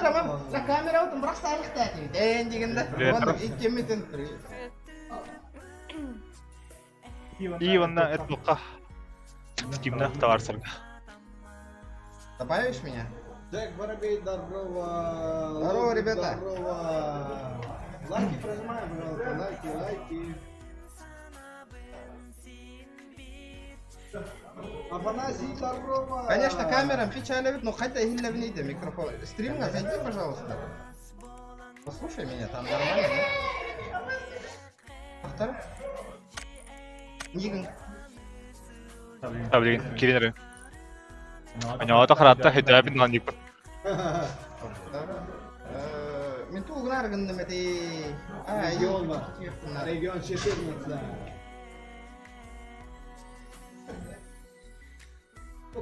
Камера, мам, на камера вот бросаешь кстати. Дэн дигенде. Привет. Вон иккимитин. И онно этбукка Стимна товарсарга. Добавишь меня? Джек Воробей, здорово! Здорово, Лобик, ребята. Здорово! Лайки прожимаем, пожалуйста, лайки, лайки. Афанасий, здорово! Конечно, камерам печали, но хотя и микрофон. Стримга зайди, пожалуйста. Послушай меня, там нормально, да? Автор? Нигин. Таблин кирин эрэ. Аньолата харатта хэдээбин наникпын. Автор. Мен тугунар гынным эти. А, Регион бар. Регион 14.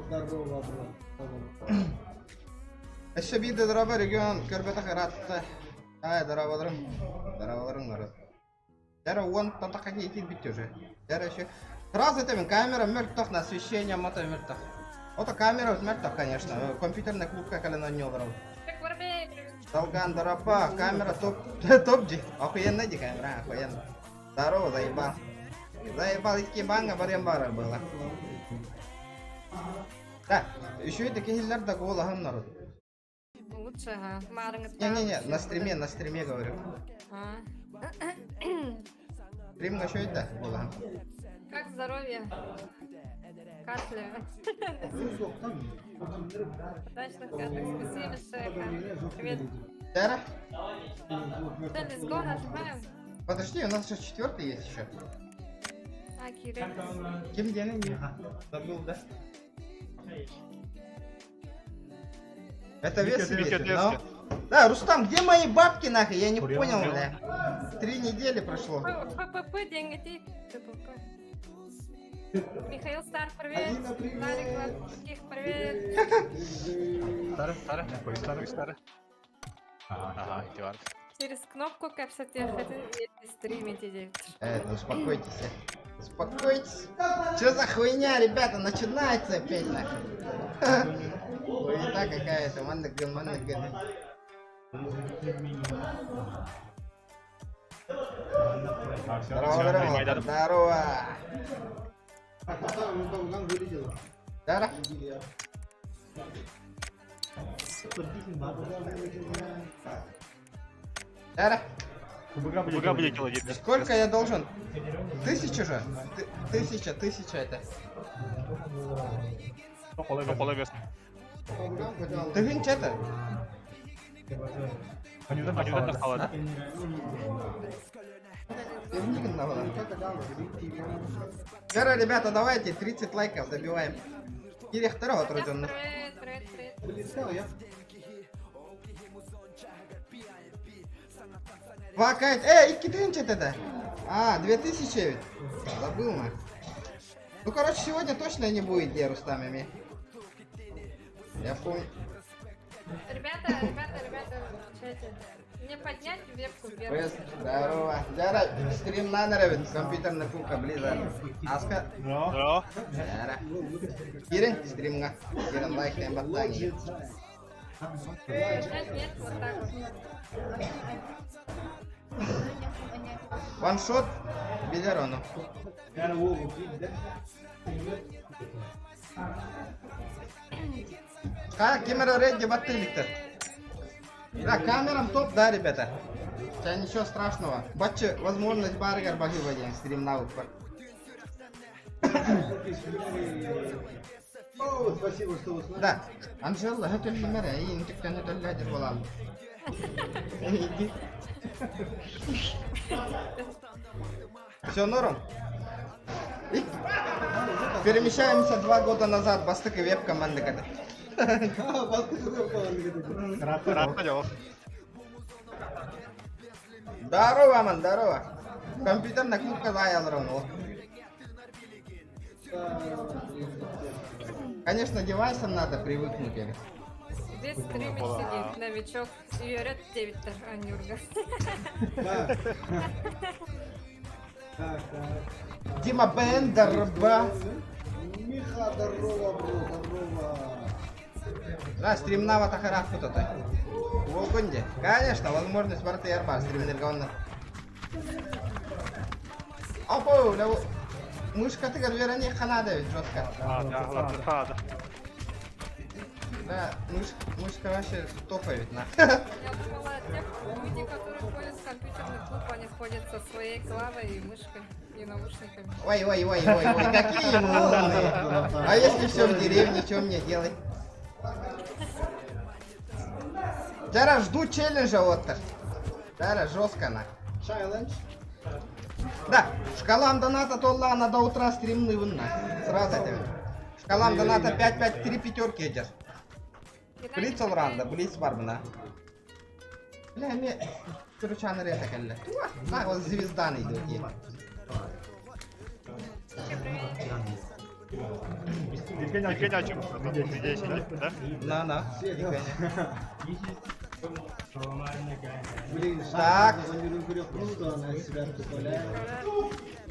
Здорово, брат. Өссө биир да дорообо регион көрбөтөх ыраатта. Ай, дорооболорум. Дорооболорум народ. Дәрі он тантаққа кейін бітті уже. Дәрі еще. Сразу это камера мертвых на освещение мото мертвых. Вот камера мертвых, конечно. Компьютерная клубка колено не олоров. Джек Воробей, привет. Долган, дорапа, камера топ, топ ди. Охуенно ди камера, охуенно. Здорово, заебал. Заебал, икки банга барем бара было. Да, еще и такие да голохан народ. Лучше, ага. Марыңыт Не-не-не, на стриме говорю. А. Стрим еще и да, голохан. Как здоровье? Кашляю. Удачных каток. Спасибо, Шека. Привет. Тара, Что, let's go, нажимаем. подожди, у нас же четвертый есть еще. А, Кирилл. Кем делали? Забыл, да? Это вес Витя весит, но... Да, Рустам, где мои бабки нахуй? Я не понял, бля. 3 недели прошло. ППП, деньги, ППП. Михаил Стар, привет. Алина, привет. Нарик Гладких, привет. Тары, тары, тары, тары. Ага, ити бар. Через кнопку кэпсэтиэххитин стримить иди. Это, успокойтесь, э. Успокойтесь. Что за хуйня, ребята? Начинается опять нахуй. Хуета какая-то, маннык маннык Здорово, здорово. Здорово. Так, Долган вылетела. Да, да. Буга вылетела диэн. Сколько я должен? Тысячу же? Тысяча, тысяча это. Холой вес. Ты это? Анюдан тахалады. Вера, ребята, давайте 30 лайков добиваем. Кириэхтэрэ отрожденных. Привет, привет, привет. Вакать. Эй, икки это? А, 2000 ведь. Забыл мы. Ну, короче, сегодня точно не будет где Рустамами. Я помню. Ребята, ребята, ребята, в чате. Мне поднять вебку вверх. Привет. Здорово. Дяра, стрим на нравит. Компьютерная кука Blizzard. Аска. Да. Дяра. Кирин, стримҥа. Кирин лайк баттани. Поднять нет, вот так вот. Ваншот. Билэр ону. Ха, камера ready баттыликтер. Да, камерам топ, да, ребята. Сейчас ничего страшного. Бачча возможность баарыгар баһыыба диэн стрим навык О, спасибо, что вы с нами. Да, Анжела, это номера, и интектен это лядер была. Иди. Все норм? И перемещаемся 2 года назад, бастакы вебка маннык этэ. Ыраатта дьол. Здорово, ман, здорово. Компьютерная кнопка заял равно. Конечно, девайсом надо привыкнуть. Или. Здесь стримить сидит новичок. Юрет 9 Анюрга. Так. Так, так. Дима Бендер, ба. Миха, здорово, бро, здорово. Да, стримнава тахарах кто-то. Дии. Конечно, возможность барытыгар баар стримнергэ онно. Опа, бля, мышкатыгар үөрэниэххэ наада эбит жестко. Хаада. Да, мышка вообще топовит, на. Я думала, тех люди, которые ходят в компьютерный клуб, они ходят со своей клавой и мышкой и наушниками. Ой, ой, ой, ой, ой, какие мы умные. А если все в деревне, что мне делать? Дара, жду челленджа вот так. Дара, жестко на. Челлендж. Да, шкалам доната толла на до утра стримны на. Сразу это. Шкалам доната 5, 5, 3 пятерки идет. Геннадий, Блиц привет. ранда, блиц бар мына. Бля, мне короче, аны это кэллэ. На, вот звезда идет. Привет. Евгений о чем? Да? На, на. Все, да. Блин, Так. так. Круто, она из себя представляет.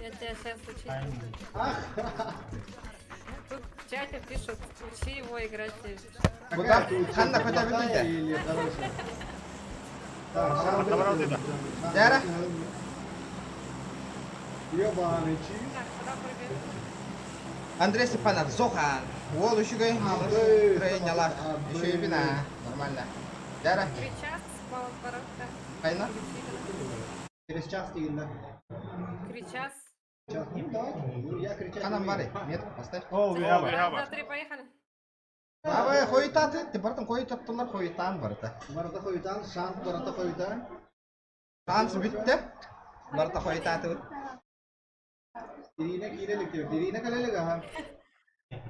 Я тебя сейчас учить. Тут в чате пишут, учи его играть. Куда? Какая ты училка, Ханна, хотя бы плохая ты. или хорошая? Так, шанс Добро, это- да. Дара? Ебаный чиз. Так, куда прыгаем? Андрей Степанов, Зохан. Уол еще Абы, Тренялах. абы. Еще и вина. Нормально. Дара, Кричат, поворотка. Хайна. Через час ты, да? Кричас. Час. Ну, давайте. Ну, я кричать Ханам не бары, умею. метку поставь. О, Раз, we have два, три, поехали. Абы, хойутаты, ты бартын хойутаттылар, хойутан барыта. Барыта хойутан, шанс барыта хойутан. Шанс бүтті. Барыта хойутаты. Ирина киирелик деп. Ирина кэлэлик, ага.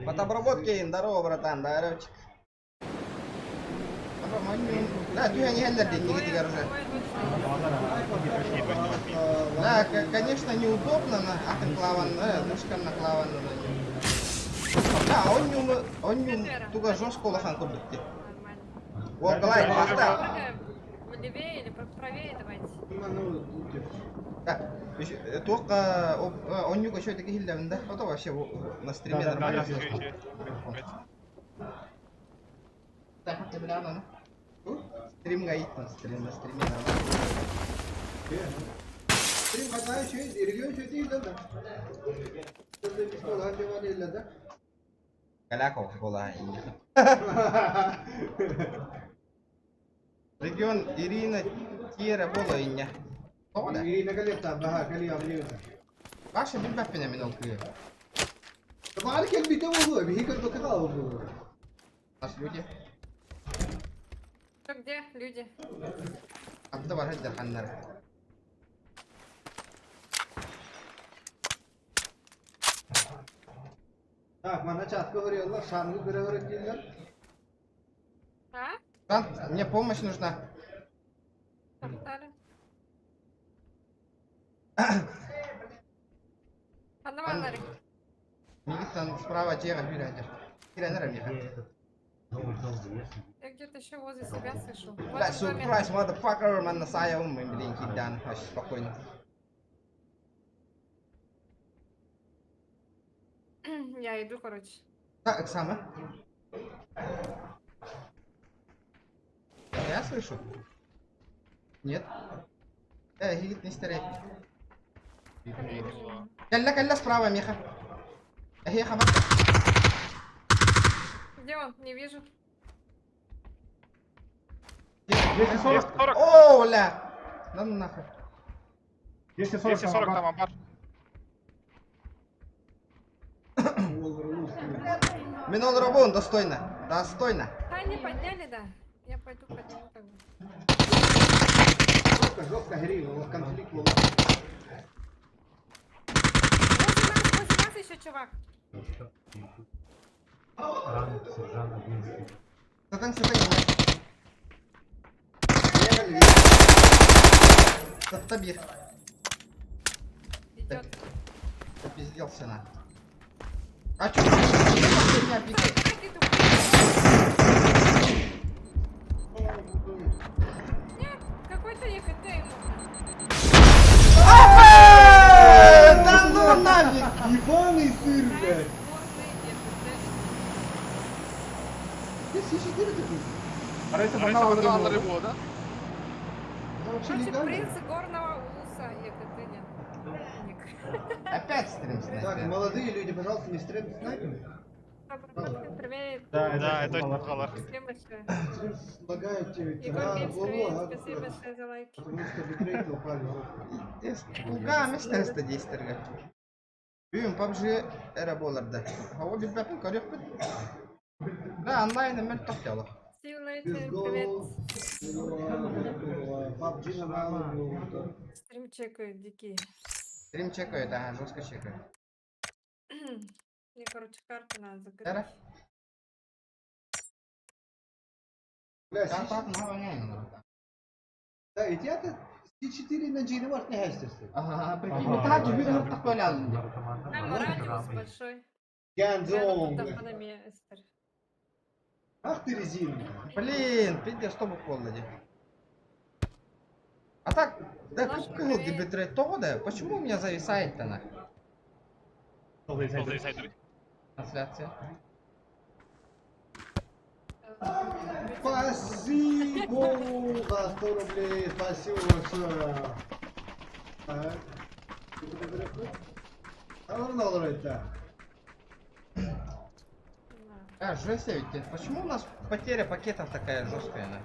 От обработки, здорово, братан, здоровчик. Да, ты не хеллер, не Двое, уже. двое точно. Да, конечно, неудобно на атын клаван, мышкан на клаван на нем. Да, он не туга жестко улахан курдукти. Нормально. Вот, лайк, поставь. Прыгаем. Левее или правее давайте. Ну, типа. Да, только он не еще такие хилля, да? Вот вообще на стриме Да, да, нормально. Да, Так, ты бля, ну. Стрим гаит на стрим, на стриме нормально. Стрим хатаа үчүгэй, регион үчүгэй да. Да. Каляков была. Регион Ирина Тиера была иння. Тода. Ирина кэлиэхтээх, баха, кэлиэ, абылыыта. Ваша билбэппин эмин ол кыы. Баар кэлбитэ буолуо, биһи көрбөккө хаалбыт буолуо. Нас люди. Что, где люди? Абда бар хаддар ханнар. Так, манна чатка көрүөллэр, шангы көрө көрө дииллэр. А? Сан, мне помощь нужна. Тоқтали. Ханна баалларый. Мигиттан справа дьиэҕэ бир Киренер миха. Я где-то еще возле себя слышу. Вот Бля, в доме. surprise, motherfucker, манна саайабын мен блин киддан, вообще спокойно. Я иду, короче. Так, Оксана. Я слышу? Нет. Гигит не старей. Кэллэ, кэллэ справа, Миха. Эй, хаба. Где он? Не вижу. 240, 240, О, бля. Да ну нахуй. 240, 240 там амбар. Минол Робон, достойно. Достойно. А, не подняли, да? Я пойду подниму тогда. Жестко, жестко, гри, у вас конфликт был. Возле нас еще чувак. Ранг сержант 11. Сатан, сатан. Ехали. Табир. Идет. Попизделся на. А чё? Чё меня пикает? Ракету. Нет, какой-то ЕКТ ему. Опа! Да ну нафиг! Ебаный сыр, блядь. Сборный ЕКТ. Здесь еще такой. Арайса Арайса банал банал рыбу. рыбу, да? вообще Короче, легально? принц горного улуса Екатерина. Ник. Опять стрим Так, снайпер. молодые люди, пожалуйста, не стрим снайпер. Привет. Да, это Халар. Спасибо большое. Стрим лагает тебе. Егор Да, Геймс, во-во, привет. ага, Спасибо большое за лайки. Потому что битрейт упали жестко. Кулга местесте дейстерге. Бүгүн PUBG эрэ буолар да. Хава билбэппин көрүөхпүт. Да, онлайн мөлтөх дьоло. See you later. CSGO, Привет. PUBG нормально было, да. Стрим чекаю, дикий. Стрим чекают, ага, жестко чекают. Мне, короче, карту надо закрыть. Эра? Бля, Так, C- так, ну, воняет, народ. Да, ведь я-то C4 на G не хестер. Ага, прикинь, Ага. так же видно, такой лял. Там радиус большой. Гандон, Рядом бля. тут Эстер. Ах ты резина. Блин, пиздец, что бы холоде. А так, да, Наш как был привет. дебитрейт того, да? Почему у меня зависает-то на трансляция? Спасибо за 100 рублей. Спасибо большое. Так. Алыр это. Да. А, жесть ведь. Почему у нас потеря пакетов такая жесткая, на?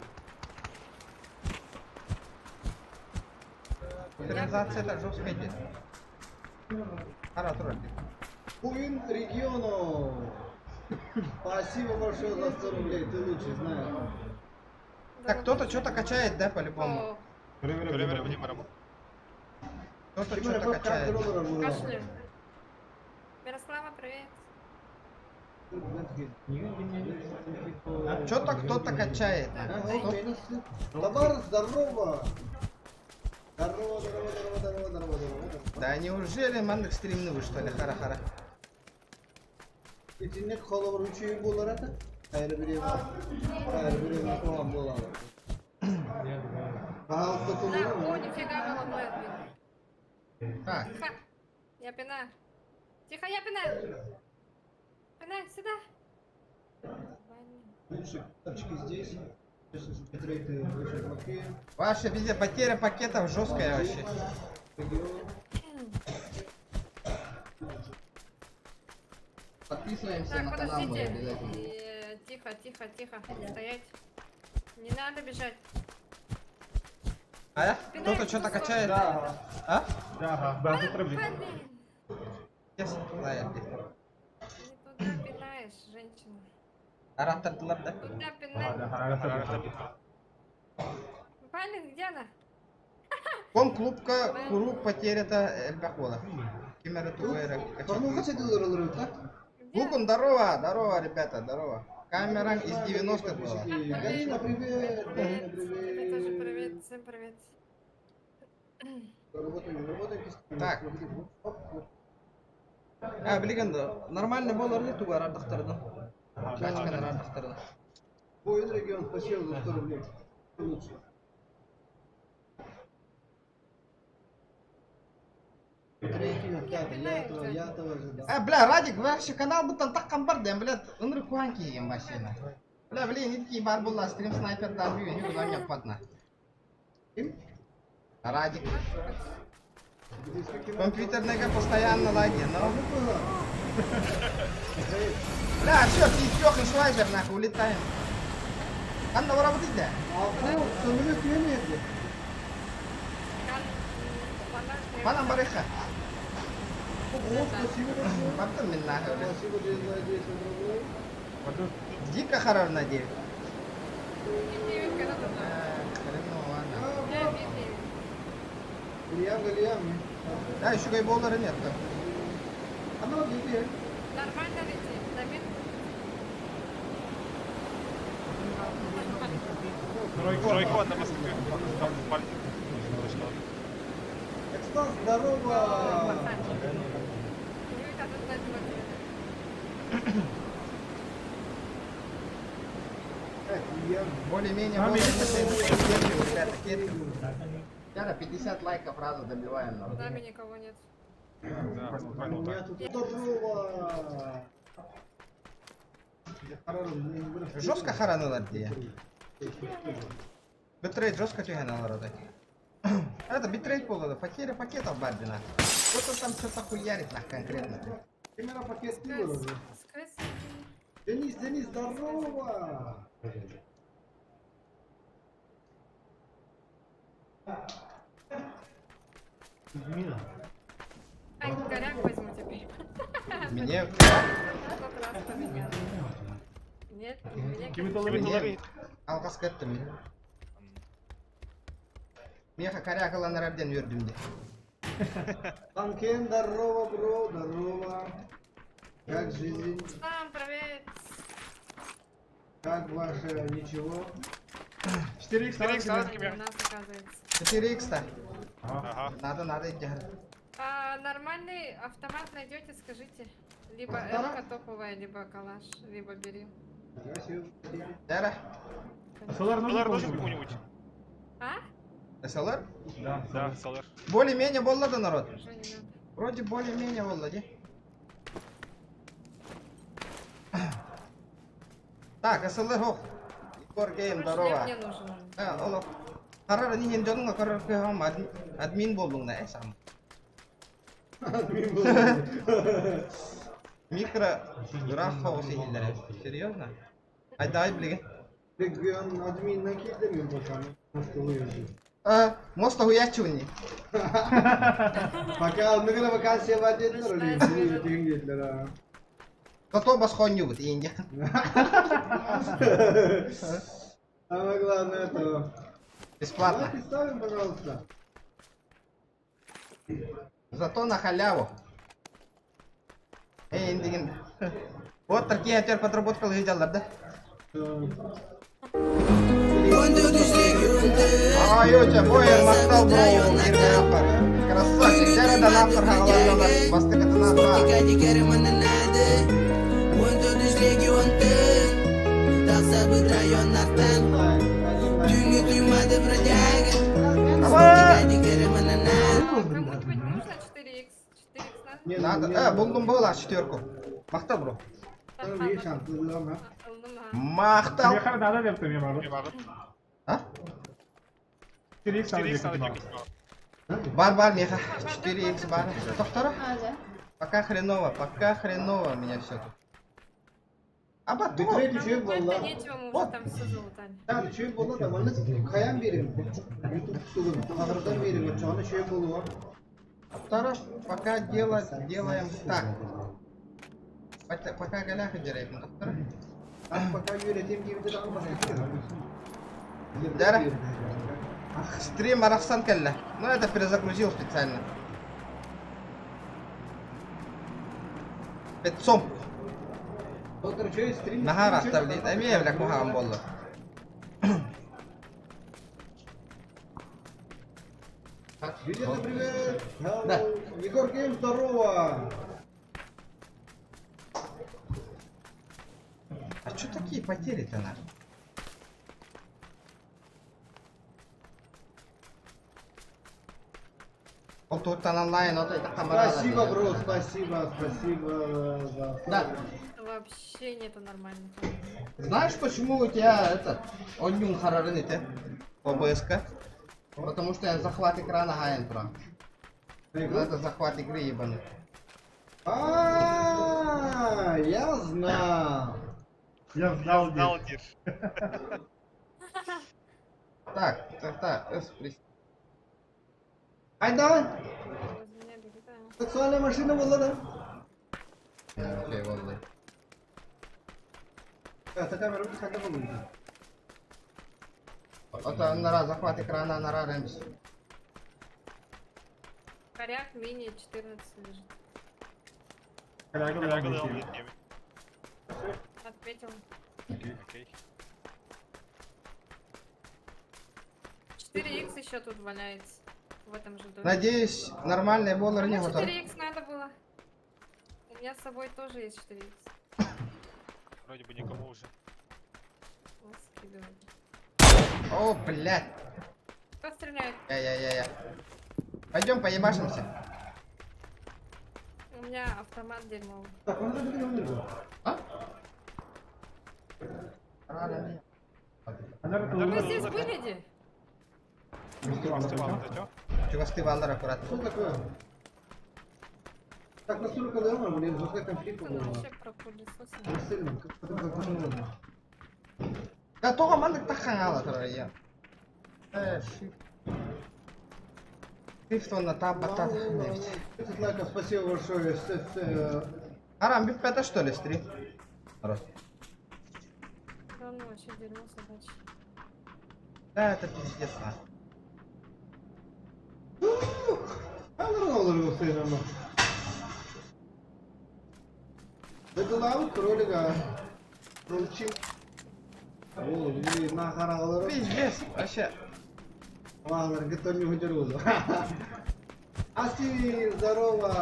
Трансляция так жестко идет. Хара, тролль. Куин региону. Спасибо большое за 100 рублей. Ты лучший, знаю. Так, кто-то что-то качает, да, по-любому? О, Кто-то что-то качает. кашляю. Мирослава, привет. Что-то кто-то качает. Тамар, здорово! Здорово, здорово, здорово, здорово, здорово, здорово. Да неужели маннык стримны вы что ли, хара-хара? Итинник холовар үчүгэй буолар этэ. Хайра бириэмэ. Хайра бириэмэ куһаҕан буолар. Пожалуйста, На, тулуйуҥ. о, нифига головной отбил. Так, Тихо. Я пинаю. Тихо, я пинаю. Пинаю, сюда. Лучше тапочки здесь. Сейчас битрейты очень плохие. ваша везде потеря пакетов жесткая вообще. Регион. Подписываемся Так, на канал мой подождите. обязательно. Тихо, тихо, тихо. Стоять. Не надо бежать. А? Кто-то что-то качает? А? Блин, Yes, лаярди. не туда пинаешь, женщина. Араттардылар да? Туда пинай. Блин, где она? Ком клубка куру потеря-то элбэх буолар. Ким эрэ тугу эрэ Порнуха качает. сидел так? Где она? Лукум, здорово, здорово, ребята, здорово. Камера из 90-х была. Галина, привет! Галина, Привет. Тебе тоже привет! привет. Всем привет. Работаем, работаем. Так. А, билигин нормально буолар дии тугу араардахтарына. Качканы араардахтарына. Воин регион, спасибо за 100 рублей. Ты лучше. Третий, пятый, я этого ожидал. А, бля, Радик, вообще канал бутан так бар дем, бля, ынырык куһаҕан киһигин вообще. Бля, блин, итки баар буолла стрим снайпер да бүү, не куда не Ким? Радик. Здесь каким- Компьютерныйга постоянно лаги, но... Ну, Бля, все, пи швайзер, нахуй, улетаем. Анна, вы работаете? А, ну, самолет емеді. Манан барыха. Ого, спасибо большое. Бардым мин нахуй, бля. Спасибо за 10 рублей. Дико харар на 9. Хреново, ладно. Илья Галиям. Да, еще гайболлера нет. там. Оно где? Нормально летит. На мин. Экстаз, здорово! Юлька тут на Так, Илья. Более-менее, более терпим, ребята, терпим. Ребята, 50 лайков разу добиваем. народ. Нами никого нет. У меня тут здорово! Я харару, мне не вырос. Жестко харанылар дии. Битрейт жестко түһэн олорор. Это битрейт буолла, потеря пакетов бардина. Кто-то там что-то хуярит нах конкретно. Камера пакет пива уже. Сквиз. Денис, Денис, здорово! Мина. Ай, коряк возьму теперь. Мне В тот раз поменял. Нет, у меня Кими коряк. толы Мне алҕас кэттим. Миэхэ коряк ылан эрэрдэн үөрдүм дии. Танкен, здорово, бро, здорово. Как жизнь? Сам привет. Как ваше ничего? 4 4 х надо У тебе. нас оказывается. 4 х-то. Ага. Надо, надо идти. А, нормальный автомат найдете, скажите. Либо Автора? М-ка топовая, либо калаш, либо бери. Нифига себе. Дара. Солар нужен Солар нужен кому-нибудь? кому-нибудь? А? СЛР? Да, Да, Солар. Более-менее буолла да народ. Уже не надо. Вроде более-менее буолла дии. Так, СЛР суох. Егор Гейм, Короче, здорово. мне нужен он. А, олох. Харар не хин дьонуҥ көрөр кыһам админ буоллуҥ да, э, сам. Админ был. Микро граф хаосы хиллере. Серьезно? Ай, дай, блин. Регион админ накидами пока на столы лежит. А, мост хуячуни. Пока на вакансия в отдельно роли, Зато басхоннюбут, инде. Самое главное это. Бесплатно. Давай представим, пожалуйста. Зато на халяву. Эй, индигин. Вот такие теперь подработка лыждалар, да? Ай, өте, бойер, мақтал бро, мирный Красавчик, дәрі донатор хагалар, бастык донатор. Кому-нибудь нужно 4х? 4х надо? Не, Надо, не э, булдум буолла четверку. Махтал, бро. Махтал. Миэхэ надо деп мен бар. А? 4 х надо деп. Бар, бар, миэхэ. 4х баар. Доктора? Пока хреново, пока хреново у меня все тут. А потом... Битрейт үчүгэй буолла. нечего, мы уже Вот. там все залутали. Так, үчүгэй буолла да, манна хайаан биэрим. YouTube тугун, хаҕардан биэрим, оччоҕуна үчүгэй буолуо. Второ, пока дело делаем так. Пока, пока голяха деревья, доктор. Так, пока үөрэтиэм диэбитэ даҕаны Дара. Стрим арахсан кэллэ. Ну это перезагрузил специально. Петцом. Доктор, что есть стрим? Наһаа ахтар дии. Эмиэ бля куһаҕан буолла. Елена, привет! Да. Егор Гейм, здорово! А чё такие потери-то на? Ол туттан онлайн, вот это камера. Спасибо, бро, спасибо, спасибо за... Да. Вообще нету нормальных. Знаешь, почему у тебя этот онньюн харарын ити? ОБСК? Потому что я захват экрана хаен про. Это захват игры ебаный. А, я знал. Я знал Знал, диир. диир. Так, так, так, S Айда! Возле меня бегут, а. Сексуальная машина была, да? Окей, валлы. Это камера когда была? Это нара захват экрана нара рэмс. Коряк мини 14 лежит. Коряга Коряга да, дал диир. мне. Отметил. Окей. 4х еще тут валяется. В этом же доме. Надеюсь, нормальный боллер не Кому готов. 4х надо было? У меня с собой тоже есть 4х. Вроде бы никому уже. Вот скидываю. О, блядь. Кто стреляет? Я-я-я-я. Пойдем поебашимся. У меня автомат дерьмовый. Так, он же не А? Рара Анар Вы здесь были, Ди? Чугастыы бааллар аккурат. Что такое? Так настолько лэмор, блин, жесткий конфликт Ну, был. вообще пропылесосил. Сильно, как как Да тоҕо маннык таххан хаала турар ийэ. Э, shift. Shift уонна tab баттаат диэбит. 30 лайков, спасибо большое. Арам бүппэтэ что ли стрим? Народ. Да ну, вообще дерьмо собачье. Да, это пиздец нахуй. Выдала кролика. Крольчик. О, блин, на харалары. Пиздец, вообще. Ладно, готов не выдержу. Аси, здорово!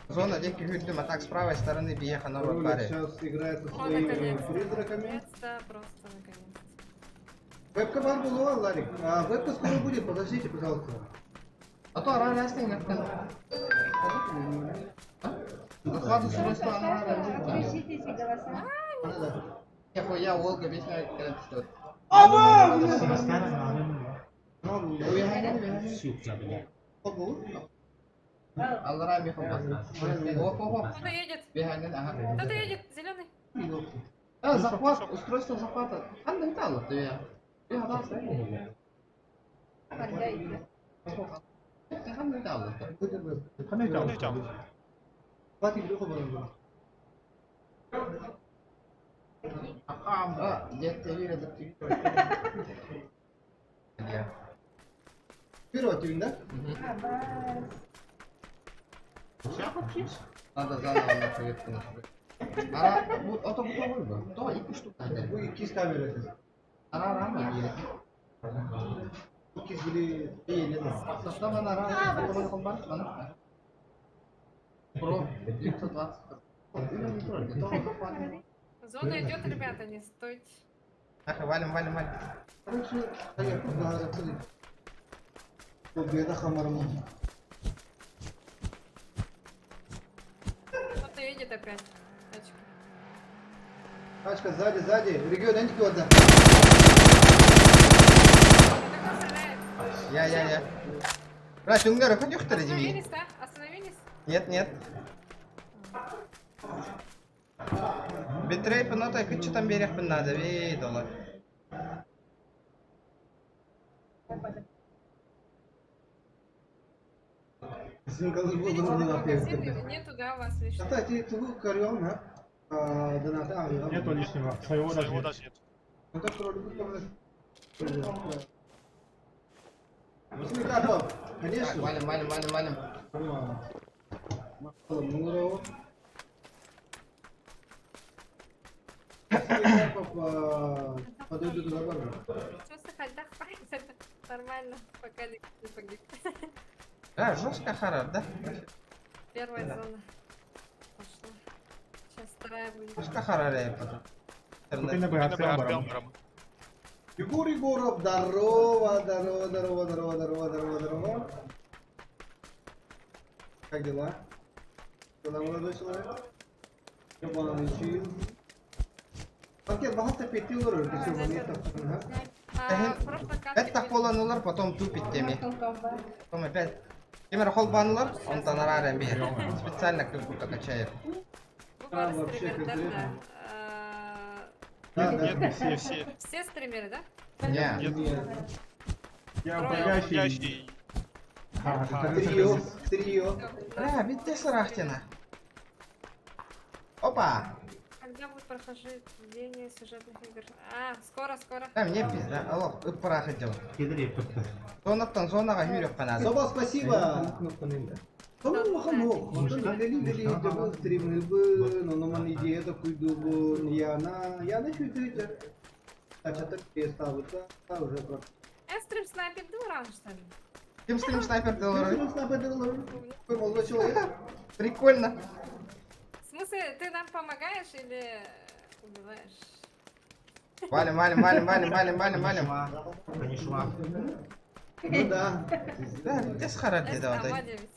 Зона диэки күүрдүм, а так с правой стороны биэха народ Кролик баре. сейчас играет со О, своими наконец-то. призраками. Наконец-то, просто наконец-то. Вебка вам была, Ларик. А, вебка скоро будет, подождите, пожалуйста. А то ара растың нәттен. Захват устройства анара. Отключите голоса. Да. Нихуя, Волга весь на Аллара Михайловна. Кто-то едет. Ага. Кто-то едет. Зеленый. А, захват, устройство захвата. Ханна металла, ты я. Ханна металла. Хватит брюхо было. А, деактивировать, деактивировать. Первый тюнь, да? Надо заново на проверку настроить. Ара, вот, а то бутовой бы. То и штука. Бу икки камера. Ара рама или. Икки были или да. Состав на рама, потом комбат, она. Про 920. Зона идет, ребята, не стойте. Ах, валим, валим, валим. Короче, я просто говорю, Победа Хамарма. Кто-то едет опять. Тачка. Тачка сзади, сзади. Регион Энтики да. Это кто стреляет? Я, я, я. Брат, унгары, хоть ухтары дими. Остановились, да? Остановились? Нет, нет. Битрейп, ну так, что там берег надо, видела. Видите, магазин нету, да, у вас лишнего? Кстати, тугу карьон, а? Доната, Нету лишнего. Своего даже нет. Ну так Карпов, Так, конечно. валим, валим, валим, валим. Подойду туда барбара. Что сахать, да, хватит. Нормально, пока не погиб. Да, жестко харар, да? Первая Да. зона. Пошла. Сейчас вторая будет. Жестко харар я потом. Кутина бы барам. Егор Егоров, здорово, здорово, здорово, здорово, здорово, здорово, здорово. Как дела? Что там, молодой человек? Ебаный Пакет богато 5 долларов, ты что, мне там, А, в прошлой катке Это были- холанулар, потом тупит теми. Потом опять. Темир холбанулар, он танарарем бир. Специально как будто качает. Бывали Там вообще стримеры, да, конкретно. да. Да, да. Нет, все, все. Все стримеры, да? Не. Нет. Я Трое. управляющий. Трио, трио. Бля, ведь ты сарахтина. Опа! Когда будет прохождение сюжетных игр? А, скоро, скоро. Да, мне пизда. Алло, ыппара хотел. Зонаттан зонаға хүрек қанады. Соба, спасибо. Тому махамох, Я на чуть уже Я стрим снайпер дуран, что ли? Ким стрим снайпер доллары? Молодой человек. Прикольно. В смысле, ты нам помогаешь или убиваешь? Валим, валим, валим, валим, валим, валим, валим. Ну да. Да, где схарат деді Это одай. Амадевич.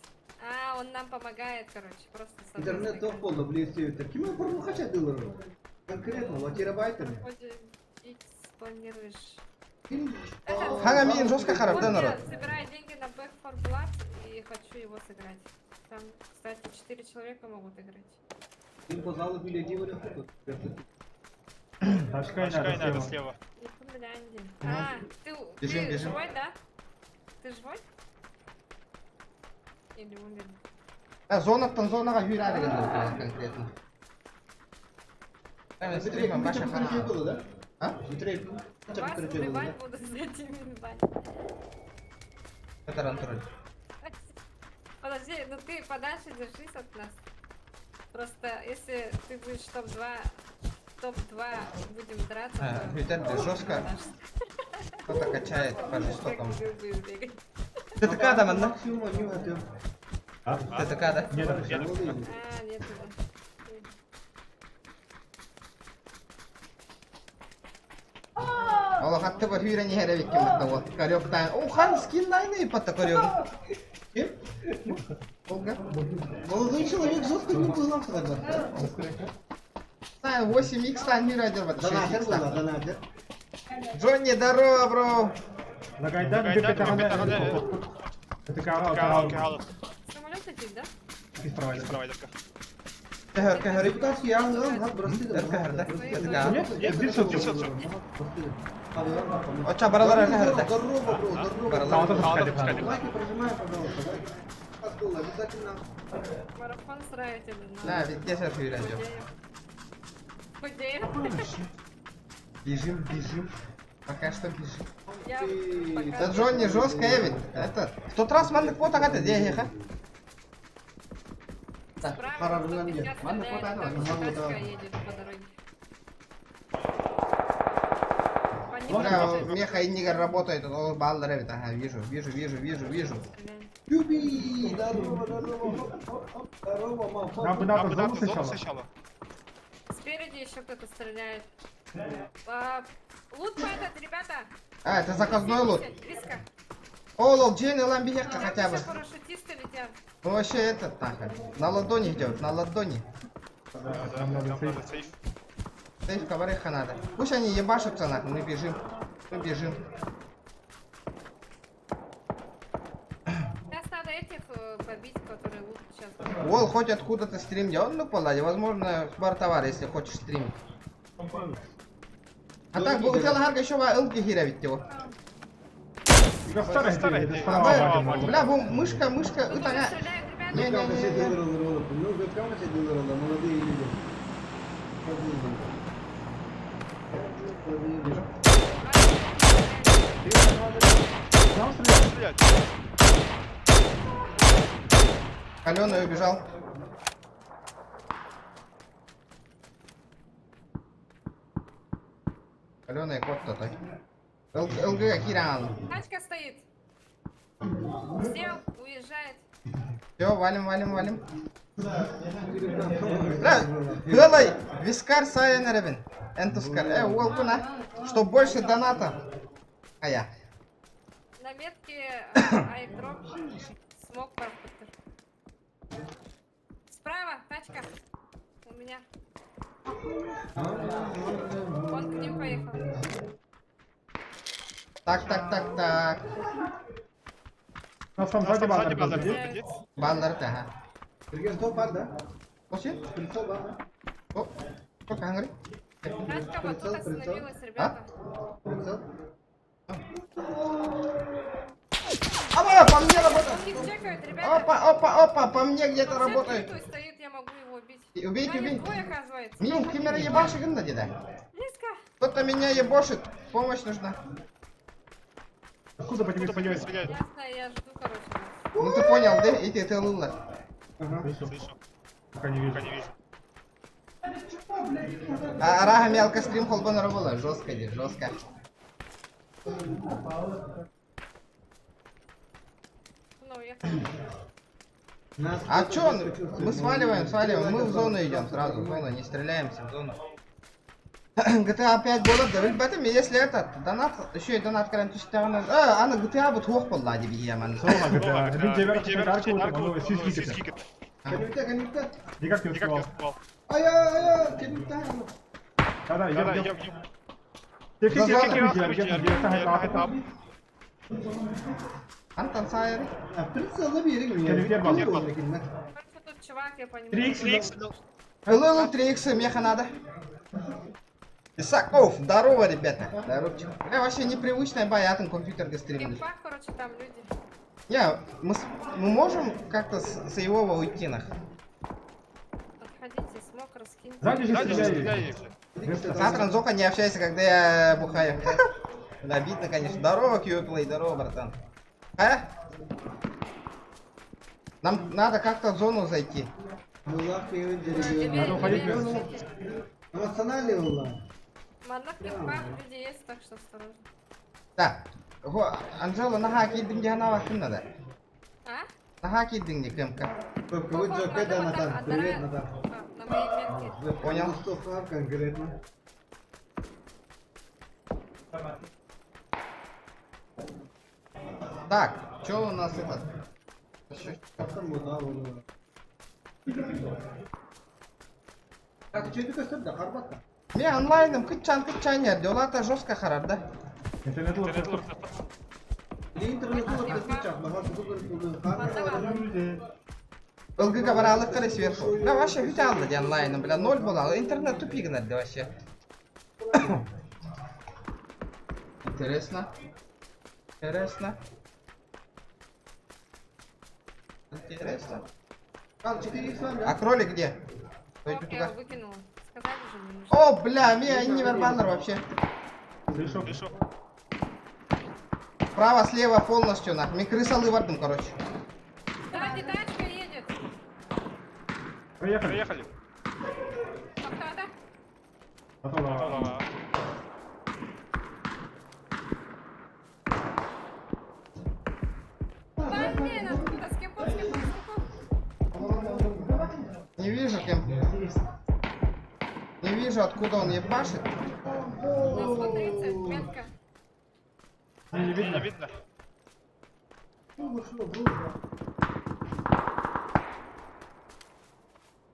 А, он нам помогает, короче, просто с одной Интернет стороны. то полно, блин, все это. Кем я порно хотят долларов? Конкретно, вот терабайтами. Вроде X. Планируешь? Этот, Хага миин жестко вот харап, да, я народ? собираю деньги на Back 4 Blood и хочу его сыграть. Там, кстати, 4 человека могут играть. Им по залу билетировали. Тачка и Тачка надо и надо слева. слева. Не Финляндии. А, ты, Бежим, ты бежим. живой, да? Ты живой? Или умер? А, зонаттан зонаға юрады конкретно. Там стримом ваша хана. было, да? А? Вас убивать будут за Тимин Это рантроль. Подожди, ну ты подальше держись от нас. Просто если ты будешь топ-2, топ-2 будем драться, А, то Виталий, жестко. подашься. Кто-то качает по жестокому. Как ты будешь бегать. ТТК да, манна? Максимум они хотят. А? ТТК, да? Нет, А, нет, уже. Алла хатты бар хүрен ере беккен батта вот. Корёк тайн. О, хан скин найны патта корёк. Кем? Олга. Молодой человек жестко не узнался тогда. Знаю, 8х тайн хүрен батта. Донатер был, да, донатер. Джонни, здорово, бро. Лагайдан Лагайдан, бепетагана. бепетагана. Кара, Кара, кара. кара. Самолет летит, да? Справа. Справа, детка. Кахар, кахар. Репутацию я вам бросили. Кахар, да? ТТК. Нет, нет, здесь всё. Оча, баралар кахар, да? Здорово, бро, здорово. Баралар. Сауда Сауда пускали. пускали. Лайки прожимай, пожалуйста, лайки. Было обязательно. Марафон сраете, Да, ведь где сейчас хүрен Худею. Бежим, бежим. Пока что бежим. Я Ты- пока... Да Джонни жестко эвит. Это. В тот раз манны квота гата, где я Справа Пора в 150 Ладно, стреляет, хватает, там ладно, еще ладно, тачка да. едет по дороге. По ним Бля, тоже меха и нигер работает, ол баллар эвит. Ага, вижу, вижу, вижу, вижу, вижу. стреляют. Юби! Здорово, здорово. Здорово, мам. Нам бы Нам надо бы зону надо зону сначала. сначала. Спереди еще кто-то стреляет. А, лут падает, ребята! А, это заказной лут. Близко. О, лол, Джейн и Ламбиехка Там хотя бы. еще парашютисты летят. Ну вообще этот нахер. На ладони идет, на ладони. Да, Нам надо нам сейф. надо сейф. Сейф коварыха надо. Пусть они ебашатся нахуй, мы бежим. Мы бежим. Сейчас надо этих побить, которые лут сейчас. Вол хоть откуда-то стрим делал, ну паладе, возможно, бар товар, если хочешь стримить. А так, был Харга еще ва ылки хира ведь его. Да старая Старая идея, идея. справа Бля, валим. бля, бу мышка, мышка, Тут это уже она. стреляют, ребята! Не, не, не, не. Молодые люди. Нам стрелять. Стрелять. Каленый убежал. Каленый кот-то так. ЛГ Киран. Тачка стоит. Сел, уезжает. Все, валим, валим, валим. Бля, Белый, вискар Сайен Ревен. Энтускар. Уолкуна. Что больше доната. А я. На метке айдроп смог паркутер. Справа, тачка. У меня. Он к ним поехал. Так, так, так, так. Нас там Нас сзади там сзади базар базар был, был, где? где? Баннер, ага. Прицел бар, да? После? Прицел бар, да? О, сколько, Ангри? Тачка вот тут Прицел, прицел. остановилась, ребята. Прицел. Опа, по мне работает. Он их чекает, ребята. Опа, опа, опа, по мне где-то Он вообще работает. открытую стоит, я могу его убить. И Убейте, А, нет, убейте. двое, оказывается. Мин, кемера ебашит, да, деда? Близко. Кто-то меня ебошит. Помощь нужна. Откуда по тебе Откуда по тебе стреляют? стреляют? Ясно, я жду, короче. вас. Ну ты понял, да? Иди, ты лула. Ага. Слышу. Слышу. Пока не вижу. Пока не вижу. А рага мелко стрим холбана работала. Жестко, де, жестко. Ну, уехали. Нас А кто-то чё он? жестко чувствует. Мы сваливаем, сваливаем. Мы в зону идем сразу. В зону, не стреляемся в зону. GTA 5 болады да билбэтим если этот донат еще и донат кэлэн түстэҕинэ э аны GTA бу туох буолла дии биһиэмэн Соло GTA. Мин Мин дьиэбэр дьиэбэр арку, арку, ону сис сис кикете. кикете. Кенюкта, кенюкта. Никак не Никак не успевал. успевал. Ай, ай, ай, кенюкта. Да-да, Да-да, идем, идем, идем. идем. Антон Сайер. Прицелла биэриҥ Телевизор баар. Короче, тут чувак, я по нему. 3х. ЛЛ 3Х, меха надо. Исаков, здорово, ребята. Здоровчик. Бля, вообще непривычная баятын компьютерга стримлю. Кемпах, короче, там люди. Не, мы можем как-то с его уйти нах? Подходите, смог раскиньте. Сзади же Сзади же стреляют. стреляют. Сатран Зока не общайся, когда я бухаю. Да, обидно, конечно. Здорово, Qplay, здорово, братан. А? Нам надо как-то в зону зайти. Левее, Надо уходить левее, вниз. слушайте. Национальный улла. На кемпах люди есть, так что осторожно. Да. Го, Анжела, нага кидим где она надо. А? Нага кидим где кемка. Привет, Натан. Привет, Натан. А, на моей метке. Понял. Мустафа конкретно. Так, что у нас этот? Там вот, да, вот. Так, что это костюм, да, Харбатка? Не, онлайном кытчан кытчан дела-то жестко харар, да? Интернет Интернет лучше. Интернет ЛГГ баралык кары сверху. Бля, вообще взял да онлайном, бля, ноль была, интернет тупик надо вообще. Интересно. Интересно. Интересно. А кролик где? Смог Пойду я туда. выкинула. Сказали же, не нужно. О, бля, меня не вообще. Слышу. Слышу. Право, слева полностью, нах. Мне крыса лывардым, короче. Сзади тачка едет. Проехали. Проехали. Автоата. Готово. Да, блин, откуда? С кемпов, с кемпов, с кемпов. Не вижу кем. Не вижу, откуда он ебашит. На 130, метка. Не, не Не видно. видно.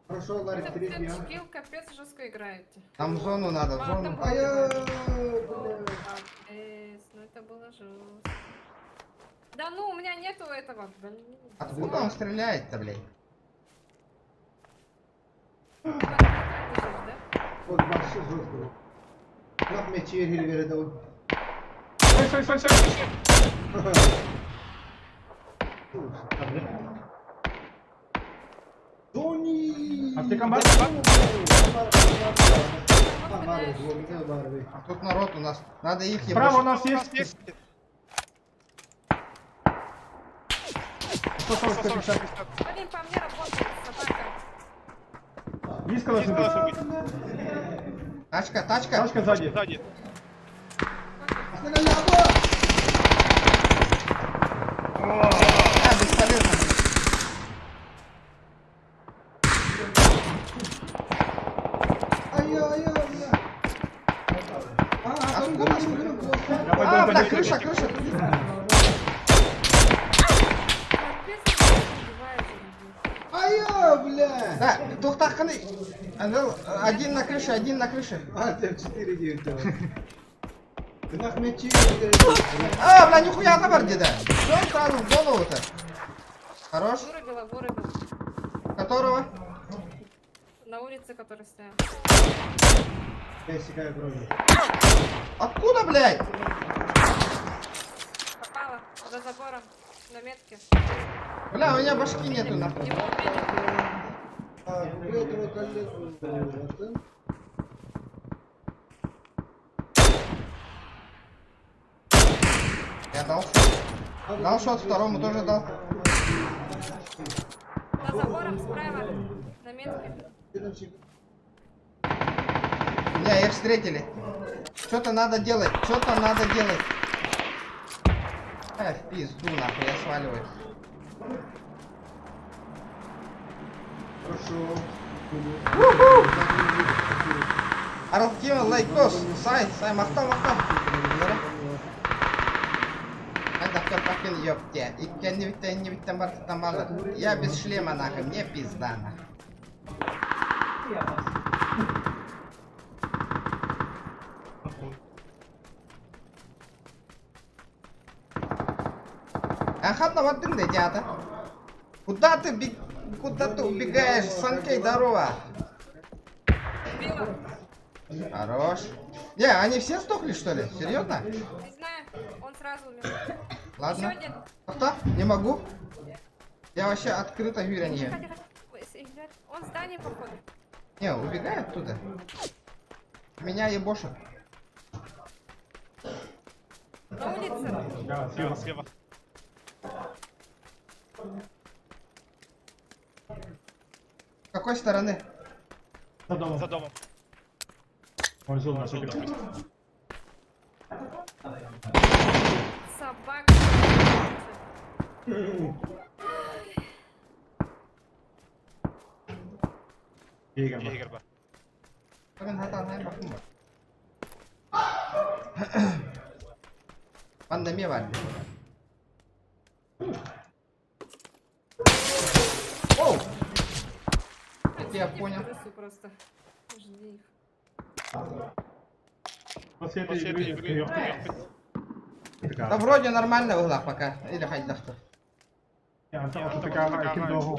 Хорошо, Ларик, Этот третий, этот а? шкил капец жестко играете. Нам в зону надо, в зону. А я... Капец, ну это было жестко. Да ну, у меня нету этого, блин. Откуда он стреляет-то, блядь? Ты бежишь, да? Вот вообще жестко. Нах мне чири передал. Стой, стой, стой, стой. Джонни! Аптека бар? А тут народ у нас. Надо их Справа у ебашить. нас есть. Есть. 140, 150. Блин, по мне работает собака. Низко должны быть. Тачка, тачка. Тачка сзади. Сзади. А, бесполезно. Откуда? Я пойду, А, бля, пойду. крыша, крыша. Капец, как убивают людей. Ай, бля! Да, тухтаханы. Анвел, один на крыше, один на крыше. А, ты 4 9 Нах мне чири А, бля, нихуя табар деда. Что он сразу в голову-то? Хорош. Вырубила, вырубила. Которого? На улице, который стоял. Я секаю брови. Откуда, блядь? Попала за забором на метке. Бля, у меня башки нету, нахуй. Его убили. А, куплю этого коллегу. Я дал шот. Дал шот, второму тоже дал. За забором справа. На метке. Меня их встретили. Что-то надо делать, что-то надо делать. А, в пизду, нахуй, я сваливаю. Хорошо. Аралкима, лайкос, сай, сай, махта, махта. Это пакин, ёпте. И не Я без шлема, нахуй, мне пизда, нахуй. Ага, бардыҥ да дьаата. Куда ты, куда ты убегаешь? Санкей, здорово. Убила. Хорош. Не, они все сдохли, что ли? Серьезно? Не знаю, он сразу умер. Ладно. Еще один. Кто? Не могу. Я вообще открыто Тихо, юренье. тихо. Ой, Он в здании, походу. Не, убегай оттуда. Меня ебошат. На улице. Да, Слева, слева. слева. С какой стороны? За домом. За домом. Он жил на Жил, супер. допустим. Собака. Егер. Егер бар. Bakın hata bakın bak. Пандемия var. Оу! Это я Иди в понял. крысу просто. Жди их. После этой После этой игры игры Да вроде нормально в углах пока. Или хоть да что. Ким доҕу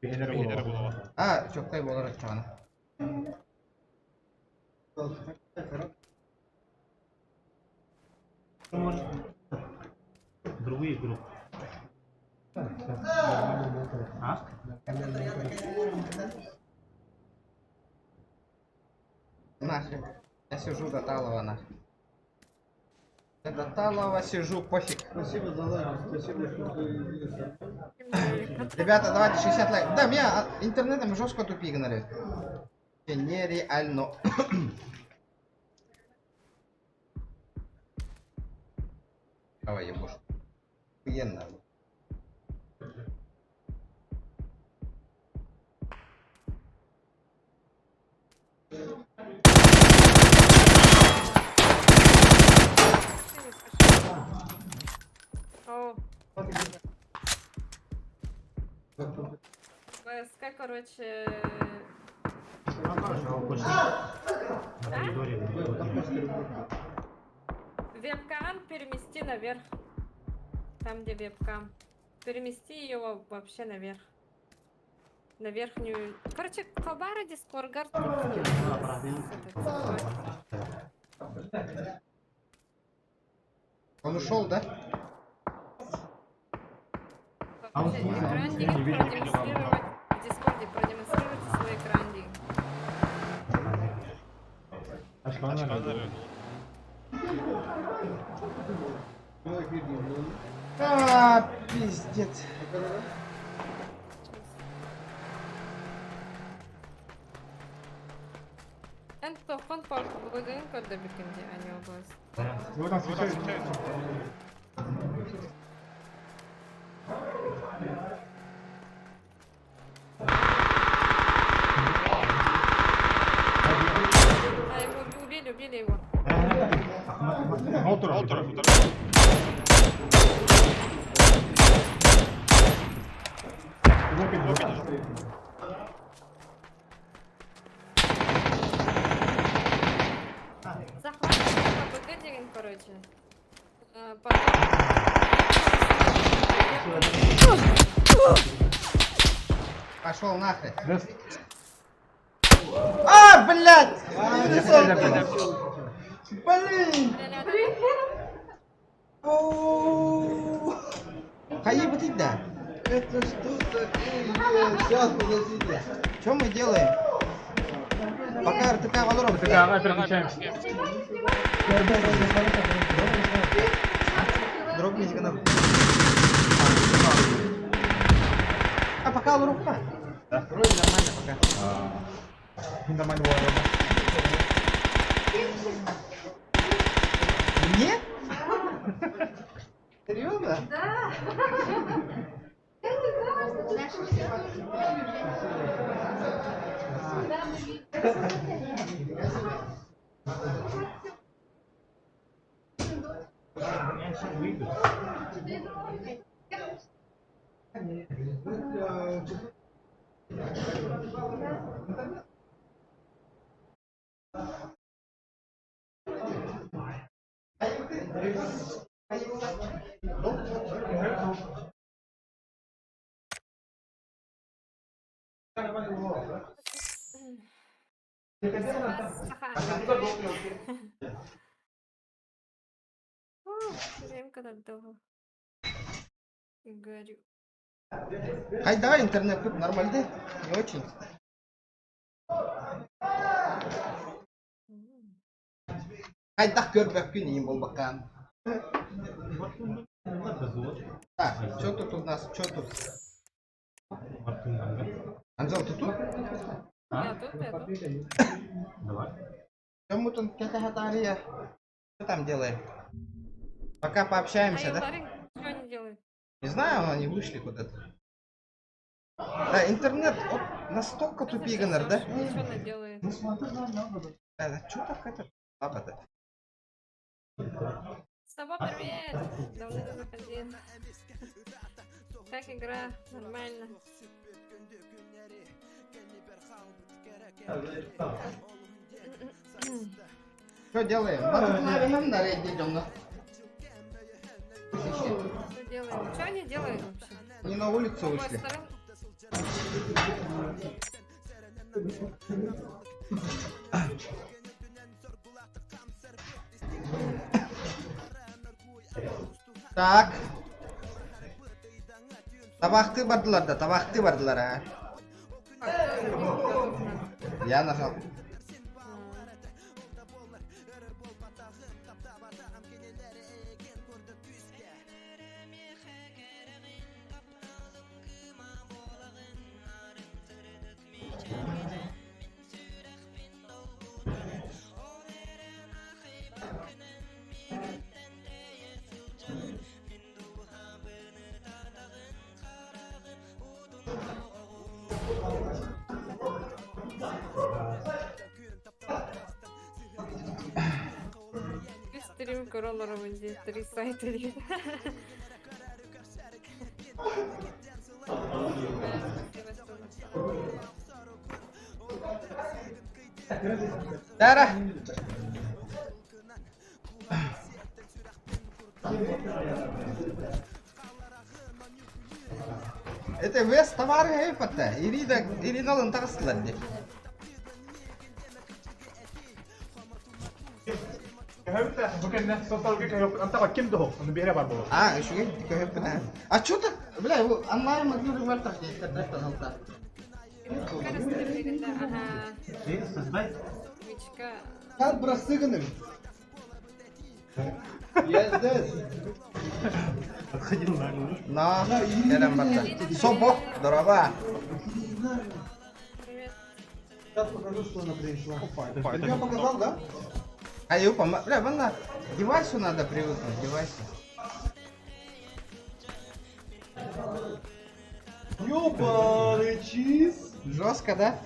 Биһилэри булава. А, чоктай болар чана. Может, другую игру. А? Нахрен. Я сижу до Талова нахрен. Я до Талова сижу, пофиг. Спасибо за лайк, спасибо, что ты Ребята, давайте 60 лайков. Да, меня интернетом жестко тупи игнорирует. Нереально. Давай, ебуш. Охуенно. О. ВСК, короче. На коридоре. Вебкам перемести наверх. Там, где вебкам. Перемести ее вообще наверх. На верхнюю. Короче, Кабара Дискоргар. Он ушел, да? А он Вообще, смотрит, экран не видел, не видел. продемонстрировать в Дискорде, продемонстрируйте свой экран. Ашкана. А, пиздец. Эн тохон бүгүн көрдөбүкүн ди ани обоз. Вот там встречают. А его убили, убили его. Ол турар. Ол турар, турар. Его пить. Захват БГ деген, короче. Потом. Пошел нахрен. Да. А, блядь! Блин! Хайы да. Это что такое? Сейчас, подождите. Что мы делаем? Пока РТК Валоров. Давай переключаемся. Дробнись гана. А пока Лурупма. Да. Вроде нормально пока. Нормально было. Мне? Серьезно? Да. Я не знала, что ты Выйду. Время Горю. Ай, давай интернет тут нормально, не очень. Хайдах көрбөккүн иин буолбаккаан. Так, что тут у нас, что тут? Анжел, ты тут? Я тут, я тут. Давай. Кому тут катагатария? Что там делаем? Пока пообщаемся, А да? Ларин что они делают? Не знаю, они вышли куда-то. Да, интернет вот настолько тупиганер, да? Что она делает? Да, да, что так это? Слабо-то. Саба, привет! Давно не заходил. Как игра? Нормально. Что делаем? Что делаем? Что они делают вообще? Не на улицу вышли. Так. Табахты бардылар да, табахты бардылар, а. Я нажал. Стрим короллеров здесь три сайта. Дара. Это вес товары хейпатта. Ирина, Ирина лантагыстылар ди. А, еще көһөппүт. А что так, бля, онлайн могли бы так интернет пожалуйста. Создай. Как бросыганым? Я здесь. Отходил на На, Керем барда. Собо, здорово. Привет. Сейчас покажу, что она принесла. Ты мне показал, да? А я упа, бля, вон девайсу надо привыкнуть, девайсу. Ёбаный чиз. Жестко, да?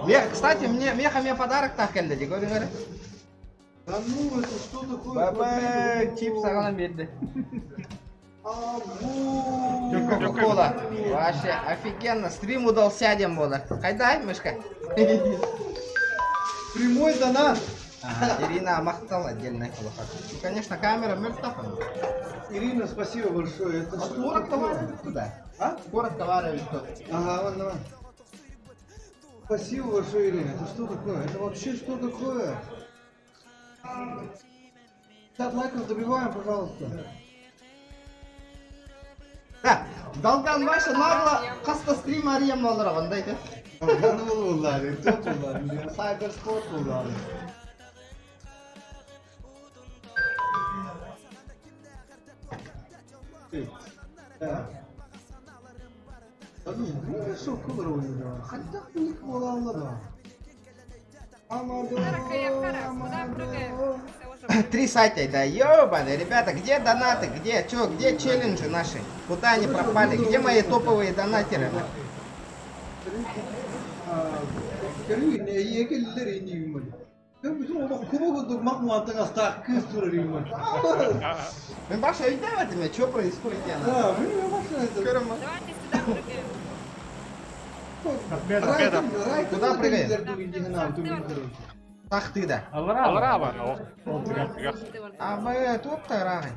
Мне, кстати, мне, меха мне подарок так келди, говорю, говорю. Да ну, это что такое? Баба, чипс ағанан берді. Абу. Кока-кола. Вообще офигенно, стрим удался дем болды. Қайда, мышка? Прямой донат. Ага, Ирина мақтал отдельная колоха. Ну, конечно, камера мертва. Ирина, спасибо большое. Это что Город такое? товаров туда. А? Город товаров тут. Ага, вон, давай. Спасибо большое, Ирина. Это что такое? Это вообще что такое? 50 лайков добиваем, пожалуйста. Да, Долган Вася нагло хаста стрим арьем олар андай да. Долган буллары, топ буллары, сайберспорт буллары. Да. Да ну, ну что, кулер у него. Хотя бы них была да. Три сайта, да, ёбаные, ребята, где донаты, где, чё, где челленджи наши? Куда они пропали? Где мои топовые донатеры? Мен баша өйдәмәдем, что происходит? Да, мы баша это. Давайте сюда прыгаем. Куда прыгаем? Тахты да. Алрава. Ты А мы топ-то рагай.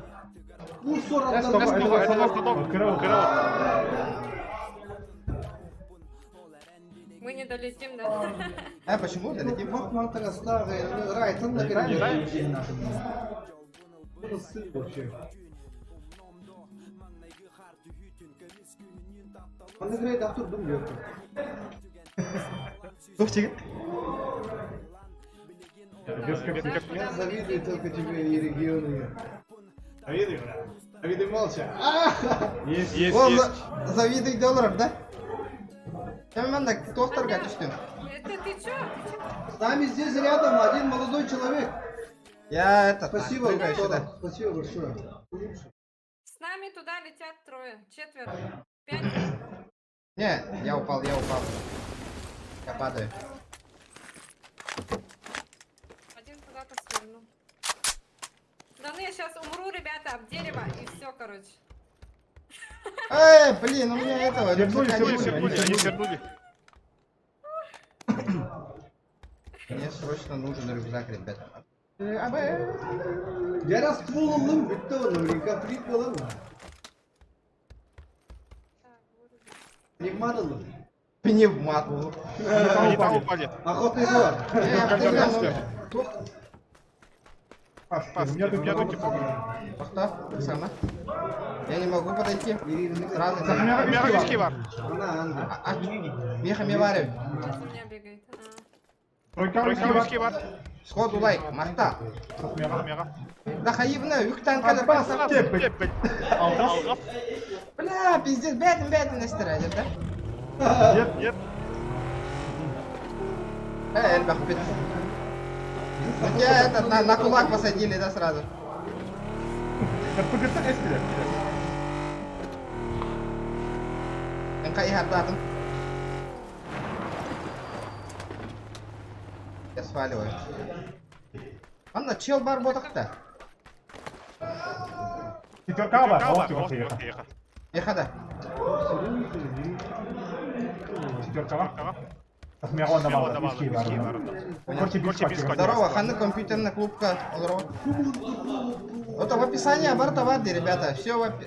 Мы не долетим, да? А почему долетим? Тух Знаешь, куда Я мы завидую летим? только тебе и региону. Завидуй, брат. Завидуй молча. Есть, есть, О, есть. завидуй долларов, да? Я мен докторга түштүм. Это ты чё? Ты чё? С нами здесь рядом один молодой человек. Я этот, Спасибо, прыгаю Виктор. сюда. Спасибо большое. С нами туда летят трое, четверо, пятеро. Не, я упал, я упал. Я падаю. Один куда-то свернул. Да ну я сейчас умру, ребята, об дерево, и все, короче. Эй, блин, у меня этого Вернули, рюкзака Свернули, нет. свернули, они свернули. Мне срочно нужен рюкзак, ребята. Я раз ствол ыллым, бүттү оны, блин, конфликт боламы? Так, вырубил. Пневмат ыллым. Пневмат. Они там упали. Охотный двор. Э, Здравствуйте. Пас, у меня тут У меня тут типа. Что? Сама. Я не могу подойти. Сразу. Мягкий вар. Она Анда. А, Миха Миварев. Сейчас у меня бегает. А. Тройка Тройка вар. Сходу лайк. Махта. Мега. Да хаивна, юктан кадр паса. Алгас. Бля, пиздец, бәтін бәтін эстер да? Нет, нет. Э, Эльбах, бит. Ну тебя этот, на кулак посадили, да, сразу? РПГ эстилер. НК и хардатым. Я сваливаю. Анна, чел бар ботақта. Четверка бар. Ох, четверка. Ехада. Четверка бар. Смехон давал. Иски бар. Корчи бис Здорово, ханы компьютерная клубка. Здорово. Это в описании бар товар, ребята. Все в опи...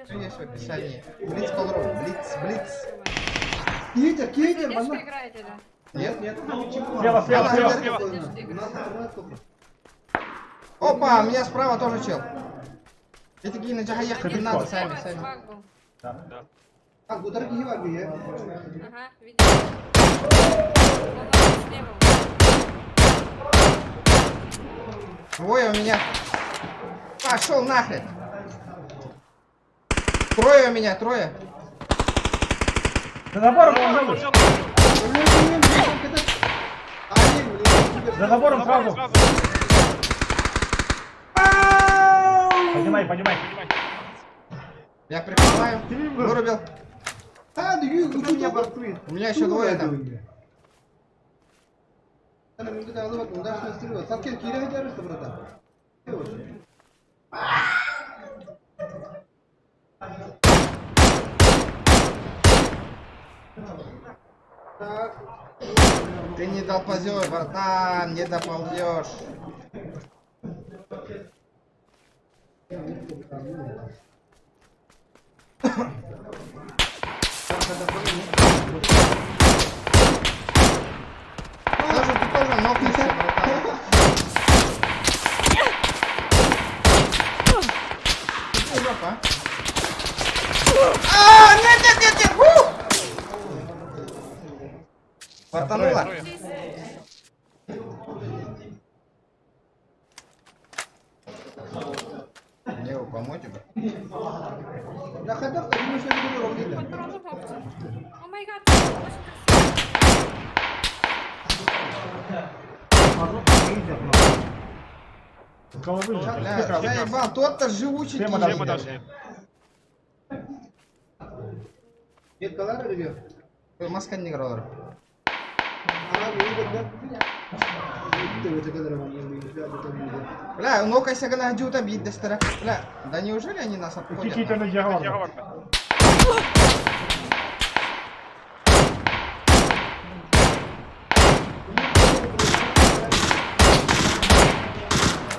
Все есть в описании. Блиц колоров. Блиц, блиц. Китер, китер, Девушка манна. играете, да? Нет? Нет, Слева, слева, слева. слева. У нас интернет только. Опа, у меня справа тоже чел. И такие на джахаях не надо сами, Справа сами. чувак был. А, гудар кихи бар бие. Ага, видел. Он там слева. Двое у меня. Пошел нахрен. Трое у меня, трое. За забором он За забором сразу. Поднимай, поднимай. Я прикрываю. Вырубил. А, У меня еще двое там. Ты не доползешь, братан, не доползешь. Тоже, ты тоже нокнешься, братан. Ты жопа, а? А, нет, нет, нет, нет! У! Фартануло. Мне его помочь бы. На ходах ты думаешь, что я буду Патроны в опте. Oh my god, очень красиво. С головы же. Бля, заебал, тот-то живучий. Тема кисть, даже. бля. Нет, калар или Ой, Маска не играл. Бля, ну-ка, гана джута бит дестера. Бля, да неужели они нас обходят? Какие-то на джаговар.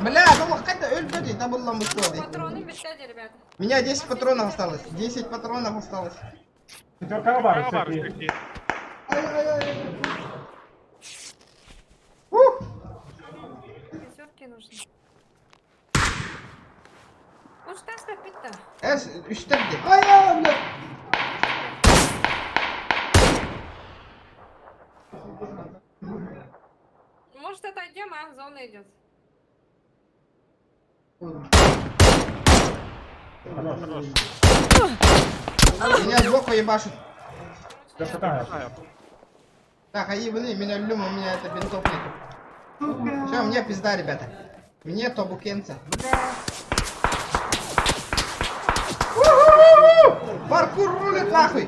Бля, ну как-то өлбөтүй, табыллан быстуоды. Патроны бесяде, ребята. У меня 10 патронов осталось. 10 патронов осталось. Пятерка бар, кстати. Ай, ай, ай. Ух! Пятерки нужны. Уж так пить-то. Эс, үстэрди. Ай, ай, блядь. Может, отойдем, а? Зона идет. Меня сбоку ебашут. Да, Так, а ебаны, меня люм, у меня это бинтов нету. Все, мне пизда, ребята. Мне тобукенца. Уху! Паркур рулит нахуй!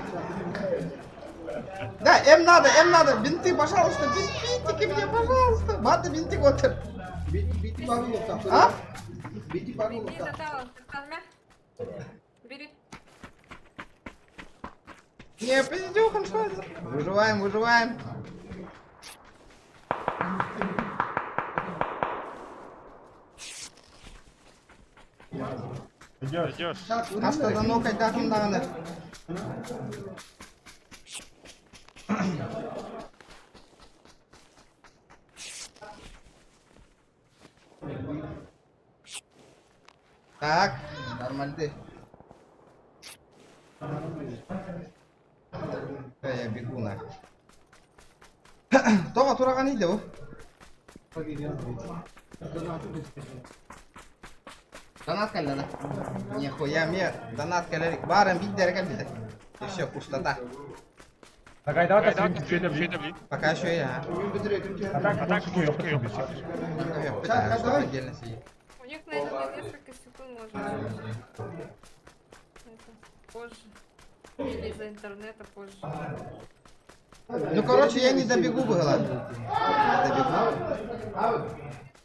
Да, М надо, бинты, пожалуйста, бинтики мне, пожалуйста. Бата бинтик вот. Бити бары yok. А? Бити бары yok. Беги, Натала, Наталья. Бери. Не, пиздюхом, что это? Выживаем, выживаем. Идешь. Хаста ну кайдахым даҕаны. Так, нормальды. Да, я бегу нахуй. Тоҕо тураҕын иде бу? Донат кэллэ да? Нихуя мне донат кэлэр. Баран биддер кэлбитэ. И все, пустота. Пока еще я. А так, А отдельно сидит. У них, наверное, несколько секунд можно. Это, позже. Или из-за интернета позже. Ну, короче, я не добегу было. Не добегу.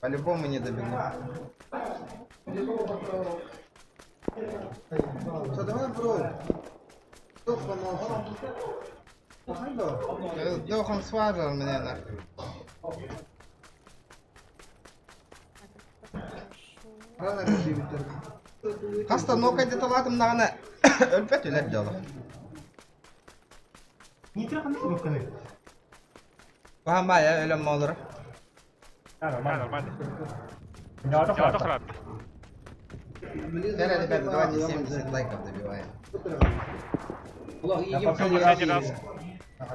По-любому не добегу. Давай, бро. Кто сломался? Дохом сважал меня нахуй. Хаста нока где-то латым даҕаны өлбөт үлэр дьоло. Не траханы кнопканы. Баһамбая өлөм молор. Нормально. Теперь, ребята, давайте 70 лайков добиваем. Я последний раз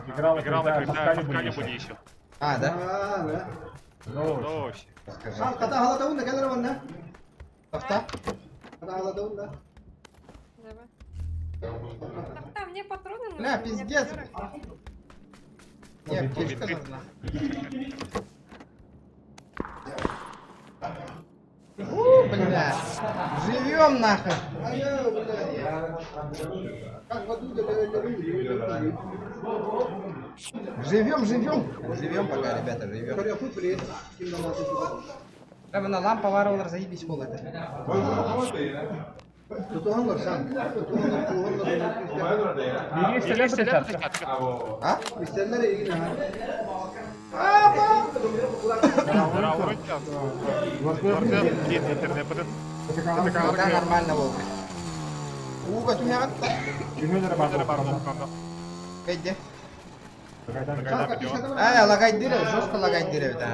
играл, когда в были еще. А, да? Ну, Расскажи. Хата халата унна келер онна. Тоқта? Хата халата унна. Давай. Так там мне патроны нужны. Бля, у меня пиздец. пятерок нет. Не, аптечка нужна. У, бля. Живем нахуй. Ай, бля. Как в аду да Живем, живем. Живем пока, ребята, живем. Прямо на лампа варвар заебись пол это. Тутуhanlar sen. Тутуhanlar, tuhanlar. Бери стрелять. А? İsterler ilgili ha. Пока нормально, волк. Уга, ты меня Кайде. А, лагать дыры, жестко лагать дыры, да.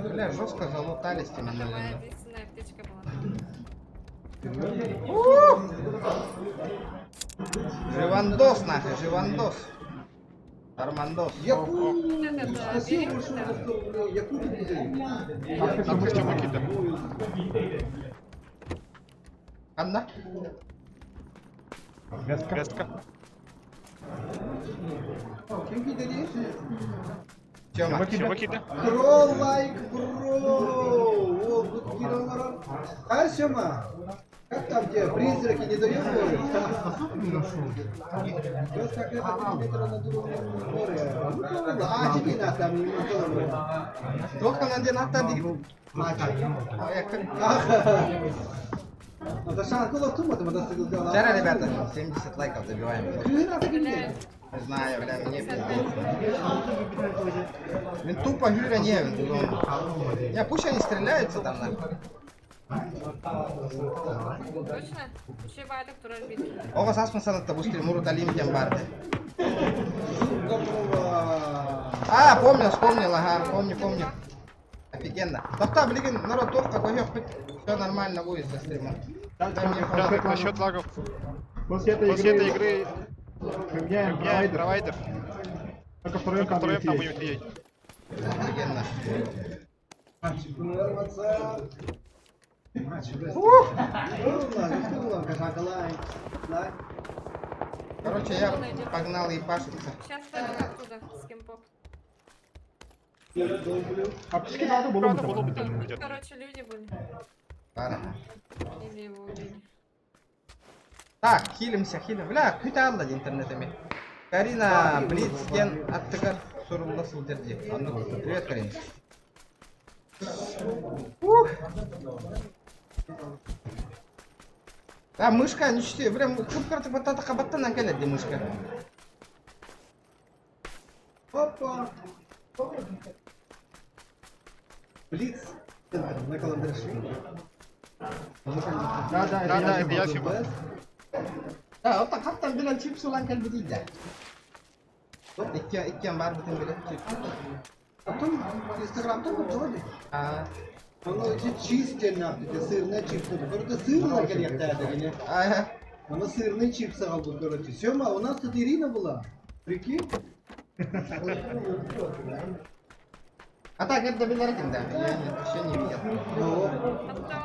Бля, жестко залутались Это именно. моя единственная аптечка была. Живандос нахуй, живандос. Армандос. Yaku. Вот этот, Спасибо бери вот большое это. за 100 рублей. Яку Анна? Вестка. Kim ki dedi? Тёма. Pro like bro. О, тут килограмм. А, Сёма? Как там тебе призраки не дают бой? Just как это 3 метра над уровнем моря. А, тебе на там не Только на день отдадим. Вчера, Вчера, ребята, 70 лайков добиваем. Блядь. Не знаю, бля, мне пиздец. Мин тупо Юрия не Не, пусть они стреляются там нахуй. Точно? Үчүгэй баҕайытык турар бит. Оҕо сааспын санатта бу стрим урут Алим диэн баар этэ. А, помню, вспомнил, ага, помню, помню. Офигенно. Тохтоо, билигин народ туох көһүөхпүт. Все нормально будет со стримом. Дай мне Да, насчет лагов. После этой После этой игры игры меняем меняем провайдер. провайдер. Только втроем Только там втроем там будем будем сидеть. Офигенно. Короче, я погнал ебашиться. Сейчас пойду оттуда с кемпов. Аптечки надо было Правда, было бы. бы тоже будет. Короче, люди были. Ладно. Или его убили. Так, хилимся, хилим. Бля, күйті алла интернетами. Карина, Блиц, диэн аттыгар сурулла сылдьар дии. Оннук. Привет, Карина. Ух. А, мышка, ничего, прям кып-кыртык баттан кэлэр дии мышка. Опа! Блиц. На Каландрашвили. Да, да, Да, да, это это я. я Сима. Да, вот так хаттан билэн чипс ылан кэлбит да. Икки иккиэн баарбытын билэн чипс. Потом Инстаграм там тоже. А, Ону ити cheese диэн ааттыыр, сырный чипсы. Короче, сырный кэлиэхтээх а, Она сырный чипсы был, короче. Сема, у нас тут Ирина была. Прикинь? а так это билэр этим, да. Я вообще не видел. Ау,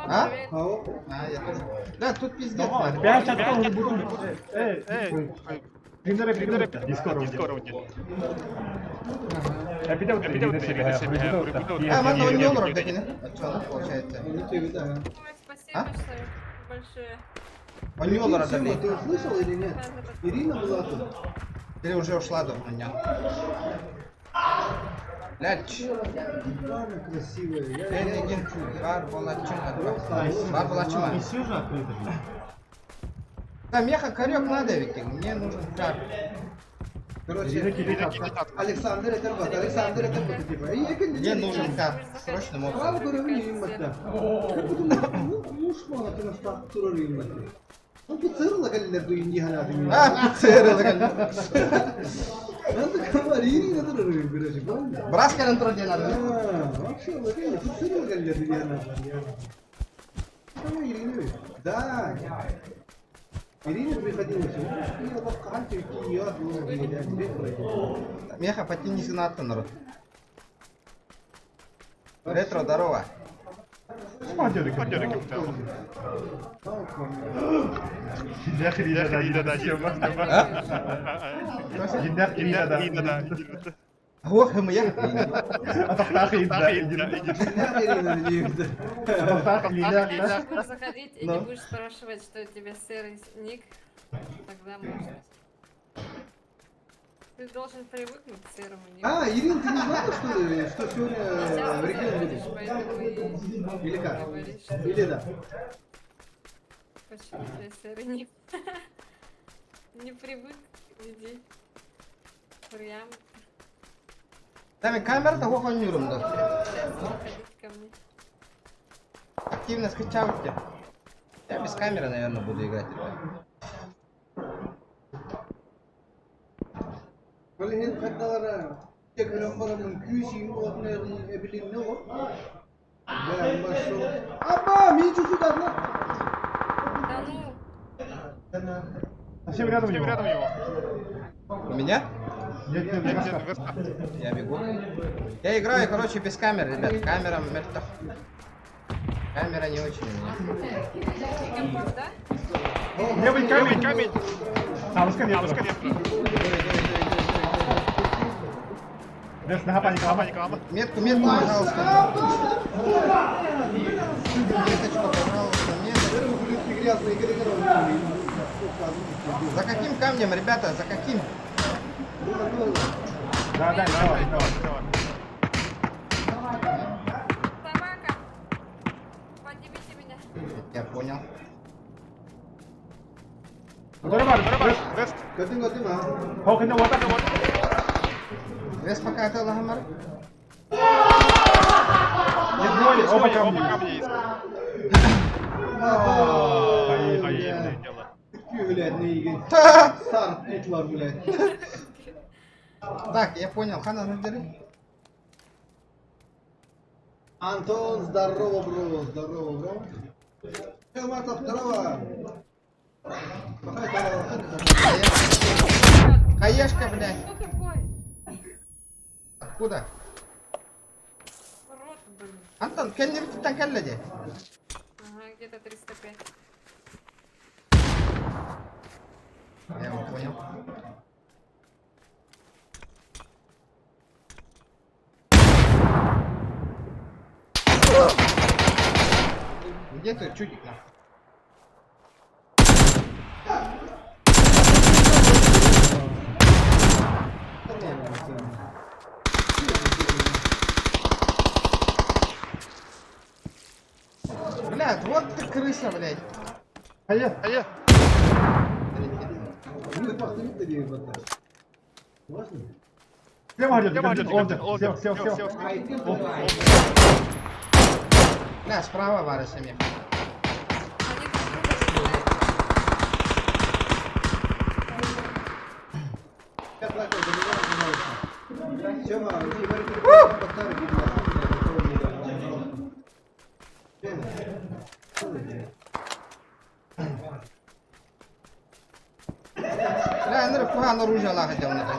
А? Привет. ау. А, я тоже. Да, тут пиздец. нахуй. Пять часов буду. Эй, Эй, Примеры, примеры, примеры. Дискорд. Дискорд. Я видел, ты А, манна он не олорор дэгини. А что, получается? Ну ты, да. Ой, спасибо А? большое. Большое. Он не олорор Сема, дэгини. ты услышал или нет? Ирина была тут. Или уже ушла до меня. Блядь, Она красивая. Я, я, Энигин баар буолааччы. Баар буолааччы. Все же открыто же. Да, меха корек надо ведь, мне нужен кар. Короче, Александр это вот, Александр это вот, типа. И я Мне нужен кар. Срочно мог. Право көрөбүн иймэтэ. Муж мала тынастаах турар иймэтэ. Ну пиццерла кэллэр ду инди ханаатын. А, пиццерия. Надо говорить, надо короче, правильно? Браска на троде надо. А, вообще, вообще, пиццерла кэллэр ду инди ханаатын. Давай, Ирина. Да. Ирина приходила сюда. Я лапка Меха потяни сенат народ. Ретро, здорово. А? Ох, мы я. Будешь заходить и не Ну. будешь спрашивать, что у тебя серый ник, тогда можно. Ты должен привыкнуть к серому нику. А, Ирина, ты не знала, что ли, что сегодня Сейчас в ты регион заходишь, будет? поэтому и Или как? говоришь, что Или да? почему у тебя серый ник. Не привык, иди. Прям Там камера того хонюром да. сейчас заходить ко мне. Активно скачал тебя. Я без камеры, наверное, буду играть, ребят. Böyle hem kadınlara tekrar paramın küsüyüm olmayan ebilin ne o? Ben başım. Abba, mi çocuk adına? Да ну, Совсем рядом у него. Рядом его. У меня? Нет, нет, Нет, нет, нет, верста. Я бегу. Я играю, короче, без камеры, ребят. Камера мертв. Камера не очень у меня. компот, да? Левый камень. Камень, камень. А, узко нет. А, узко нет. Вес, нога паника, Лама, лама. Метку, метку, пожалуйста. Меточку, пожалуйста, меточку. За каким камнем, ребята, за каким? Да, да, давай, давай. Собака! Поднимите меня. Я понял. Утары бар. Вест. Көтүҥ көтүҥ а. Хокинде ота. Вес пока это лагамар. Не двое, оба Оба камни. камня есть. Поехали. Дело. Блядь, не Сар Питлар, блядь. Так, я понял. Хана, ну дери. Антон, здорово, бро, здорово, бро. Мартов, здорово. Хаешка, блядь. Кто такой? Откуда? Рот, блин. Антон, кэлли биттен кэллэ. Ага, где-то 305. Я его понял. Где ты, чудик, нахуй? Блядь, вот ты крыса, блядь. Хайа. Хайа. Слева идет, он, сел, сел, сел. Бля, справа вара семья. Они друг друга не знают. Сема, Бля, ныры кухан оружие лахать он это.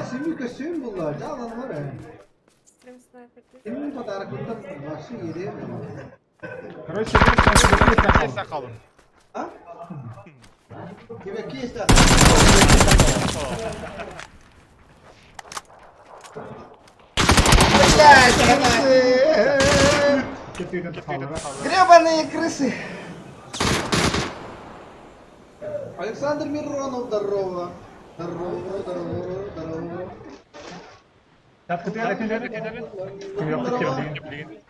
Семи костюм была, да, ладно, Стрим снайпер. Семи подарок, вообще еде. Короче, вес Есть сахал. А? Тебе кейс, да? Блядь, крысы! Гребаные крысы! Александр Миронов, здорово. Здорово, здорово, здорово.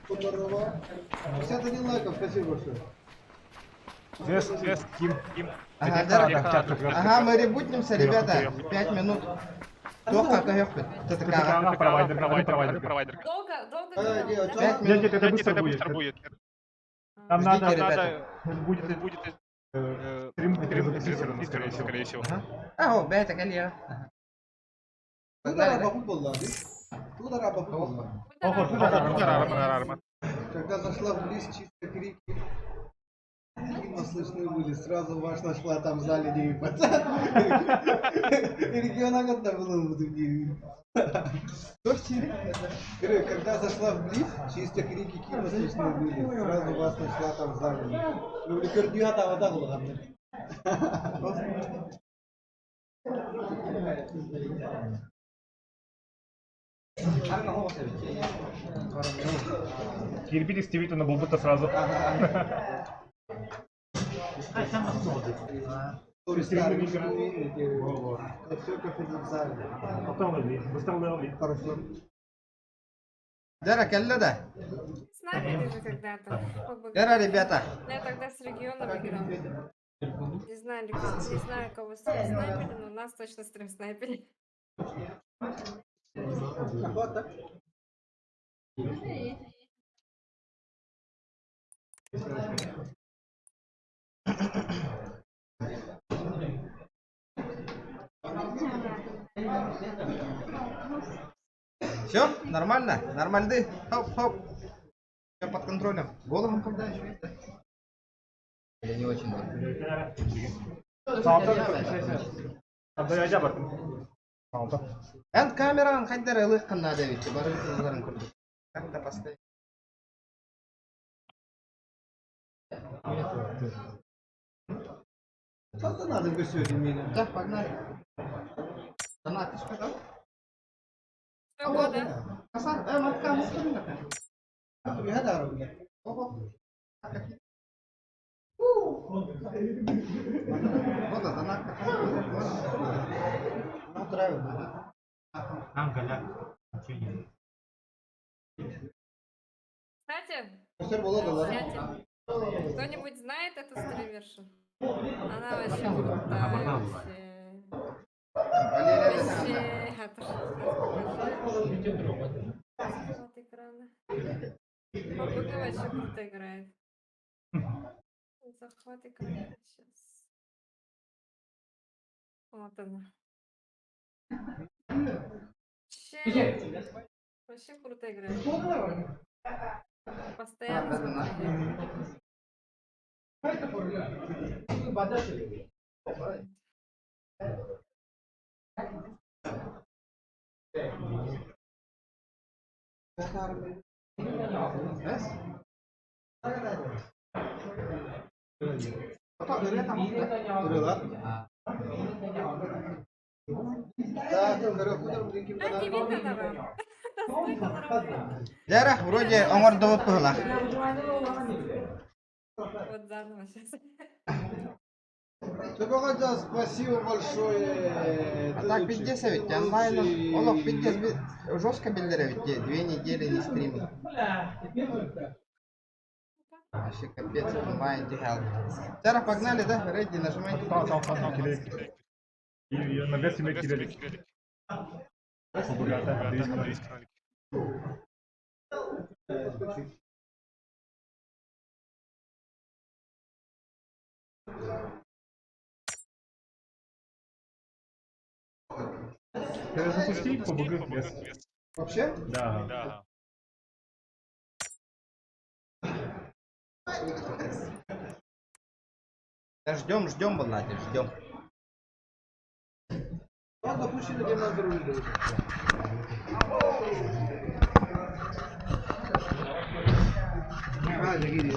Здорово. 51 лайков, спасибо большое. Вес, вес, Ким. Ким. Ага, да. Ага, мы ребутнимся, ребята. 5 минут. Тоха, тоха, ТТК. Провайдер, провайдер, провайдер. Долго, долго А, делал, делать, да? 5 Нет, минут. нет, это Нет, быстро это будет. быстро будет. Там Ждите, надо, ребята. будет Будет стрим, стрим, скорее всего. скорее всего. Ага, бля, калья. Туда раба была, Туда раба была. Ого, Куда Когда зашла в лес, чисто крики. Видимо, слышны были. Сразу ваш нашла там в зале не Региона было. Говорю, когда зашла в близ, чисто крики Кима слышны были. Сразу вас нашла там в зале. Говорю, көрдү вода была. Кирпич действительно был будто сразу. Все как в зале. Потом лови, быстро лови. Хорошо. Дара, кэллэ да. Снайпер же когда-то. Дара, ребята. Ну, я тогда с регионом играл. Не знаю, не знаю, кого стрим снайпили, но нас точно стрим снайпили. Охота. Все, нормально? Нормальды? Хоп, хоп. Все под контролем. Голову когда еще есть, да? Или не очень? Да? Энд камеран хайдар ылых надо ведь, бары курдук. Как-то поставить. Что-то надо бы сегодня меня. Да, погнали. Донат, ты сказал? Что года? Хасан, матка, мускулина. Ого. Вот, донат. Ну, драйв. Там голяк. Ничего нет. Кстати, Все было да. кстати, кто-нибудь знает эту стримершу? Она вообще крутая. Вообще. Валерия Вообще. да. А то что сейчас покажу. Вот экрана. ПБГ вообще круто играет. Захват экрана сейчас. Вот она. Вообще, вообще круто играет. Постоянно смотрю. А, не видно давай. Да стойка нормально. Дьэ, вроде оҥордубут быһыылаах. Вот заново сейчас. Спасибо большое. А так пиздец ведь, онлайн, олох пиздец, жестко биллэрэ ведь, 2 недели не стримил. Вообще капец, онлайн тихал. Тара, погнали, да? Ready, нажимай. И на вес име кирилик. Побогата, 30 0. Перезапусти ПБГ без. Вообще? Да. Да. Да ждем, ждем, Владимир, ждем. Он запущен на здоровье. А, не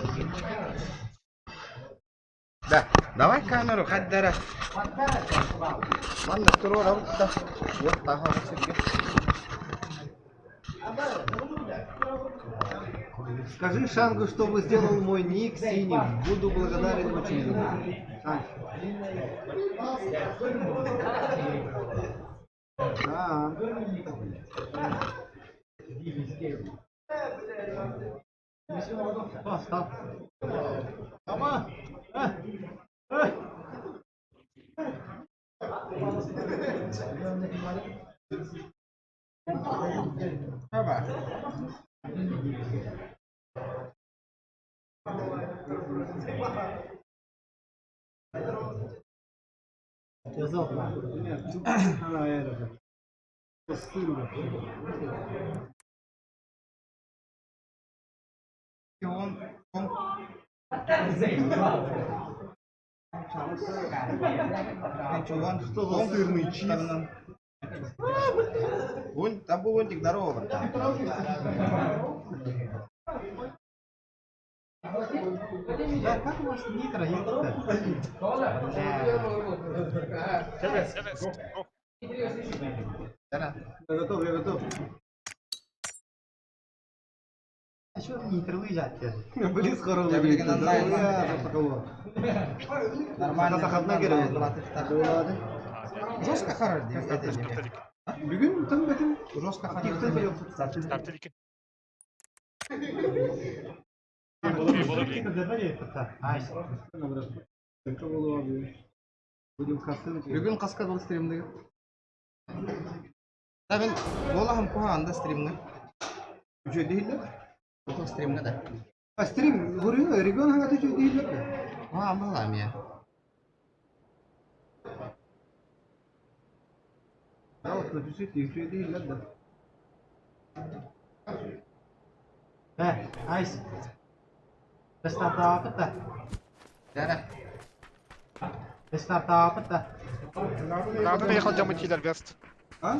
Да, давай камеру, хоть дара. Ладно, второго да. Вот, ага, вот Сергей. Скажи Шангу, чтобы сделал мой ник синим. Буду благодарен очень. Шанг. А. Стоп. Ама! А! А! Опа. Нет, тут- А, это. Сыр вообще. И он. Что за сырный чиз? Вон, там был Лунтик, здорово, братан. Да, как у вас нитро есть-то? Go, go. Да. Я готов, я готов. А что нитро выезжать? Близ хоррор. Я билигин онлайн. Нормально. Сахатна нормально, керек. Жестко хоррор, это не. Бүгүн там бетим. Жестко Активтен хоррор. Старт Айс. Будем хасынки. Бүгүн хаска был стримныыр? Да мин буолаһым куһаҕан да стримҥэ. Үчүгэй дииллэр. Ото стримҥэ да. А стрим, говорю, регион хагаты что дииллэр. А, была я. Да, вот напишите, что дииллэр да. Айс. Стартап да. Да. Стартап да. Надо ехал дьамытилер вест. А?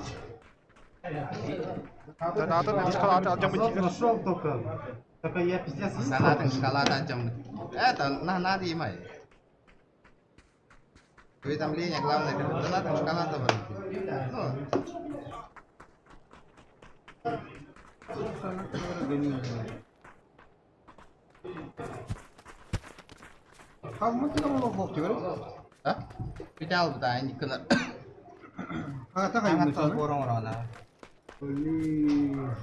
Да надо, шоколад Азот нашел только. Только я пиздец Санатын шоколад антем. Это на надо имай. Уведомление главное. Донатом шоколада Ну, Как мы туда можем говорить? а? Питал да, не кына. А, так Ана борон рона. Блин.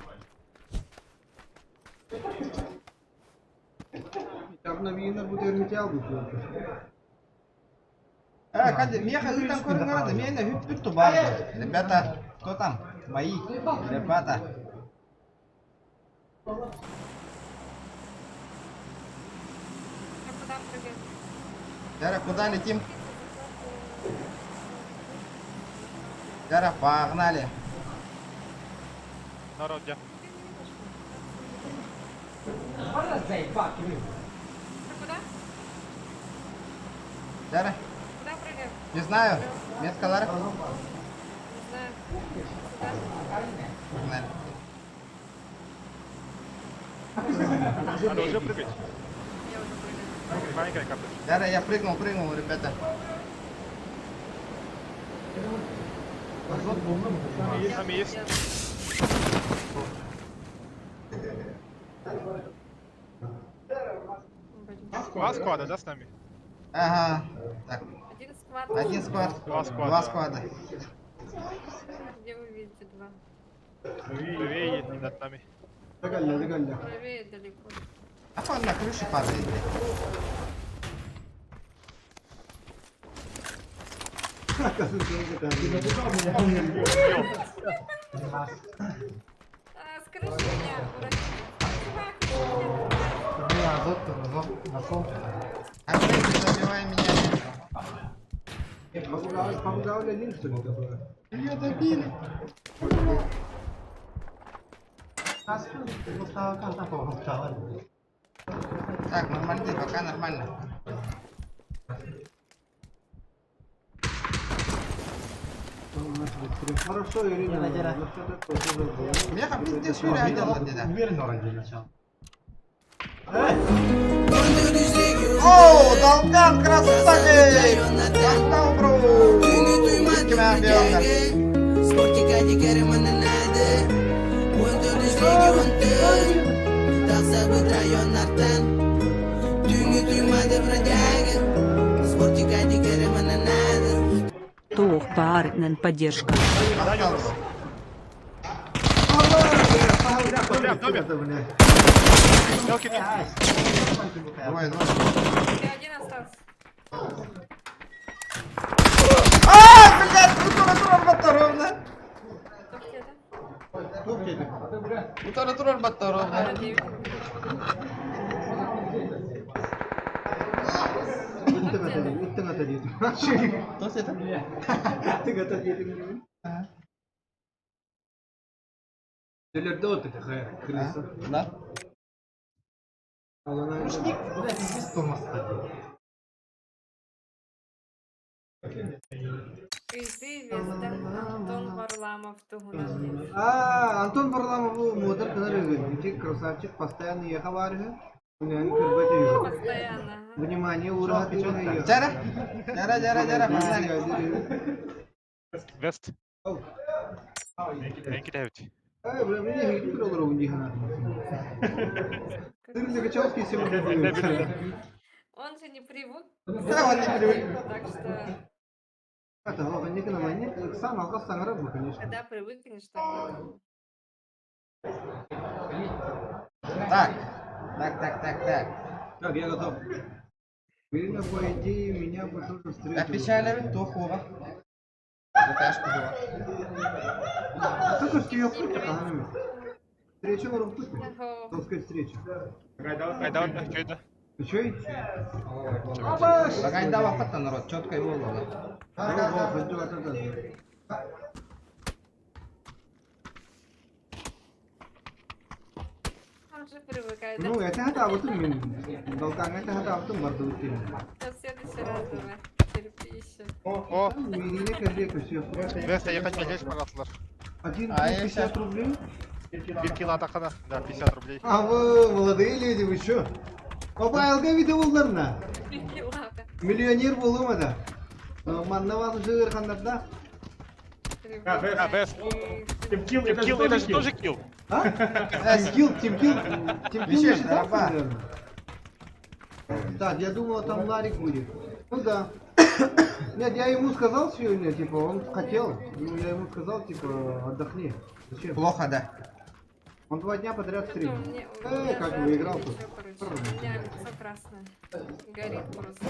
Обновина будет металл будет. Меха ыытан көрүҥ миэнэ бүппүт тубар. Ребята, кто там? Мои. Ребята. А куда прыгать? Дара, куда летим? Дара, погнали. Народ, где? Ты куда? Дара, Куда прыгаем? не знаю. Меткалар. Не знаю. Сюда. Погнали. Надо уже прыгать. Я уже прыгаю. Маленькая капля. Дара, я прыгнул, прыгнул, ребята. С нами есть. Я- Блин. Два склада, да, с нами? Ага. Так, Один squad. один squad. Два squad а. Два squad а. Где вы видите два? Правее едет над нами. Догадля, догадля. Правее далеко. А он на крыше падает. А, с крыши меня уронили. Чувак, меня Блин, азот, азот нашел. Опять не забивай меня. Помогал ли один, что ли, такое? Ее добили. Так, нормально, пока нормально. Хорошо, Ирина. Меха, пиздец, шире одел где-то. Уверенно вроде начал. О, Долган, красавчик! Достал, бро! Спортика дикерімінінеді 14 он Тақсабыт районнартан Түңі туймады бродяга Спортика дикерімінінеді Туох баарынан поддержка. Достал, бро. Бля, в доме. Мелкий дом. Двое, двое. Я один остался. А, блядь, утара турар батаровна. Тух где, да? Утара турар батаровна. А, девять. Кто это? Крыса. Да? Ручник, блядь, здесь Томас ходил. Ты звезда. Антон Варламов туһунан. А, Антон Варламов мотор канал красавчик, постоянно ехал арга. Постоянно. ага. Внимание, ура, Жара, жара, жара, жара, погнали. Вест. Энки Дэвид. Ай, бля, мне не говорил, не Ты Легачевский сегодня будет. Он же не привык. Да, он не привык. Так что, Это, главное, не на не сам алгас саңрап, конечно. когда привыкнешь, так Так, так, так, так, так. Так, я готов. Ирина, по идее, меня бы тоже встретила. Опечалили, то хова. ГТАшка была. Только что ее путь, Встреча в путь. Ого. Толская встреча. Айда, что это? Ты чё? Багайда вахата народ, четко его было. Да, да, да. Он же привыкает, да? Ну, это хата вот мен. Долкан это хата вот барды өткен. До следующий раз давай. Терпи еще. О, Ирина Козлека, все. Вест, я хочу здесь, пожалуйста. Один А, я 50 щас. рублей? Бир кило атакана. Да, 50 рублей. А вы молодые люди, вы чё? Опа, ЛГ видеоларына. Ладно. Миллионер болума да. Манна вас уже да? А, Вест. Тимкил, это же тоже kill. А? Тимкил, Тимкил, Тимкил не Еще, считался, дорога. наверное? Так, я думал, там Ларик будет. Ну да. Нет, я ему сказал сегодня, типа, он хотел. Ну, я ему сказал, типа, отдохни. Зачем? Плохо, да. Он 2 дня подряд Что-то стримил. у меня, у Э, меня как жар выиграл или тут. чё, короче. У меня лицо красное. Горит просто.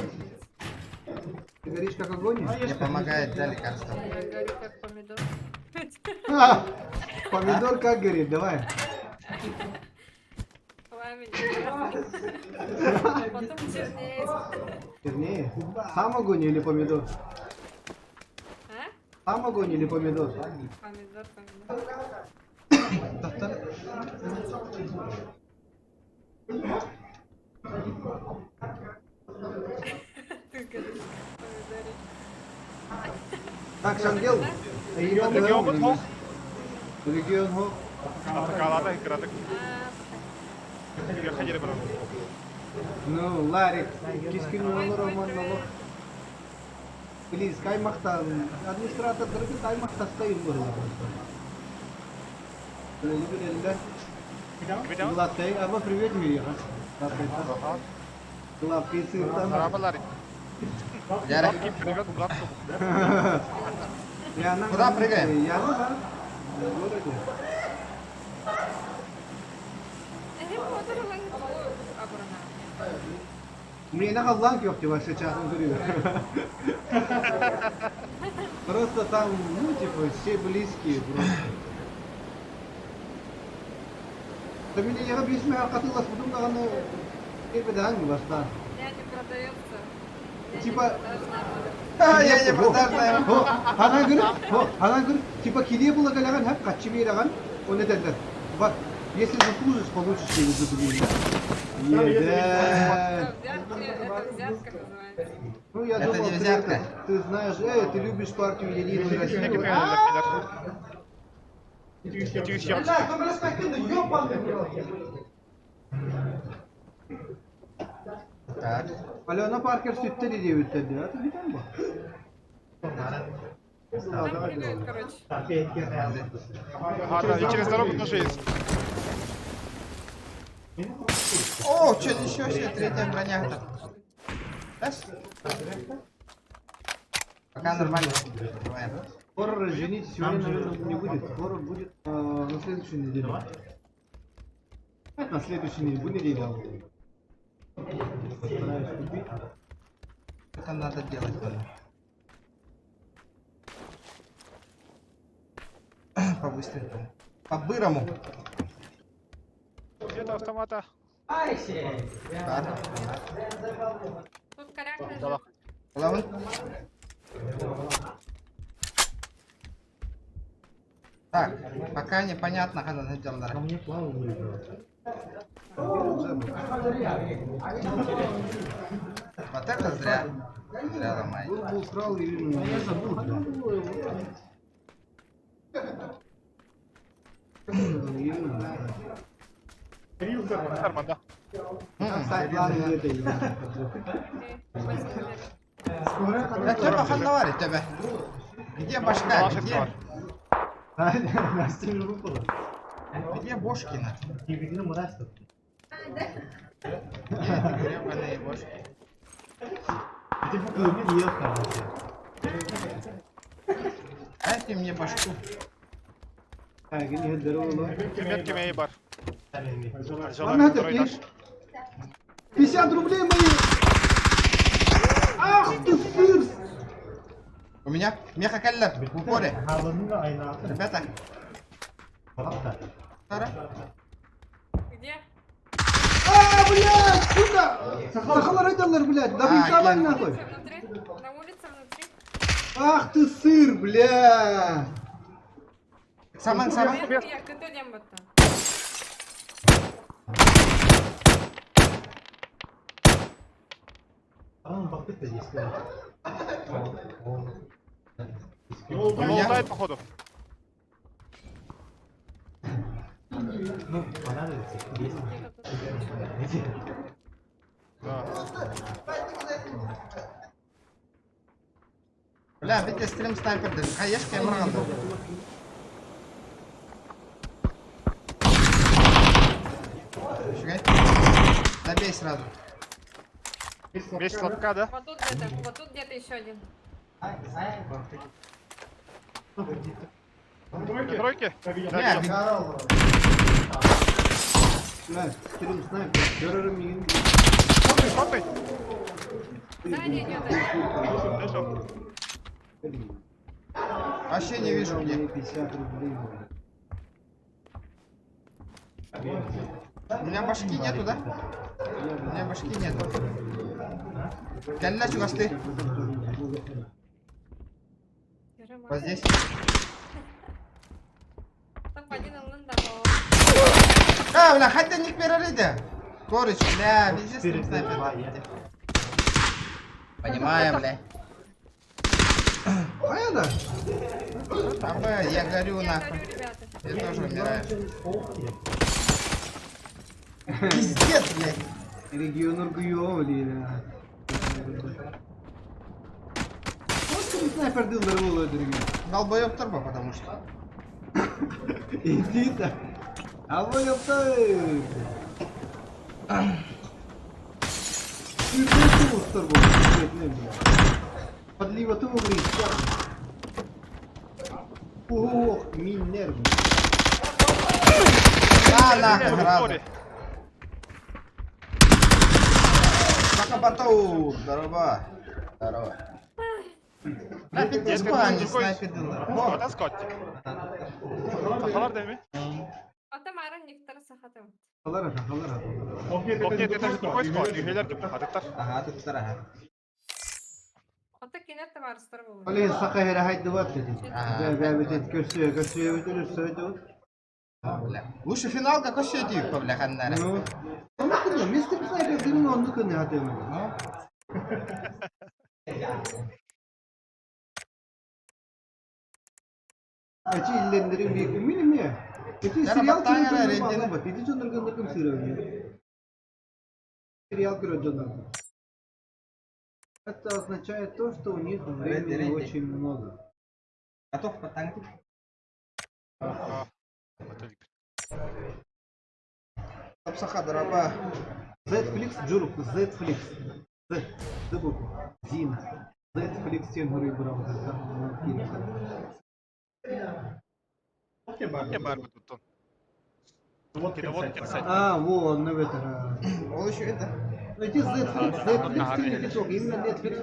Ты горишь как огонь? Мне помогает, да, лекарство. Я горю как помидор. А, помидор как горит, давай. Пламень. Потом чернеет. Чернее. Сам огонь или помидор? А? Сам огонь или помидор? Помидор, помидор. Доктор. Ты горишь как помидорик. Так, Шангел. Регион хох. Регион хох. Атакалата кыратык. А, Ходили брат. Ну, Ларик, кискин Ой, олорор ой, манна Плиз, каймахтан, администратордарга каймахтаста юллар. Главкай, аба привет, Мириха. Главкай сыр там. Арабалар. Ярик. Привет, брат. Куда прыгаем? Я на в городе. Я подумала, обрана. Мне на халланг ёпти вообще часом говорю. Просто там, ну, типа, все близкие просто. Да меня я объясню, а катылас будем на Кирбедан баста. Я не продается. Я Типа- не продажная. А, я не продажная. Она говорит, она говорит, типа киле было галяган, хап качы бейраган, он это это. Вот, если заслужишь, получишь деньги за другие. Еда. Это взятки, это взятка называется. Ну, я Это думал, не ты, взятка. это, ты знаешь, ты любишь партию Единую Россию. А! Так. Алена Паркер сүттэ диэбиттэр дии, а ты бүтэн бу? Там прыгают, короче. Ага, да, и через дорогу тоже есть. О, что, ничего себе, третья броня. Раз. Пока нормально. Открываем. Хоррор, извините, сегодня, наверное, не будет. Хоррор будет на следующей неделе. На следующей неделе, будет неделя. Постараюсь купить. Это надо делать, ладно. По-быстренькому. По-бырому. Где-то автомата. Так. Тут коряк лежит. Главный. Так, пока непонятно, когда найдем, да. мне плаву выиграл. Вот это зря. Зря ломаете. Был бы украл Ирину. Я забыл, бля. Ирину. Арман, да. Кстати, ладно, это Ирина. Окей, возьму беру. Да что похандавали тебя? Где башка? Где? Настя же выпала. Где Бошкина? Екатерина мразь тут. Где эти гребаные бошки? Ты по не ехал вообще. Дайте мне башку. Так, не здорово. Метки мои бар. Ладно, это 50 рублей мои! Ах ты сыр! У меня меха каллер в упоре. Ребята, Сара. Где? А, блядь, сука! Сахалар айталар, блядь, да А, вы нахуй! Улица внутри? На улице внутри? Ах ты сыр, бля! Саман, саман. Я көтөдем баттан. А он бахтыт здесь. Он лутает, походу. Ну, понадобится. Есть. Да. Бля, видите, стрим снайпер. Хаешка я мраган. Фига. Забей сразу. Вместе слабка, да? Вот тут где-то, вот тут где-то еще один. Тройки? Не, Бля, стрим снайпер. Көрөрүм миигин. Фоткай. Сзади идет один. Слышал. Вообще не вижу где. Мне 50 рублей. У меня башки нету, да? У меня башки нету. Кэллэ чугастыы. Держи, Вот здесь. Топ-1 ыллын да ол. А, бля, хотя не перерыды. Корыч, бля, везде стрим снайпер. Понимаю, бля. Понятно? Абэ, я горю Я нахуй. горю, ребята. Я тоже умираю. Пиздец, блядь. Регион Ургуйова или... Вот стрим снайпер дылдар болот ребят. Долбоёб турбо, потому что. Иди то. А вы ёпта. Подлива тугри. Ох, мин нервы. На, нахуй, В сразу. упоре. Пока потом. Здорово. Здорово. На пятиску, а не снайпер дылдар. Во. Отан скотти. Сахалар деми? Ата марын нектар сахатым. Халара, халара. Оп, нет, это же другой скот. Юхелер деп атыктар. Ага, тут вторая. Ата кинет барыстар болу. Олен сака хера хайды ват dedi. А, Бә бә көрсө, көрсө өтөрү сөйдү. Бля. Лучше финал какой все бля, ханнара. Ну. Онны мистер Снайпер димин онны күнү хатым. Ну. Ачи иллендерин bir миним я. Эти Яра сериал баттаң ара, көрөт рейден. бат. Иди чондырган кым сыры. Сериал көрөт жондар. Это означает то, что у них времени рейди. очень много. Готов потанки. Саха, дорога. Zflix Джурук, Zflix. Z, Z букву. Зин. Zflix сен гуры брал. Не бар бу тут. Вот кенсет. А, вон, ну это. Он еще это. Эти Zflix, Zflix ты не ток, именно Netflix.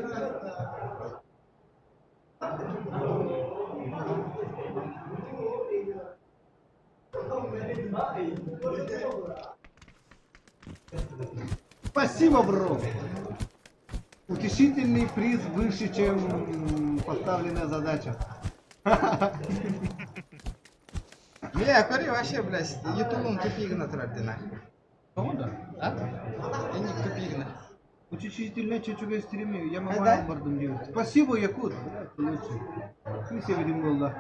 Спасибо, бро. Утешительный приз выше, чем поставленная задача. Бля, кори вообще, блядь, ютубом тупигна тратит нахуй. А? Я не тупигна. Утешительная чуть-чуть стриме, я Да? могу бардым делать. Спасибо, Якут. Блядь, ты лучший. Ты себе видим да.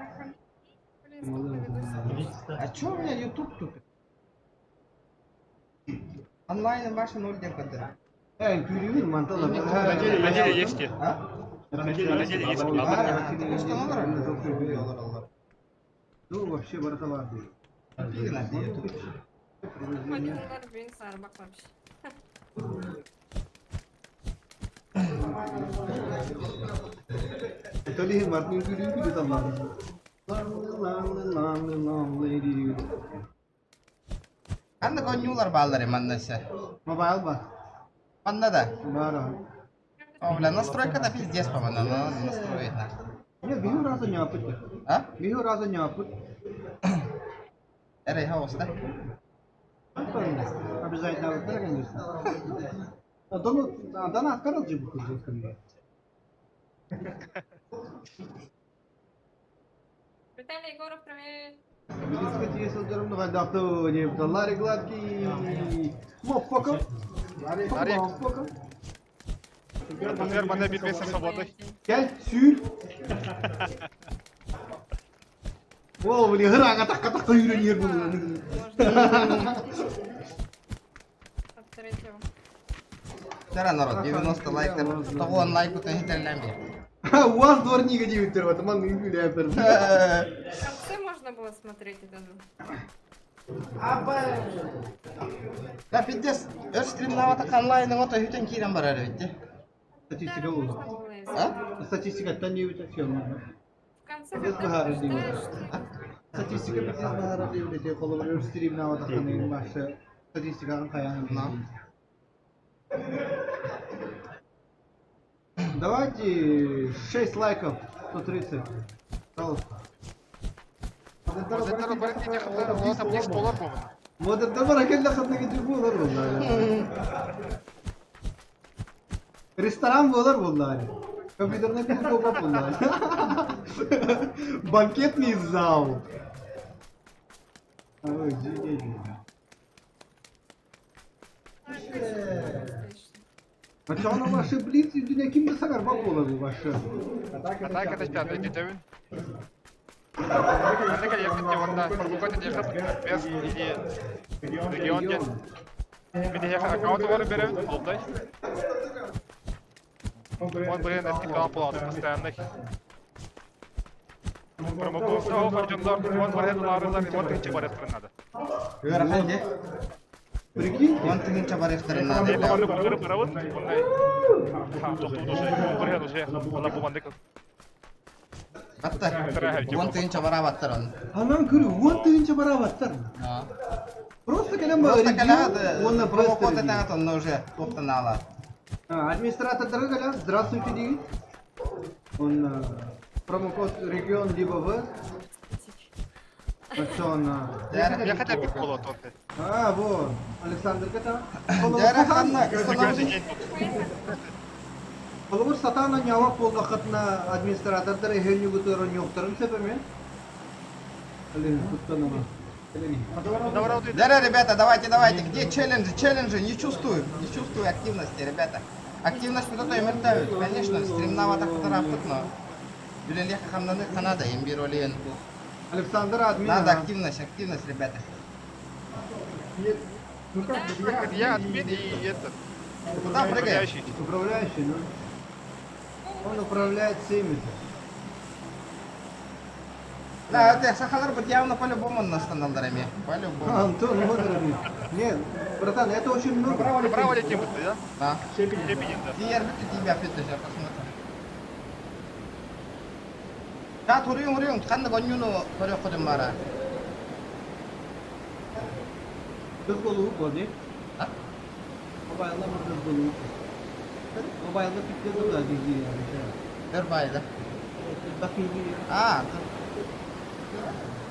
Блин, сколько видосов. А чё у меня ютуб тупит? Онлайн ваша ноль день когда. Эй, күрүгүн мантала. На деле есть. А? На деле есть. А, ты что, надо? Ну, вообще братова. Тупигна, ютуб. Топ-1 ылар бин сарбак вообще. Италия Мартин күрүгүн күрү тамам. Лан лан лан лан леди. Анна конюлар баллары маннасы. Мобайл ба. Манна да. Бара. О, бля, настройка-то пиздец, по-моему, надо настроить нахуй. Не, биху раза не апыт. А? Биху раза не апыт. Эрей, хаос, да? Обязательно вот конечно. А дону, дана откарал же бу кызы. Виталий Егоров, привет. Билиспет сылдырым хайдақты деп Ларри Гладкий. Моппока. Ларри. Моппока. Например, мана бир месяц свободный. Gel sür. Ол блин, гырага такка такка үйренер бұл. Можно. От третьего. Вчера народ, 90 лайков. Того он лайку то хитерлямби. УАЗ дворнига девять вот ман В конце можно было смотреть это. Да пиздец, өр стримнаабатах онлайныҥ ото үтэн киирэн барар эбит дии. Статистика буолла. А? Статистикаттан диэбитэ все нормально. В конце Без когда баһаара диэбитэ. побеждаешь, Статистика пиздец баһаара диэбитэ холобур өр стримнаабатаххына башы статистикаҕын хайаан Ну. Давайте 6 лайков, 130. Пожалуйста. Модердер кэллэ ханна китир буолар буолла. Ресторан буолар буолла. Компьютерный клуб буолла. Банкетный зал. Ой, офигеть. Начало ваши блиц, и ким сагарба буолар бу ваши. Атака это дитебин. Манна кэлиэххит дии уонна Фарбукат диэххит без или регион диэн. Мин эһиэхэ аккаунт оҥорон биэрэбин, холбой. Он блин, эстиктаан буолаҕын постоянный. Промокод оһох дьоннор уон барыһын улаарыллар уон тыһыынча барыахтарын наада. Ыарахан дии. Прикиньте. Уон тыһыынча барыахтарын наада. Эми бары бары барабыт, уонна тохтуут уже, уон барыһын уже, уонна бу маннык Батта. Уон тыһыынча бараабаттар оны. Анан көрү, уон тыһыынча бараабаттар. Просто кэлэн Просто регион кэлэҕит уонна промокод пресс этэҕит онно уже туохтан аалаат. Администратордары кэлэн здравствуйте диигит. Он промокод регион либо В. Оччоҕуна. Дьэ, Я хотя бы буолуо туох А, вот. Александр ката. Дьэ, ханна Регион Холобур сатаан анньаабат буоллаххытына администратордар эһиэнньугутугар онньуохтарын сөп эмиэ. Блин, куттанама. Да, ребята, давайте, давайте. Где челленджи? Челленджи, не чувствую. Не чувствую активности, ребята. Активность вот это мертвая. Конечно, стримнаабатах тараппыт, но... Үлэлиэх хамнаны ханада, имбир олен. Александр админ. Надо активность, активность, ребята. Ну как, Я я админ и этот, Куда прыгаешь? управляющий. Управляющий, ну. Он управляет всеми. Да, это сахалар будет явно по-любому на эмиэ. По-любому. Антон, вот админ. Нет, братан, это очень много. Право летим, да? Да. Степени, да. Тиийэр тебя сейчас посмотрим. Да, туруйуҥ, уруйуҥ, ханна гоннюну көрө бара. Кыз болуу бу, не? А? Мобайлда кыз болуу. Мобайлда пиктеді да диги. Өр байды. А,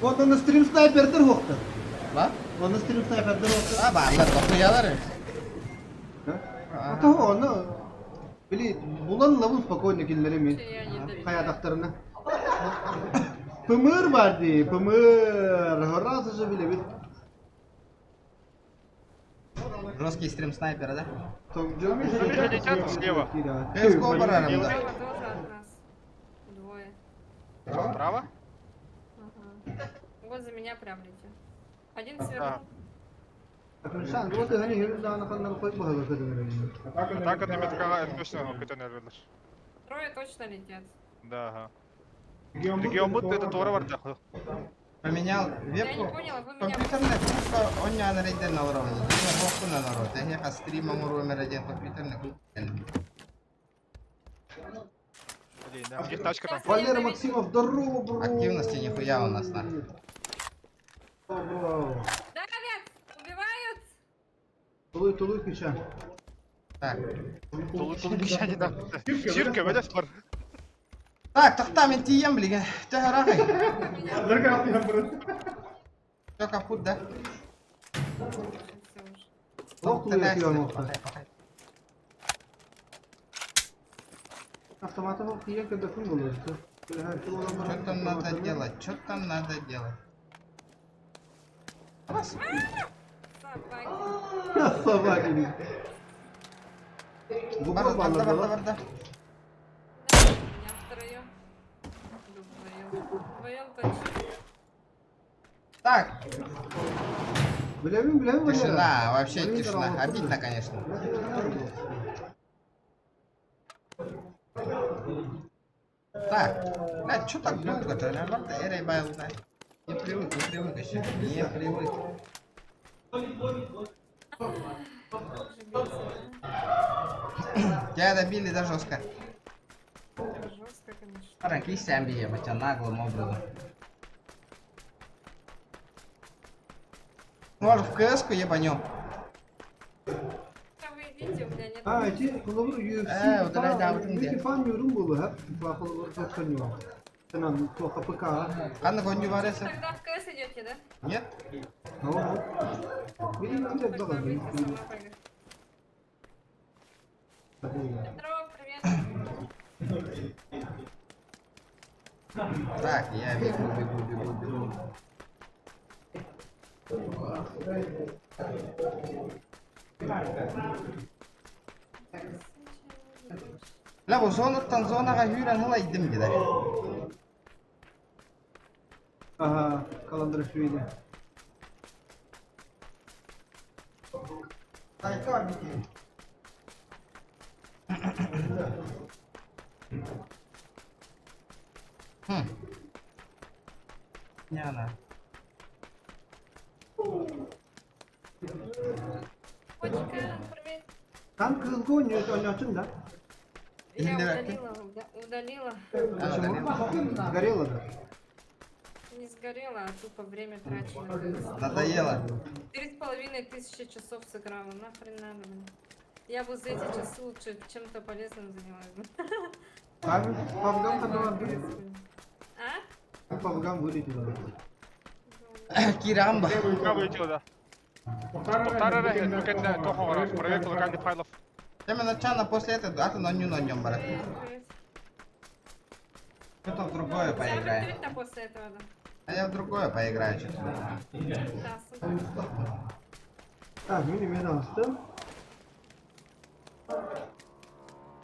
Вот он стрим снайпердер хоқтар. Ба? Он стрим снайпердер хоқтар. А, баалар, дохуялар. А то оны били булан лавын спокойно кинилери мен. Я не доверяю. Хаятактарына. Пымыр бар ди, пымыр. Раз же били бит. Жесткий стрим снайпера, да? Летят слева. CSGO барарым да. Справа тоже от нас. Двое. Справа? Ага. Вот за меня прям летят. Один свернул. Сан, вот они Атака на метка точно көтөн өлбөлөр. Трое точно летят. Да, ага. Регион бут это туора барда. Поменял Я не вебку. поняла, вы меня... Компьютерная кнопка, он не на рейдер на уровне. Я на народ. Я стрима номер один компьютерный клуб. Блин, да. У них тачка там. Сейчас Валера меня доведут. Максимов, здорово, бро. Активности нихуя у нас, нахуй. Бро. Давят! Убивают! Тулуй, тулуй, кича. Так. Тулу тулу кишани да. Чирка, видишь, бар. Так, тохтоо мин тиийэн билигин. Төһө ыраах. Все капут, да? Всё уже. Ох, тулуй, кича. Автоматы ох, я когда фун был. Что там надо делать? Что там надо делать? Раз. Собаки. Собаки. Барда, барда, барда, барда. Да, меня втроем. Вдвоем. Вдвоем точно. Так, Билэбин, билэбин, тишина, вообще тишина. Обидно, конечно. Так, блядь, что так долго-то? Барда, эрэй байылда. Не привык, не привык еще. Не привык. Уже бесит, Тебя добили, да, жестко? да? Жестко, конечно. Парень, кисям бие, тебя наглым образом. Может, в КС-ку ебанем? Да вы идите, у меня нет. Ha, eti холобур UFC Э, удаляй, да, вот где. FIFA нюрум болу хап, FIFA холобур тоқсан yok. Тынан тоқа ПК. Қандай гоню бар есі? Тогда в КС идете, да? Нет? Ого. Бiri Тогда киле баган. быстро сама пойду. Здорово, привет. Так, я бегу, бегу, бегу, бегу. Бля, бұл зонаттан зонаға хүрен ылайдым деді. Ага, Каландрашвили. Хм. Не она. Котика, привет. Там кызгы ойночун да. Я Или удалила, удалила. Почему? Сгорело да. Не сгорела, а тупо время трачу на КС. Надоело. 3500 часов сыграла, нахрен надо мне. Я бы за эти часы лучше чем-то полезным занялась бы. Там павгам хадаван А? Павгам вылетел. Кирамба. Рука вылетела, да. Повторяй, это тохон проверка локальных файлов. Тема начала после этого, а ты на ню на нем брат. Привет, привет. Что-то в другое Тебя поиграем. выкинуть-то после этого, да? А я в другое поиграю что-то. Да, супер. Так, мини мен алыстым.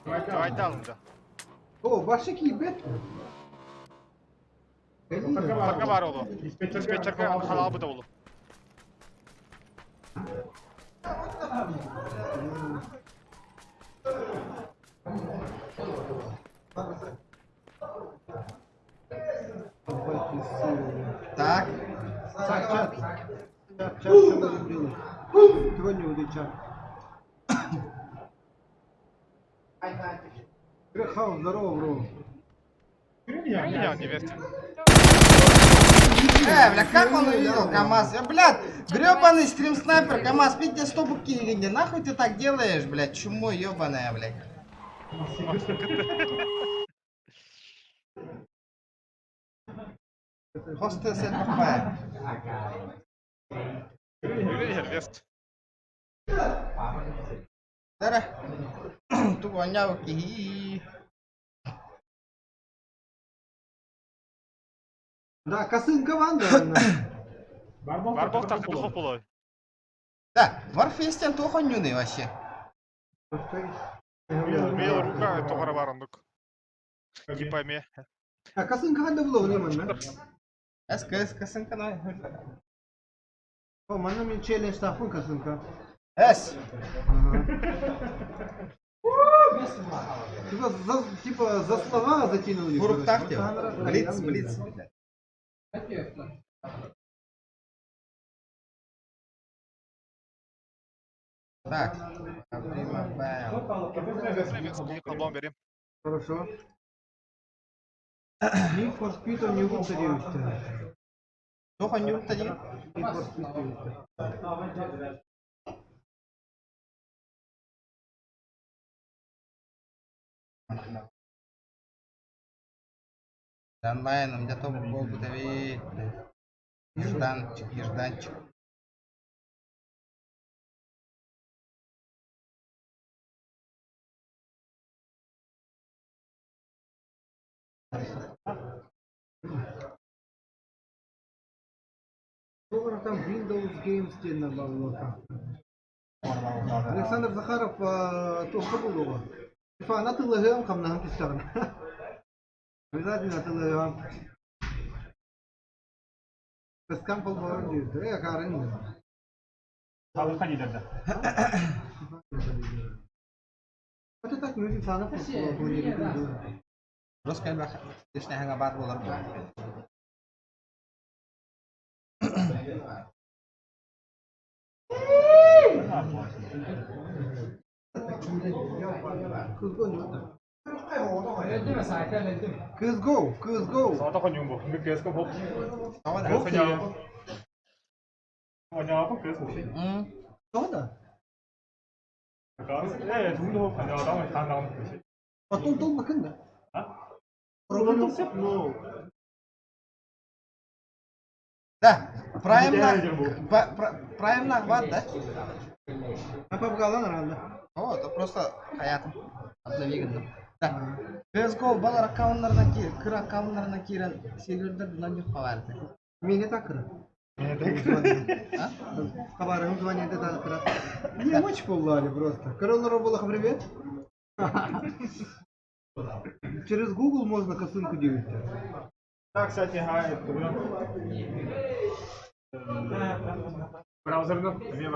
Давай да. О, башы кийбет. Пока бар олу. Диспетчерге халал быда олу. Так. Так, чат. Чат, чат, что будем делать? Сегодня будет чат. Хау, здорово, бро. Меня не верьте. Бля, как он увидел КамАЗ? Блядь, гребаный стрим-снайпер КамАЗ, пить тебе сто буки или Нахуй ты так делаешь, блядь, чмо ебаная, блядь. Хостес РП. Вест. Дара. Тупо ки. Да, косынка ванда. Барбох так духов болой. Да, Варфестен тохон нюны вообще. Бел рука тоғара барындык. Типа ме. А косынка ванда было временно. СКС косынка на. О, мана мен челлендж тафын косынка. С. Типа за, типа за слова затянули. Курук короче. тактил. Блиц, блиц. Так. Прима Колбон берем. Хорошо. Need for Speed не удалился. Тохон нюрта ди. Need for Speed девять. Онлайн, у меня топ был бы Ежданчик, ежданчик. Сколько там Windows Games диэн бааллар. Александр Захаров туохха булуоҕа. Фана тылыһыам хамнаһым түстэҕин. Обязательно тылыһыам. Кыскан холборон диир. Э, карын. Халыха не деді. Это так мы фана Русская баха. Тишне ханга бар болар. CSGO, CSGO. Саата хоньуун бу. Ми кс хоп. Хоньаапа кс вообще. Что да? Э, тугун хоп хоньаатаҕын хаандаҕын вообще. Потом тол макын да. А? Проблема. Ну, Да, Праймна, Праймна хват, да? А папгалан рано. О, это просто хаятым. Обновиган. Да. CSGO балар аккаунтларына кир, кыр аккаунтларына кирен сервердер bundan yok хабарды. Меня так кыра. А? Хабарым звонит, это кыра. Не, мочь поллали просто. Корона Роболаха, привет. Через Google можно косынку делать. Так, кстати, ха, тугун. Браузерда эмиэ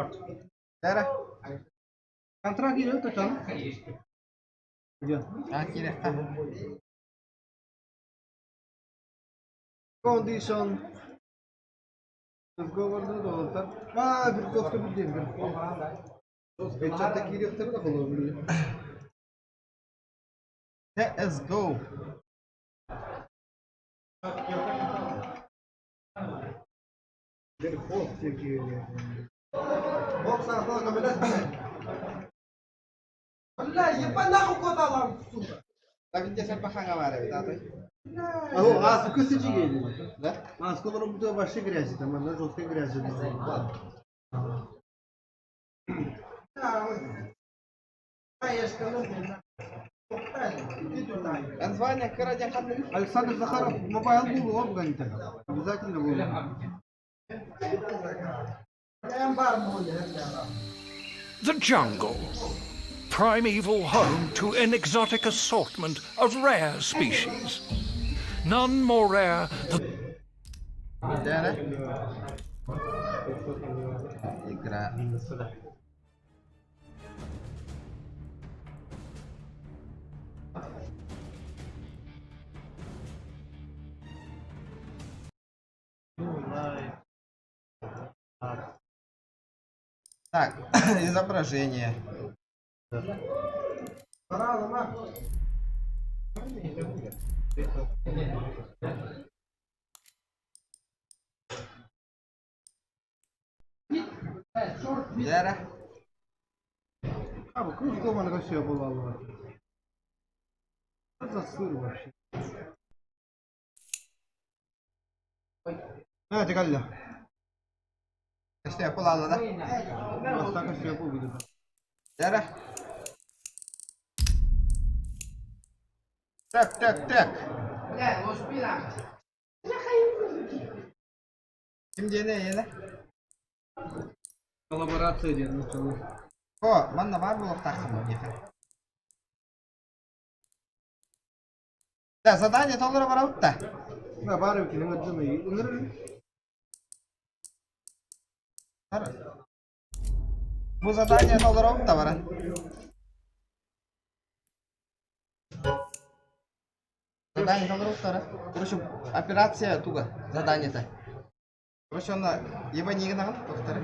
Дара. Контракт идет, там. Где? А, кире. Condition. Разговорный доллар. А, Верховка блин, Верховка. Печаток киректор да было, блин. CSGO. Верхов всякие. Бокс Бля, еба нахуй кота лам, сука. Так где сен паханга бар да той? Алло, а сука сидели. Да? А сколько работы вообще грязи, там она жесткая грязь. Название кыра ханны. Александр Захаров, мобайл был, обгоните. Обязательно был. The jungle, primeval home to an exotic assortment of rare species. None more rare than Дара. Игра. Так, изображение. Дара. А, вот круг дома на Россию была. Что за сыр вообще? А, ты калля. Işte kulağına да. Бастакы все будет. Дара. Так, так, так. Ким диэни эйиэнэ? Коллаборация диэн начало. О, манна баар буолуохтааххын миэхэ. Да, задание толоро барабыт да. Да, бары килин ыддым. Ыныр. Бу задание толоробут да баран. Задание толоробуттара. Короче, операция туга. Задание-то. Короче, онно еба нигин аҕын тоқтары.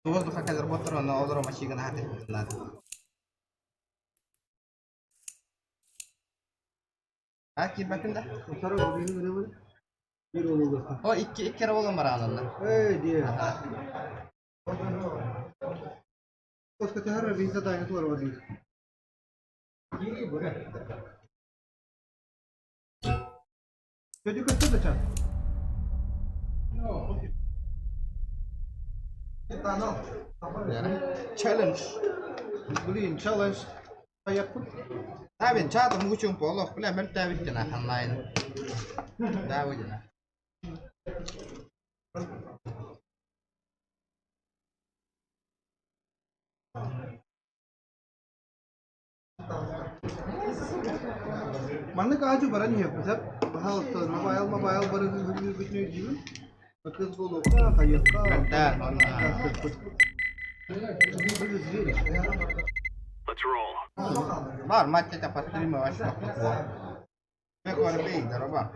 Воздуха кэлэр боттор онно олоро машигын хаты надо. А кирбәкин да? Второй бүгүн гынабы. Бир олуга. О, икки икки кere болон баран онно. Эй, де. Коска тахара бир задание толор води. Чөдү көстө да чат. Challenge. Блин, челлендж. Аяқпын. Табин чатым учун полох, бля, мөлтәбит на онлайн. Да, выйдена. Маннык аажу баран иһиэхпит сөп. Пожалуйста, мобайл, мобайл бары бүтүнүй диибин. Кыз буолуохха, хайыахха. Да, Были звери. Бар, мать тебя по стриму вообще такого. Бек бар бей, здорово.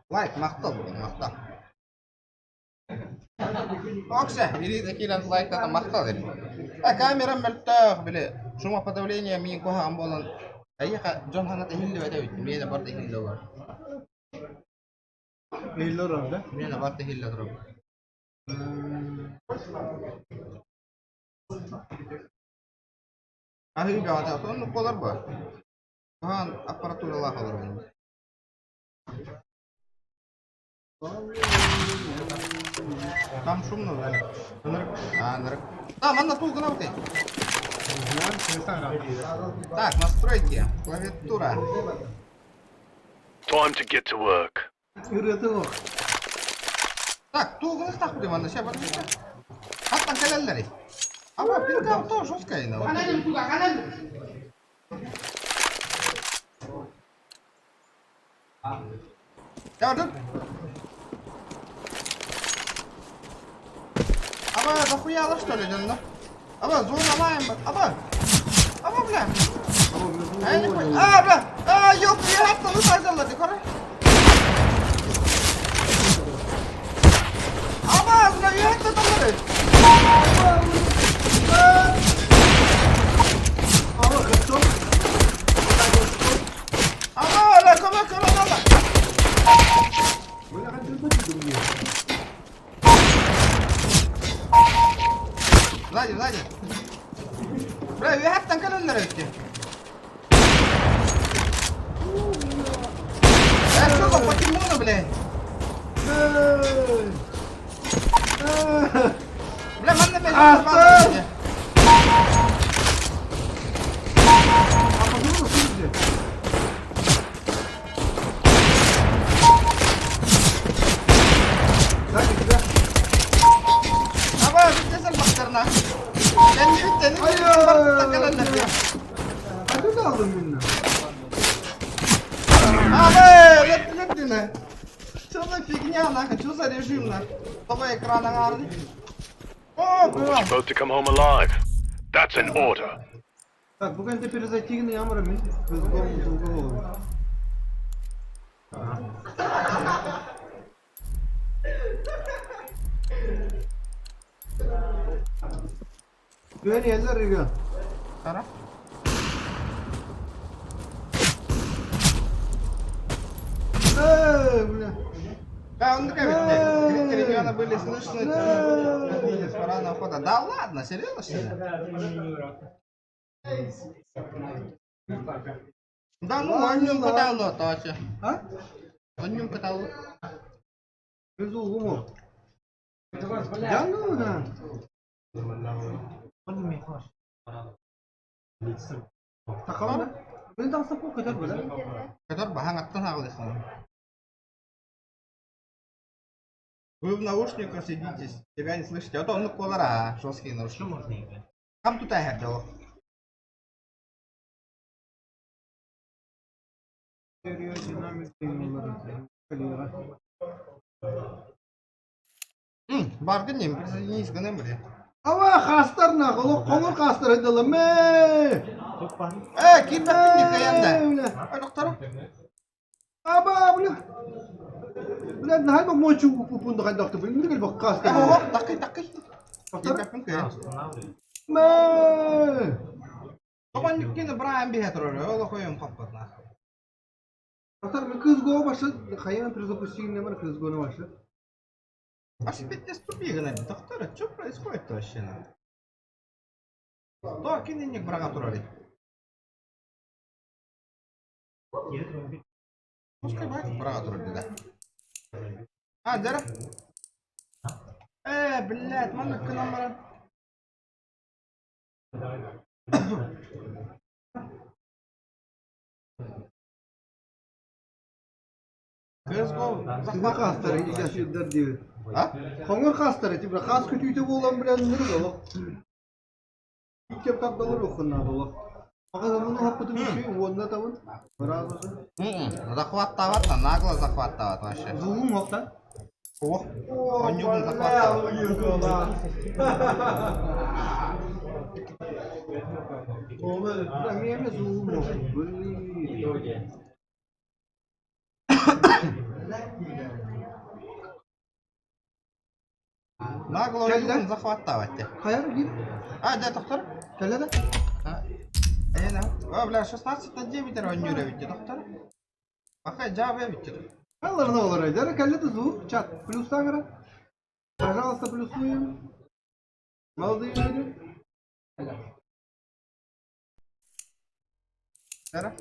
Лайк, махтал, махтал. Окса, Ирина киирэн лайктата махтал Ирина. А камера мөлтөх, били, шумоподавление миин куһаҕан буолан, эйиэхэ дьон ханата иһиллибэт эбит, миэнэ барыта иһиллэ олорор. Иһиллэ олорор да? Миэнэ барыта иһиллэ олорор. Аһыы бөҕөтө, оннук буолар буо. Куһаҕан аппаратуралаах олоробун. Там шумно, да? А, нырык. Да, манна тул гынабыт. Так, настройки, клавиатура. Time to get to work. Ырыата ох. Так, тул гыныктах манна, ща, подожди. Хаттан кэлэллэри. Аба, пинка тоже жесткая. Gördüm. Аба, дохуя что ли, дьонно? Аба, зона лайм, аба. Аба, бля. А, я не понял. А, бля. А, ёпта, я хаттан ытайдалла, дикора. Аба, бля, я хаттан таллары. Аба, качок. Аба, бля, көмө, көмө, көмө. Бля, хантан бачы Сзади, сзади. Бля, үһәттен кэлэллэр эбит. Э, что за покемоны, бля? Бля, манна мен. Астан! А почему вы Сзади тебя. Аба, бүттесел бақтарына. Кэнни бүттени барыттан кэлэллэр. А ты алдың меня? Аба, лет лет Что за фигня, нахуй? Что за режим, нахуй? Давай экран аңарды. О, бля. Both to come home alive. That's an order. Так, бүгін ты перезайти на ямра мен звукового. Güven yerler регион. Қара. Эй, бля. Да, он такой, крики региона были слышны с парадного входа. Да ладно, серьезно, что ли? Да ну, он катал, то А? Он катал. Безугумо. Да ну да. Такама? Мен таңсап қой көтер бля. Который бахангаттан ағылысын. Вы в наушниках сидите, тебя не слышите. А то он колора, жесткие наушники. Там тут ягер Баргын нем, присоединись к нам, бля. Ава хастар на, qo'ng'ir хастар aydalar me. Э, кирбәттин никаянда. Ай, доктор. Аба, бля. Бля, нахай мочу пупунда кайдакты. Билмин бак хастар. О, такый, такый. Кирбәттин кая. Ме. Тоған никкені Брайан бихе турар, ол қойым қаппат нахуй. Доктор, мен кыз го башы, хайан перезапустить не бар кыз го башы. А пиздец тупи гына, доктор, что происходит вообще? То киненик брага турар. Пускай бак брага турар да. А, дара. Э, блядь, маннык кынамара. CSGO Сізді хастар, ижашыдар дейбит. А? Qo'ng'ir хастар, типа хас күтүйтө болан билен ныры олох. Кеп тардалар оқыннады олох. Ага муну хаппытым үшүй, онна табын. Біраз Захват тават, нагло захват тават вообще. Зулум оқта. Ох, он югун захват тават. Мен зулум оқ. Блин. Нагло Кэллэ. захваттаабат дии. Хайар биир. А, дьэ, тохтор. Кэллэ да? Айана. О, бля, 16 на 9 эрэ оонньуур эбит дии, тохтор. Пока дьаабы эбит дии. Алларына олорор. Дьэ, кэллэ да звук, чат. Плюстаан кара. Пожалуйста, плюсуем. Молодые люди. Эрэ.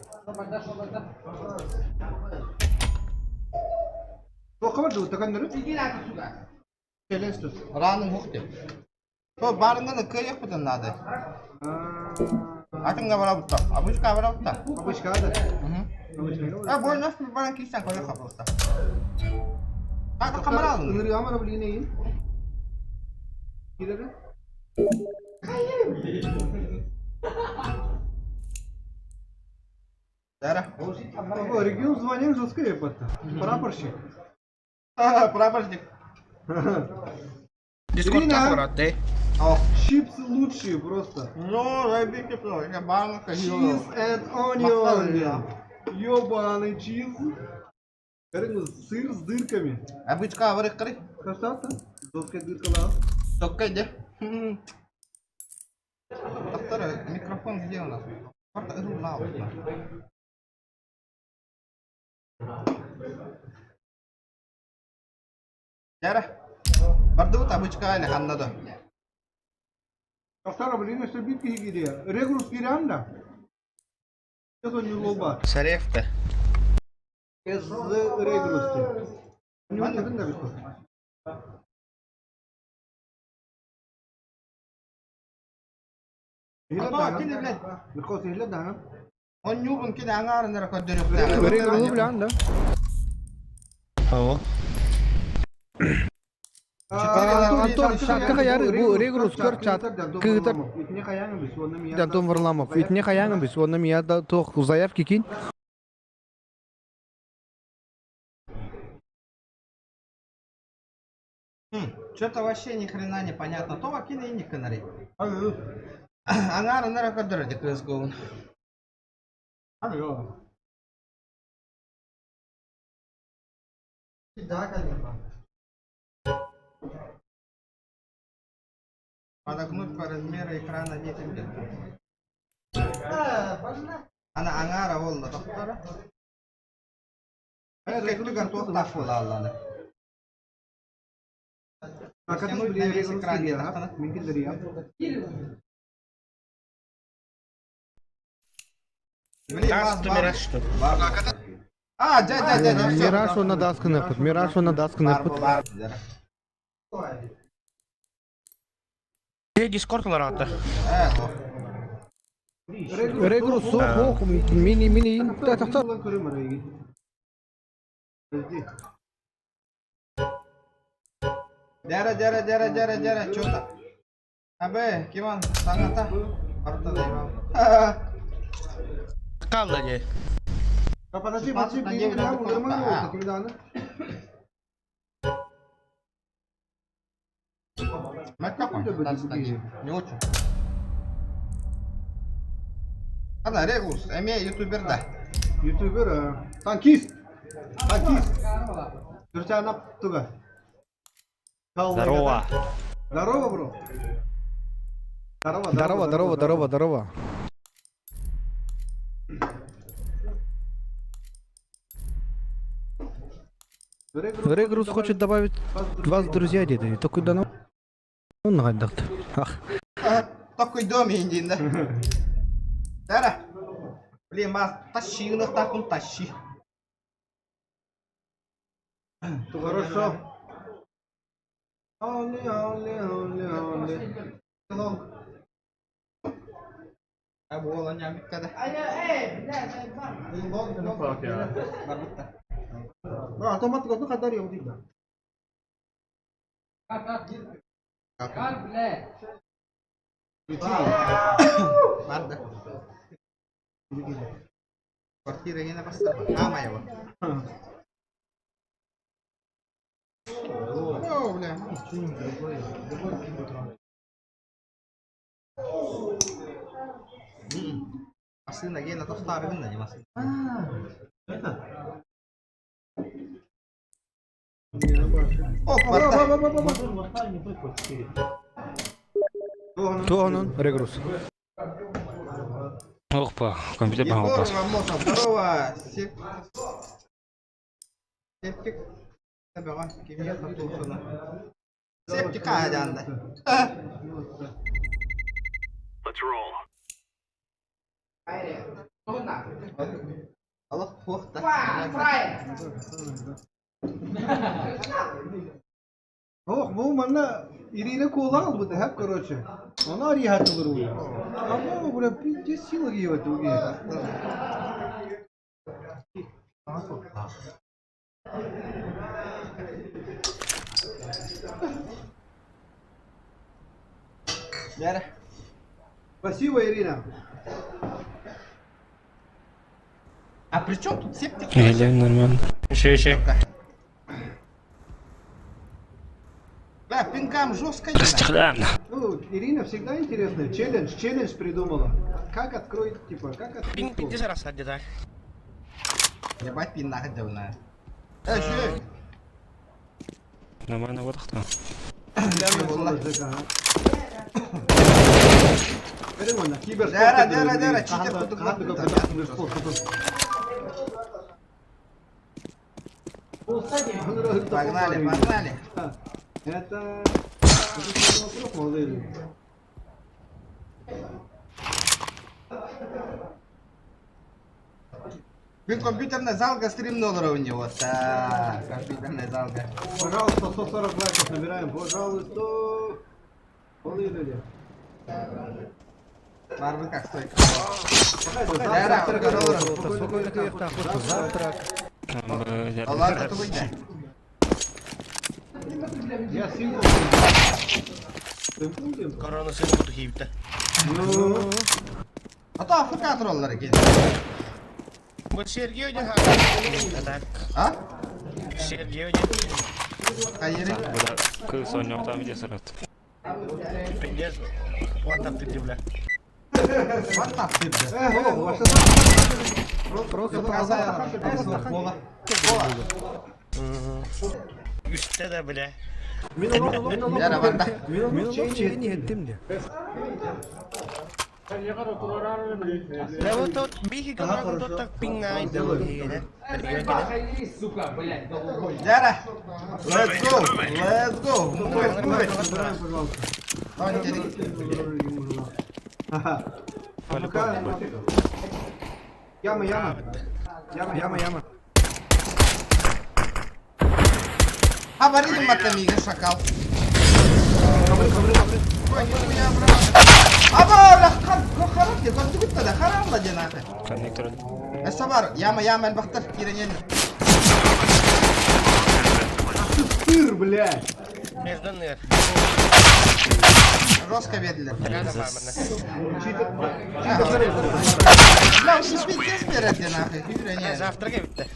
Туохха бардыбыт көннөрү? Кэлэн тут. Раным ух дии. То барыҥҥаны кыайыахпытын наада. Атыҥҥа барабытта. Обычка барабытта. Обычка да. Мгм. А, больно, баран киирсэн көрүөххэ просто. А, камералын. Ыҥырыамара билигин эйин. Киирэрэ? Дара. О, регион званием жесткое епатта. Прапорщик. Прапорщик. Ирина! аккуратный. О. Чипсы лучшие просто. Ну, заебите, я банка Cheese and onion. Ёбаный cheese. Короче, сыр с дырками. Обычка аварыккары. Красавца. Жесткая дырка лав. Только иди. Доктор, микрофон где у нас? Порта рулау. Яра. Бардыбыт обычка или ханна да. Доктор, блин, что битки гиде. Регрус кирям да. Сейчас он не лоба. Сарефте. С регрусте. Не он не да А то кини, блядь. Михос иһилэ даҕаны. Он нюбун кини аңаарынара Регрус көрдөрүөхтэ. билэн да. Ого. Антон, чатка хаяры, бу регрус көр чат кыытар. Итини хаяҥы бис, уонна мия. Антон Варламов. Итини хаяҥы бис, уонна мия да туох заявки кин. Что-то вообще ни хрена не понятно. То кини и не канари. Аңаарынара көрдөрөдө кыз гоун. Да, конечно. Подогнуть по размеру экрана нет где. Ана аңаара буолла тохтора. Кеттүгэр туох буолаалланы. А как Растянуть на весь экран не тахтана. Блин, вас бар. Бар. А, дя, дя, дя, дя, всё. Мираж он на дасканы пут, Мираж он на дасканы Бар, пут. бар, дя. Дискорд олората. Э, о. Регрус суох, ох, мини мини та тахтар. Дяра, дяра, дяра, дяра, дяра, чё-то. Абе, Киман, саҥата. Барта да Хаалла дии. А подожди, подожди, 16 на блин, 9 да, надо уже просто. мы Мать какой? Не очень. Ана, Регулус, эме ютубер да. Ютубер, а, танкист. Танкист. Друзья, туга. Здорово. Здорово, бро. Здорово, Здорово, здорово, здорово, здорово. Регрус хочет добавить вас в друзья, деда. Только да ну. Он нагадахт. Ах. Такой дом индин, да. Дара. Блин, мас, тащи, ну так он тащи. Хорошо. Only, only, only, only. Hello. А буола нямикка да. Барбытта. Автомат готов хадар yok değil. Барда. Квартира гена бастар. Ама его. О, бля. Машина гена тохтаар гынна не машина. Это? О, барда. Туох онон регрус. Опа, компьютер Егор баҕалбас. Мамосов, здорово. Септик. Бөҕө, кимиэхэ тулсуна. Септик аадьаанда. Олох туох да. Ох, бу манна Ирина Куола ылбыт эһэп, короче. Она арыйаатылар уйа. Ама, бля, пиздец сила киевет уги. Бэрэ. Спасибо, Ирина. А при чем тут септик? Или нормально. Еще, еще. Бля, пингам жестко. Расстрелян. Ну, Ирина всегда интересная. Челлендж, челлендж придумала. Как откроет, типа, как открыть? Пинг раз где-то. Ебать пин нахуй давно. Э, еще. Нормально вот кто. Дара, дара, дара, читер кудук. Погнали, погнали. Это... вопрос, молодые люди. Блин, компьютерная залга стрим на уровне. Вот так, компьютерная залга. Пожалуйста, 140 лайков набираем, пожалуйста. Молодые люди. Барбы как стойка. Завтрак. Ладно, то выйди. Я сильно. Корона сын буду хипта. Ну. А то АФК троллеры келdi. Вот Сергей один А? Сергей один. Хайыры. Кыз ойнап там где сырат. Пиздец. Вот там ты, бля. Вот так ты, бля. Просто Бола. Үстэ да, бля. Яра барда. Мен чейин еттим де. Да вот тот бихи команду тот так пинга Яра. Let's go. Let's go. Пожалуйста. Яма, яма. Яма, Яма, яма. А баридим матамига шакал. Аба, лахкан, харам де, кон тугутта да, харам да денаты. Коннектор. Эсабар, яма яма элбахтар киренен. Сыр, блядь. Между ныр. Жестко ведлер. Читер. Бля, уж пиздец берет нахуй, киренен. Завтра битте.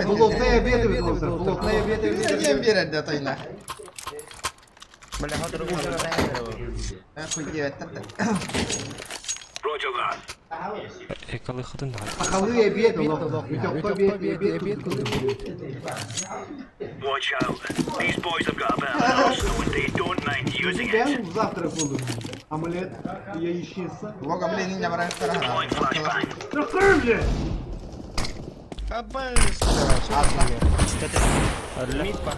Плотные обеды, плотные обеды. Киренен берет да тайна. Бля, Охуеть, Экалы хатын да. Халы обед, лох. Обед, обед, Watch out. These boys have got a bit of an arsenal and they don't mind using it. Я завтра буду. Омлет, яичница. Лога, блин, не брать. Да хуй, блядь! Аба, Митпа.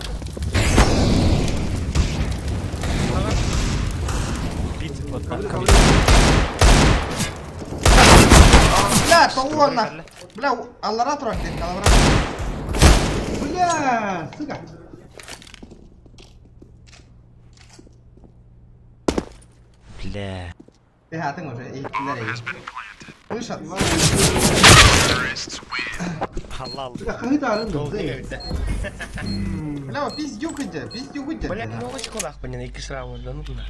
Бля, то Бля, аллара трохи, аллара. Бля, сука. Бля. Ты хатын уже, и Вышел. Халал. Бля, пиздюк иди, пиздюк иди. Бля, ну очень кулак по ней, кисрау, да ну туда.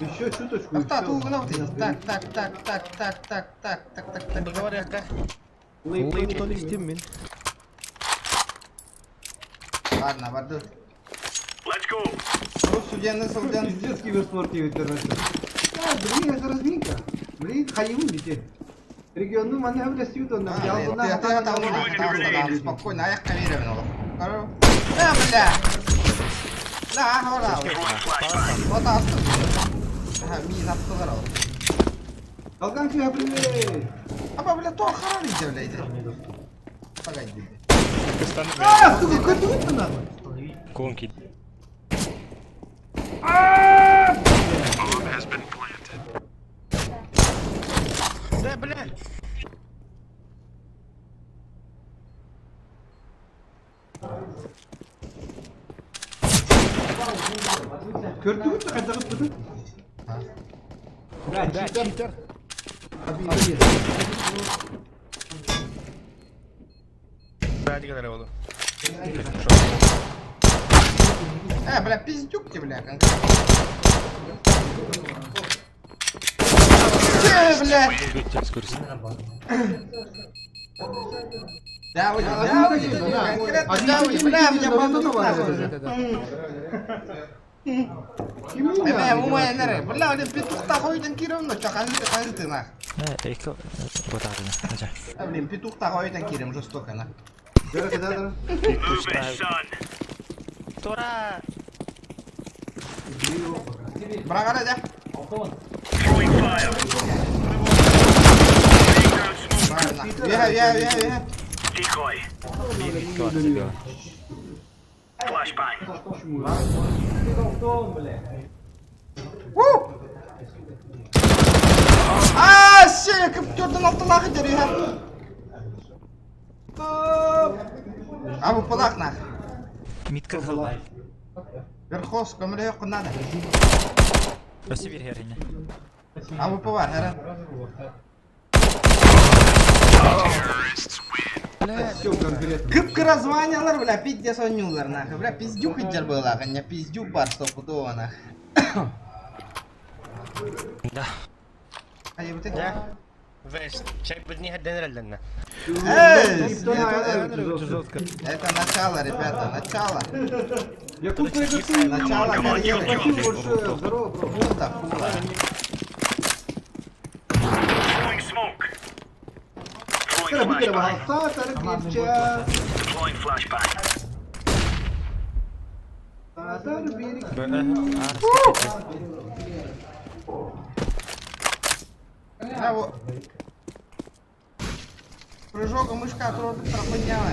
Еще чуточку. Так, так, так, так, так, так, так, так, так, так, так. Договорят как? Лейтон истим мен. Ладно, воду. Let's go. Судьяны, судьяны. Пиздец киберспортивный короче. Да, блин, это разминка. Блин, хаиму бите. Регионну маны бля сьюда на Спокойно, аяққа беремін ол. Э, бля! Да, ора. Вот астым. Ага, мин аттылар ол. Алган тебе привет! Аба, бля, то харар иде, бля, иде. Погоди. А, сука, көрдүңүз нахуй? Кулон кийди. Да, бля. Көрдүңүз кайда кыттыды? Бля, читер. Бля, буолу. Э, бля, пиздюк ты, бля, конкретно. Че, бля? Да, вы, да, вы, конкретно, да, вы, бля, меня бандут нахуй. Эме, умай, нере, бля, один петух тахойден кирем, но чё, ханзы, ханзы ты нах. Эки ботаатына. Ача. А, блин, петух тахойден кирем, жестоко, нах. Да, да, Тура. Брагара, да? Вега, вега, вега, вега. У! А, се, көптөрдөн алтылағы дер, я. А, bu палак нах. Митка халай. Верховск, көмөлө надо. Өсө бир херине. А, bu палак, хара. Все конкретно. Кып названиялар, бля, пиздец ойнулар, нахуй. Бля, пиздюк иджер была, не пиздюк бар стопудово, нах. Да. А я вот это. Весь, чай بدني هدنا لنا. Эй, Жестко. это начало, ребята, начало. Я тут Начало карьеры. Спасибо большое, здорово, бро. Фута, фута. Бля, вот. Прыжок, а мышка от подняла.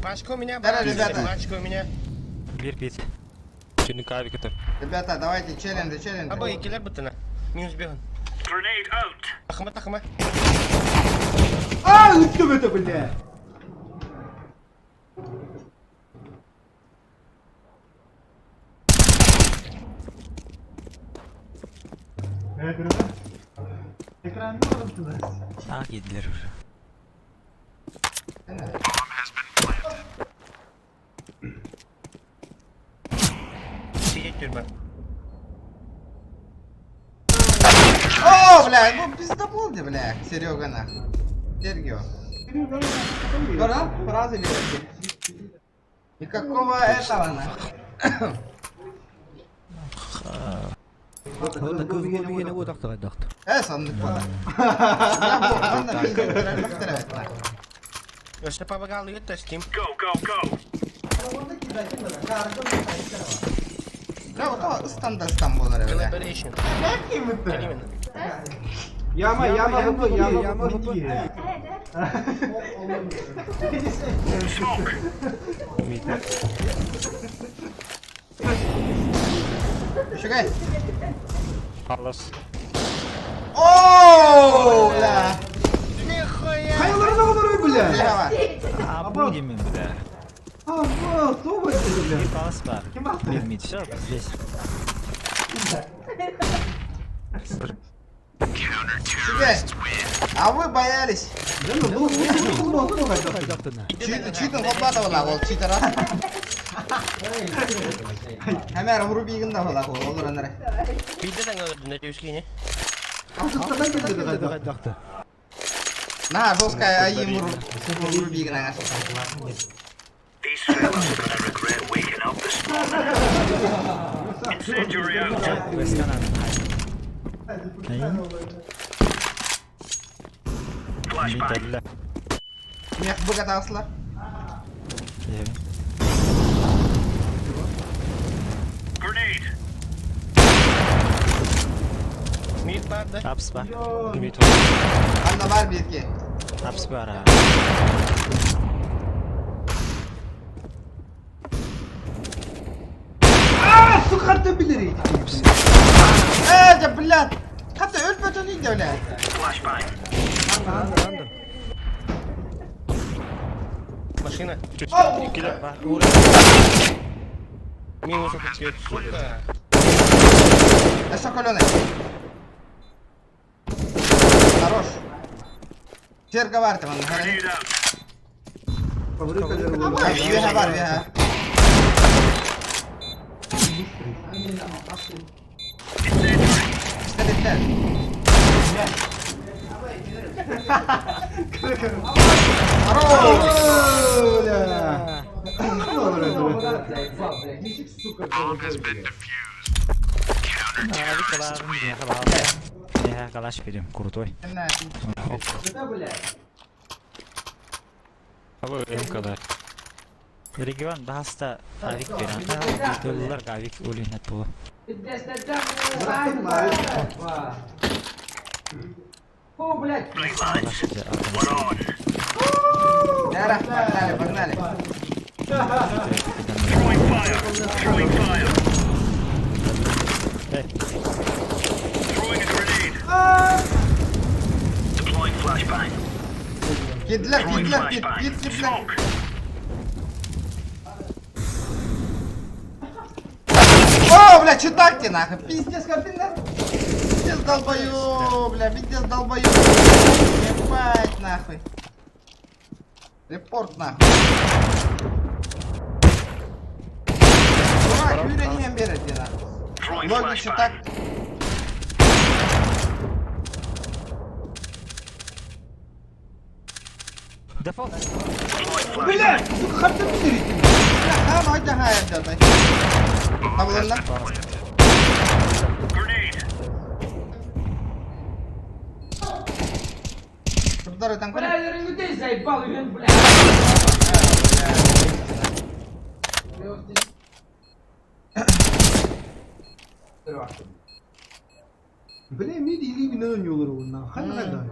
Пашка у меня, Да, ребята. Пашка у меня. Бир бит. Чүнү каби көтөр. Ребята, давайте челленджи, челленджи. Аба икилер бутына. Минус бегун. Ахма тахма. А, үттім это, бля. А, кийдилер уже. Сидеть тюрьма. О, бля, ну пиздобол ты, бля, Серега нах. Сергио. Пора, фразы легкие. Никакого этого нах. Э, сонный пота. Өстө пабагалы өттөстим. Бля, вот то стандарт стан болар, бля. Collaboration. Яма, яма, яма, яма, яма. Шагай. Алас. О, бля. Хайаларына олар, бля. Бля. А будем, бля. А, вот, что это, бля? Палас бар. Бир все, здесь. Шагай. А вы боялись. Да, ну, было, было, было, Читер, читер хоппатабыла, ол читер. Хәмәр врубигин да була, олар анары. Биден аңладым, өскене. На, жесткая аим врубигин аңа. Миталла. Мех быгатаслар. Мид бар да? Апс бар. Анда бар бирге. Апс бар. а. А, сука, хантан билэрий? Ээ, дьэ, блядь. Хата өлбөтөн индэ, блядь. Машина. Бар. Минус отец, сука. Өссө көлөнө. Хорош. Сэргэ бар ты манна. Веха бар, веха. Истер, истер. Хорош! Я калаш берем, крутой. Регион баста авик берем. Доллар авик өлүнөт болу. Дара, погнали, погнали. Кидлер, кидлер, кид, кид, кидлер. О, бля, читак ты нахуй, пиздец, кабина. Пиздец, долбоёб, бля, пиздец, долбоёб. Ебать, нахуй. Репорт, нахуй. Дурак, юрий не берет, нахуй. Логи читак. Дефолт. Бля, сука, хантан билэрий? Бля, хан, ойда хай, дядай. Табылынна. Курдары там куры. Бля, мид или не ойнуулар уна. Хан хайда.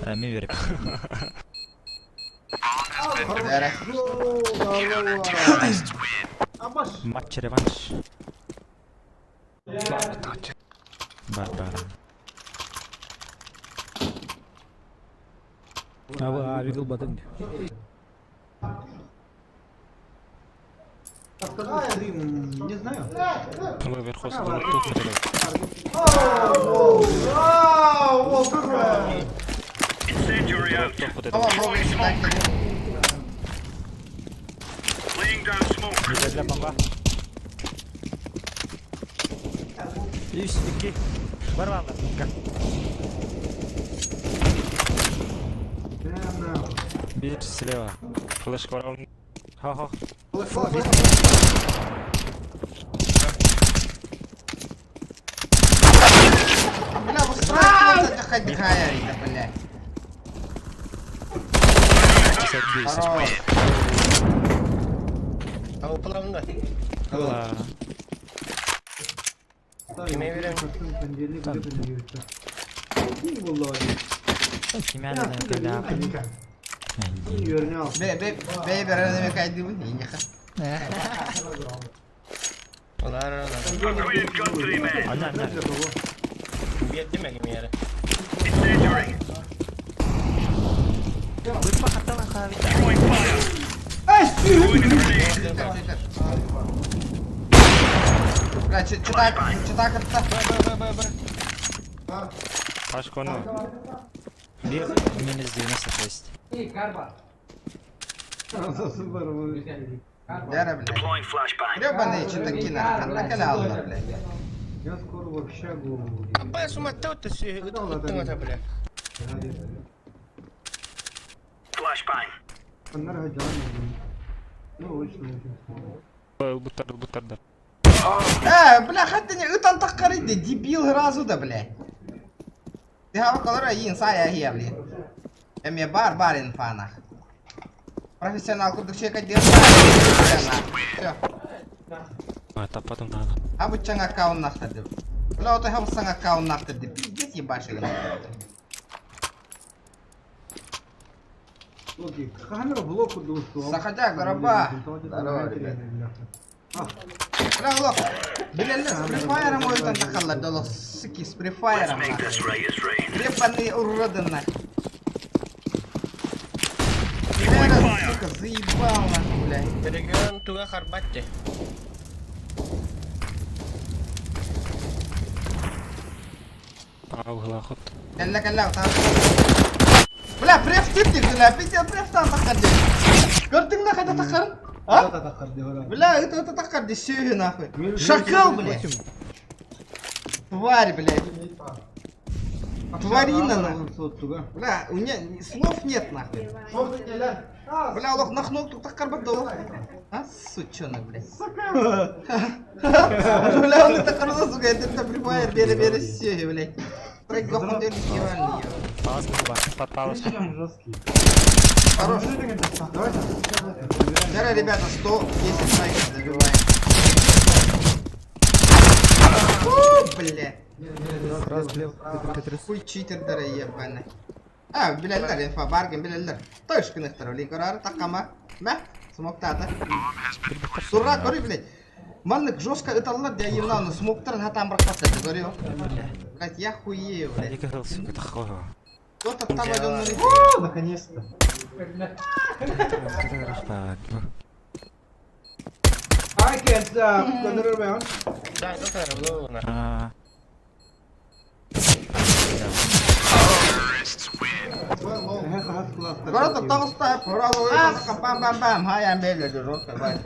Мен берип. Дара. Матч реванш. Бар бар. А видел батын. Второй стрим, не знаю. Tamam, логи читак. Для бомба. Үс, икки. Бар бар. Бир слева. Хо-хо. Бля, устраивается хай это, бля. Хорош. А уплавно. Ла. Киме берем? Кимяна да. Бе, бе, бе, бе, бе, кайды bu, не ха. Олар, олар. Ана, ана. Берди ме киме яре? Бля, читак, читак это. Бир минус 96. Дара, бля. Гребаные читаки, нахуй, накалял, бля. Я скоро в общагу. Апа, суматтау ты ыттың бля. Ну, очень Э, бля, хатты не ытан таққарыйды, дебил разу да, бля. Тыһаабаккалара эйиин саайа иһиэ, блин. Эмиэ баар баар инфанах. Профессионал курдук чекайдыыр Все. Таппатым даҕаны. А быччаҥ аккауннаахтар деп. Бля, ото хабыссаҥ аккауннаахтар деп. Пиздец ебаши гына. Камера блок курдук Сахадя, гороба. Здорово, ребят. Бля, лох. Билэллэр, с префайером ойутан тахаллар, да лох, суки, с префайером. Гребаные уроды, нахуй. Бля, сука, заебал, нахуй, блядь. Регион туга харбатте. Аҕылахыт. Кэллэ, кэллэ, утаар. Бля, преф типтик, бля, пиздец, префтан таххар дии. Көрдүҥ да хайда таххарын? А? Бля, это это таххар дии, сүөһү нахуй. Шакал, блядь. Тварь, блядь. Тварина, нахуй. Бля, у меня слов нет, нахуй. Бля, олох нахнул тут таххар да А, сучонок, блядь. Бля, он это хорошо, сука, это прямая бере бере сүөһү, блядь. Трек гохун ебальный. Палас Подпалас. Хорош. Вчера, ребята, 110 лайков забиваем. Фу, бля. Раз, два, три. Хуй читер дара ебаный. А, билэллэр, инфа баргын билэллэр. Точка гынахтар, блин, көрөр таккама. Мә, смоктата. Тура, көрүй, блядь. Маннык жестко ыталлар дия емнауны смоктарын хатан бырахпаттар, көрүө. Блядь, я хуею, блядь. Екі хыл сука таххо. Кто-то там один О, наконец-то. I can't stop. Көрөр бэйэн. Да, доктор, было. Аа. Город тоҕуста, бам бам бам, хаян беле жестко, бай.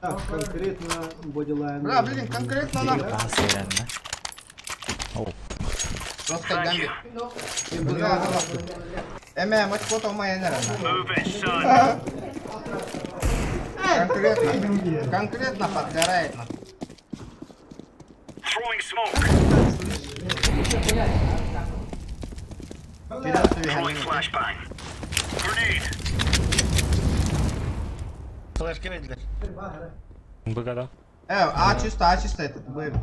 Так, конкретно бодилайн. Бля, блин, конкретно на. Жестко гамбит. Эме, мать фото моя наверное. Конкретно, конкретно подгорает на. Флешки видели. Быгада. А чисто этот будет.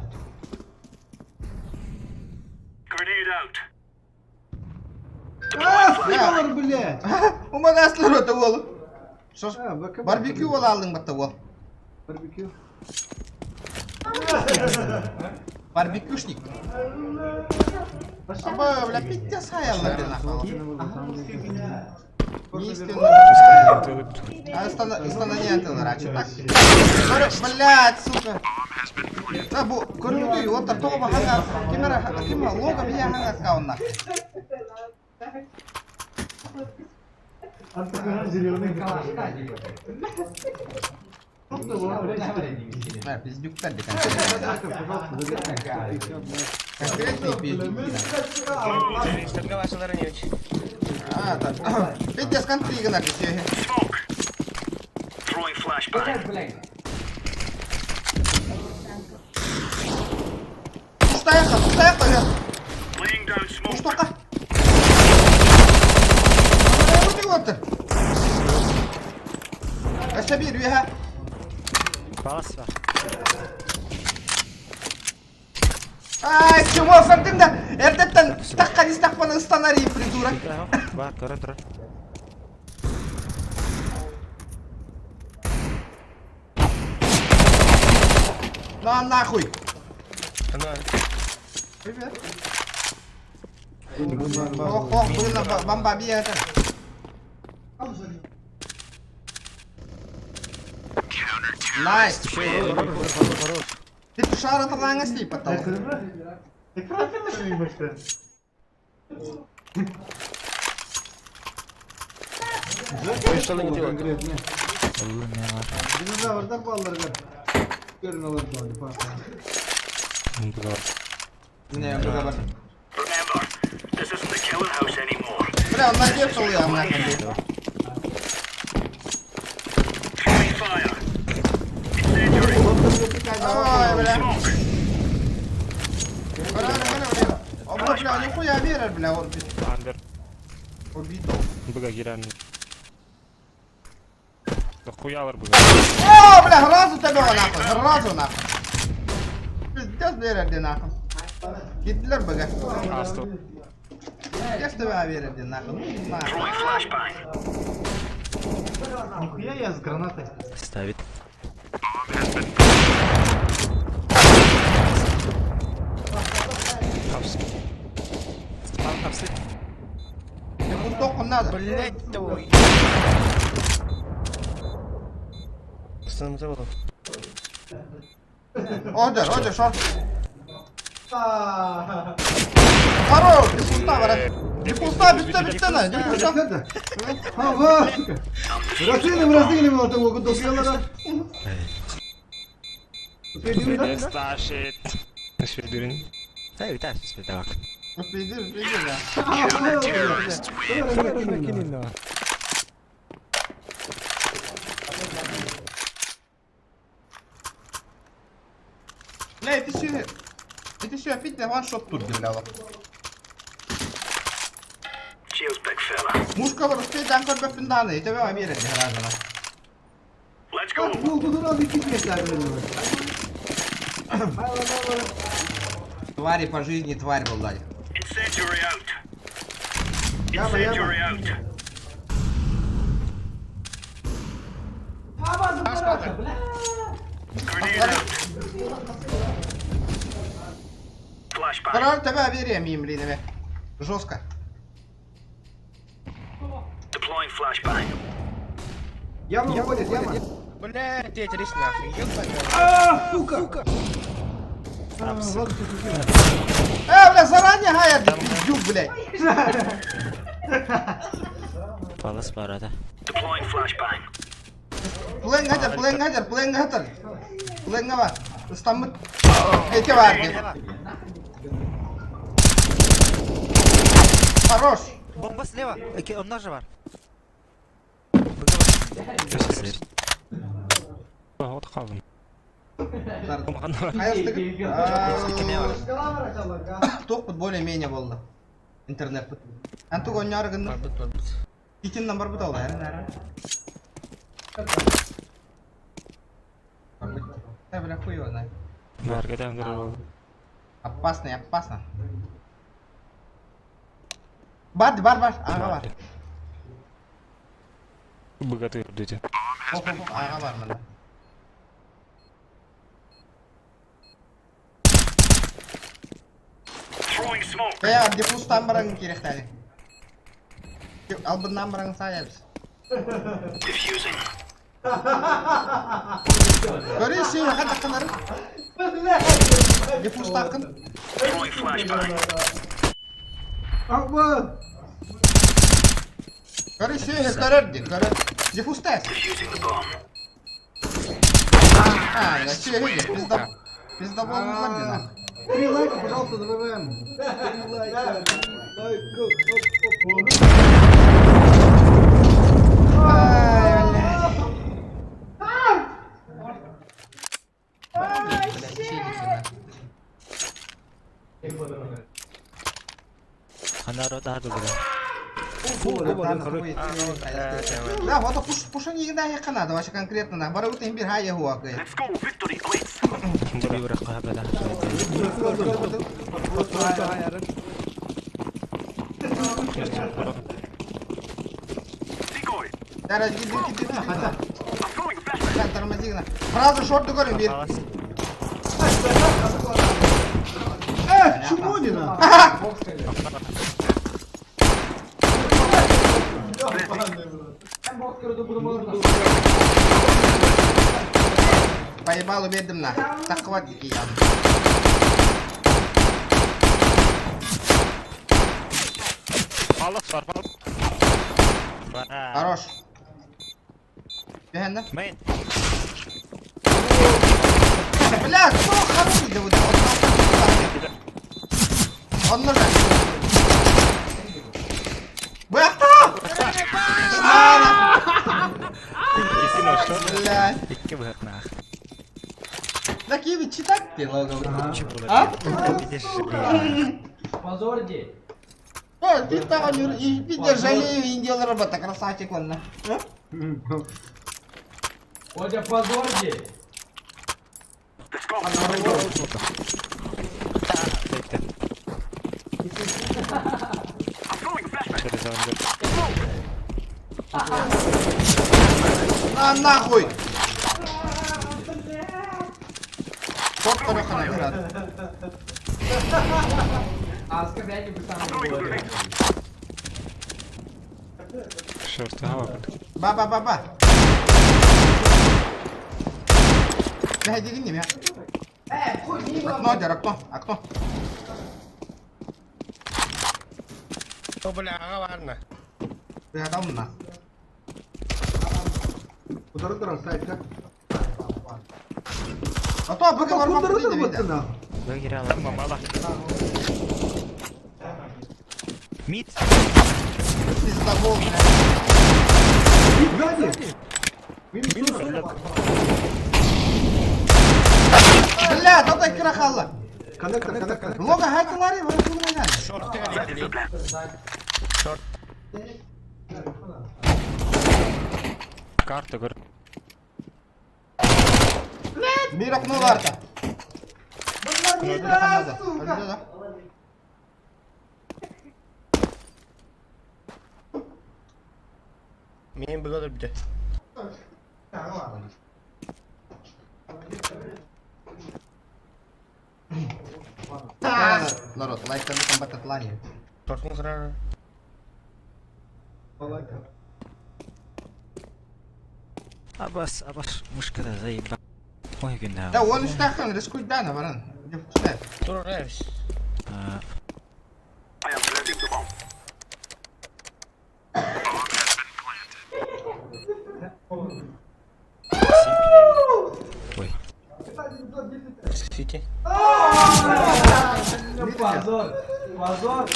А, славар, блядь! У меня слыры это ол. Что ж, А, ВКБ. барбекю ол алдың батта ол. Барбекю. Барбекюшник. Аба, бля, пиздец хаялла нахуй. Не истинно. А стананен раньше так. Блядь, сука. Да, бу, көрүнүү, оттар тоҕо хаңа, кимера, кима лога бия хаңа каунна. Зеленый. Бля, пиздюктар де конкретно. Конкретные пиздюки. А, так. Пиздец, контри гына кисеге. Пустаяха, пустаяха, Пустока. Вот. Асабир, виха. Палас бар. Ай, чмо, көрдүң да. Эрдеттен таққан истақпаны ыстанар придурок. Бар, көрө тур. На нахуй. Привет. Ох, ох, было бомба бьет. Найс. Ты тушара таланга сли потом. Конкретно. Динозаврдар балларга. Көрүн алар баалы. Не, договор. Бля, он надеялся, я нахуй. Ой, бля. Бля, нихуя верер, бля, он Андер. убитал. Быга киран. Да хуялар быга. О, бля, сразу тебя нахуй, сразу нахуй. Пиздец верер, нахуй. Гитлер быга. Асты. Я ж тебя верер, нахуй. Ну, нахуй. Нихуя я с гранатой. Ставит. Апсы. Апсы. Дефустовку надо. Блять, твой. Ордер, ордер, шорт. Хорош, дефуста, брат. Дефуста, битте, битте, на, дефуста. Ha var. Разыгрываем, разыгрываем этого года. Сташит. Свидурин. Эй, да, спидак. Приди, приди, да. Бля, это все... Это все опять на ваншот тут гуляла. Мушка в танкор бэппинданы, это в Америке граждана. Твари по жизни, тварь был дали. Яма, яма. Король тебя верим им, блин, Жестко. Яма уходит, яма. Блять, Тетрис нахуй. Ёбаный. А, сука! Бля, заранее гая, пиздюк, блядь. Палас барада. Плен гатер, плен гатер, плен гатер. Плен гава. Стаммыт. Эти варди. Хорош. Бомба слева. Он же бар. Вот қалдым. Тоқ более-менее болды. Интернет. Антуг ойнар гын. Китин бар бут алды. Да, бля, хуй его знает. Опасно, опасно. Бар, бар, бар. Ага бар. Богатырь дети. Ага бар мында. Э, диффузтан баран керек тәлі. Албыннан баран саябыз. Көресің, қандай қанары? Диффуз тақын. Акбар! Көресің, көрер, көрер. Диффуз тәс. А, пизда. Пизда бол Три лайка, пожалуйста, добавляем. Три лайка, три лайка. Оп, оп, оп. Ай, блядь. Да, вот пуш пуша не да я вообще конкретно на барабут имбир хай хуа кай. Да, иди, иди, иди. Да, тормози на. Сразу шорт горим бир. Чмонина! Поебалу бердим на. Так хватит я. Хорош. Бехенде. Мейн. Бля, кто хороший да вот Он нужен. Бля, Бля. Да киви читать ты лого. А? Э, ты там и жалею, индиялар работа, красавчик он. Через ангар. На нахуй! Топ тарахана брат. Шорт, ага. Ба ба ба ба. Бля, иди не меня. Окно, дер, окно, окно. Бля, аҕа баарна. Бля, там на. Удары туран сайтка. А то быка Удары барма туран Выиграла. Мамала. Мид. Пиздобол, бля. Сзади! Минус 40. Бля, да дай крахалла. Коннектор, коннектор. Лога хайтылары, вы хуйня. Шорт Шорт. Карта, говорю. Мир окно варта. Сука! Мен быга өлбүтэ. Народ, лайк там там бататлани. Шортун сырар. Абас, абас, мушкада заеба. Ой, гүнә. Да, он үстәхен, рискуй дана, баран. Тур ревс. Ой. Сити. Позор! Позор!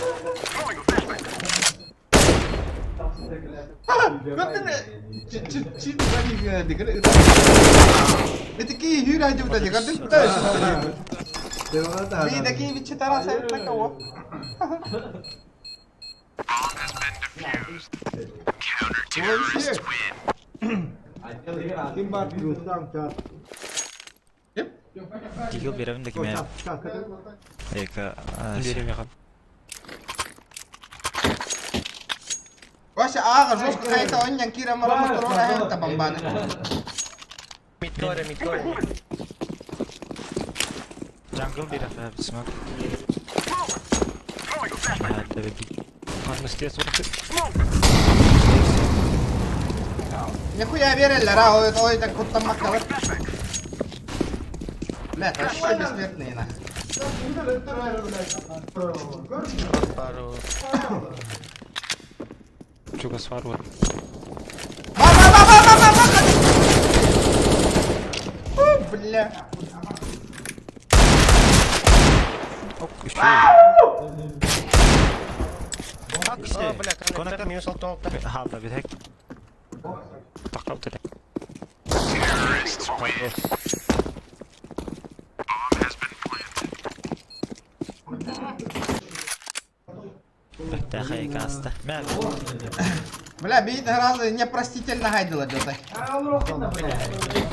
Дигил беремин да киме. Эка. Берем яхан. Вася ага жестко хайта он кира марама турора хента бамбана. Мидкоре, мидкоре. Джангл берем, смок. Да, би. Нихуя верили, ра, ой, ой, так будто макала. Бля, это вообще бессмертные нах. Пару. Чугас фарвар. Ба ба ба ба ба ба ба! О, бля. О, бля, коннектор минус алты алты. Халда бит хек. Тақап теле. Бәхәй каста. Мә. Бля, бит разы непростительно гайдила дётай.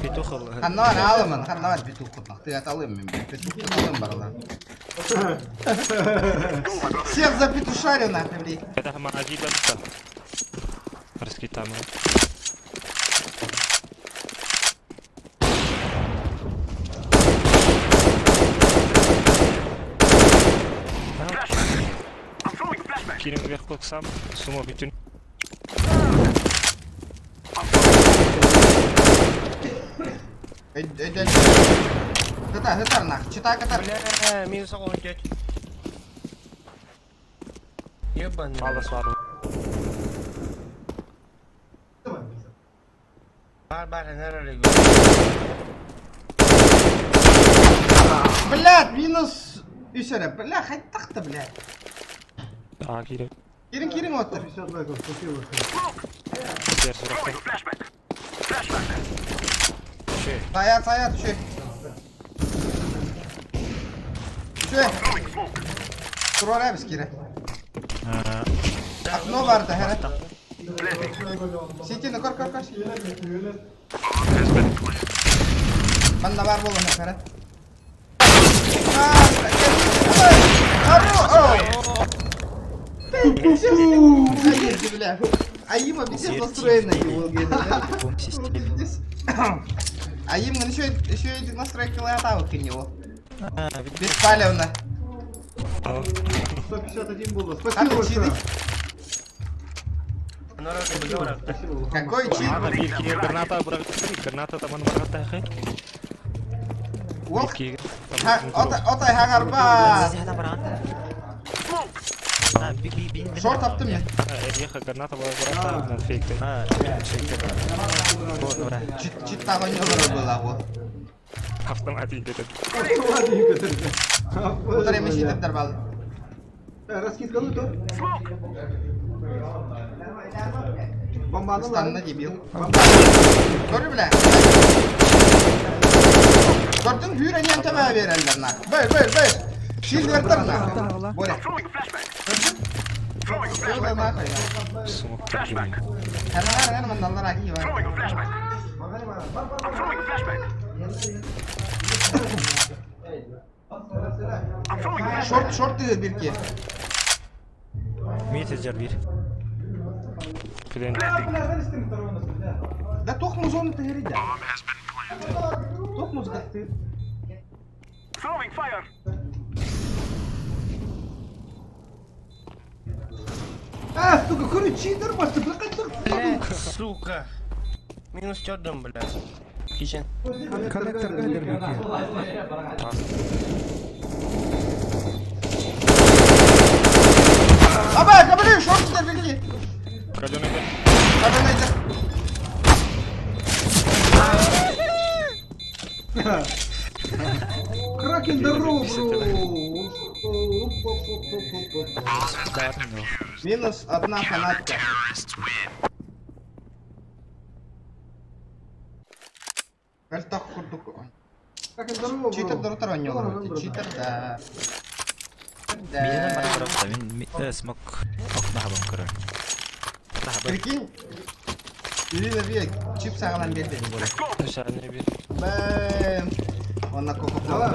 Петух. Ханнар алымын, ханнар петух кутнах. Ты аталым мен, петух куталым барла. Всех за петушарю нахуй, блядь. Это маги да. Раскитамы. Кирим вверх сам, сумо бүтүн. Эй, эй, эй. Катар, катар нах, читай катар. Бля, минус алты дядь. Ебаный. Алла свару. Бар, бар, нерли. Блядь, минус үсәрә. Бля, хайтахта, блядь. А, кирим. Кирин, кирин оттыр. 50 лайков, спасибо. Дер суракта. Саят, саят, үші. Үші. Туруорабыз киирэ. Окно бар да, хара. Ситини көр, көр, көр. Манна бар буолан хара. Аима везде настроенный Аим еще еще эти настройки латавок у него. Беспалевно. 151 было. Спасибо большое. Какой чит? Граната там баргата Отай хагарба. Шорт аптым мен. Граната баргата фейк. Чит чит тагы не было го. Автомат индетет. Утар эми читептер бал. Раскидка ну то. Бомбаны Станна дебил. Көрі бля. Көрдің hüyre teme verenler nak. Бэй, бэй, бэй. Шилдер нах. Боря. Көрдің? Көрдің нахуй. Hemen hemen hemen dallar aki var. Short short dedi bir ki. Метр bir. Да тох музон ты грида. Тох музыка ты. А, сука, короче, читер, Блядь, сука. Минус чердом, блядь. Кичен. Коннектор кайдер бики. Аба, кабели, шорт dedi bir ki. Кабели. Кракен, здорово, бро. Минус одна фанатка. Альтах курдук. Кракен, здорово, бро. Читер доротар ойнолор. Читер да. Миенен Да. бар барапта. Мин смок окна хабам көрөр. Прикинь. Ирина бие чип сағынан берді боря. Шарны бир. Бэм. Он на кока-кола.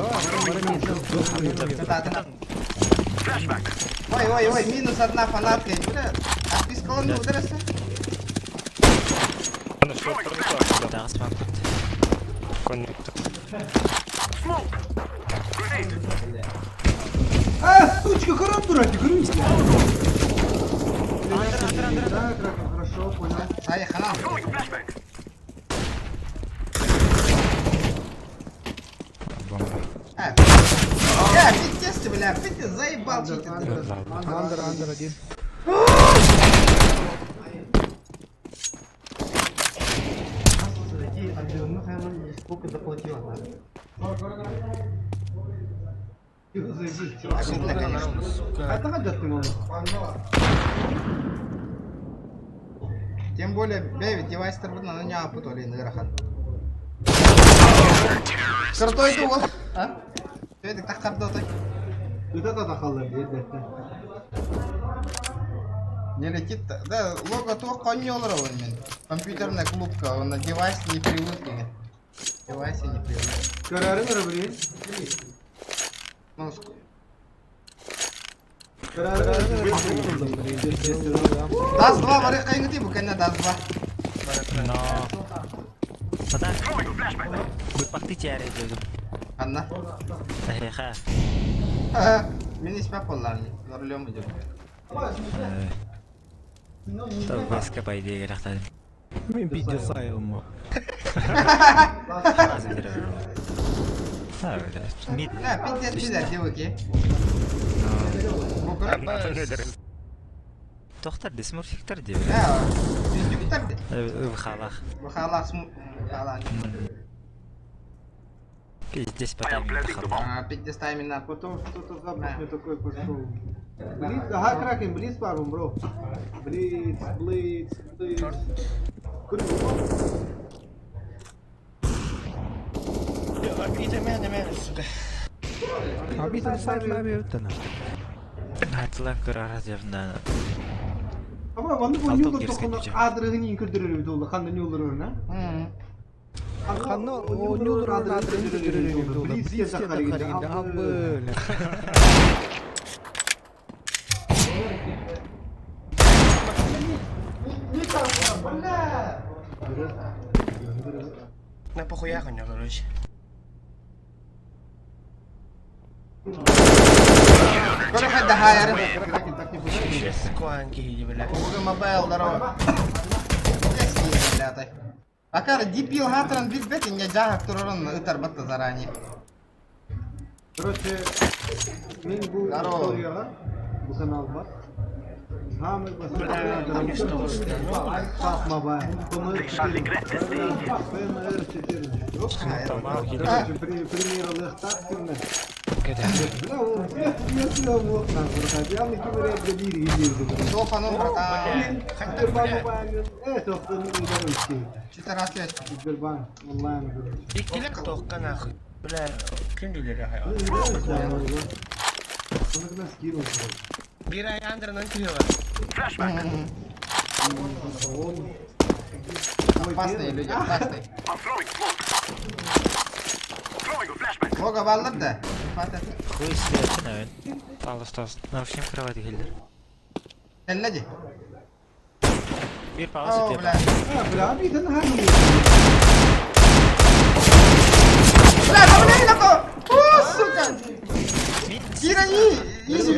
Ой, ой, ой, минус одна фанатка. Бля, отпискаланы ударился? Тагы смок. Коннектор. А, сучка, харам дурак, грусь. Да, Кракен, хорошо, понял. Ай, хана. А, я, пиздец ты, бля, пиздец, заебал читер. Андер, андер один. Сколько заплатила? Обидно, конечно. Это гадят ты мама. Тем более, бля, девайстер на нее апутали на рахан. Крутой ты вот, а? Ты так кардотой. Вот это тахалла, блядь. Не летит. Да, лого то конёлор он мен. Компьютерная клубка, он на девайс не привык. Девайсы не привык. Карары, блин. Ну, Даст два, вары кайгы бу кэннэ даст два. Но. Сата. Быпакты тиаре дедим. Анна. Эха. Мин испә полларны. За рулем идем. Баска по идее рахтадым. Мен пиздец сайылым. Мид. Да, пиздец, пиздец, девки. Тохтар десмурфиктер деп. Да, пиздюктар. Халах. Халах, халах. Пиздец по таймингу. А, пиздец тайминг. Потом что-то запах мне такой пошел. Блиц, ага, Кракен, Блиц пару, бро. Блиц, Блиц, Блиц. Обида меня, сука. Обида сайт Аттылар кырара дьэбинэ. Ama маннык Алта ойуулар герскэ тоххуна дьэ. аадырыһын иин көрдөрөр эбит уолла ханна ньуулларына. Ханна оонньуулар аадырыһын көрдөрөр эбит уолла. Близкие Близкие Захаригин. Захаригин. Абы. На похуях у него, короче. Көрө хайда Куанки, иди, бля. Уга мобайл, здорово. Блядь. Акар дебил хатран билбет инне жаһак турарын ытар батта заранее. Короче, мен бу Здорово. историяға бу канал бар. Самый Пап Мобайл. ПМР 14. ПМР 14. Короче, пример лехтактивно. Бля, ол я вот нахуй. Я не говорю, я бири иди. Тофаном, братан. Это не 14 Сбербанк онлайн, короче. Иккилек тоққа нахуй. Бля, ким билер я. Ну, не знаю, он к нас скинул, короче. Бир ай андернан күһөҕө. Он Опасные люди, опасные. Много баллар да. Хватит. Хуй свет, наверное. Палыс тас. На всем кровати хиллер. Телледи. Bir палыс О, ете. бля. А, бля, обидно, нахуй. Бля, да бля, нахуй. О, сука. Кира, не, изи,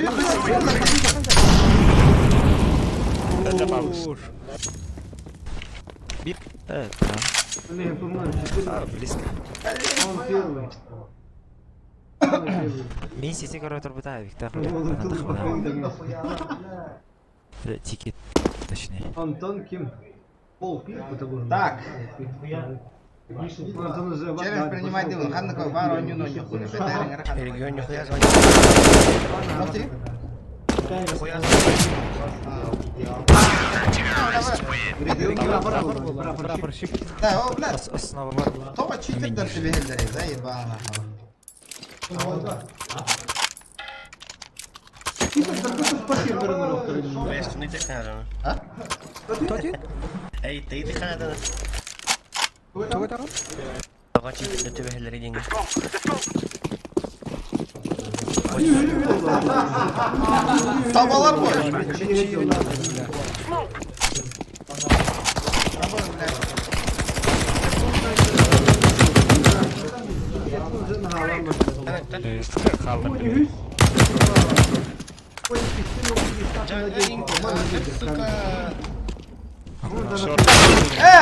Это палыс. Bir. Evet, tamam. Не, ПМР 14. А, близко. Он первый. Он первый. Мин сиси көрө турбута Виктор. Он тут Тикет, точнее. Антон Ким. Пол пив, это был. Так. Антон уже Через принимать дылын, ханна бар ойнун ойнун хуны. Регион нихуя звонит. Нихуя Прапорщик. Да, о, бля. Основа бар. Тоба читердер тебе хелдери, заебал нахуй. А? Эй, ты ты ханадана. Кто это? Тоға читердер төбөһөлөр деньги. Табалар бой.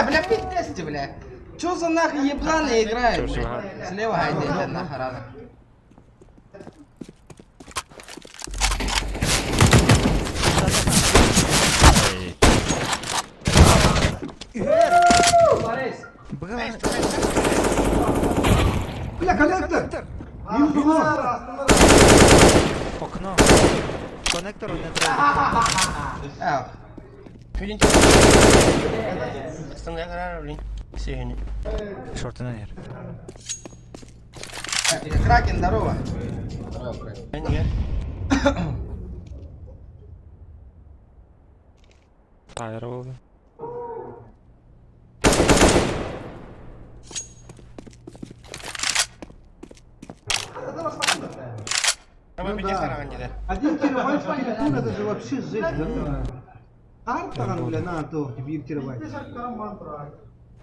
Бля, пиздец, бля. Чё за нахуй ебланы играют? бля? Слева айда, это нахуй рано. Бля, коллектор! Минус окно! Окно. Коннектор не треба. Эх, блин. Сүйүнү. Шортына ер. Кракен, здорово. Мен Тайр болды. Ama Ну bir да. қараған деді. 1 терабайт в телефон, это же вообще жесть, да? Карта, бля, на то, 1 терабайт.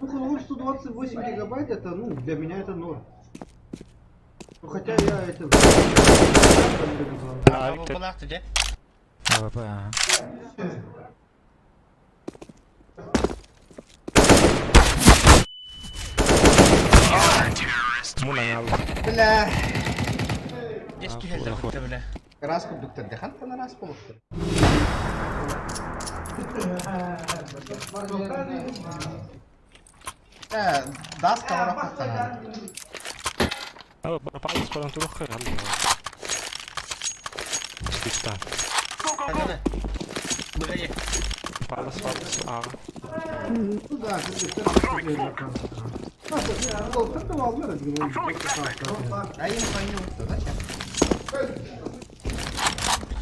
Ну, ну, 128 гигабайт, это, ну, для меня это норм. Ну, хотя я это... А, бұл ақты де. АВП, ага. Бля. Ескі хелдер күтті бля. Раз кубдуктар дехан на раз полуктар. Даст кавара кухтана. Палыс паран турух Стиста. Қаданы. Бұға Палыс, палыс, ага. Ну да, А им понял, зачем?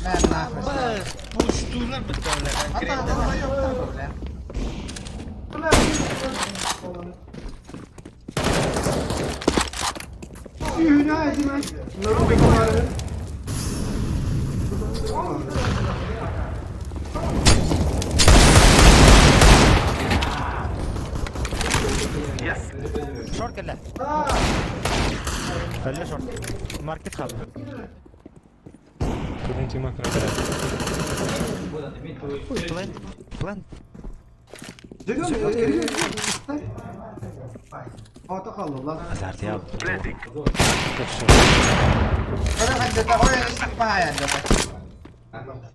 Мэ нахуй. Пуштуулар бытталар конкретно. Шорт кэллэ. Кэллэ шорт. Маркет хаб. Плент. Плент. Азарт я.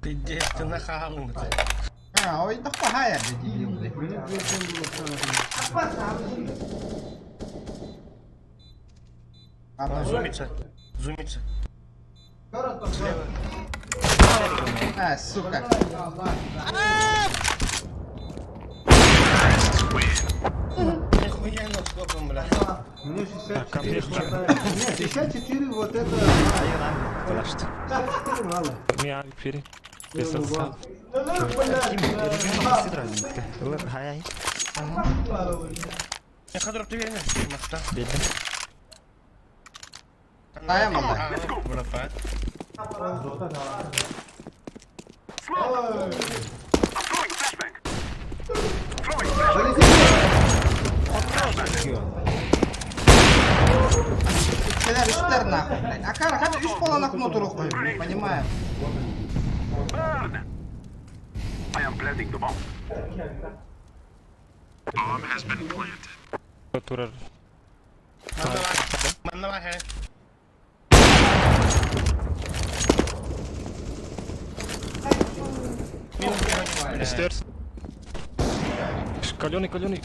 Пиздец, ты нахалын. А, ой, да пахая, дебил, блядь. Зумится. Зумится. А, сука. Нихуя скопом, бля. Мне 64 хватает. Нет, 64 вот это... 64 мало. Я хадроп ты вернешь, Махта. Дай мама. Братан. Кэлэр үстэр нахуй, блядь. Акара, хата үс поланах нотуру хуй, не понимаю. Манна бар, Stairs. Каленый, каленый.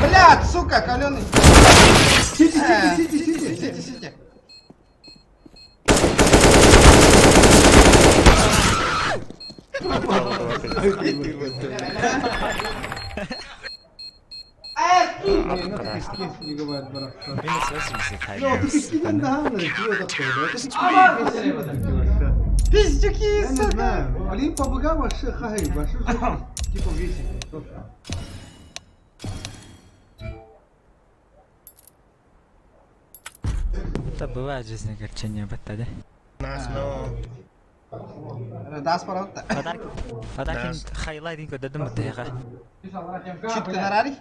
Блядь, сука, каленый. Сити, сити, сити, сити. Сити, сити. Не, ну ты пиздец, не говорит, брат. Минус 80. Ну, ты пиздец, да, ну, чего такое? Это пиздец. Пиздюки, Я не сука. знаю. Блин, по богам вообще хай, вообще типа весит. Да бывает в жизни огорчение, бата, да? Нас, но... Дас пожалуйста. Подарки. Подарки хайлайтинг дадым бата. Чуть нарари.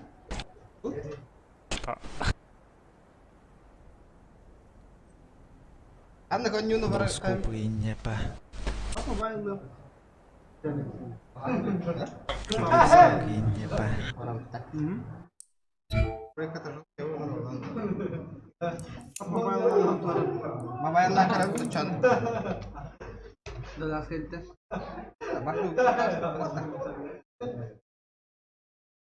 Анна конюну бар. Скупы не по. Не по. Мобайл карап тучан.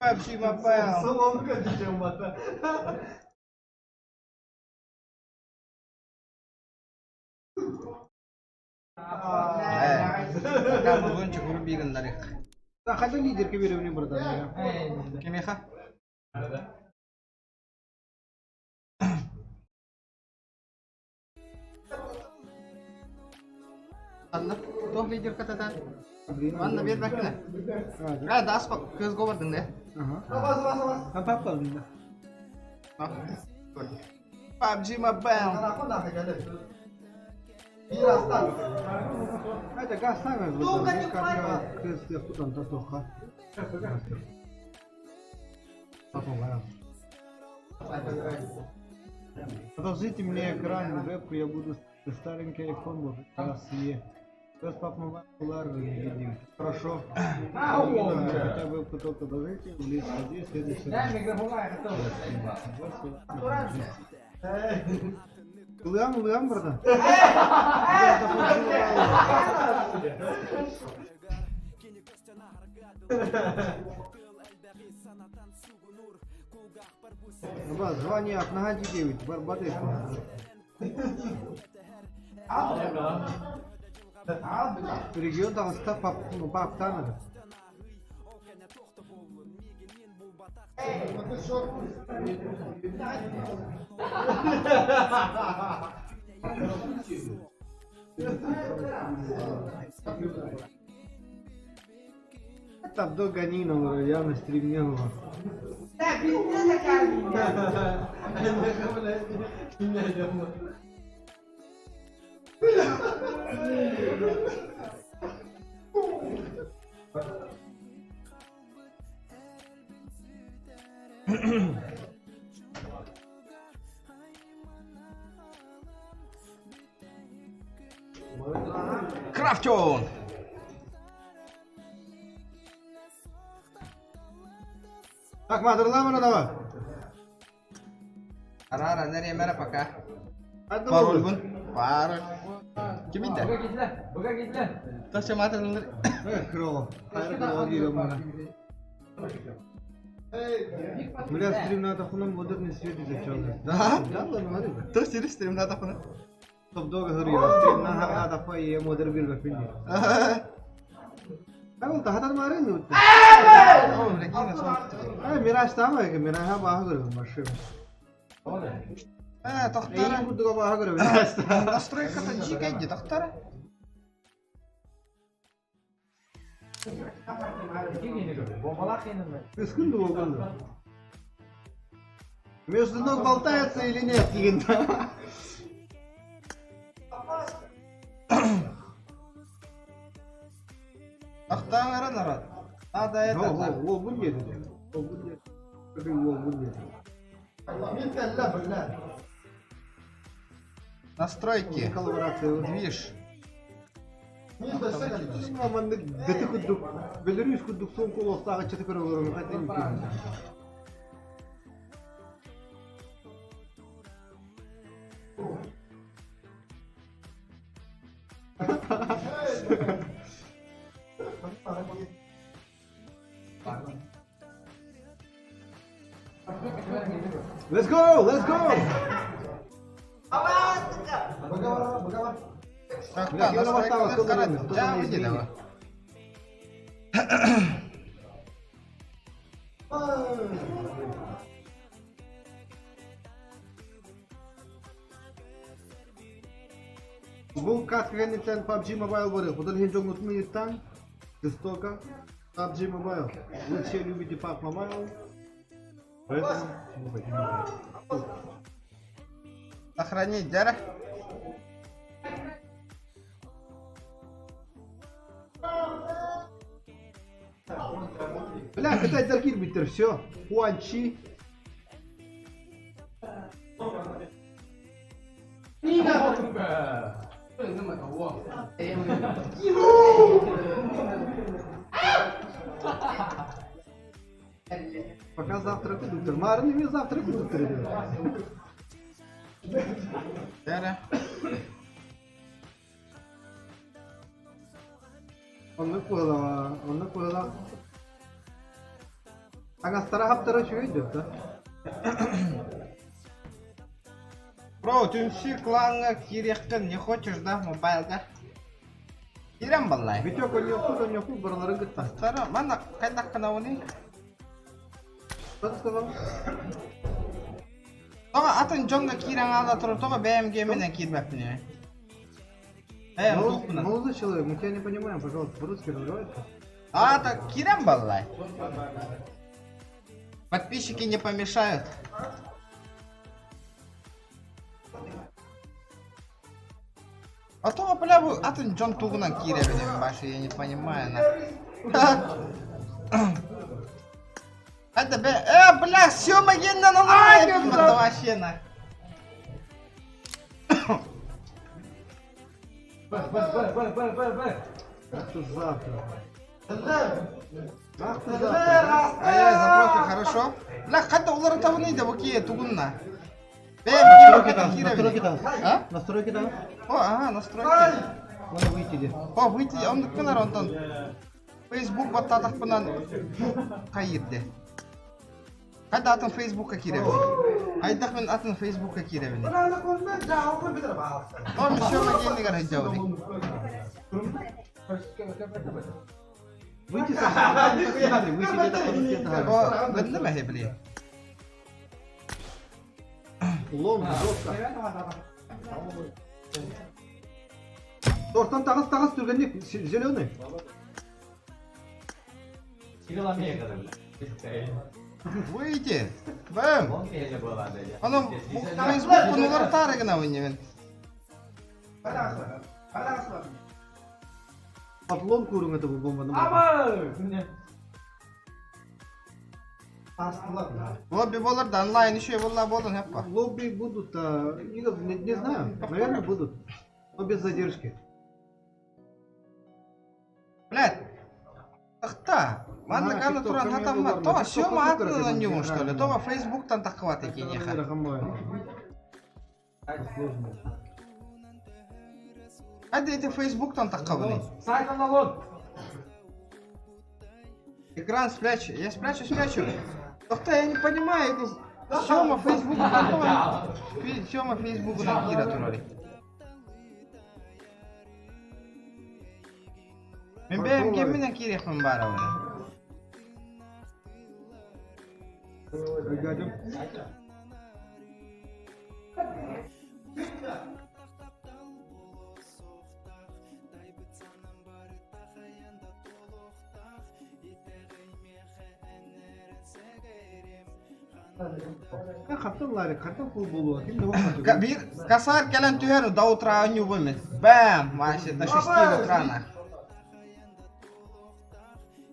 PUBG Mobile. Соломка дичем мата. Пока музончик врубили на них. Да, хотя лидер кебере братан. Кемеха? Анна, кто лидер катата? Анна, бер бакына. А, да, спа, көз говордың, да? Ага. А папа, да. PUBG Mobile. Это газ сами. Одолжите мне экран, вебку, я буду старенький айфон вот раз е. Сейчас папа видим. Хорошо. Хотя бы только одолжите, в лес ходи, следующий раз. Улыам, улыам, братан. Ба, звание от Нагади 9, Барбадес. Регион Дагыстан пап, ну, паптаныр. Там до Ганинова, я на стримнела. Крафтион! Так, мадырлама давай. Арара, нәремәрі пока. Пароль бун. Пароль. Ким итә? Тася матырылыр. Крыло. Хайра крыло диде мана. Бля, стрим надо хуном модерный свет изучал. Да? Да, ладно, ладно. То сири стрим надо хуном. Топ дога хөрüyor. Стрим на надо фай модер бир бәфинди. Tamam, daha da mı arayın? Ay, Miraç tamam ki Miraç ha baha görüyorum başım. Э, тохтара. Курдуга баха көрөбүн. Настройката жикайди, тохтара. Үскүн болгон. Между ног болтается или нет, деген. Тохтара народ. Надо это. Ол бұл деді. Ол бұл деді. Ол бұл деді. Настройки. Коллаборация. Движ. Дэти курдук, Беларусь курдук сон колостағы чаты көрө хатын Let's go, let's go! Так, Бля, да, я на настройка вас карат. Да, выйди давай. Бұл каткаганнан PUBG Mobile бар. Бұдан хен жоңутун ыйыттан жестоко PUBG Mobile. Вы все любите PUBG Mobile. Поэтому мы хотим играть. Сохранить, дяра. Бля, катай даркир биттер, все. Хуанчи. Пока завтра кондуктор. Марын мне завтра кондуктор идет. Дяра. Онны куһала, онны куһала. Аңастара хаптара чуйдет, да? Бро, түнсі кланга киреккін не хочешь, да, мобайлда? Кирем баллай. Витек, он не худ, он не худ, барлары гытта. Тара, мана кайдак кына оны. Что ты сказал? Тога атын жонга кирен ала тур, тога БМГ менен кирбеппин. Э, тухпунан. Молодой человек, мы тебя не понимаем, пожалуйста, по-русски разговаривай. А, так кирем баллай. Подписчики не помешают. А то, бля, бу атын жон тугунан киребин башы, я не понимаю, на. Это бе, бля, съема генна на вообще на. Ах ты завтра. Ах ты завтра. А я запросы, хорошо. Бля, хатта улар табыны да бу тугунна. Бе, Настройки там. А? Настройки там. О, ага, настройки. Надо выйти где. О, выйти, он кынар онтон. Facebook баттатах пынан кайырды. Кайда атын Facebookка киребин. Айдах мен атын Facebookка киребин. О, еще могильный городёвый. Выйти со Выйти где-то О, гынды ме бли. Лом, жестко. Тортан таҕыс таҕыс түргэнник зеленый. Выйти! Бэм! Ону Facebook бунулар таары гынабын мен. Подлом куруҥ это бу бомбаны. Лобби болар да онлайн еще болла болан хаппа. Лобби будут, а, не, не знаю, наверное будут, но без задержки. Блядь, Тахта. Манна кана туран хатамма. То все маатна на нем что ли? То Facebook тан тахваты кинеха. Hadi эти Facebook тан тахкабыны. Сайтан алон. Экран спрячу. Я спрячу, спрячу. Тохта, я не понимаю, это Сёма Facebook потом. Сёма Facebook на кира турали. Мен бэйэм кэмминэн киириэхпин баарабын. Хаттан Ларик, хаттан кул буолуо, ким да Биир косарь кэлэн түһэр до утра ньубуммут. Бэм! Вообще до 6 утра на.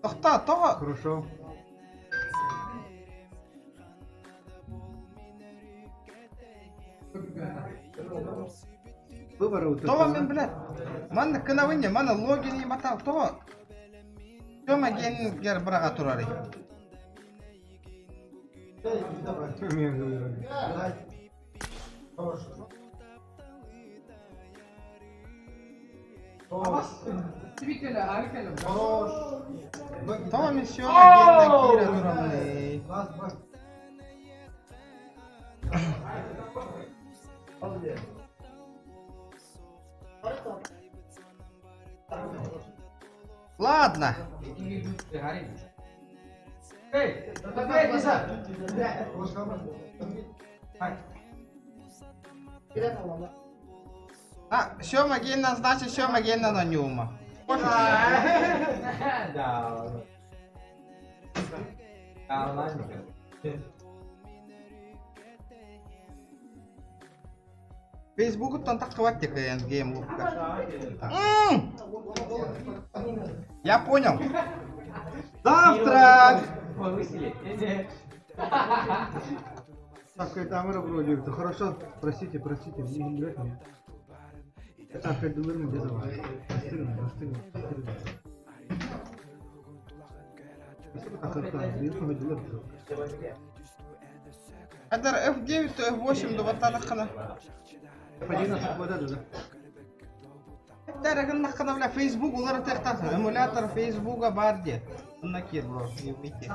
Тохтоо, тоҕо? Хорошо. Выборы вот Тоҕо мин блядь? Манна кынабын манна логин батал тоҕо? Тёма генгер быраҕа турарый. Тоҕо мин Сёма геннэн киирэ турамный? Ладно. А, Сёма геннан, значит Сёма геннан на нюма. Пофиг. Фейсбугуттан таххыбат текэйэн гейм лупка. Я понял. Завтрак! Так, камера вроде. Хорошо, простите, простите, не убивать меня. Так, это дурно без вас. Расстыльно, расстыльно, расстыльно. Адар F9 то F8 дубаттаатаххына. F11 вот это, да. Гыннаххына бля Facebook уларытыахтаах эмулятор Фейсбуга баар диэ. Онно киир бро, любите.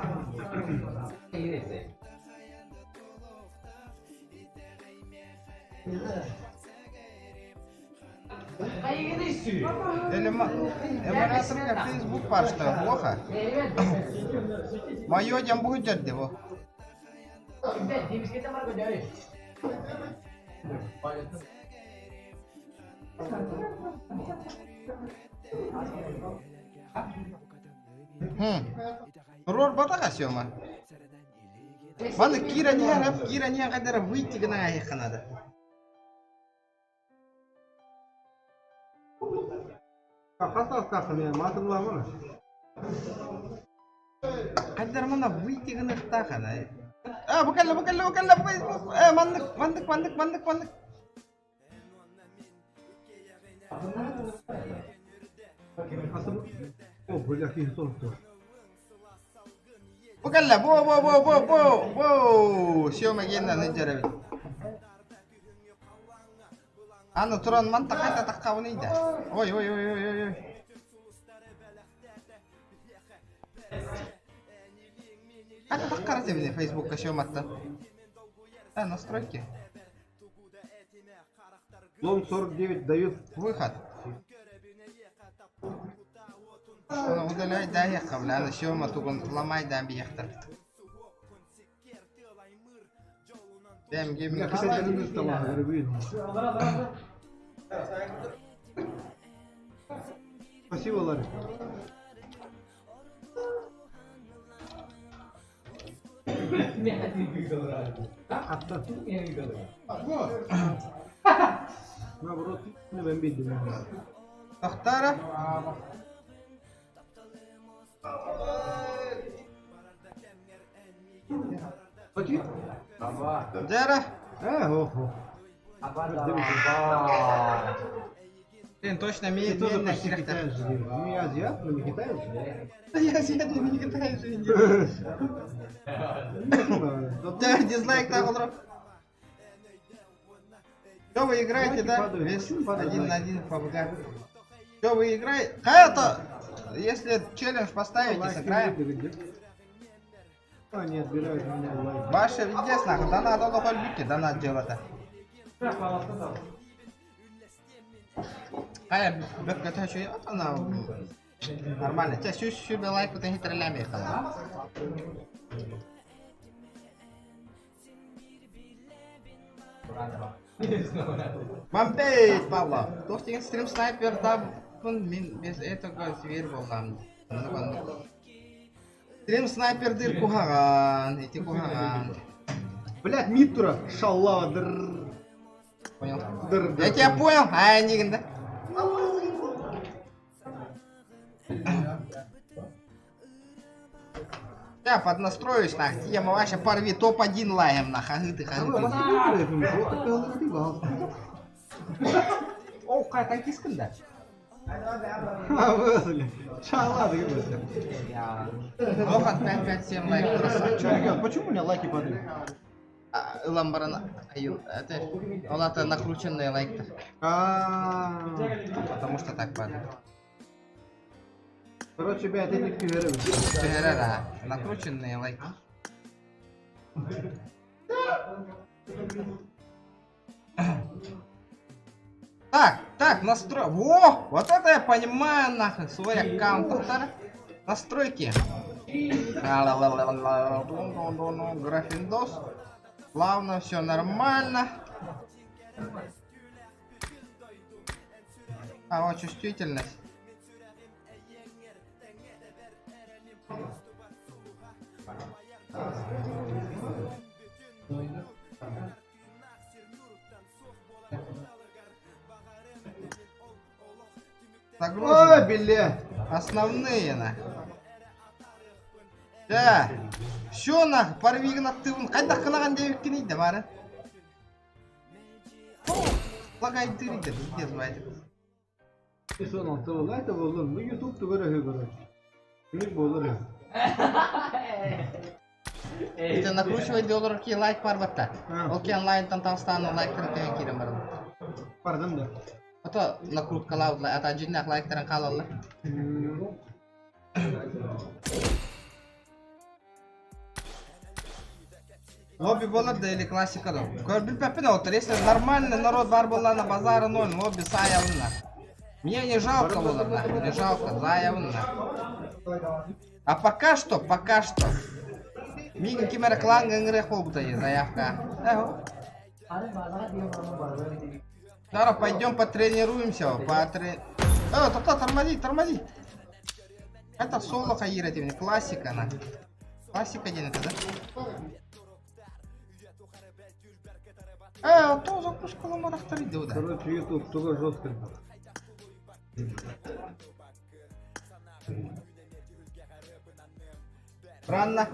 Эмуляторга Facebook баар что, плохо? Мое дем будет дьэ бу. Хм. Туруорбатаҕа Сёма. Маны киирэн иһэр, киирэн иһэн хайдара выйти гына айыахха наада. Хас таастааххын маатыллаамана. Хайдара манна выйти гыныахтаахана. А, бу кэллэ, бу кэллэ, бу кэллэ, Facebook. Э, маннык, маннык, маннык, маннык, маннык. О, бля, киһи соһутtu. Бу кэллэ, бу, бу, бу, бу, бу, бу. Сёма геннан ыдьарабит. Аны туран манта хайта таххабын да. Ой, ой, ой, ой, ой, ой. Хайта таххара тебини Фейсбукка Сёматта. А, настройки. Лом 49 дают. Выход. Оны удаляй да ехка, бля, аны Сёма тугун ломай да бияхтар. Бэм Бля, гейминг. кстати, стола, рыбин. Спасибо, Ларри. Hatta. Наоборот, ben bildim. Тохтара. Почти? Дьэ Э, охо. Блин, точно Ты ми тоже мен почти китаец же. Ну, я азиат, но не китаец же. Я азиат, но не китаец же. Дьэ, дизлайк так олорор. Что вы играете, Лайки да? падают. Весь Почему падают один на лайки? один в PUBG. Что вы играете? Это, если челлендж поставите, Лайки сыграем. выиграли, да? Они отбирают у меня лайки. Ваше везде нахуй, донат олох өлбүккэ, донат дьыалата. Хайа, бөккөтө чуй, ана нормально. Те сүүс сүүрбэ лайк бутын хитрэлээн хала. Бомбей, Павлов. Туох деген стрим снайпер дабын мин без этого зверь боллам. Стрим снайпер дыр куһаҕан, ити куһаҕан. Блять, мид тура. Шалава, дыр. Понял. Дыр, Я тебя понял. Ай, нигин да. Я поднастроюсь, нах, тема ваша порви топ-1 лаем, нах, ага ты, ага ты. О, қай танкисткін да? Шалава, дыр. Лохан 5-5-7 лайк, красавчик. Ребят, почему у меня лайки падают? Ылан баран, это, ол это накрученные лайк А, Потому что так падает. Короче, ребят, это не перерыв. Да, накрученные лайки. Так, так, настрой. Во! Вот это я понимаю, нахуй, свой аккаунт. Настройки. Графиндос. Плавно, все нормально. А вот чувствительность. Загружено. Ой, бля. Основные на. Да. Все нах, порви на тывын. Қайда қылаған деп дейді бары. Лагай дырыды, пиздец, блядь. Сон алты болдун. Бу YouTube тугары короче. Мир болор. Это накручивать доллар ки лайк бар батта. Ол ки онлайнтан тастаны лайктарын төйін кирен бар. Бардым да. Ото накруткалаудла, ата жиннах лайктарын қалалла. Лобби болар да или классика да. Көр билбеппин отыр. Если нормальный народ бар болла на базара ноль, лобби саявына. Мне не жалко болар, нахуй, не жалко, заявына. А пока что, пока что. Мигин кимер клан гыңры холбута заявка. Эхо. Дара, пойдем потренируемся, потре... Э, то тормози, тормози. Это соло хаира тебе, классика на. Классика день это, да? Э, то запускала марахтары да. Короче, YouTube туга жестко. Странно.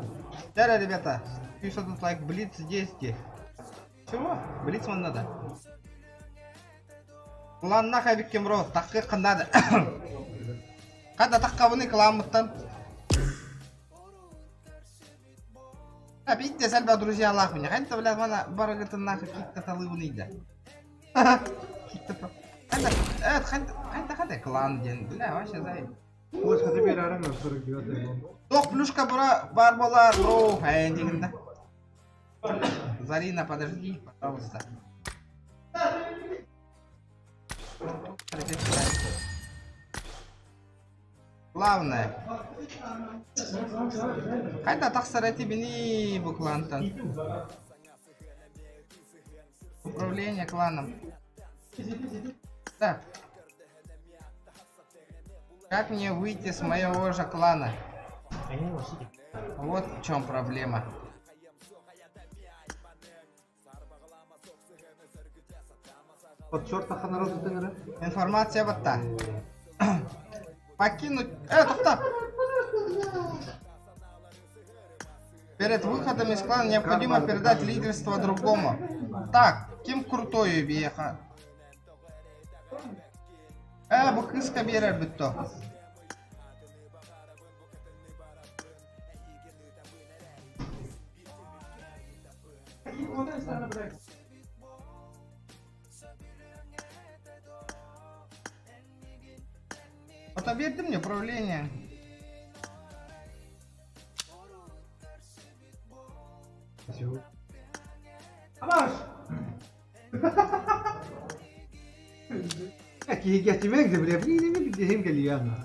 Дара, ребята, пишут тут лайк Блиц 10. Чего? Блиц вам надо. Клан нахай биккем бро, такы надо. Када таккабыны кламыттан. А видите, сальба друзья лах меня. Ханта, бля, мана барагатын нахуй кикта талыбын ида. Кикта. Ханта, э, ханта, ханта, ханта клан ден. Бля, вообще зай. Ой, теперь арена 49 год. Тох плюшка бра, бар болар, бро. Эй, дегенде. Зарина, подожди, пожалуйста. Главное. Қайда тақсар бini бу клантан. Управление кланом. Да. Как мне выйти с моего же клана? Вот в чем проблема. Информация вот та. Покинуть... тоқта! Перед выходом из клана необходимо передать лидерство другому. Так, ким крутой биэха? Ээ, бу кыыска биэрэр бүтто. Ото биэрдим мне управление. Киһи бля, блин, кэлиэн.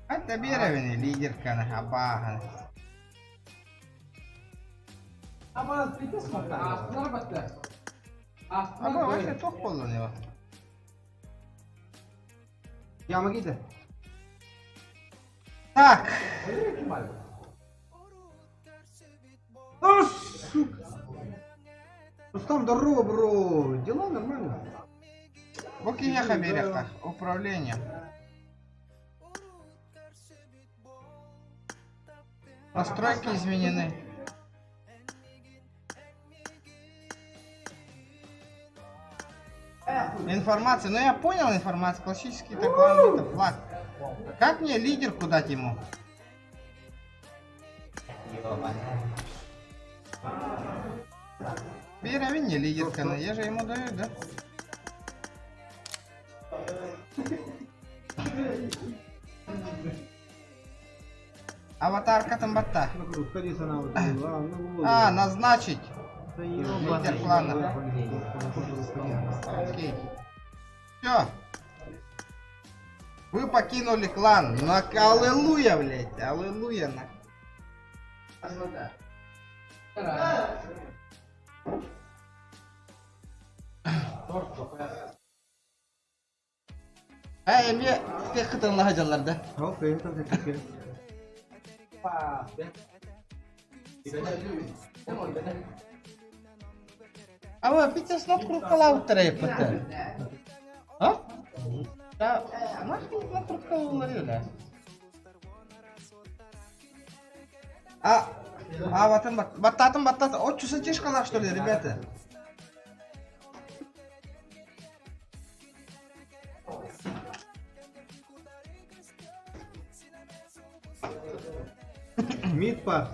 Хатта биэрэбин лидерканы абааһын. Аба вообще туох буоллун его? Яма киде. Так. А, сука. Рустам, здорово, бро. Дела нормально? Бу киһиэхэ биэриэххэ управление. Настройки изменены. Информация. Ну я понял информацию. Классический такой это флаг. Как мне лидерку дать ему? Биэрэбин не лидерка, но я же ему даю, да? Аватарка там батта. А, назначить. Лидер клана. Окей. Все. Вы покинули клан. На аллилуйя, блядь. Аллилуйя. На. Эй, эмиэ кытынла сылдьаллар да. Окей, так, так, А пицца накруткалаабыттар эппиттэр. А? Да, нахуй накруткалуулар да. А, а ватын баттатын баттатын оччуса чешкалаах что ли, ребята? Мидпа.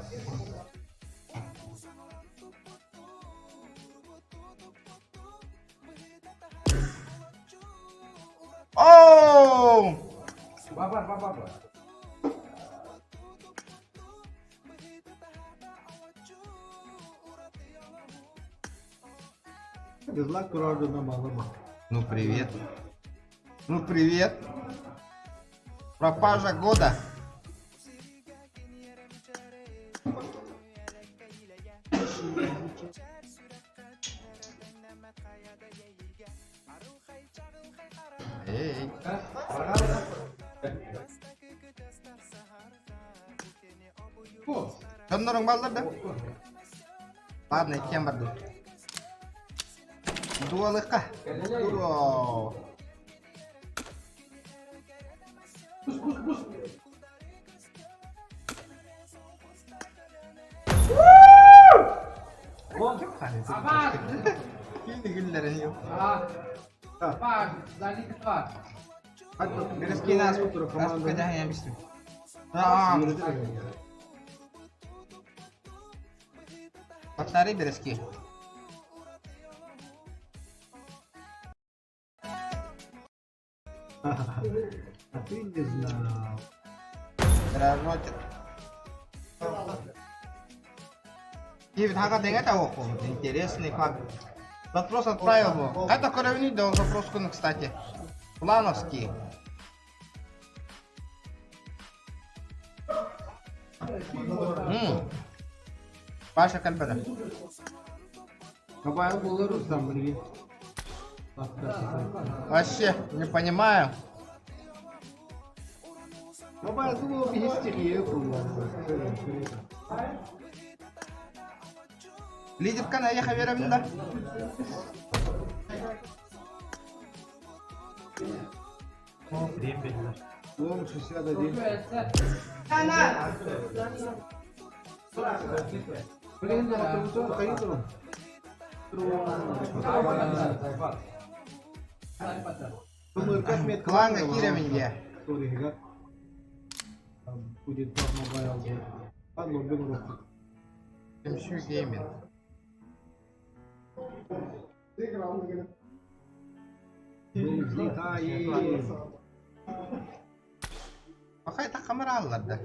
Оу! Дизлайк турар балама. Ну привет. Ну привет. Пропажа года. Эй. Дьонноруҥ бааллар да? Ладно, иккиэн бардым. Дуолыкка. Дуо. Киини күллэрин Бирэскини ааспыкка дьаһайан бистим. Батарей бирэски. А ты не знал. Здравствуйте. Киевит хага деген Интересный факт. Запрос отправил его. Это коровник, да он запрос кстати. Плановский. Паша кэлбэтэ. Кабайл булар Рустам, привет. Вообще не понимаю. Лидерка наеха верабин да. Лом 61. Блин, на Хаитова. Кланга киирэмин диэ. Будет мобайл. Ладно, убил Түмсүү гейминг. Взлетаем. Пахай тахамараллар да.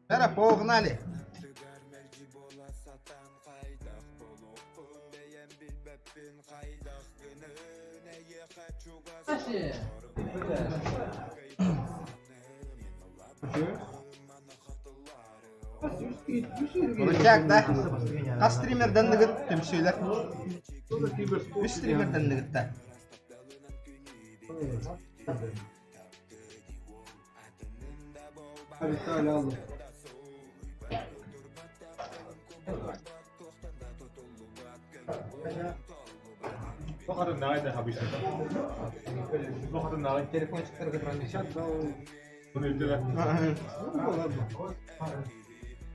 Бара, погнали. Рычаг, да? Хас стримерден ныгыт түмсүүлэр. Үс стримерден ныгытта.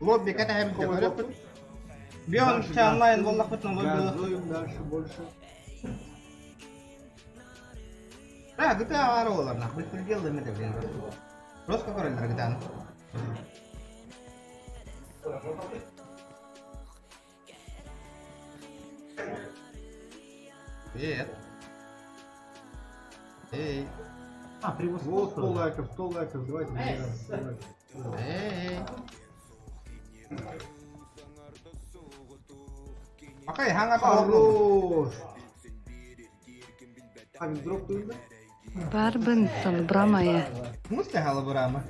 Лобби кэтэһэбит көрөппүт. Бион онлайн буоллахпытына лобби Газуем дальше больше. Да, GTA баар буолар беспредел да эмэ блин. Просто көрөллөр GTA-ны. Привет. Эй. А, привоз. Вот 100 лайков, 100 лайков, давайте набираем 100 лайков. Эй. Окей, ханга Хорош! А, ведь дроп ты, да? Барбын салбырамая. В смысле халабурама?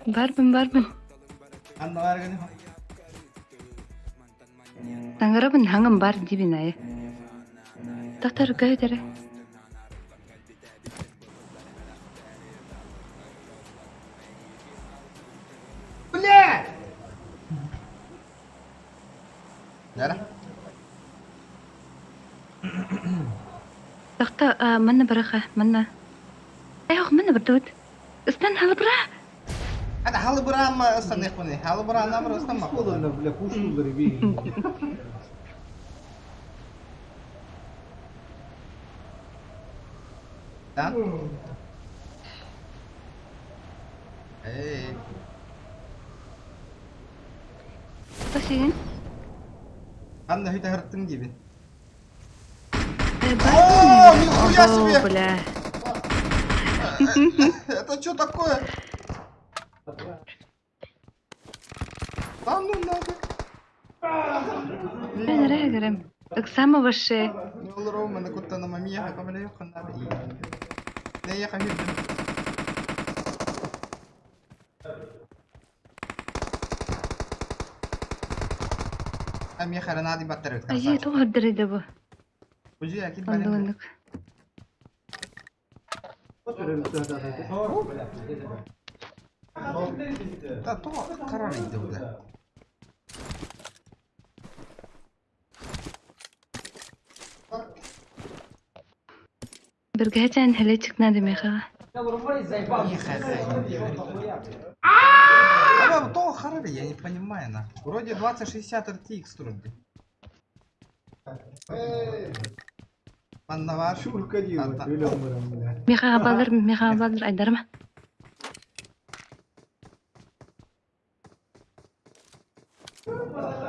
Барбын барбын. Анна баргын. Таңырабын хаңым бар дибин ая. Тахтар көйдері. Бля! Нара? Тахта манна бараха манна. Эх манна бардут. Ыстан халбыра. Это халабурама ыстаныхпыны. Халабурама просто Холодно, бля, пушку зареви. Да? Эй. Тасигин. Анна хүтэ хырттың диибин. О, нихуя себе! Бля. Это что такое? Да ну нафиг. Ben регерем. Ыксама ваше. Ол маны куттана мамия камера yok нар. Не я хахирдим. Ами харанади баттар Ажи тоғырдырыды бу. Уже акит бален. Ондундук. Да то карар иди буда. Биргәчән хәле чыкнады меха. А, то харали, я не понимаю, нахуй. Вроде 2060 RTX вроде. Маннавар. Шурка делать, бля. Меха балыр, меха балыр айдарма.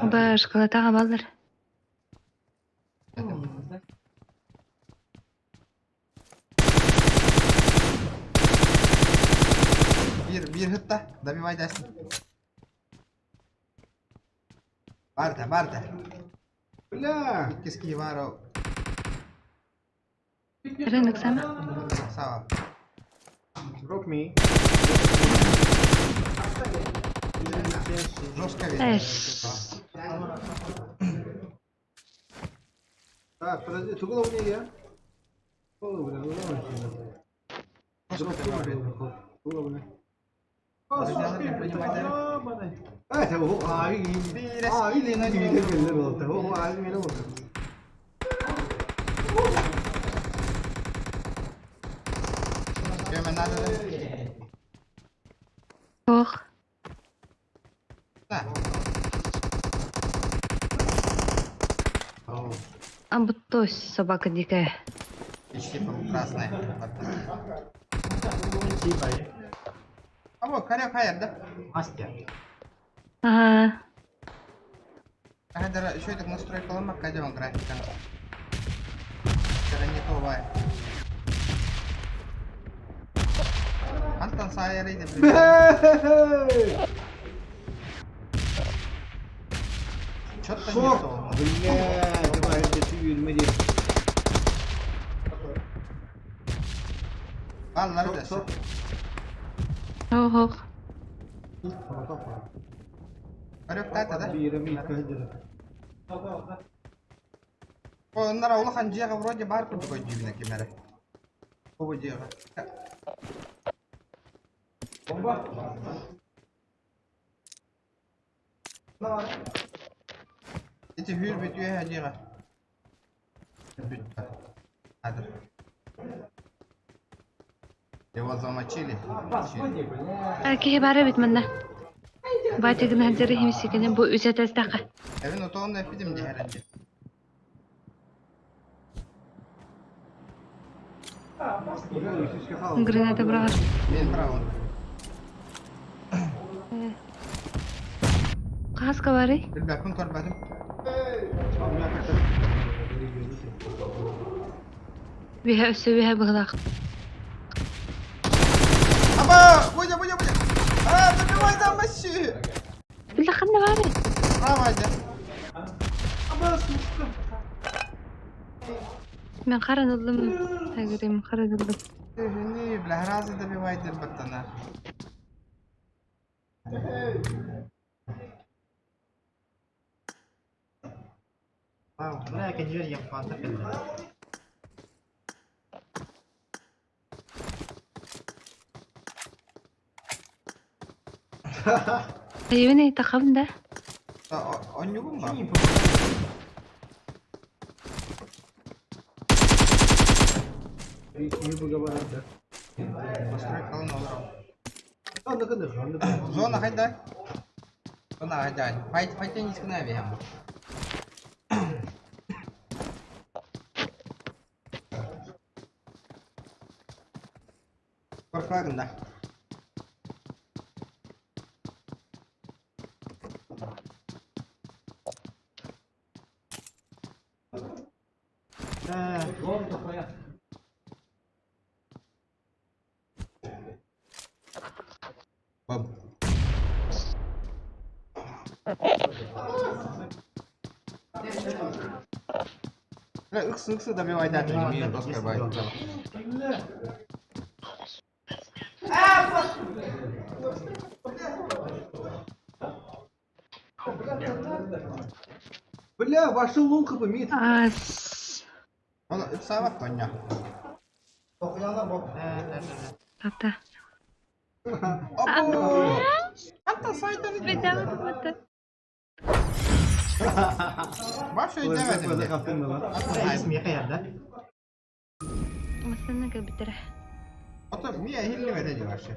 Оба шоколадага балыр. Bir, bir hıtta. Добивай dersin. Барда, барда. Бля! Иккиски бар о. Рен ыксама. Сава. Drop me. Жестко Эш. видно. Так, подожди, тугу у меня я? О, бля, ну давай сюда. Ох. А будто собака дикая. Красная. А вот, коряк хайр, да? Мастер. Ага. Ага, еще это настройка ломак, когда он графика. Это не то, вай. Антон Сайер, иди, Что-то не то. Блядь, давай, это ты юрмеди. Баллар да. Ох. Коряк тата, да? Оннара улахан дьиэҕэ вроде баар курдук өйдүүбүн кимэрэ. Бу дьиэҕэ. Ити хүүр бүтүө дьиэҕэ. Бүттэ. Хадыр. Его замочили. Киһи бары бит манна. Батигын хадыры химсикene бу үсәтәстәкә. Эвин отоон эпидим дьиһэрэнди. Граната брагар. Мен право. Каска бары. Билбэппин көрбөтүм. Биһә өссө биһә быһылак. Аба! Будя, будя, будя! А, добивай там вообще! Билла ханна бары. Право, дя. Мен каранылдым. Тагырым каранылдым. Не, бля, разы добивай баттана. Бля, кенжер ямпанта кэллэ. Айыбын тахабын да. Оннюгум ба? Зона хайда. Зона хайда. Файт, файт не скнави. Корклагында. Бам. Бля, ыксы ыксы добивай даты, не доска бай. Бля, вошел лонг хп мид. Он ыксава коня. Тата. Опа! Анта сайта Бедәм Вообще Смеха да? Масына кабитер. Ото мия хилли ведеди вообще.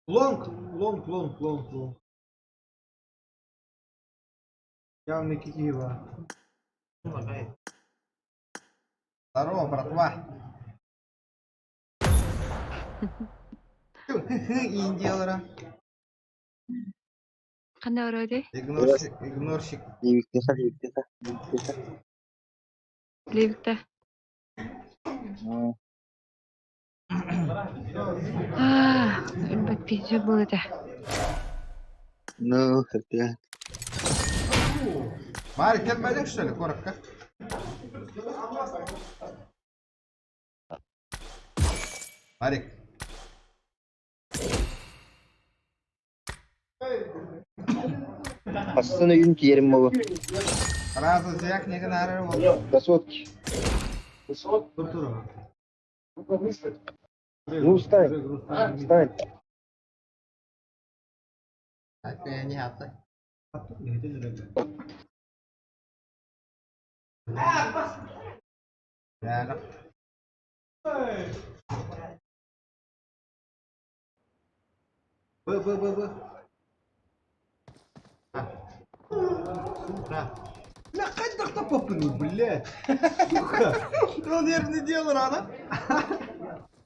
Лонг, лонг, лонг, лонг, лонг. Явный Кикиева. Здорово, братва. Индиялара. Кандай вроде? Игнорщик, игнорщик. Ливте. А, бит было это. Ну, хотя. Марик, келмедик, что ли, коротко? Марик. Астын өйүн тиэрим болу. Сразу зяк не гонорар бол. До сотки. Ну, встань. Встань. Не хатта. Б, Б, Б, Б. Бля, хайдах попыну, блядь. Сука. Он нервный делал рано.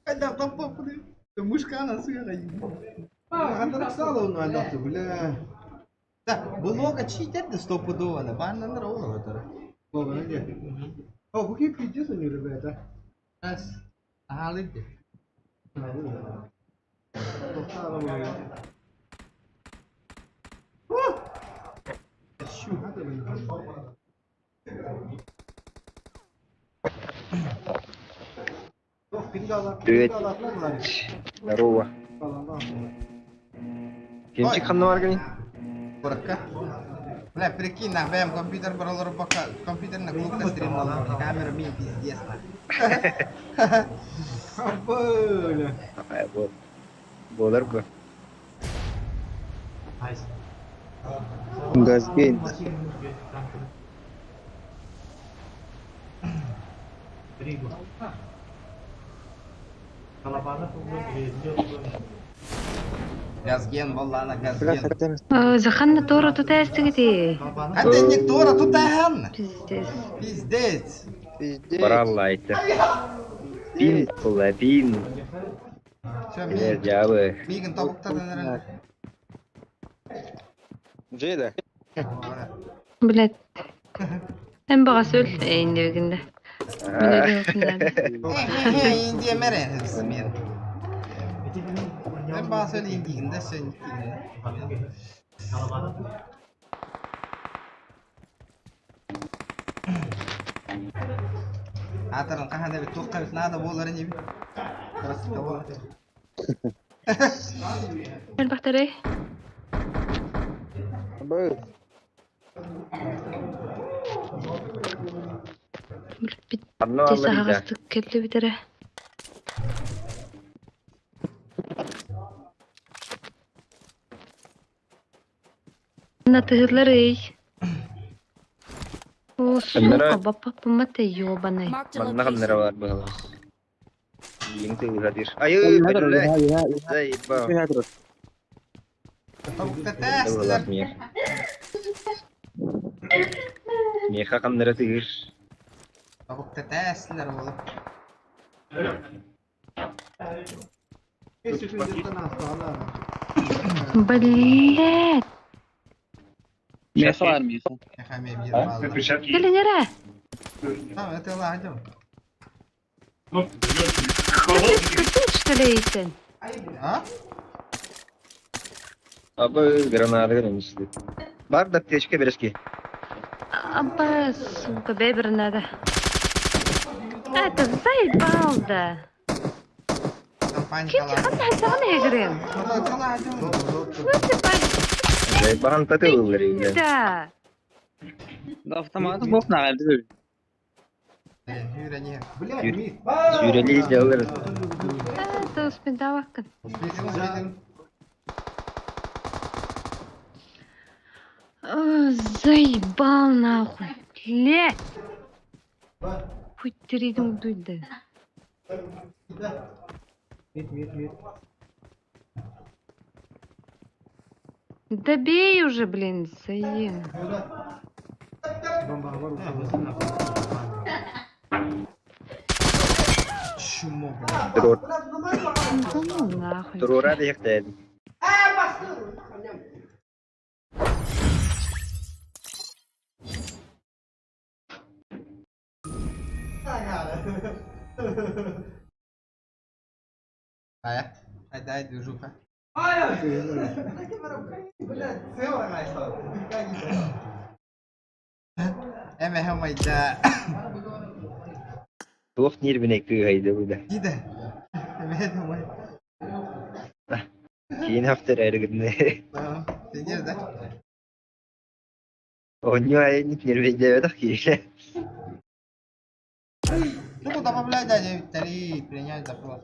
Хайдах попыну. Мушка она сука. А, Андрексала бля. Да, блога читать стопудово, на банна на ровно это. Бога, где? О, какие пиздец они, ребята. Раз. Ага, лыпи. Привет. Здорово. Кемчик ханна бар Курка. Бля, прикинь, на БМ компьютер брал пока компьютер на клубка стримнул, камера ми пиздец на. Бля. Вот. Болар бы. Газген. Газген, боллана, газген. Заханна Тора тут эстигити. А ты не Тора, тут аган. Пиздец. Пиздец. Пиздец. Баралла это. Бин, була, бин. Все, Билер жабы. Мигин тобуктан наверное. Джейда. Блядь. Эм бағасы өл эйндегінде. Индия мерен мен. Мен бағасы өл индигінде сен. Атырын қаханда бит тоққа бит надо болар не бит. Красота болар. Элбахтары. Анна Тес ағастық келді битере. Натыгырлар эй. О, сука, бапа пымата ёбаный. Манна камера бар было. Ең тыгы Айы, блядь. Заебал. Тестер. Меха камера тыгыр. Тобукта тестер болу. Блядь. Меха бар, меха. Меха ме бир балла. Келиңер Там это ладно. Ты что ли эйтен? А? Абы граната граничты. Бар да аптечка берешки. Аба, сука, бебер надо. Это заебал да. Паника. Ким ханна хасаган эгрен? Заебан татылыр. Да. Да автомат бок на Блядь, ми. Сүйрели сделалар. Это успендавакын. Заебал нахуй. Блядь. Хуй теридим дуйды. Мид, мид, мид. Да бей уже, блин, заел. Бомба, Чмо, блядь. Трор. Да ну нахуй. Трора дияқтайды. Ая, ай дай движуха. Эме хамайда. Туох нервіне кыгайды бұда. Диде. Эбээ думай. Киин хаптар эргинне. Сидер да. Оонньуу айанньыт нервейдээбэтэх киһи. Ну, добавляй, да, 9-3, принять запрос.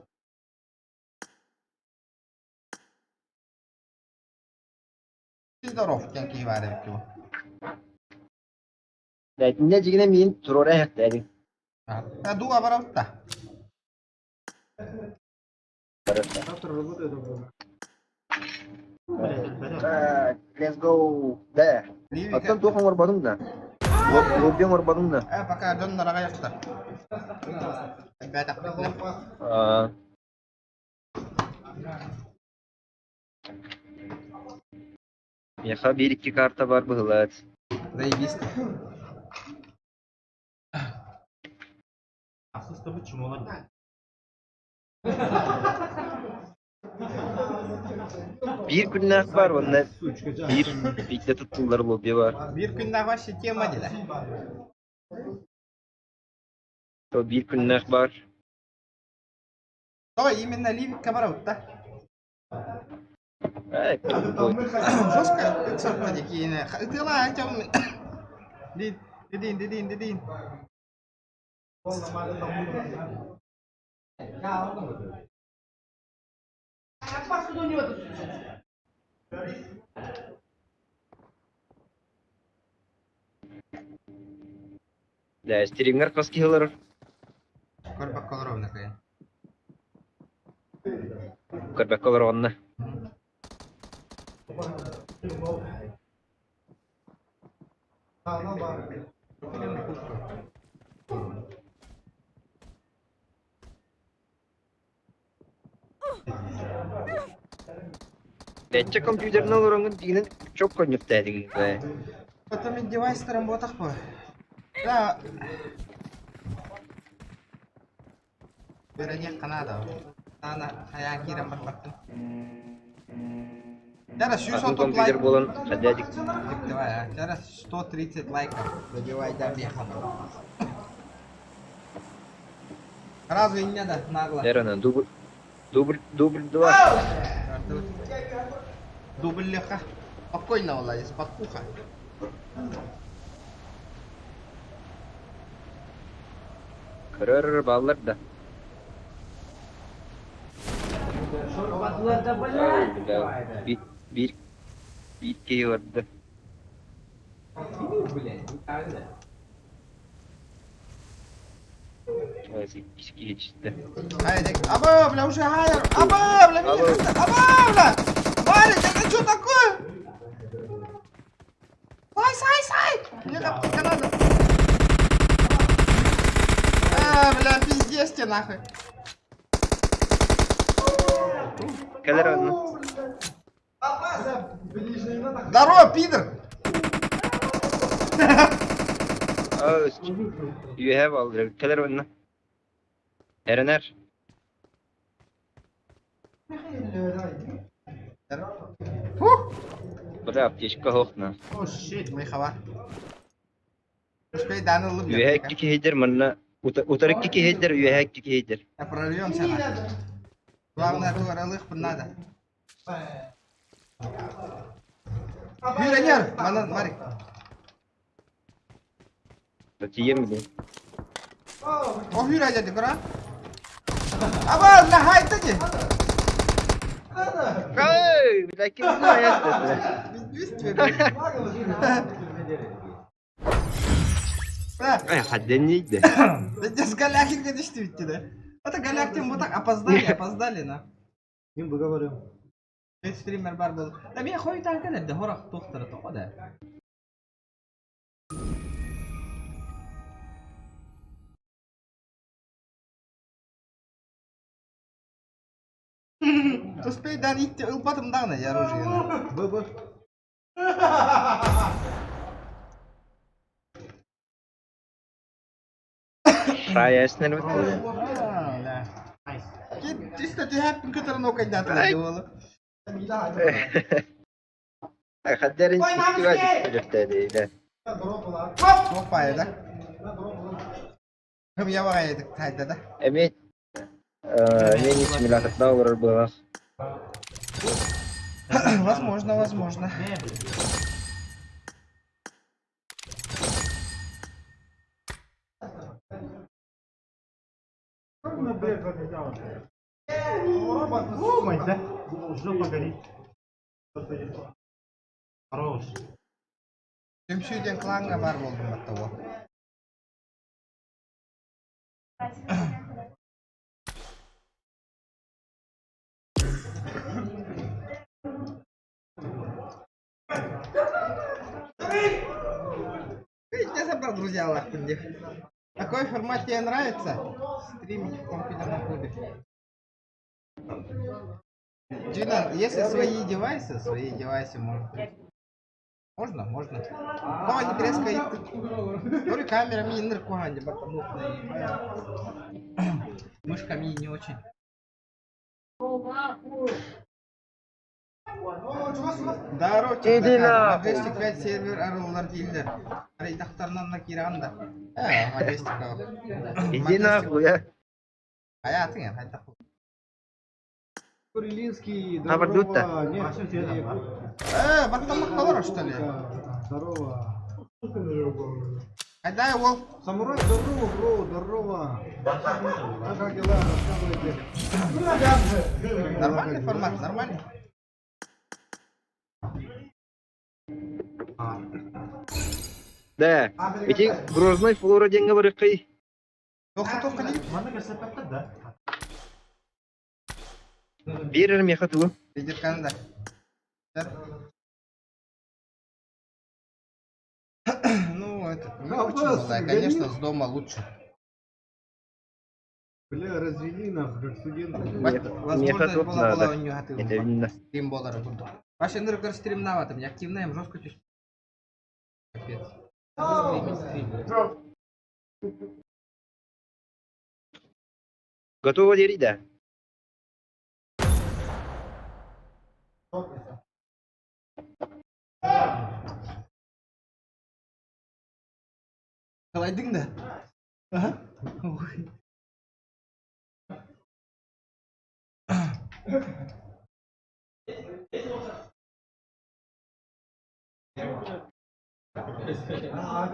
Ты здоров, диэн киһи баар эбит дуу. Бэтинне дьигинэ миин туруора иһэхтээдиҥ. А дуу абарабыт да. Завтра работаю дома. Так, let's go. Да. Оттон туох оҥорботуҥ да? Лобби оҥорботуҥ да? Э, пока дьон нараҕайахтар. Элбээтэхпитинэ. Миэхэ биир-икки карта бар быһылаат. Заебись. Биир күннээх баар уонна биир биирдэ туттуллар лобби баар. Биир күннээх вообще тема дилэ. То биир күннээх баар. То именно Ливикка барабыт да. Эй, Жестко ыксатта дикиine. Ытыла айтам. Дин, дидин, дидин, дидин. Да, стримҥэр хас киһи олорор? Көрбөккө олоробун акайын. Көрбөккө олороҕунна. Бэччэ компьютерынан олороҥҥун дьиҥинэн чоп коннюктаатыҥ ээ. Потом мен девайстарым буотах бу. Да. Үөрэниэх наада. Аана хайаан киирэн барбаттым. Дара Атын 130 компьютер лайк. буолан хаддядик Давай, а. Дара 130 лайков. Забивай, да, беха. Сразу и не надо, нагло. Эрана дубль дубль дубль два. Дубль легко. Спокойно, Владис, спокуха. Көрөр бааллар да. Бля, биир биир биир киһи барда. Иккис киһи түстэ. Айдик. Аба, бля, уже хайр. Аба, бля, меня хasta. Аба, бля. Валя, это что такое? Сай, сай, сай. Мне аптека надо. А, бля, пиздец тебе нахуй. Кэлэр онно. Здорово, пидор. Үөһэ бааллар. Кэлэр онно. Эрэнэр. Фух. Бля, аптечка хоохна. О, shit, мы хава. Успей даны лыб. Үөһэ икки киһидэр манна утары икки киһидэр үөһэ икки киһидэр. Прорвемся нахуй. Главное, туаралых надо. Юрионер, манан, Марик. Тиийэн билин. О, Юра, дядя, кара. Аба, бля, хайта не. Эй, бля, ким знает бля. Бездействие, бля. Бля, Ай, хадденнийде. да здесь Галякин, конечно, ведь, да. Это Галякин вот так опоздали, опоздали, на. Им выговариваем. Стример бар был. Да меня хуй так это, да хорах тохтара тоқо да. Успей дан итти ылбатым дагы я оружие. ББ. Шаяснер бит. Да. Чисто ты хаппин который нокать да было. Ай, хаддерин ситтибэ Опа, да. Я вагай тайда да. Эми Не симуляторда олорор быһалаах. Возможно, возможно. Жопа горит. Хорош. Түмсүү диэн клаҥҥа баар буоллум баттаҕа. Видите, собрал друзья лахпын диэх. Такой формат тебе нравится? Стримить в компьютерном клубе. Джина, если свои девайсы может быть. Можно, можно. Давай не трескай. Говорю, камера ми ныркуанди, потому мышка ми не очень. Здорово, Иди нахуй. Majestic 5 сервер арыллар дииллэр. Арыйдахтарынан на кииран да. Э, Majestic. Иди нахуй, а. Хайатын я, хайдах. Курилинский, Абардутта. здорово. Нет, я якут. Э, баттамак что ли? Здорово. Хайдай ол. Самурай, здорово, бро, здорово. А как дела? Рассказывайте. Нормальный формат, нормальный. Да. Ити Грозный Флора диэҥҥэ барыаххай. Тоха тоха ли? Манна кэсэппэттэр да? Биэрэр миэхэ тугу? Лидер Канада. Ну, это не Да, очень вас, было, конечно, гони. с дома лучше. Бля, развели нахуй, как студенты. Возможность тут была надо. была у нее ты Это видно. стрим болара буду. Вообще, ныркар стрим наватым, я активная, им жестко чувствую. Капец. Надо стримить, стримить. Готово диэри да? Қалайдың да? Ага. Ой.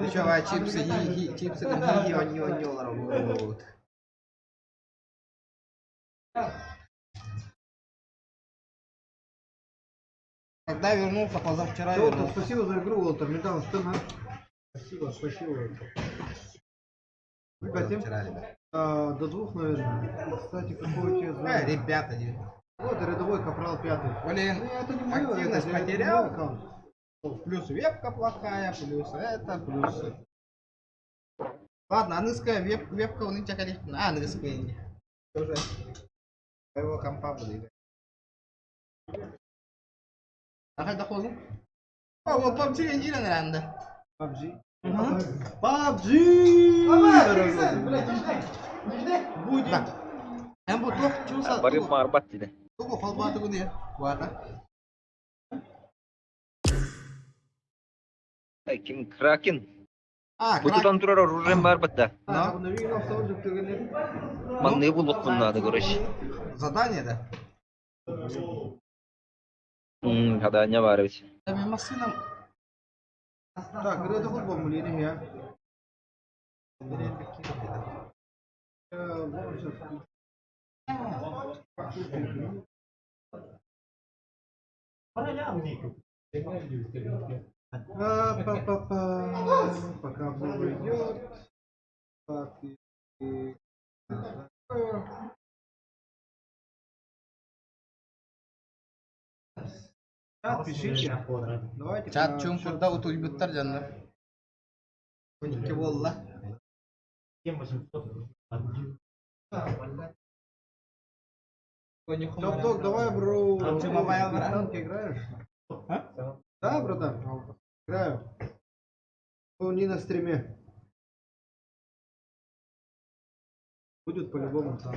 Еще а чипсы, хи, хи, чипсы, там хи, хи, они, они, вот. Когда вернулся, позавчера Уолтер, вернулся. спасибо за игру, Уолтер. Металл, что на? Спасибо, спасибо. Хотим? Позавчера, ребят. А, до двух, наверное. Кстати, какой у тебя Э, звание? ребята, не- Вот, рядовой капрал пятый. Блин, Ну, это не мое, активность это, это не потерял. мой аккаунт. Плюс вебка плохая, плюс это, плюс... Ладно, английская веб, вебка у них конечно. А, английская не. Тоже своего компа буду играть. А когда ходу? О, вот PUBG не наверное. PUBG. Мгм. PUBG! Будет. Эм бу туох чуса Бары марбат диде. тугу холбааты гу диye. Бата. Ким Кракен. А, Бу крак. тутан турар оружием бар бат да. А, обновили автомобиль, ты Манны булук надо, короче. Задание да. Задание бар ведь. Там машина. Так, это футбол, мы не я. Па-па-па. Пока обнова идет. Так, и... Чат пишите. Давайте. Чат чуҥкурда утуйбуттар дьоннор. 12 буолла. 7800. Топ-ток, давай, бро. PUBG Mobile, брат. В танки играешь? А? Да, братан? Играю. Ну, не на стриме. Будет по-любому там.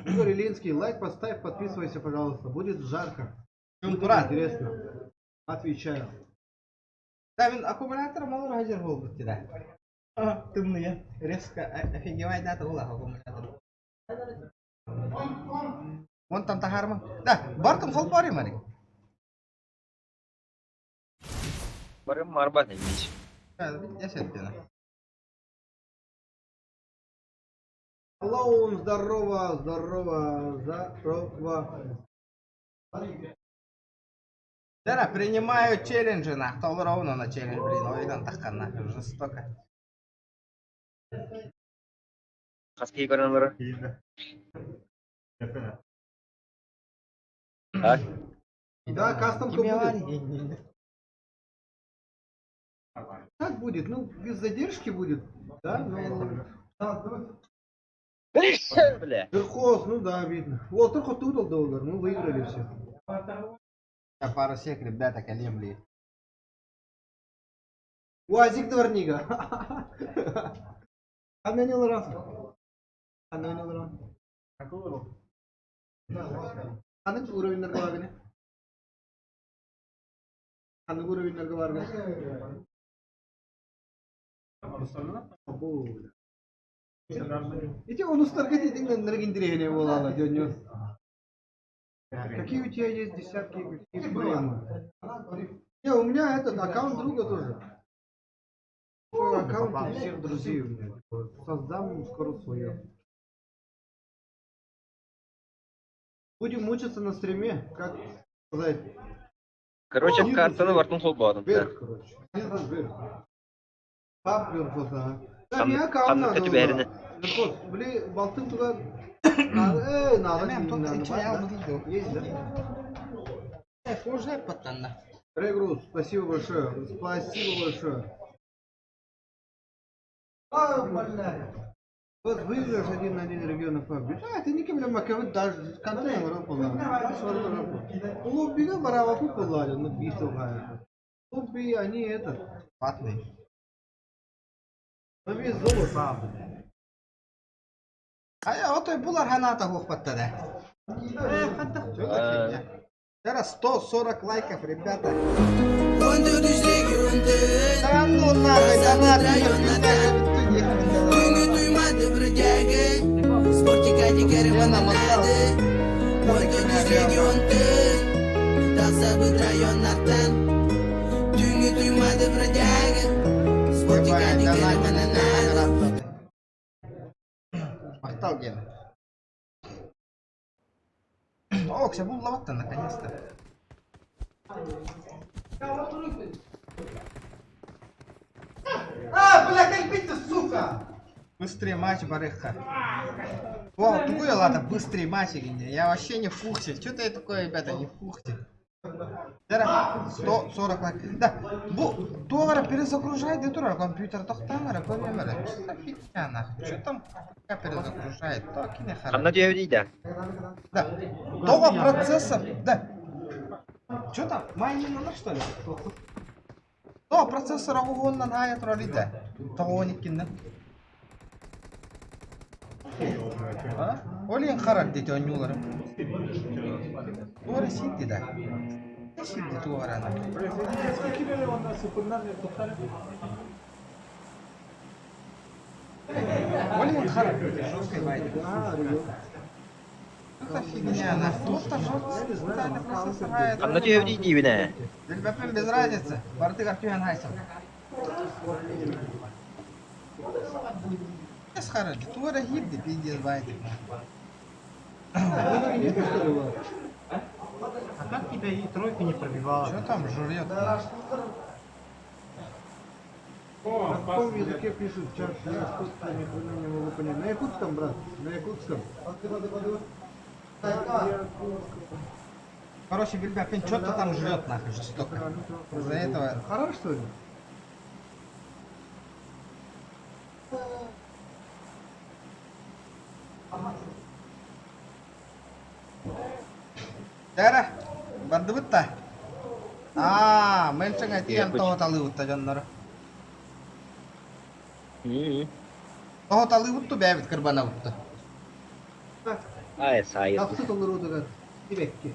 Игорь Илинский, лайк поставь, подписывайся, пожалуйста. Будет жарко. Будет Чуҥкуран. интересно. Отвечаю. Да, мин аккумулятор мал хажар буолбут да. Тымныя. Резко офигевай да тула аккумулятор. Онтон таһаарма. Да, бартым холбоору маник. Барым марбат эмиз. Десять. Клоун, здорово, здорово, здорово. Да, принимаю челленджи, нах, ровно на челлендж, блин, ой, тахкан, нахуй, жестоко. Хаски көрөн Так. Да, кастомка будет. Как будет? Ну, без задержки будет, да? Ну, Бля. Верхоз, ну да, видно. Вот, только тут доллар, мы выиграли все. Я пару сек, ребята, колемли. УАЗик дворнига. Ханна раз. Ханна раз. Ханнык уровеньнерге баргыны? Ханнык уровеньнерге баргыны? Або. Эти онустарга дедиң ныргиндирехине болала дөньё. Какие у тебя есть десятки, какие премы? Не, у меня этот аккаунт друга тоже. Свой аккаунт у всех друзей у меня. Типа, создам скоро свое. Будем мучиться на стриме, как сказать. Короче, Снизу картаны вверх. бартын холбоодум. Вверх, короче. Снизу вверх. Пап Верхоз, ага. Да, мне Ханнык аккаунт ханнык надо түбэһэринэ. было. Верхоз, бли, балтын туда. Надо, надо, Мам, тут надо, чай да? алды. Есть, да? Уже потанна. Регрус, спасибо большое. Спасибо большое. А, бля. Вот выиграешь один на один региона PUBG. А, это не кем макавы даже контейнер Лобби барава купила, ну битва. Лобби они этот. Ватный. На весь золото. А я отой булар ханата хохпатта да. Что за фигня? Сейчас 140 лайков, ребята. 14 region Да ну нахуй, да нахуй, Tungi tuymadı бродяга Спортика дикарь надо 14 region Тахсабыт районнартан Түнгі туймады бродяга Спортика дикарь надо Махтал ген. О, все буллаватта наконец-то. А, бля, как бить-то, сука! Быстрее матч, барыха. О, тугую ладно, быстрее матч или не? Я вообще не в курсе. Что-то я такое, ребята, не в курсе. Дара, 140 лайк. Да, бу, туара перезагружает, да тура, компьютер тохтанара, көрмемері. Что за фигня, нахуй? Что там пока перезагружает? То кине Ханна түһэбит да. Да, того процессор, да. Что там, майнинг что ли? То процессор оҕуһуоннан аайа турар иде. Тоҕуон иккиннен. А? Олин харар дети онньууларым. Туора синти да. Синти туорана. Олин харар дети жесткой байды. Это фигня, на кто-то жестко специально процессор Ханна түһэбит диибинэ. Билбэппин без разницы. Бардыгар түһэн хайсам. Эс харар, туора хибди пиздец байды. Нету, что ли, у вас? А как тебя и тройка не пробивала? Что там жрет? На каком языке пишут чат? Я что-то ни хрена не могу понять. На якутском, брат? На якутском. Короче, Билбяпин что-то там жрет нахуй жестоко. Из-за этого Хорош, что ли? Дара, бардыбытта. Аа, мэлчэҥ этиэн тоһуталыыбытта дьоннору. Тоһуталыыбытту бэйэбит кырбанабытты. Ай, сайы. Тахсы толоруудугар тибекки.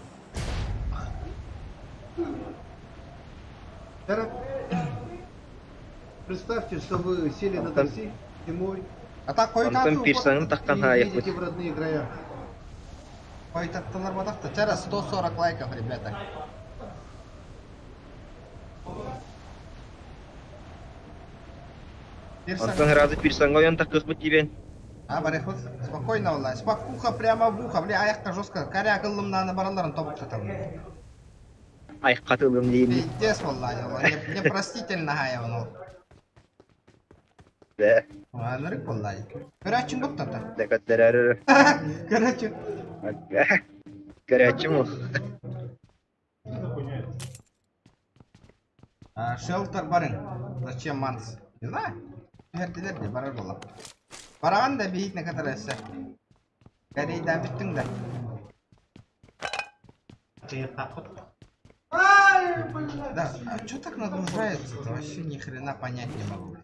Дара, Представьте, что вы сели на такси зимой А так Антон пирсаңын тахтан и хаайыппыт. едете в родные края. Хойтаттылар батахта. Чара 140 лайков, ребята. Онтон сразу пирсаҥҥа ойон тахсыспыт диибин. А, барыхпыт. Спокойно, валлай. Спокуха прямо в ухо. Бля, аяққа жестко. Коряк ыллымнааны баралларын тобуктатабын. Айхат ылым диин. Пиздец, валлай. Непростительно хаябын ол. Бэ. Анырык валлай. Көрөөччүн буттата. Дэкөттөрөр. Көрөөччү. Көрөөччүм ол. Шелтер барың. Зачем манс? Не знаю. Түһэрдилэр де барар буолла. Бараҕан да биһитне кытары өссө. Кэрийдээн бүттүҥ да. Да, а чё так нагружается-то? Вообще ни хрена понять не могу.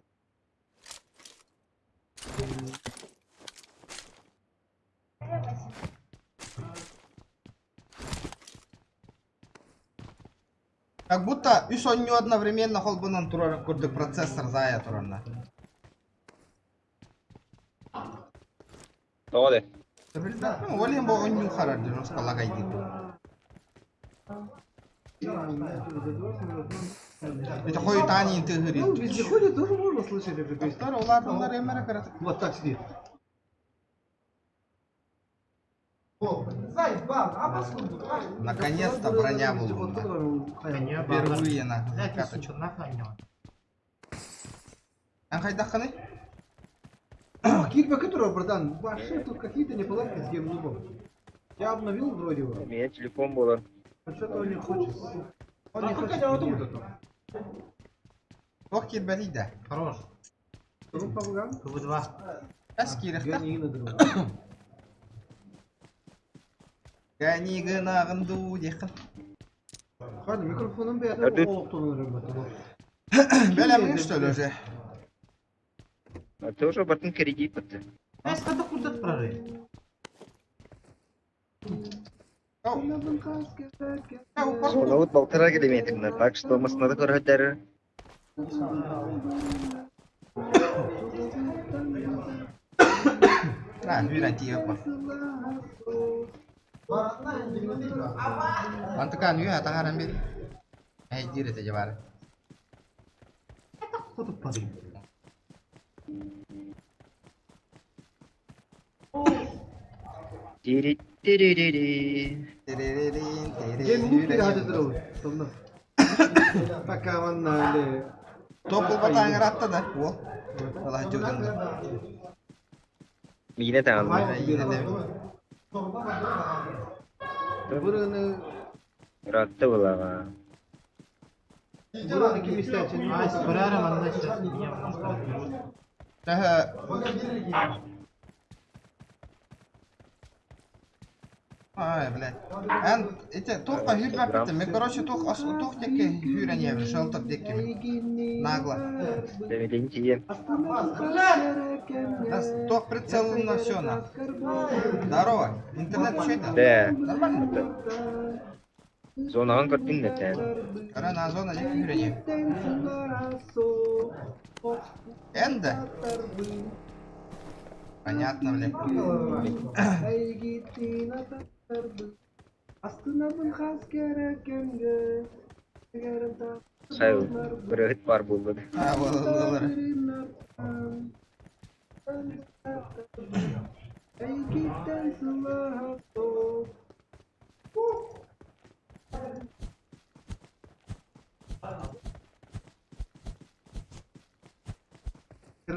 Как будто үс оонньуу одновременно холбонон турар курдук процессор заайа турарна. Тоҕо де? Билбэппин, ол иһин бу оонньуу харар диэн лагайдыыр. Это хойутаан иин тыаһыыр Ну, вездеходе тоже можно слышать эту песню. Тохтор улаатыннар эмэрэ кыратык. Вот так сидит. Наконец-то броня булгунна. Впервые на каточку. Эн хайдаххыный? Кирба которого, братан, вообще тут какие-то неполадки с геймлубом. Я обновил вроде его, Меня телефон было. а что-то он не хочет. Он не хочет. меня. Туох киирбэтий да? Хорош. Ну, помогам. КВ-2. Эс киирэхтэх. Гони на друга. Гони гынагын дуу диэххин. Ладно, микрофоном бы я Өрдүк. Бэлэмҥэ что ли уже? А ты уже бартын кредит бытты. Эс, когда курдат прорыв? Зоналыт полтора километрна, так что маснада көрөддөр. А, үүрэн тиийэп Антыкаан үө атаһаран бир. Эйдиир этэ дьэ баара. Тири тири Геймлуб переходит Сонно. Пока он на Топ булбатаан ыраатта да, уол. Алаһа дьудыңда. Миинэ таҥалла. Бырыны Ыраатта булаҕа. бырыны ким истээччи? А, с куряром она сейчас меня может разберут. Ай, блядь. Эн ити туохха хүүрбэппитим. Мен короче туох ас туох диэки хүүрэн иһэбин, шелтер диэки Нагло. Дэмилин тиийэн. Да, туох прицел на все на. Здорово. Интернет что это? Да. Нормально? Зонаҕын көрдүҥ да тэн. Көрө на зона диэки хүүрэн иһэбин. Энда? Понятно, блядь. Сайыл бырыһыт бар буолбут. А, вот, вот,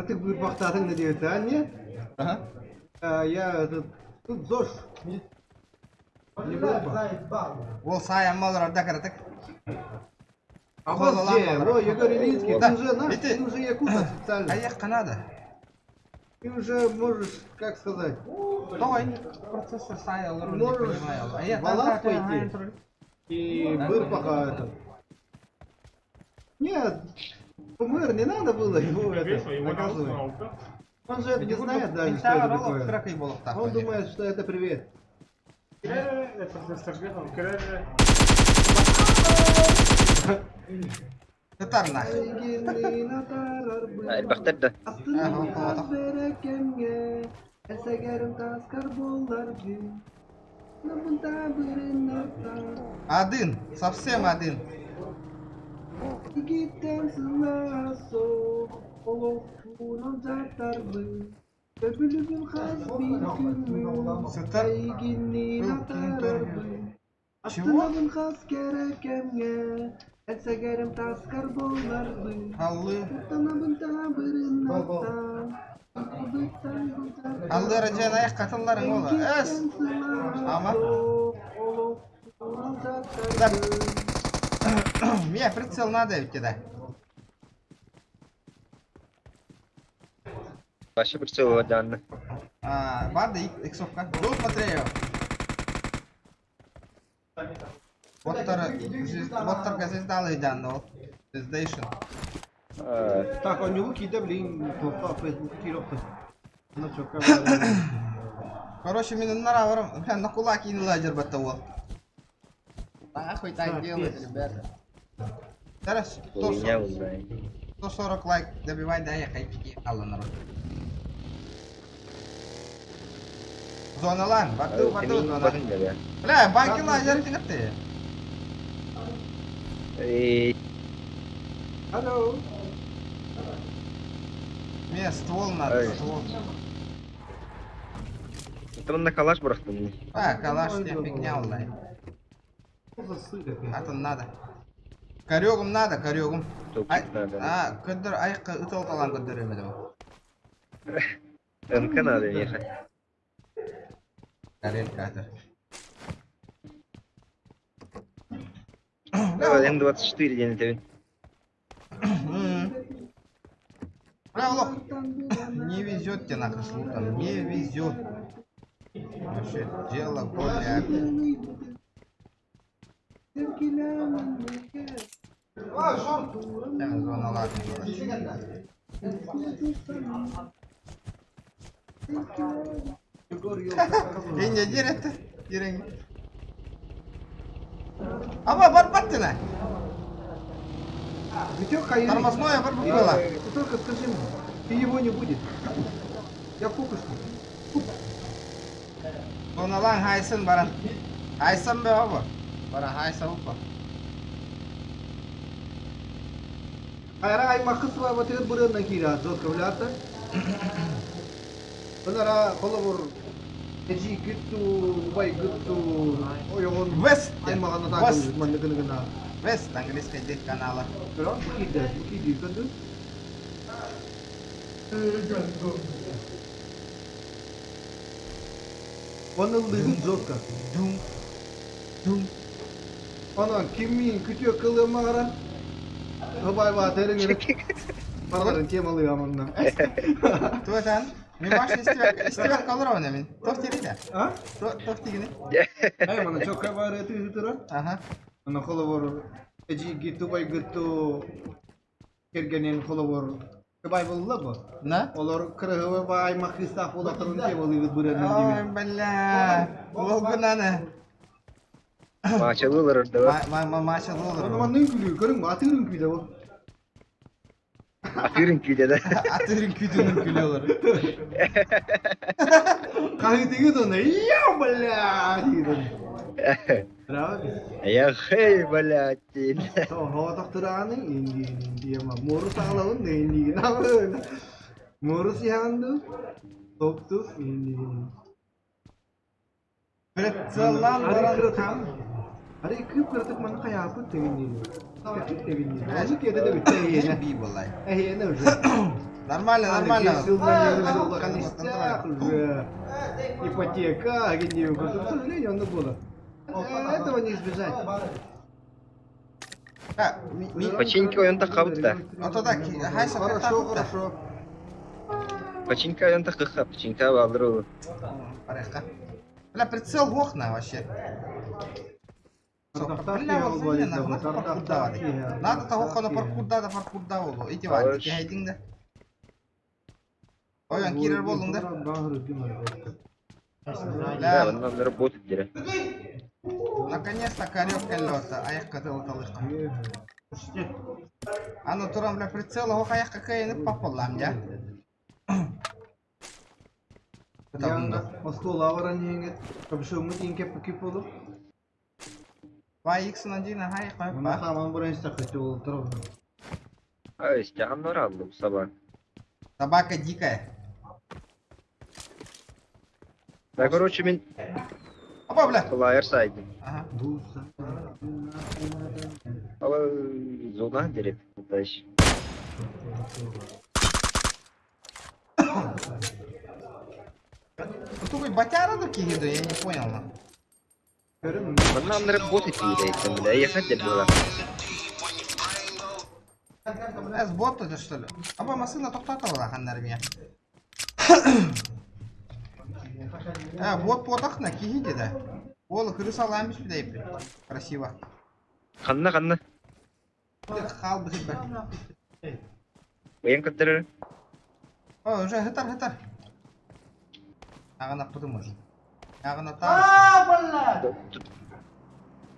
Ты будешь бахтатын на 9, а нет? Ага. А, я этот, тут ЗОЖ. Не было. Ол саайан малар кыратык. А вот где? Во, Егор Илинский, Да. ты уже наш, Ити- ты уже якут официально. Айах Канада. Ты уже можешь, как сказать, Тоҕой процессор саайалар не можешь понимаю. в Алас пойти и Бырпаха этот. Нет, КМР не надо было его это наказывать. Он же это не знает даже, что это такое. Он думает, что это привет. Тытар Элбэхтэр да. Один, совсем один. Сытар Чего? Аллы. Аллы Раджан аяқ қатынларың ола. Эс. Ама. Да. Мне прицел надо ведь да. Вообще прицел данный. А, барды иксовка. Жол смотри. Боттар звездалы данный ол. Звездейшн. Так, у него кида, блин, тоха, фейсбук киропты. Ну чё, как Короче, мен нара бля, на кулак и ладер баттауал. Нахуй так делать, ребята. Зараз 140, 140 лайк добивай, да я хайпики. Алла народ. Зона лан, барды, барды, зона. Бля, банки ладер ты. Алло. Мне ствол надо, ствол. Это на калаш брахтым. А, калаш тебе фигня, улай. А то надо. Корёгум надо, корёгум. А, көдөр айыққа үт алталан көдөр емеді ол. НК надо ехать. Карелька это. М24 день это. Бля, лох. Не везет тебе нахуй с лутом, не везет. Вообще дело голяк. Так, зона ладно, короче. Инде директі, дирек. Аба, бар баттына. Тормозное бар было. Ты только скажи ему, и его не будет. Я фокусник. Зоналан хайсын баран. Хайсан бе аба. Баран хайса упа. Айра аймақы суа батыр бұрыннан кира жотка влята. Бұнара қолы Эжи күтту, убай күтту, ойоғын Вест. аймағына тағын мандыгыныгына. Вест английский дед канала. Бірақ бұкиді, бұкиді көнді. Оны лыгын жотка. Дум. Дум. Ана кимин күтө кылымагара. Хыбай ба тереңер. Барларын темалы аманна. Туатан. Мен баш истебек калыр оны мен. Тоқ тириде. А? Тоқ тигини. Ай, мана чокка бар эти тура. Ага. Ана холовор эжи гиту бай гиту кергенен холовор Кыбай болла бу. На? Олар кырыгы бай махриста болатырын темалы бит бүренен Ой, диби. бля. Ол гынаны. Мачалылар да. Ма ма мачалылар. Аны манның күлү, көрүң, атырын күйдө бу. Атырын күйдө да. Атырын күйдүнүн күлү Кайдыгы да я, бля, дейди. Браво. Я хей, блядь. Того тохтураны инди инди ама мору саалабын инди гинабы. Мору сиhanды. Топту инди. Прицеллан баран. Аре кып кыртык маны каяпы тегинди. Тегинди. Кете де битте Би болай. Эй, уже. Нормально, нормально. Ипотека, к сожалению, он было. Этого не избежать. Починка он так хабта. А то так, хайса Хорошо, хорошо. Починка он так хаб, починка балдру. Порядка. Бля, прицел вохна вообще. Бля, вот паркур давали. Надо того, хана паркур да, паркур да олу. Иди вар, ти хайдиң да. Ой, он кирер болдың да. Да, он надо работать дере. Наконец-то корёк колёса, аяққа тылыталыққа. Аны турам, бля, прицел, ох, аяққа кайынып папалам, я. Янга оскуолаҕа баран иһэҥҥит капюшоҥҥут иин кэппиккит буолуо. Вай X1 аһай Уонна хааман баран истэххит уолаттар онно. А, истэҕин бараллым саба. Собака дикая. Да, короче, мин Опа, бля. флайер сайдым. Ага. Ала зона дереп. Дальше. Тугуй батяра да киһи да, я не понял. на. Манна аннары бот этиилэйтэн бля, ехать деп была. Эс бот это что ли? Аба машина тоқтатала ханнар меня. А, вот потахна киһи да. Ол крыса ламбис билейпи. Красиво. Ханна ханна. Хал бихит Бэйэн кыттырыр. О, уже хытар хытар. Ағына пыды может. Ағына тар.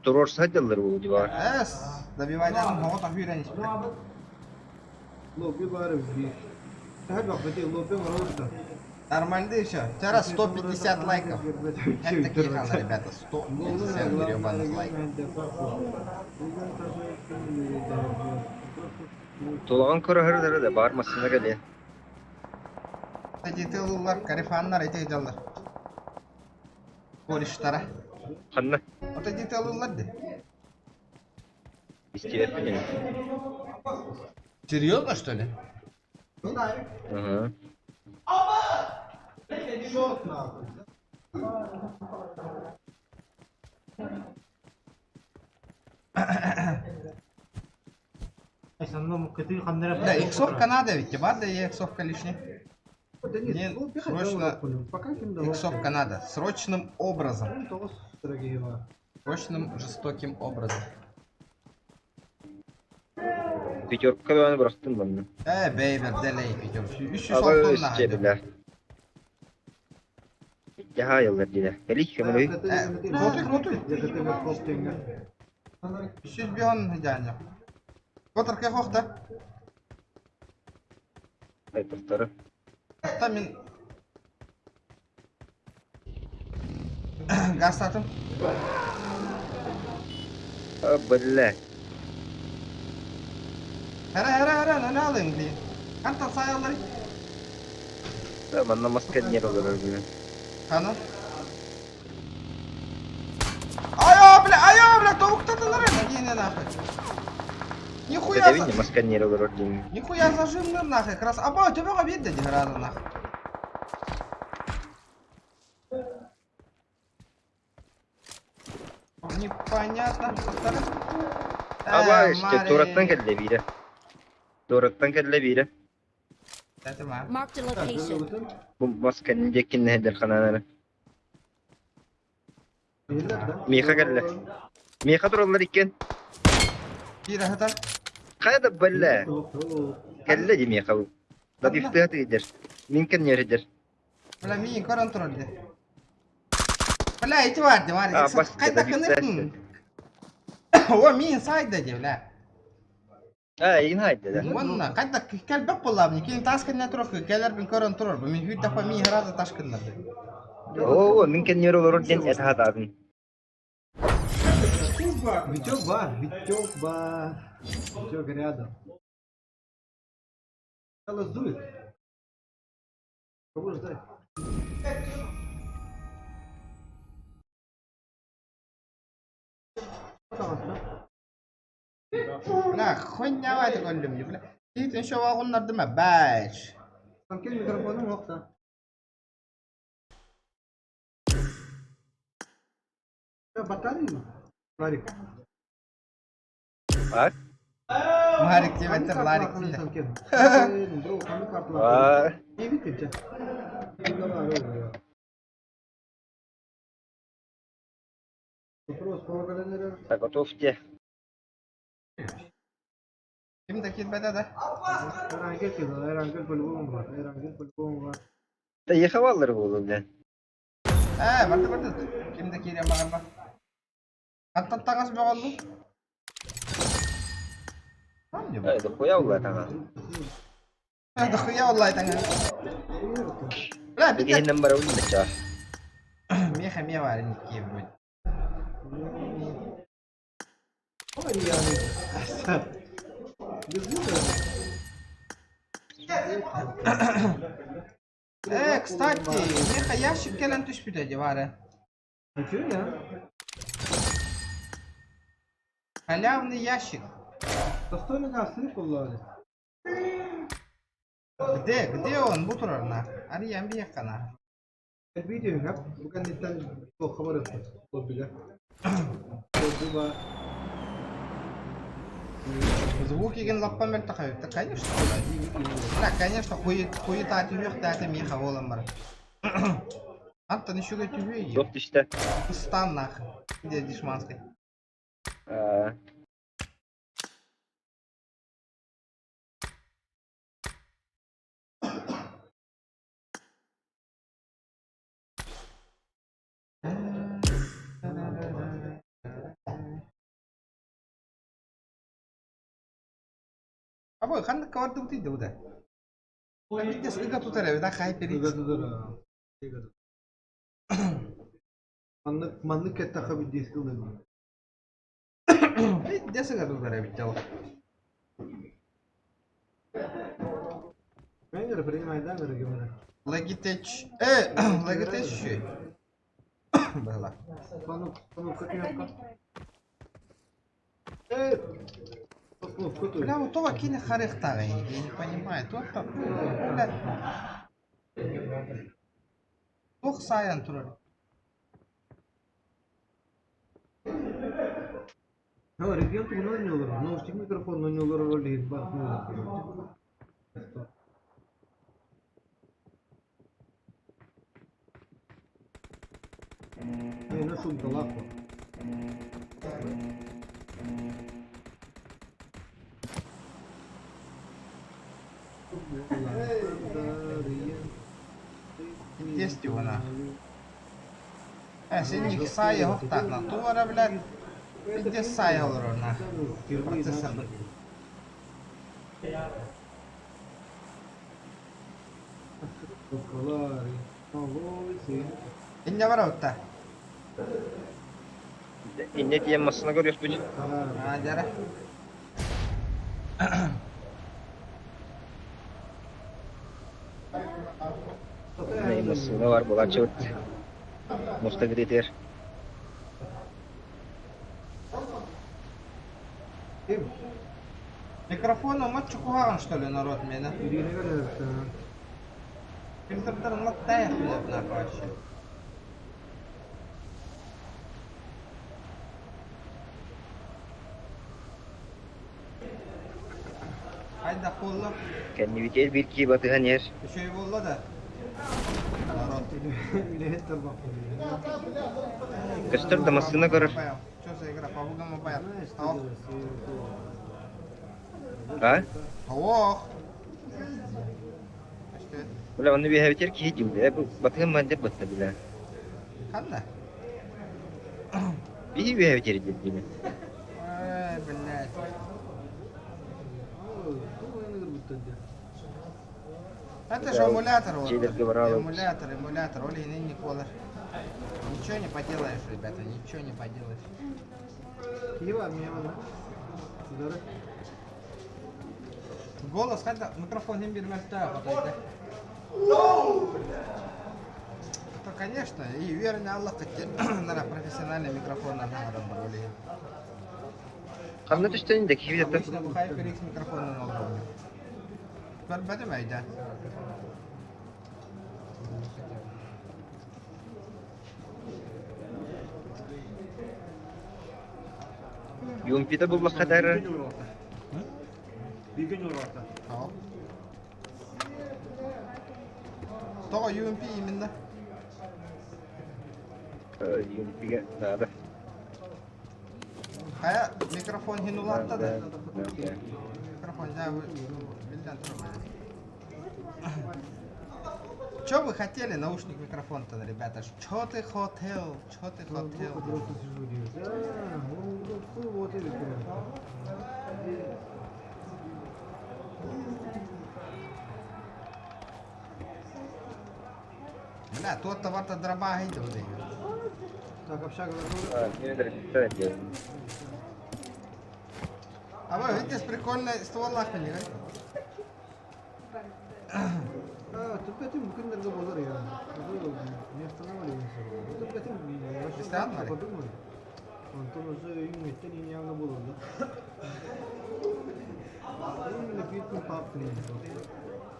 Турор садылар бу дивар. Эс, добивайдан хоҕо тахүйрен испит. Лобби бары бир. Төһө бөхпүтүй лобби оҥоробут Нормально еще. Вчера 150 лайков. Это такие ханы, ребята. 150 гребаных лайков. Тулаҕын көрөһөр да бар массына кэлиэ. Кстати, тыллар, карифаннар, эти дьаллар. Корештара. Ханна. Вот эти тыллар да. Истиэппин. Серьезно, что ли? Ага. Да, иксовка надо ведь, бар да я иксовка лишняя. Мне срочно иксовка надо. Срочным образом. Срочным жестоким образом. Пятерка баны бырахтым манна. Э, бейбер, делей пятерку. Еще Аба солтон өсче надо. бля. Яха йыллар диле. Кэлик көмөлөй. Крутой, крутой. Еще бион дядя. Котор кехохта. Айтыктары. Там мин Газ атым. А, бля. Хара хара хара нана алын ди. Канта саялар. Да, манна маска не олорор бля. Кана. Айо, бля, айо, бля, тоқтатылар ена, не нахуй. Нихуя Это за... видно, маска не олорор дин. Нихуя зажимны нахуй, крас. Аба, тебе обидно деграда нахуй. Непонятно. Повторю. Аба Э, işte Мари. тураттан кэлле бире. Тураттан кэлле бире. Это ма. Marked a location. Бу маска декин нehдер хананары. Миха кэлле. Миха тураллар иккен. Бире хатар. Кайда бля. Кэлле ди миха бу. Да дифтыга тигдер. Минкен нердер. Бля, мин көрөн турар ди. Бля, ити бар ди, бар. А, бас Кайда кынып? О, мин сайда ди, бля. А, ин хайда да. Онна, кайда келбек болабын, кин ташкын турар, келер бин көрөн турар. Бу мин хүйтә па мин разы ташкыннар ди. Оо, минкен нер олорор ден эт хатадын. Витек бар, Витек бар. Витек рядом. Сначала сдует. Кого ждать? Бля, хуйня вайты көллүм, бля. Итин шова гуннар дima, бәш. Там кел микрофоным yoksa. Батарея? Ларик. А? Марик деп айтар, Ларик дейді. А. Вопрос, помогали Так, готов те. Ким да кетпеді да? Эрангел кидал, Эрангел по-любому бар, Эрангел по-любому бар. Да ехаваллар болу бля. Ә, барды барды. Ким да келе маған ба. Аттан таңас болған бұл? Ай, да хуя улар тага. Да хуя олай таңа. Бля, Бу биттэ. киһинэн барабын бачча. Меха ме вареники вроде. Кстати, меха ящик кэлэн түспүтэ дии баара. Халявный ящик. Где, где он? Бу турар на. Арыйан биһиэххэ на. Звук игин лаппа мөлтөх эбит. Да, конечно. Да, конечно, хуета түһүөхтээтэ миэхэ буолан баран. Антон еще түһүө Туох түстэ? Стан нах. Где дешманский? Аа, Абы ханнык кавардыбытый да буда. Биттес ыга тутар эбит, а хайперикс. Маннык кэтэхэ биддиэски ылыгын. Биттес ыга тутар эбит дьол. Менеджер принимай да, дорогие. Logitech. Logitech үчүгэй. Быһыла. Бля, вот това кини харыхтаҕый, я не понимаю. Туох бля. Туох саайан турар. Регион тугунан не олорор, наушник микрофон не олорор олиһин баар Не, на шум лахо. Есть вона. Синник саайа хохтаах туора, блядь. Пиздец саайа олорор на. Процессор. Инне бар отта. Инне тиийэн массыына көрүөхпүт. Аа, дьара. Массыына бар буолааччыбыт. Муста кытыытыгар. Микрофон умат чукуһаҕын, что ли, народ миэнэ? Фильтрдарын латтаях блядь, нахуй вообще. Хайдах буолла? Кэннибитигэр биир киһи батыһан иһэр. Үчүгэй буолла да? Народ. Көстөр да массыына көрөр. Что за игра? PUBG Mobile. Ох. А? Ох. Бля, онно үөһэбитигэр киһи дьиҥ бу батыһан мандыр батта бля. Ханна? Биһи үөһэбитигэр диэн. Ай, блядь. Это же эмулятор вот. Дьиэлэргэ бараалабыт. Эмулятор, эмулятор. Оли не колор. Ничего не поделаешь, ребята, ничего не поделаешь. Голос, хотя микрофон не бермәтте, подойди. То, конечно, и верно Аллах, наверное, профессиональный микрофон на были. Ханна түстэн да киһи билэр. Обычно бу HyperX микрофон на уровне. Көрбөтүм өйдө. Юмпита буллахха Бигэ ньуурата. Тоҕо UMP именно? Юмпига надо. Хайа микрофон хин улаатта да? Микрофон да, билден турар. Чё вы хотели, наушник микрофон-то, ребята? Чё ты хотел? Чё ты хотел? Бля, туот табарта дробаһый да бу Так, общага готова. А вы видите, прикольно ствол лахпен, А, тут этим күннерге болар я. Не останавливаемся. Тут этим вообще Постоянно ли? подумай. Антон уже именно не явно было, да? Именно битву папку.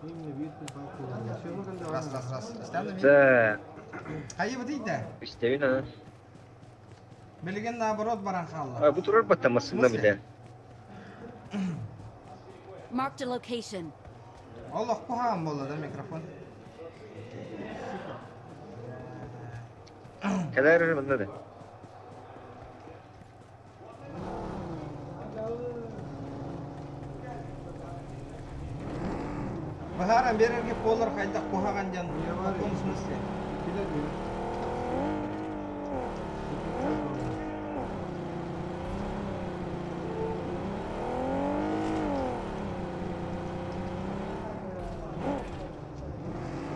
Именно битву папку. Все, ну когда Раз, раз, раз. Постоянно ми. Да, Хайы вот иде. истебин а. Билген наоборот баран халла. А бу турар баттамасында биле. Marked a location. Олох кухаан болла да микрофон. Калар мында да. Бахаран берерге полар хайда кухаган жан. В каком смысле?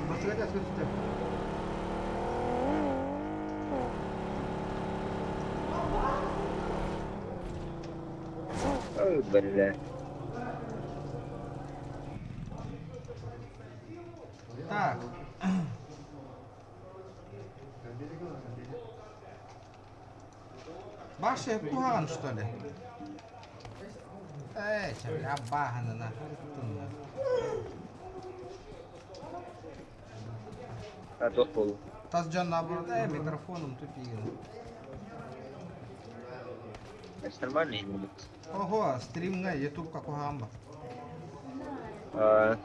Басыгата сөзті. Ой, бля. Так. Баше кухаган что ли? Эй, бля, бахана на. А тох болу. Тас жан наоборот, эй, микрофоном тупигин. Это нормально не Ого, стримга, ютубка кухамба. А,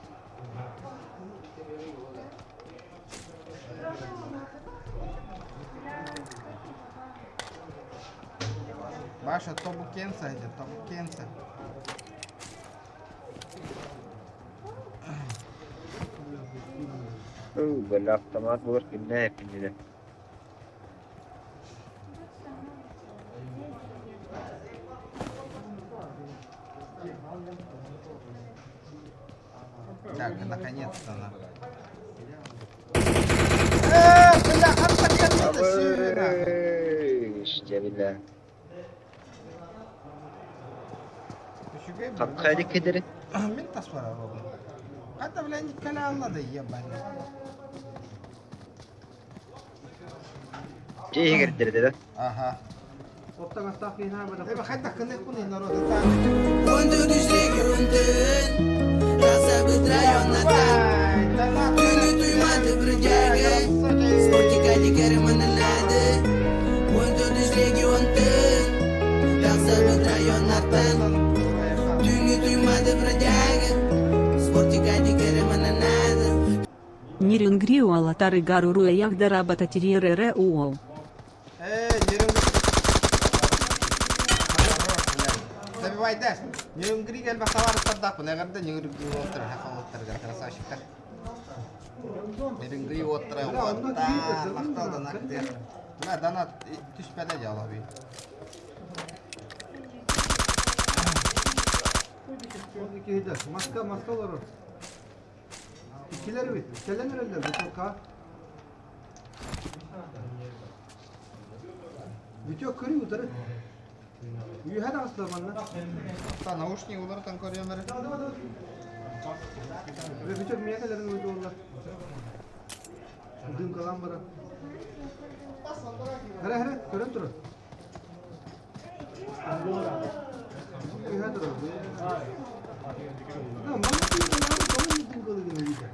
Баша, тобу кенса где, тобу кенса. ой, бля, автомат болар кинне кинне. Так, наконец-то на. Э, бля, хамса калита сюда. Ой, бля. Хапкайды кедери. Мин тасвара робин. Хата, бля, не каляла да ебаный. Же егердерди да. Ага. Оттан астақ кейін абада. Э, хайда кыны куны народ, это... 14 регионтан Тақса районнардан Түні туймады бродяга Спортика дикері манылады 14 регионтан Тақса районнардан Түні туймады бродяга Спортика дикері манылады Нирингриу алатары гаруру яхдараба татирерere уол. Э, нерүнгри. Забивай даш. Нерүнгри кел бахтавар тардак. Нагарды нерүнгри оттыр, хака оттыр, красавчиктар. Нерүнгри оттыр, оттар, мактал донат. Бля, донат түшпәдә жалаби. Кейді. Маска, маска олар. Икилер бит. Келен өрелдер, бутылка. Витек көрі утыры. Үйе асла манна. Та наушник улар там көрөмөр. Витек мекелерин өтө олар. Дымкалан бара. Хәрә, хәрә, көрөн туры. Үйе туры. Да, мама дымкалы гына виде.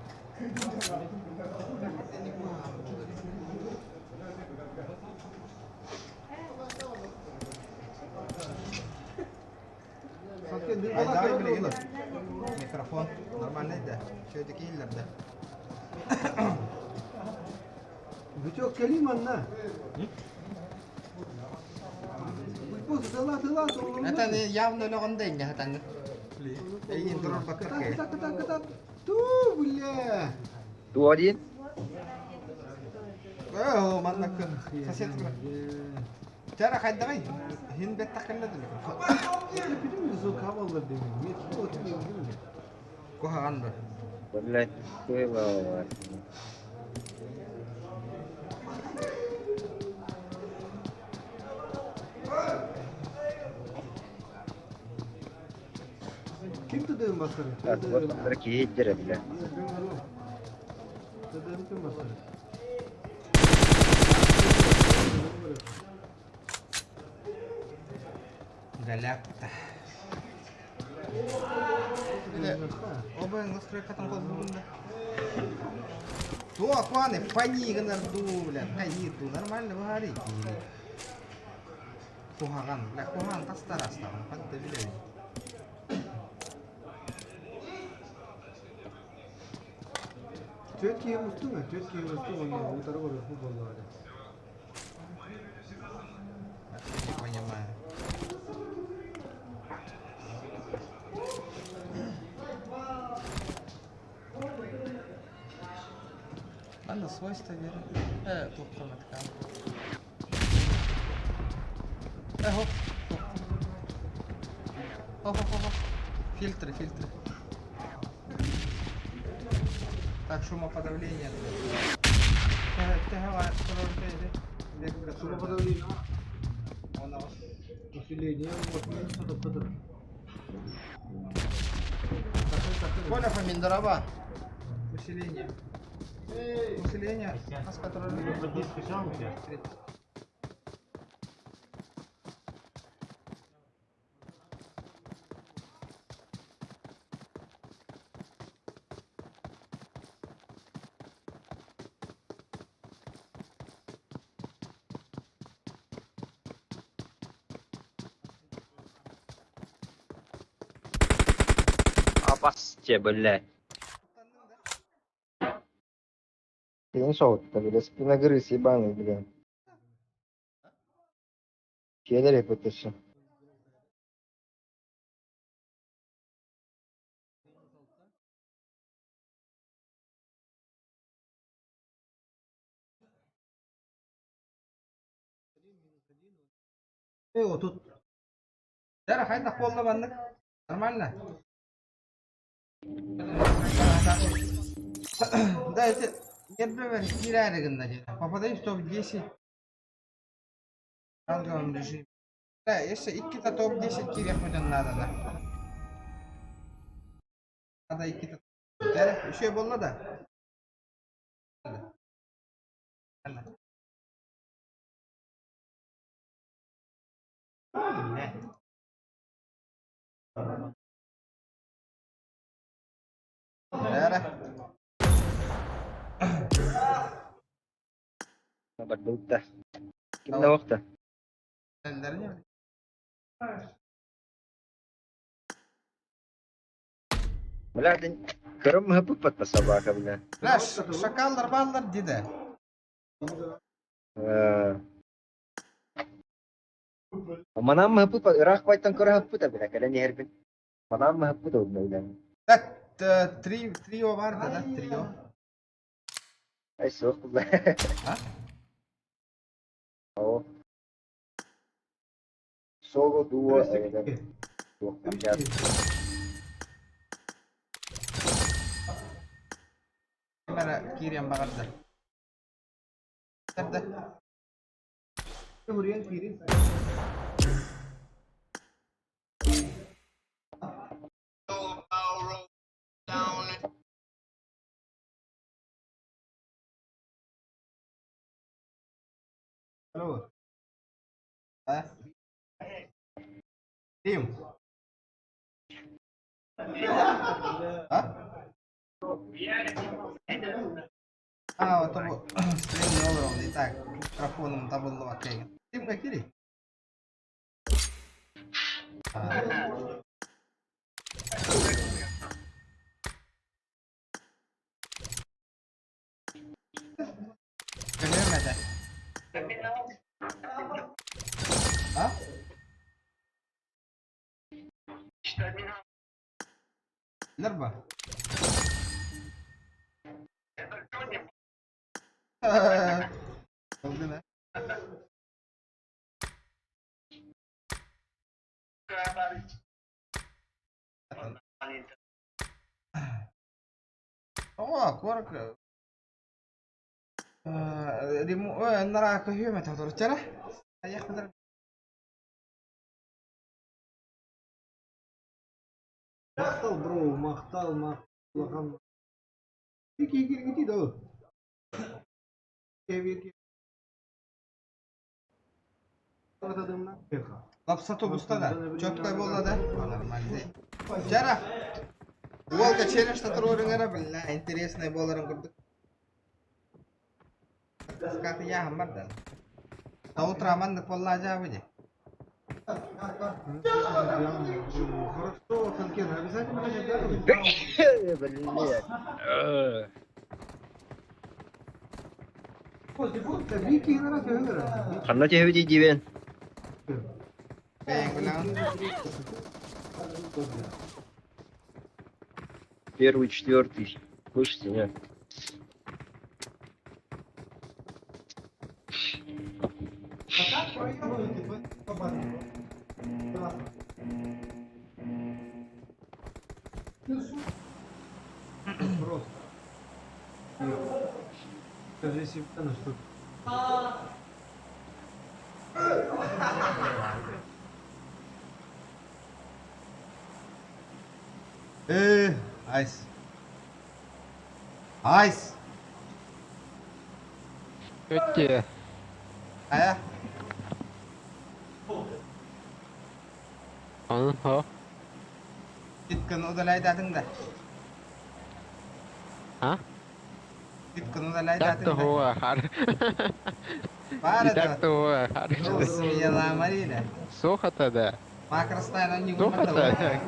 Саткен дымкала Айда көрөн билеген. турулар. Микрофон нормальный да. Чөйдө кейлер да. Витек келим анна. Это не явно лөгөндө инде хатаңы. Эйин турар баттар ке. Кытат, кытат, кытат. Ту, бля. Ту один. Оо, манна күн. Сосед Чара хайдагай. Хин бет такылды микрофон. Я билим звук алды демен. Мен вот не Кухаганды. Блядь, хуйлава. Аттыбар киһи бля. Галякта. Оба настройкатын холбугун да. Туох ваны панигынар дуу, бля, хайы дуу, нормально баһари. Куһаҕан, бля, куһаҕан тастар астаҕын, хатта билэбин. Түөрт киһи мустуҥ, түөрт киһи мустуҥ, оны утары барыахпыт буоллаҕа. Вообще не понимаю. Ладно, свойства веры. Туохха такая. Хоп. Хоп, хоп, хоп. Фильтры, фильтры. Так, шумоподавление. Шумоподавление. Усиление, вот, минус это. Коля Фоминдарова. Усиление. Усиление. Нас который... скачал у тебя? Апасте, блядь. Ты не шел-то, бля, спиногрыз ебаный, бля. Кедри вытащи. Вот тут. Дара, хайда қолына баннык. Нормально? Да, это нервы кирәрігінде. Попадаешь в топ-10 в ранговом режиме. Да, если иккита топ-10 кирехмеден надо, да. Надо иккита. Да, еще болды да. Бәрі. Бардылта. Кимде вакыты? Не? Бля, кырым хапыппат собака, бля. Бля, шакаллар баллар диді. Манам хапыппат, Ирак байтан көрө хапыта, бля, кәлә нербин. Манам хапыта, бля. Да, трио бар да, трио. Ай, суох, бля. А? О. Соло, дуо, Камера кирем бағарды. Nerede? Buraya кирин. Алло. А? Тим. А? А, вот бу стрим олорон и так микрофоном табыллыбат деген. Тим кири? Көрөмөдө. А? Лерба. Oldu ne? О, корка. Нара көһүмэ тоторчара. Аяқ Махтал, бро, махтал, махтал. Улахан. Киһи да. Лапса тобуста да. Четкой болла да. Нормально. Жара. Уолга челлендж татырорың бля, интересный боларын курдук. Скаты я хамар да. Та утра маннык болла жабы Хорошо, Ханкен, обязательно Блядь. Ханна тебе дивен. Первый, четвертый. Слышите, нет? Просто. Скажи себе, ну что. Айс. Айс. Өтте. Ая. Анын хо. Иткін удаляйдадың да. А? Иткін удаляйдадың Так-то да. хуа хар. Бары да. Так-то хуа хар. Смела Марина. Сохата да. Макростайн он не Сохата.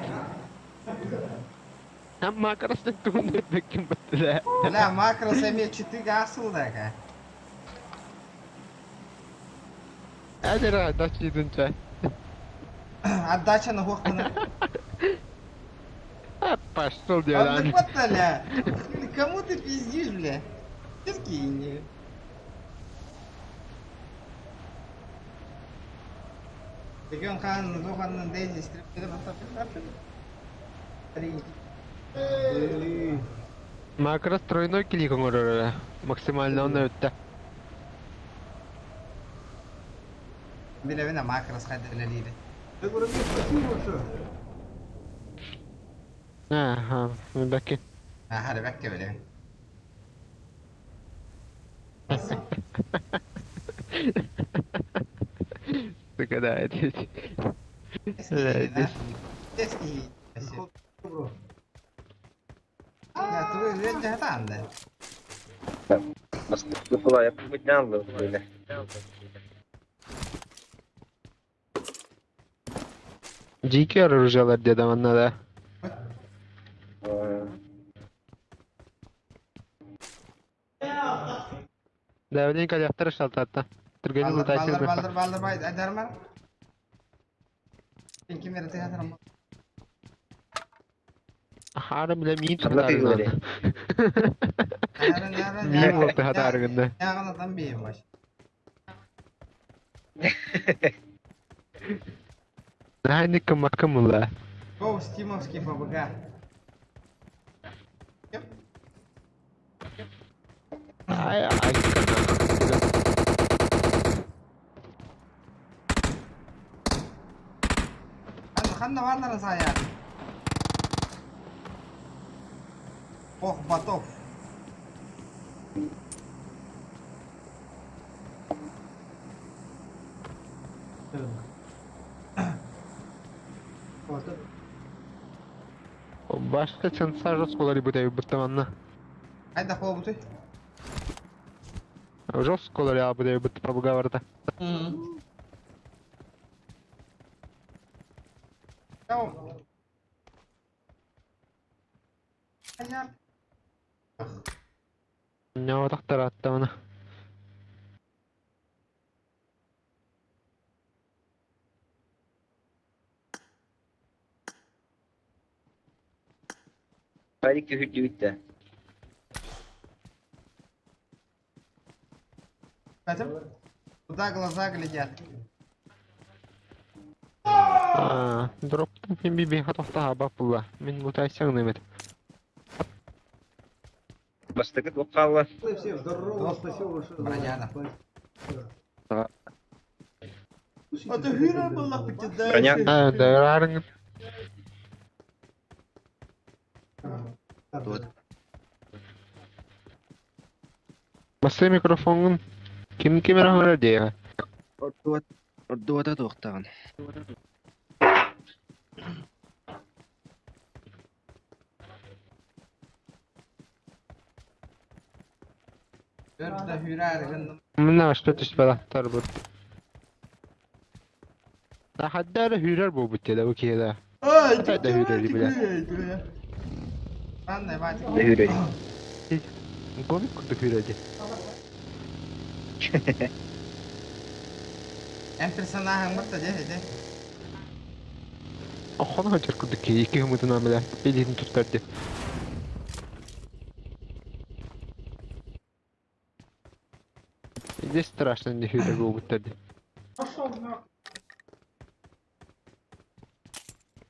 Hem макростан туун бекин баттыда. Бля, макрос эме читыга асылда ка. Әдер отдача идинче. Отдача на хохтана. Пошел А делан. вот бля. Кому ты пиздишь, бля? Скинь. Регион хан, Зохан, Дейзи, Макрос тройной клик оңорор. Максимально он өттө. Билебина макрос хайдерлелиде. Я говорю, мне спасибо большое. Ага, бәки. Ага, бәкке биле. Сука, да, это... Эски. Я твой ведь там, да. Была, я поднял, бля. Дикий оружиялар деді манна да. Давненько коллектор шалтатта. Түргені Балдыр, лутайсыз балдыр, балдыр, балдыр, бай, айдармар. Сен ким бере театр Хары биле мин Ханна тыгылары. Мин болду хадарыгында. Ягына бейм баш. Нахайны кымакымыла. Гоу, стимовский ФБГ. Ай, ай, Ханна барларын саяр. Ох, батов. Башка чынса жостколар бутay буттаманна. Айда қол бутой. Жостколар я бутай бут пабга барда. Чао. Аяр. Не тактар аттамана. Парик түһүрдү битте. Хотя Куда глаза глядят? А, дроптан мен би хатохта хаба була. Мен лутайсың немет. Бастыкыт оққалла. Всем здорово, спасибо большое. Броняна. А ты хера была Броня. А, да, Бассай микрофоҥҥун ким ким эрэ оҥорор диэҕэ. Ордубат, ордубата туохтаҕын. Өр да hürär гынным. Мына что түспэтэхтэр бут. Хадда эрэ hүүрэр буолбут диэ да бу киһи Ай, да hүүрэр бile. Странная батик. Да hүүрэр. Гомик курдук hүүрэр дии. Эн персонажың бытта дьэ дьэ. Охоно сылдьар курдук киһи икки хымытынан бile илиитин туттар дии. Здесь страшно не hүүрэр буолбуттар дии.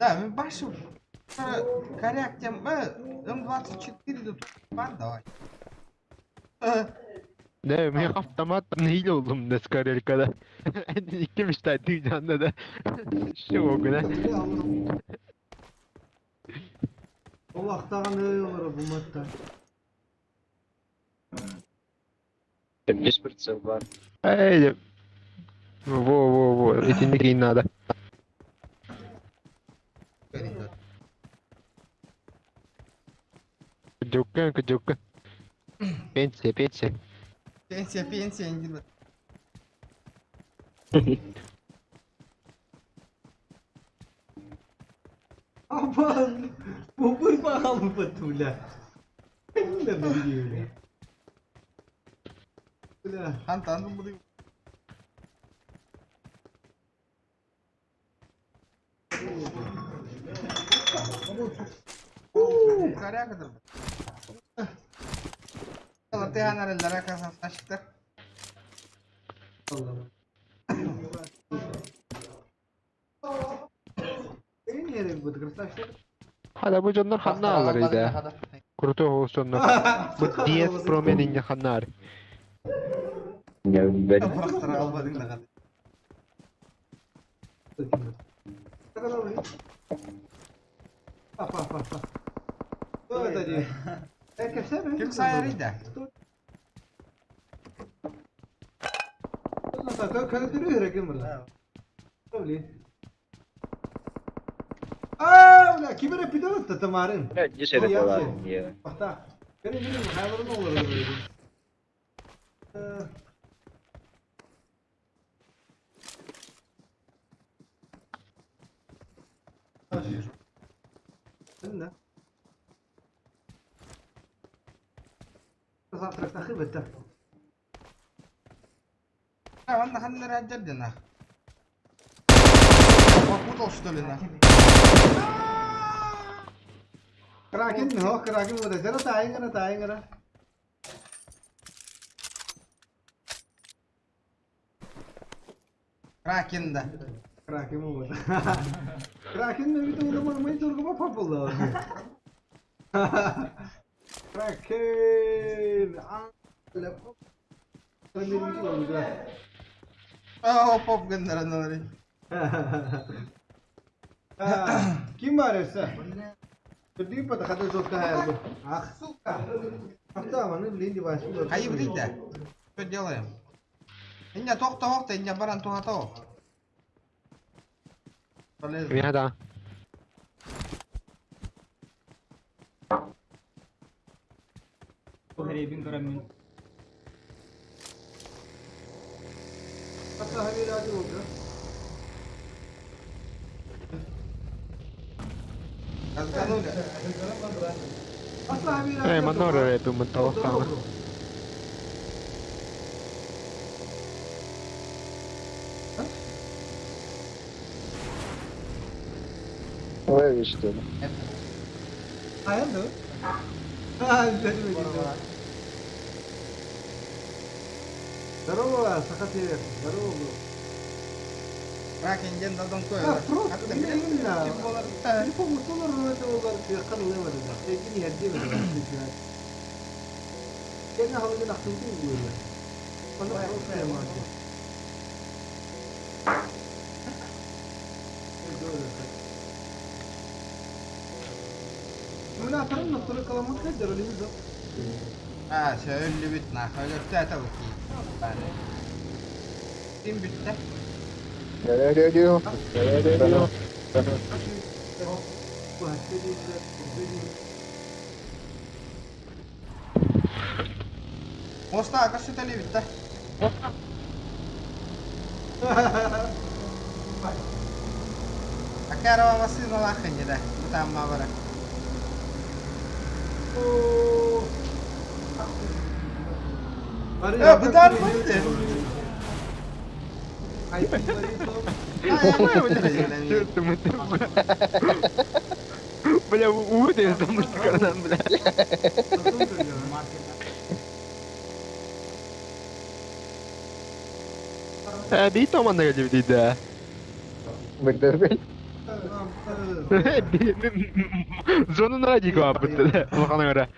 Да, мен башы коряк тем М24 тут давай. Да, мен автомат neyle oldum da Skarelka'da. İki müşteri dünyanda da. Şu o güne. Ол ақтаған үй олар бұл матта. Без прицел бар. Эй, во, во, во, итинник надо. Жокка, жокка. Пенсия, пенсия. Пенсия, пенсия, не делай. Апа, бу бағалып бля. Бля, бля. Бля. Хантан буду. Коряк это. Ты красавчиктар. Hadi bu canlar hanna alır idi. Крутой olsunlar. Bu DS Pro ханнар. Бырахтара албадың да. Па, па, па, па. Кто это не? Ким сайарыйда? А, бля, ким эрэ пидорот тамарын. Десere болар. Бахта. Бери бери хайварын олар. Да. Завтра тахыбыта. Онна ханнар аджардина. Попутал что ли на? Кракен, хо, кракен вот это таингара, таингара. Кракен да. Кракен вот. Кракен не видел, но мы только попал. Кракен. А, поп гыннар Ким бар өсө? Түрдүү пата хата жотка хаярды. Ах, сука. Ахта, маны блин девайс. Хайы да. Что делаем? Иння тохта охта, иння баран тухата. Меня да. Hatta haberi hadi oldu. Разганули. Эй, манора это мы толстана. Ой, что ли? Аянды? А, Здорово, Сахатыр. Здорово, бро. Кракен ден дадон кой. А, просто именно. Телефон мутулар это олар кырылы бар да. Текини хәдди бар. Кена халыгын актылды буйлар. Аны просто яман. Мына торын ноктары каламат кадер олимизо. А, сөөллүбүт нах, өлөртөөтө бу кии. Ким бүттэ? Моста көстүтэлии бүттэ. Акарова массыыналаах инньэ бытаамма бара. Э, бытаан бытты. Бля, увы, там бля. Э, бий томанна geldi да. Зону радико аппыт. Улахана göre.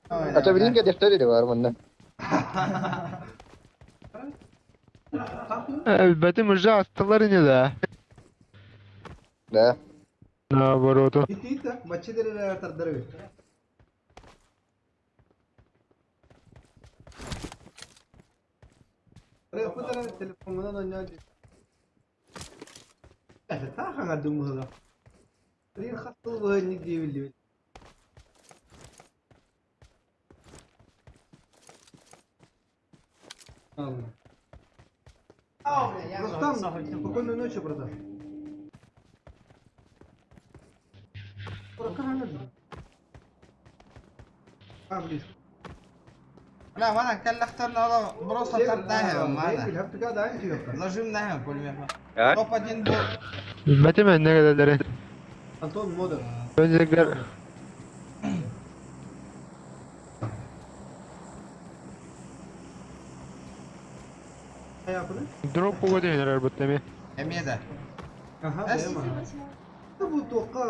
Ата билин дефтери бар мында. Бәтем уже астылар не да. Да. Наоборот. Рустам, спокойной ночи, братан. А, близко. Бля, мана кэллэхтэрин просто тардаһы мана. Зажимнаһы пулемет. Топ-1 был. Бәтем не келелери. Антон Модер. Öncelikler Drop bu бу теме. Эмиэ Ага,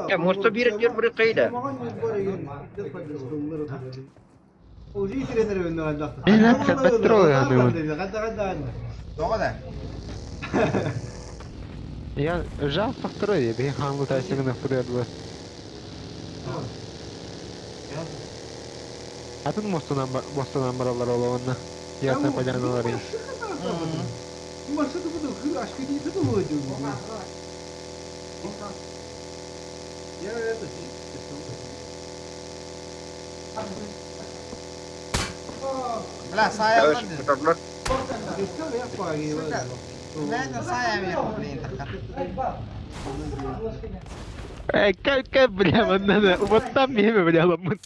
Я, может, бир бир бир кайда. Тоҕо да? Я жал сахтыры, бе ханлы тайсыгына фырырлы. Атын мостунан баралар олоғынна. Ясна поляналар. Машина буду, ашка не думаю. Я это... Бля, саайаллар Бля, саайа блин, Эй, как, бля, манна, вот там меме, бля, ламын.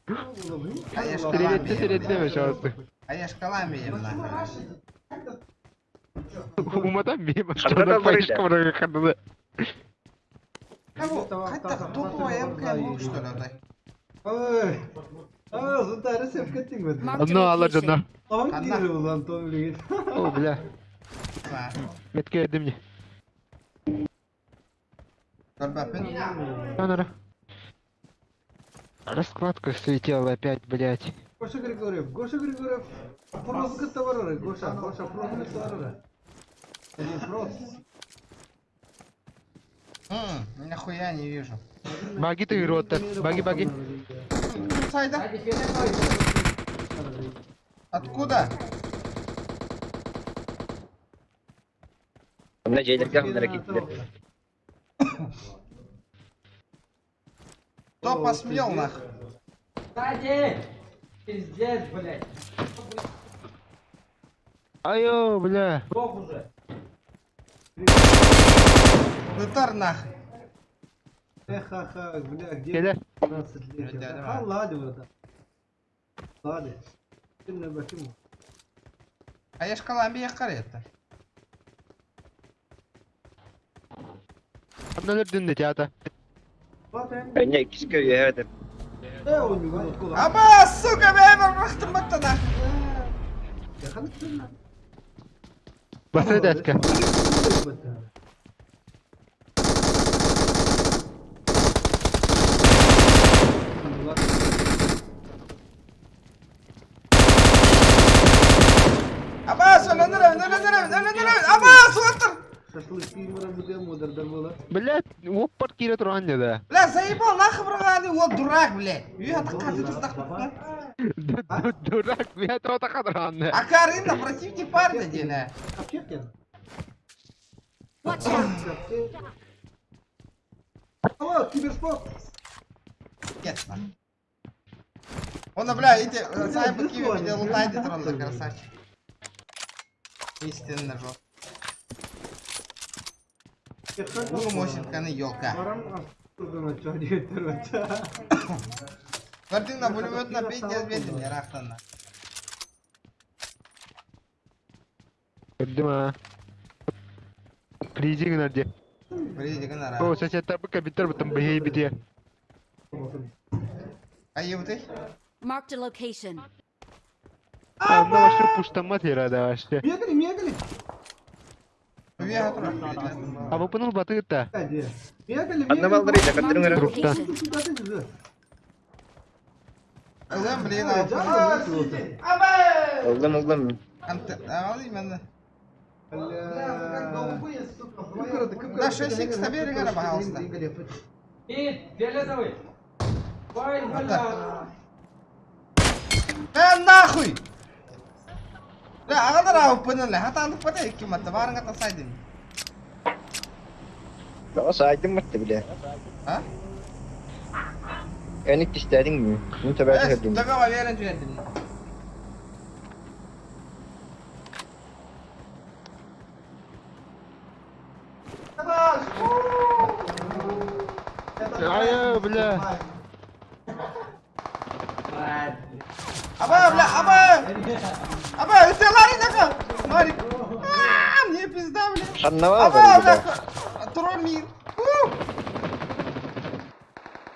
Тиретте, тиретте, пожалуйста. А я шкалами ем, нахуй. Уматан меме, что на файшка врага хадада. Хотя топовая МК, что ли, дай? Ой, а, зутары сеп кеттиң бе? Онно алар жонно. Ан дири бул Антон билген. О, бля. Метке эдим не. Көрбәппин. Анара. Раскладка слетела опять, блядь. Гоша Григорьев, Гоша Григорьев. Прозга товарары, Гоша, Гоша, прозга товарары. Вопрос. Нихуя не вижу. Баги ты рота, баги баги. Сайда. Откуда? Мына жайлерге мына кеттилер. Кто посмел нах? Пиздец, блядь. Айо, бля. Бог уже. Бытар нах. Эх, ха, бля, где Келе. 15 лет? А, ладно, братан. Ладно. А я шкалами я карета. Одна дүнде театр. Не, киске үйәдім. Аба, сука, мен бақтым баттана. Басы дәске. Аба, söylendire, söylendire, söylendire. Аба, суаттыр. Шашлык мыра мудардар була. Блять, оппар киирэ туран да. Бля, заебал, нахуй брали, вот дурак, блядь. Я так ты тут так. Дурак, я то так адран. А Карина, противник парня, деля. Watch out! Алло, киберспорт! Нет. Он, бля, эти, сайбы киви меня лутает, трон, красавчик. Истинно жестко. Ну, мощеньканы елка. Картина пулемет на 5 десять мне рахтана. Көрдүм а. Призиг nerede? Призиг нара. О, сосед бу кабитер бутын бихей бите. А ебутый? Marked a location. Онно вообще пуштамат herhalde вообще. Мегали, мегали! А bu bunun batı da. Мегали, Анна балдыры, жакаттырың эрэ. Группта. Ылым, блин, Ылдым, ылдым. Алый мен. Да 6х табери гара, пожалуйста. Э, нахуй! Бля, агалар ауып пынылы, хатанды пыны екі матты, барыңа тасайдым. Daha saydım mı bile? А? Enik istedin mi? Bunu tabi ettim. Tabi verin tüyedin. Ay бля. Аба, бля, аба! Аба, это Ларри такой! Марик! А, мне пизда, бля! Шаннава Аба, бля, тролль мир!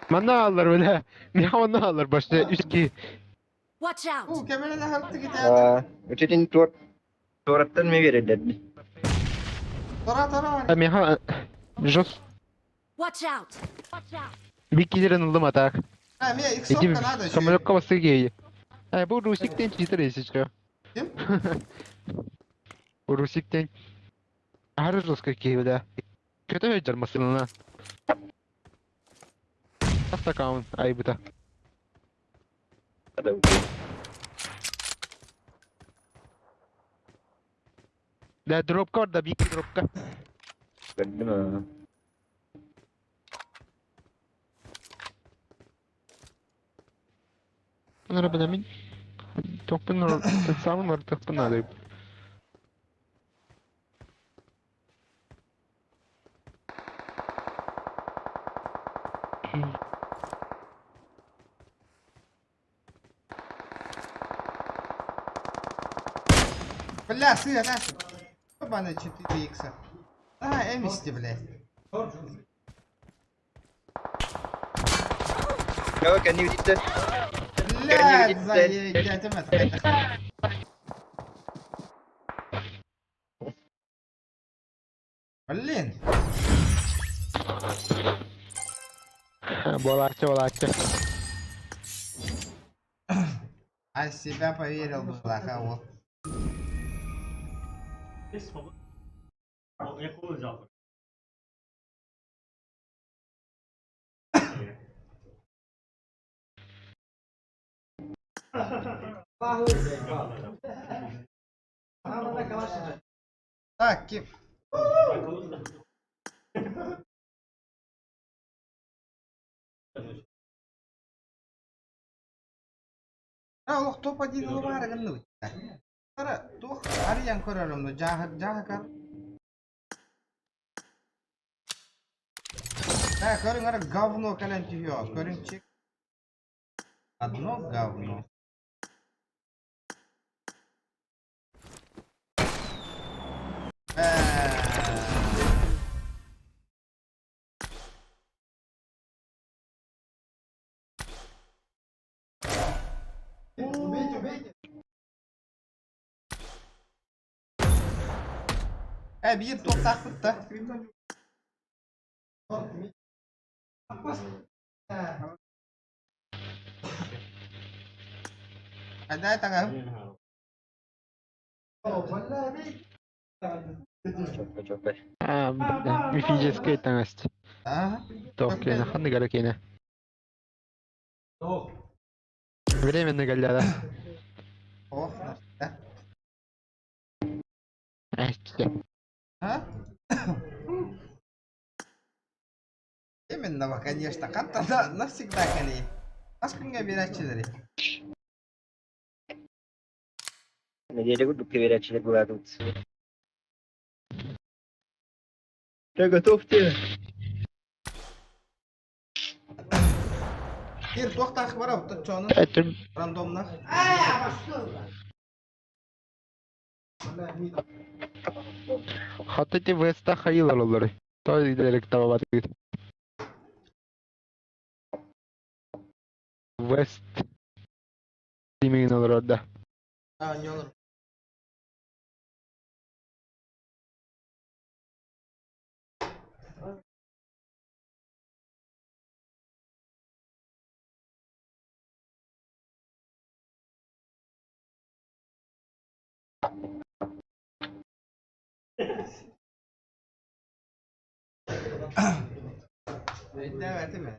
Мана алар бля. Не мана алар башта 3 Watch out! У, кемерine harptı gitti. Ötetin tuvar tuvarattan mı verirler? Тора, тора. Меха жос Watch out! bir ылдым атак. А, мне Иди иксовка надо еще. самолетка басы гей. Ай, бу Русиктен читер если что. Ким? Русиктен. Ары жестко кей, бля. Kötü öldürmesin lan. Nasıl аккаунт айбыта. Да, дропка var da bir iki dropka. Gördüm ha. Bunlara ben emin. Topun hesabım var, topun alayım. Бля, сыр, нахуй. Ебаный 4 икса. А, эмисти, блядь. Ya kendi bitti. Блядь, заедь, это. Блин. Болачы, болачы. А себя поверил бы, а вот. Так, ким? А, олох топ-1 ылыбары гынны. Тара, тух ариян көрөрөм, жаһы жаһы кар. Да, көрүң ара говно кэлэн түһүө, көрүң чек. Одно говно. Убейте, убейте. Bir top takıp da. Hadi tagam. Чоппа чоппа. А, бля, мифическая таҥас. А? Тоқ киэнэ, ханнык эрэ киэнэ. Временно галляда. Ох, навсегда. Эччэ. А? Именно, конечно. Ханта да, навсегда кэлии. Хас күҥҥэ биэрээччилэри? Неделя курдук кэбирээччилэр былаатыбыт. Да готовьте. Кир туохтаах барабыт точчоону Этим рандомнах. Хата ти веста хайылар олары. Той директ табабатыгыт. Вест тимигин олорор да. А, не олор. Өйдөөбөтүм ээ.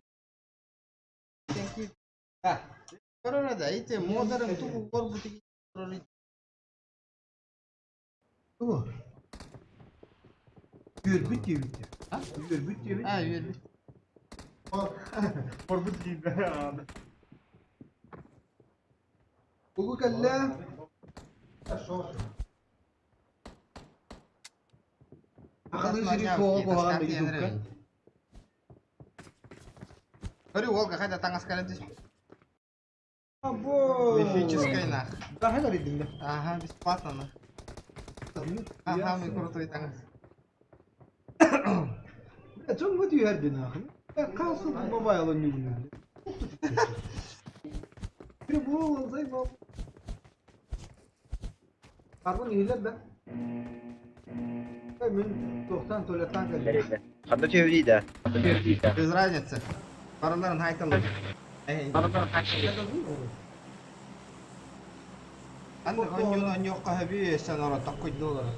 Көрөр да, ити модерн тугу көрбүтү Тугу? Үөрбүт диэбиттэр. Үөрбүт диэбит. А, үөрбүт. Корбут киирдэ. Тугу кэллэ? Сахалыы сири суоҕа куһаҕан да ютубка. Көрү уолга хайда таҥас кэлэн түспүт. Або! Мифический нах. Даха да Ага, бесплатно нах. Ага, мы крутой таҥас. Бля, дьон бу түһэрдин аахын. Каусыл мобайл ойнуугун. Прибол, заебал. Арбын иһилэр да. Мен тохтан туалеттан кэллим. Ханна түһэбитий да? Без разницы. Барыларын хайталар. Аны онньуун онньуохха хөбүй өссөн оро токкуйду олорор.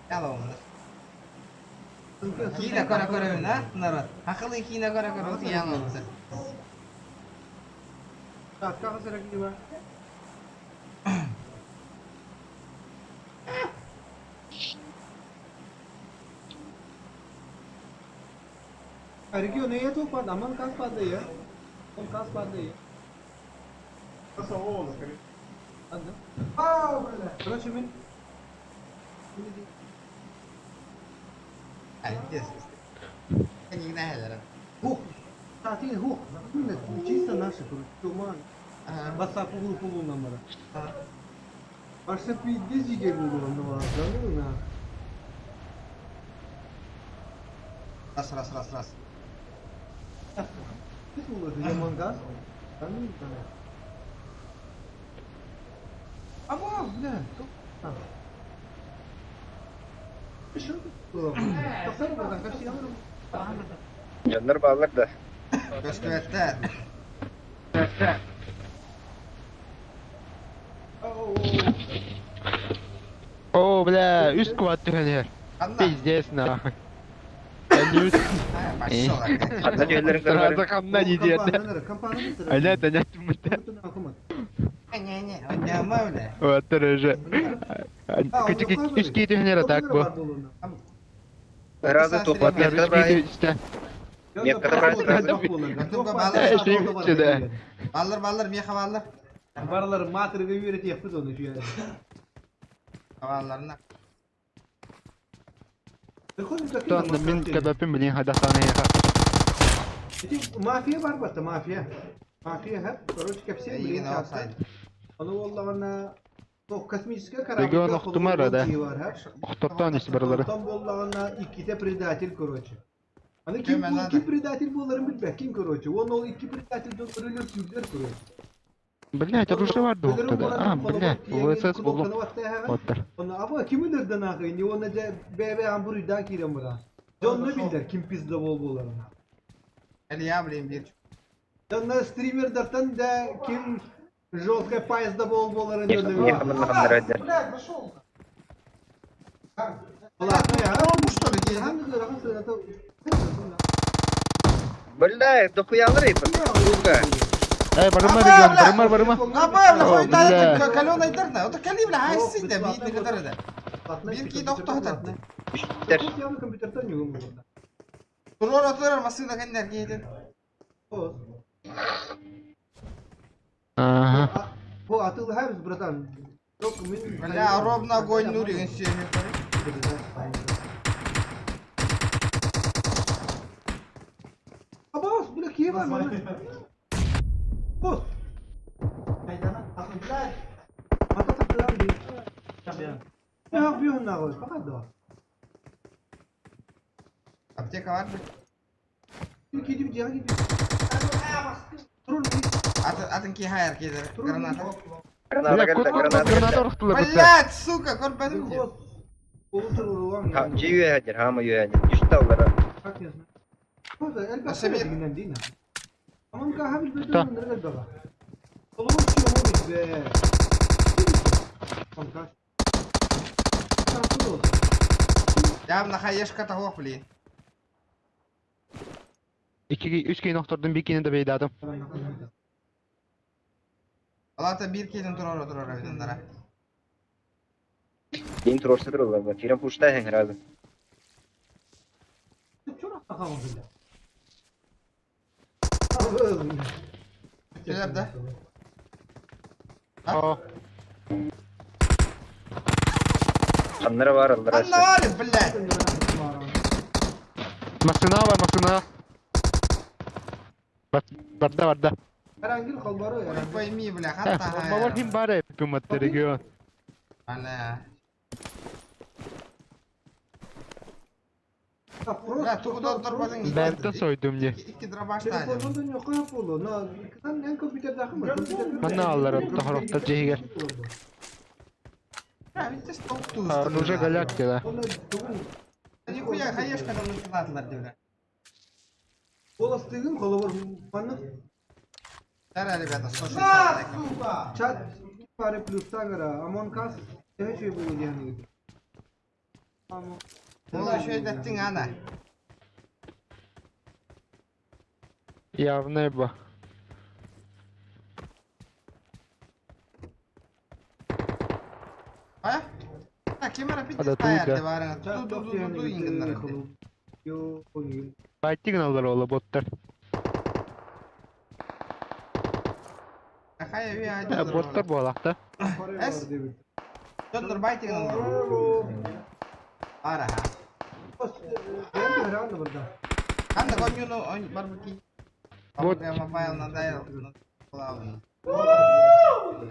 Яловнар. Киинэ көрө көрөбүн, а, народ? Хахылыы киинэ көрө көрө утуйан олорбут. Так, как это Регион это пад, аман кас падає. Он кас падає. А, бля. Короче, мен Хух. Татын хух. Чисто наши, туман. WhatsApp угул пулу номера. Başta bir dizi buldu onu var. на. Раз, раз, раз, раз. Мангаз. А бля. Дьоннор бааллар да. Көстүбэттэр. О, бля, үс квад түһэн иһэр. Пиздец нахуй. Үс. Пошел. Ханна түһэллэрин Сразу көрөр. ханна не диэтэ. Аля, да нет, мыта. Не-не, онньомо бля. Вот уже. Кычык үс кии түһэн иһэр так бу. Сразу тух Вот метка үс брай. кии түстэ. Метка брай сразу. Баллар, баллар, меха баллар. Барлар матырга үйрет яппыт оны жүйе. Балларына. Тонна мин кадапым билин хадахтан яха. Мафия бар батта, мафия. Мафия хеп, короче, кепсе Игин офсайд. Оны оллағына космический корабль. Регион охтумар да. Охтоттан ис барлары. Там боллағына икките предатель, короче. Аны ким бу ким предатель боларын билбек, ким, короче. Он ол икки предатель өлөр сүлдер, короче. Блять, оружие бар да. А, бля, ВСС булдум. Оттар. Оны аба ким өлөрдөн агы, не оны же бебе амбуруйдан кирен бура. Жонну билдер, ким пизда бол боларын. Әлі я, блин, бир. Дьонно стримердартан да ким жесткая поезда бол буоларын Миэхэ манна ханнарайдар. Что ли, Бля, дохуялары, сука. Эй, барыма регион, барыма, барыма. Набавля, О, хуй та бля. каленый дырна. Это кали, бля, айсы да, бит не кадары да. Бир ки доктор татты. Үстер. Турор отурар машина кендер кейден. Ага. Бу атылһабыз, братан. Бля, ровно огонь нурин сүйе. Абас, бля, кие бар мана? Бос. Ата тактылар ди. Ya bir nagой, fakat da. Аптека бар бы. Кидип жага кидип. Атын ки хайр кейдер. Граната. Граната Бля, кэллэ, кот граната граната кэллэ. охтулар бытта. Блять, сука, көрбедим. Ха, дьиэ үөһэ дьэр, хаама үөһэ дьэр. Үстэ аллара. Как я знаю. Просто элбэх Асабир. дигинен дина. Аман кахабил Что? бөтөн нерге бага. Олор чего бе. Там каш. Явно хаешка того, блин. İki, üç кийин охтордум, bir кийини да бейдадым. Алата бир кейден турор отурар эбитендара. Дин турорса тураллар. Кирен пушта хэн разы. Келер да. О, Ханнара бар аллара. Анна бар, блять. машина бар, машина. Барда, барда. Herhangi kalbarı Ой, пойми, бля, хатта. Бабар ким бар эпи регион. Аля. Бля, тугуда дорбадың. Бәртен сойдум не. Икки дробаш тайды. Telefondan yok yapıldı. Na, en kompüter dakı mı? Манна аллара тохорохтор жehигер. Бля, ведь ты стол туз. Оружие голяк да. Нихуя, хаешка там накладлар, бля. Голос тыгын колобор манны. Тара, ребята, 160 лайков. Чат паре плюс тагара. Амон кас. Ne şey bu yani. Ол еще и даттың ана. Явно ба. А? Так, кемера пить Ада таяр туйда. деп арыңа. Ту ту ту ту ингеннер. Yo, Байтигин аллар ола боттар. Хая ви Э, Боттар буолахта. Эс. Донор байтигин аллар. Ара. Анда конюну он барбеки. Вот. Я мобайл надоел. Главное.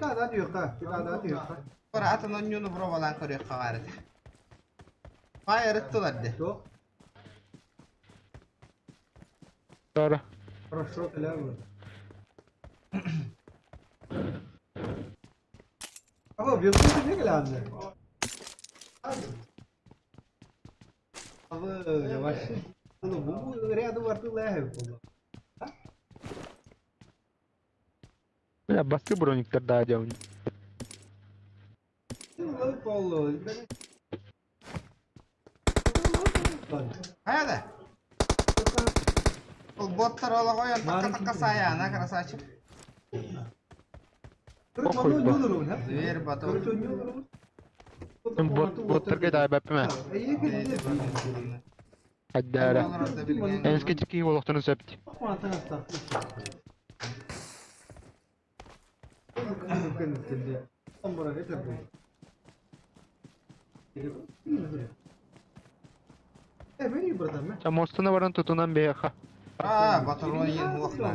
Kada diyor ka. Kada diyor ka. Ора атын онюну бровалан көрөк кагары. Файр ыттылар де. Yok. Doğru. Хорошо, кляво. Ama bir ne geldi? Abi yavaş. Oğlum bu ряду вартылы bu. Бля, басты брониктер да дем. Поло. Хаяда. Ол боттар ола коян такка такка сая, ана красавчик. Похуй ба. Дверь потом. Бот боттарга да бәппеме. Хаддара. Энске чики олохтон сөпт. Мостына баран тутунан беха. А, батырон ең уақна.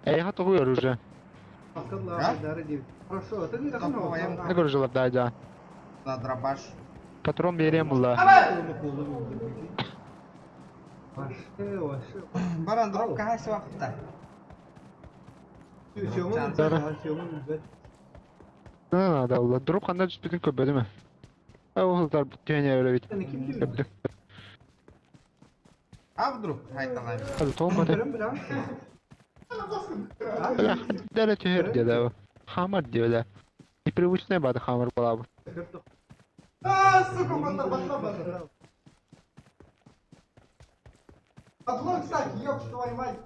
Эйха тугуйор уже. Хорошо, Не көрүжүлөр да жа. На дробаш. Патрон берем була. Баран дроп кахасы уақытта. Да, да, дроп кандай түспүтүн көбөдүмө. Оғылдар түйене өрө бит. Көптү. А вдруг хайталаан. Hadi толмады. Көрөн билэҕин? Бля, хаддара түһэр диэдэ. Хамар диэдэ. Непривычная бады хамар буолабыт. А, сука, батла, батла. Подлог, кстати, ёб твою мать.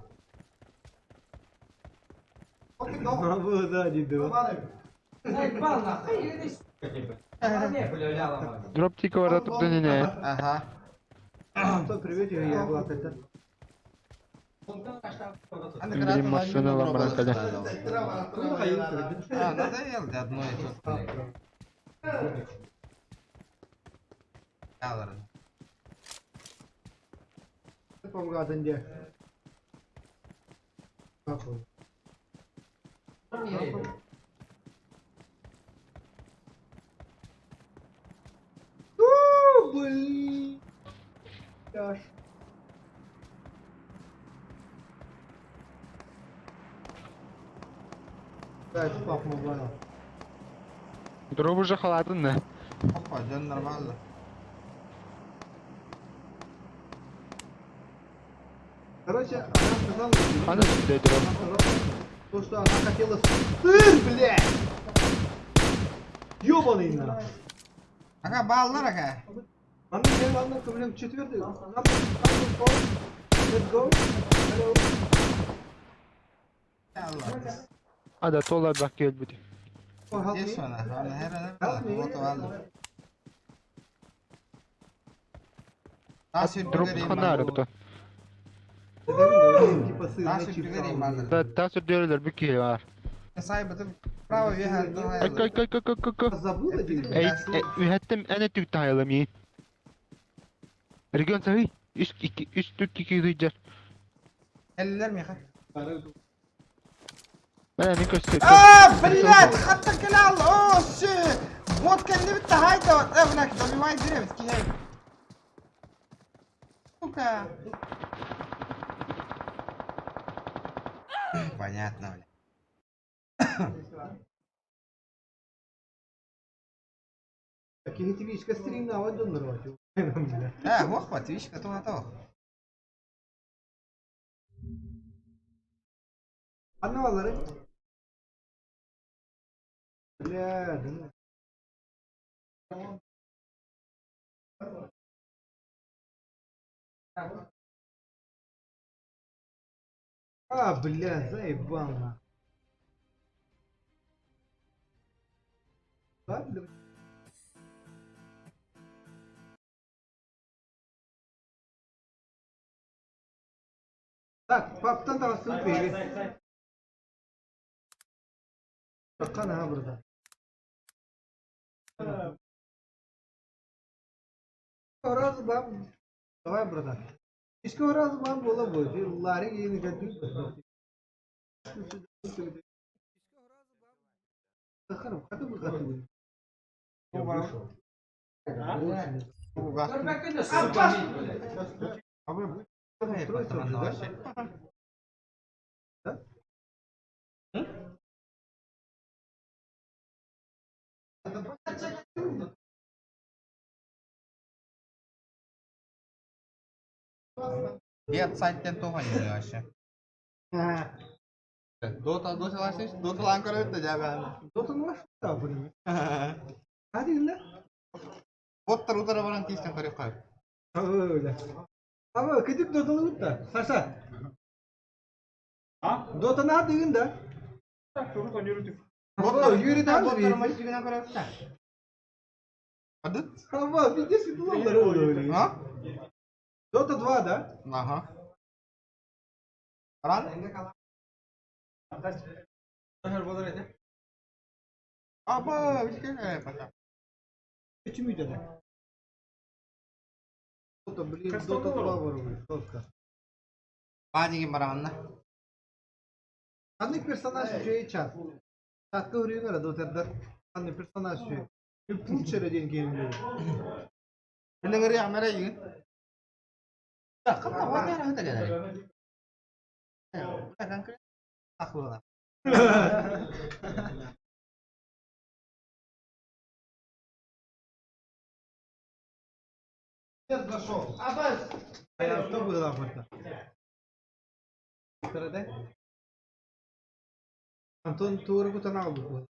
А, да, дебил. Дроптик барда турду не. Ага. Что, привет, я была это. Блин, машина ломана каля. А, надоел да одно и то же. Алар. Помогатын де. Нахуй. У, Блин. Аж. Да, это пап мобайл. Дроп уже халатын да. Опа, дьон нормально. Короче, она сказала, Аны сүдэ дроп. она сказала, то, что она хотела сыр, блядь! Ёбаный на! Ага, баллар ага. Она мне, ладно, блин, четвертый. Number, number four. Let's go. Hello. Allah. Ада толар бак келбити. Oh, help Здесь me. она, она хера, Help me. вот ладно. Тас Дроп ханары бута. Это, типа сыр Тас на чипсы. мазар. Да та сүрдөлөр бүкел бар. Сайбы право веха. Ай кай кай кай кай кай. Забыла тебе? Эй, үһәттем әнә түк тайылым и. Регион сахи. Үч iki үч түк iki гыйджар. Эллер миха. Менә мин көстө. А, блядь, хатта канал. О, ши. Вот кенди битте хайда. Э, мына добивай диребит ки. Сука. Понятно, блядь. Какие твичка стрим на вот донор. Э, ох, вот, видишь, готово, готово. Одного лары. Бля, да ну. А, бля, заебал на. Да, бля. Так, паптан тавасы бери. Баккан ha burada. Раз бам. Давай, братан. इसको раз бам बोला बोल लारे ये निकल खत्म खत्म खत्म Я вышел. А вы Да? Бет сайттен туған еді вообще. Дота, дота лашиш, дота лан көрөт да жабан. Дота ну что, блин. Hadi lan. Боттар удара баран тиістен көріп қойып. Öyle. Ama küçük Dota'lı da. Saşa. А? Dota ne yaptın da? Боттар Yürü боттар lan. машигынан көрөп да. Адыт? Ama bir de sütü öyle. А? Dota 2 да? Ага. Ран? Аба, бишке паша. Üçü müydü de? Dota, блин, Dota 2 var orada. Жестко. Ба деген барамын Одних персонаж еще и чат. Чатка время Dota Одних персонаж еще. И пунчера деньги им. Менің ыры амара егін. Қапта уатар хата келер. Ах була. Что было охота? Да? Антон тууру кутан аҕалбыт.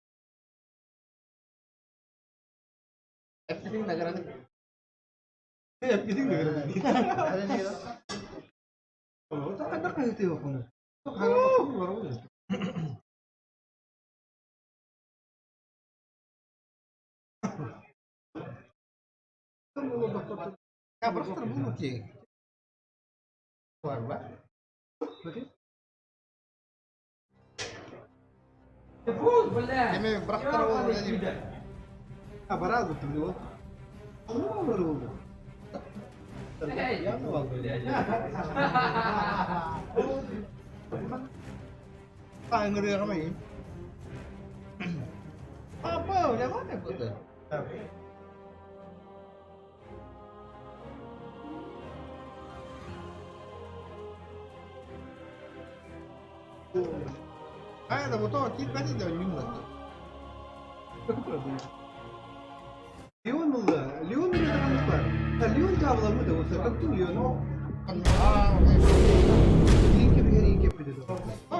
Эппитиҥ награды. Эппитиҥ награды. Хайдах хаһыытыаххыный? Бырахтар булбут киһи. Бар ба? Эми бырахтар ол А бараат бутtum ол. Ону бар oldu. Аңырыаҕым эйин. Апа, бля, вот это. А, это вот то, кип бәти де үннүн. Леон было. Леон или там бар. А Леон табла да, вот как ту Леон. Линки bir yere yapıyor. Да. Ол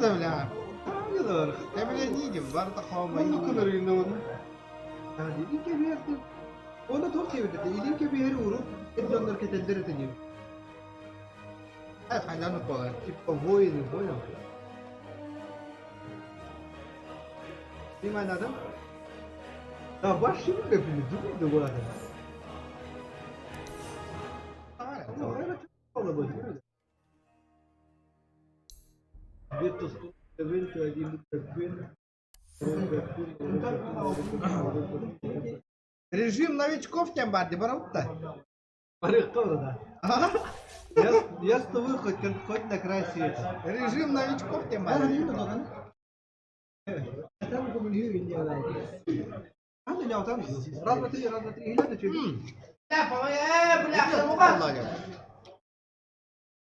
да, бля. Kadar. Бля, не бар да хома. Onu kadar ünlü onu. Yani ilk bir yerde. Onu çok sevirdi. İlk bir yere vurup hep ketenler eteniyor. Ай, хайдан колы. Типа воины, понял? Понимаю, надо? Да, баш şimdi hepimiz değil mi bu arada? Режим новичков тем бар, бараута. Да. Я с тобой хоть, хоть на край света. Режим новичков тем бар. Раз, два, три, раз, два, три,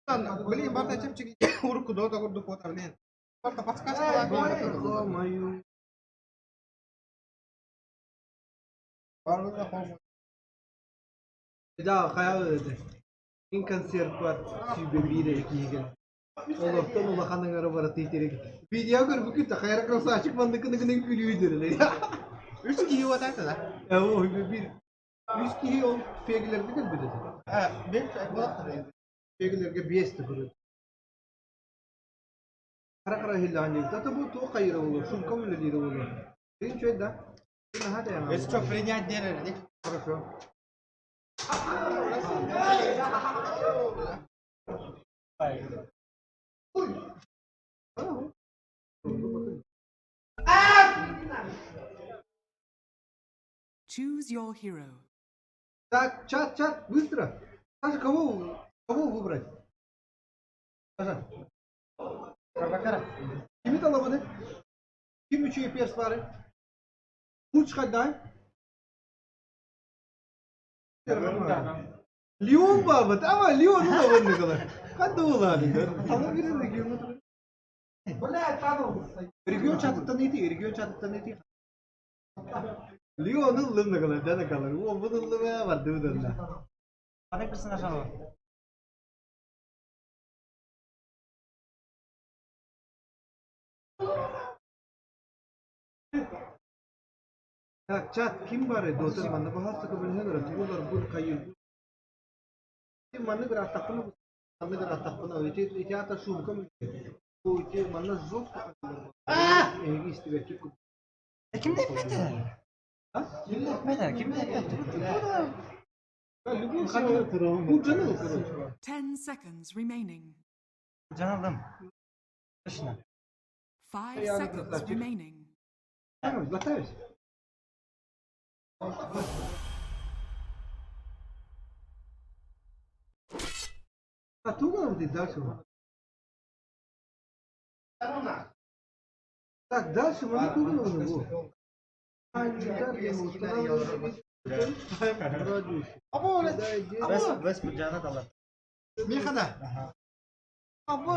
Бля, Блин, барда чепчик урку до того курдук блин. Барда подсказка. Мою. Да, хайал dedi. In концерт бар, сүйбе бире кийген. Олортон улаханның ары бара тейтерек. Видео көрүп күттө, хайра красавчик мандыкы күлүүдөр эле. Үч киһи вот это, да? О, бир. Үч киһи ол пегилерди көрбүдү. А, бир болот. Пегилерге бес көрөт. Кара-кара хиллани. Тата бу тоо кайра болор, шумка мүлелири болор. Деген чөй да. Если что, принять дерер, Хорошо. Choose your hero. Так, чат, чат, быстро. Саша, кого выбрать? Саша. Kimi talamadı? Kim 3 FPS var? Uç kadar. Леон бабыт, ама Леон ула ne kadar. Kaç da ula Sana bir region. Region çatıktan neydi? Region çatıktan neydi? Leon ыллым ne kadar, ne kadar. O bu ыллым var değil mi? Қандай персонаж алып? Так, чат, ким бар edi? Otur manna bahasa kabul Tuğlar bul kayır. Kim manna bir attakını manna bir attakını öte öte ata şubka Bu öte manna жестко. А! Истиге чүк. Кимди эппетер? Кимди эппетер? Кимди эппетер? Любой Bu canı короче. 10 seconds remaining. Жаналым. Точно. 5 seconds remaining. Златаюсь. А туда вот и дальше. Так, дальше мы не Або, Бес жана талап. Михада. Або,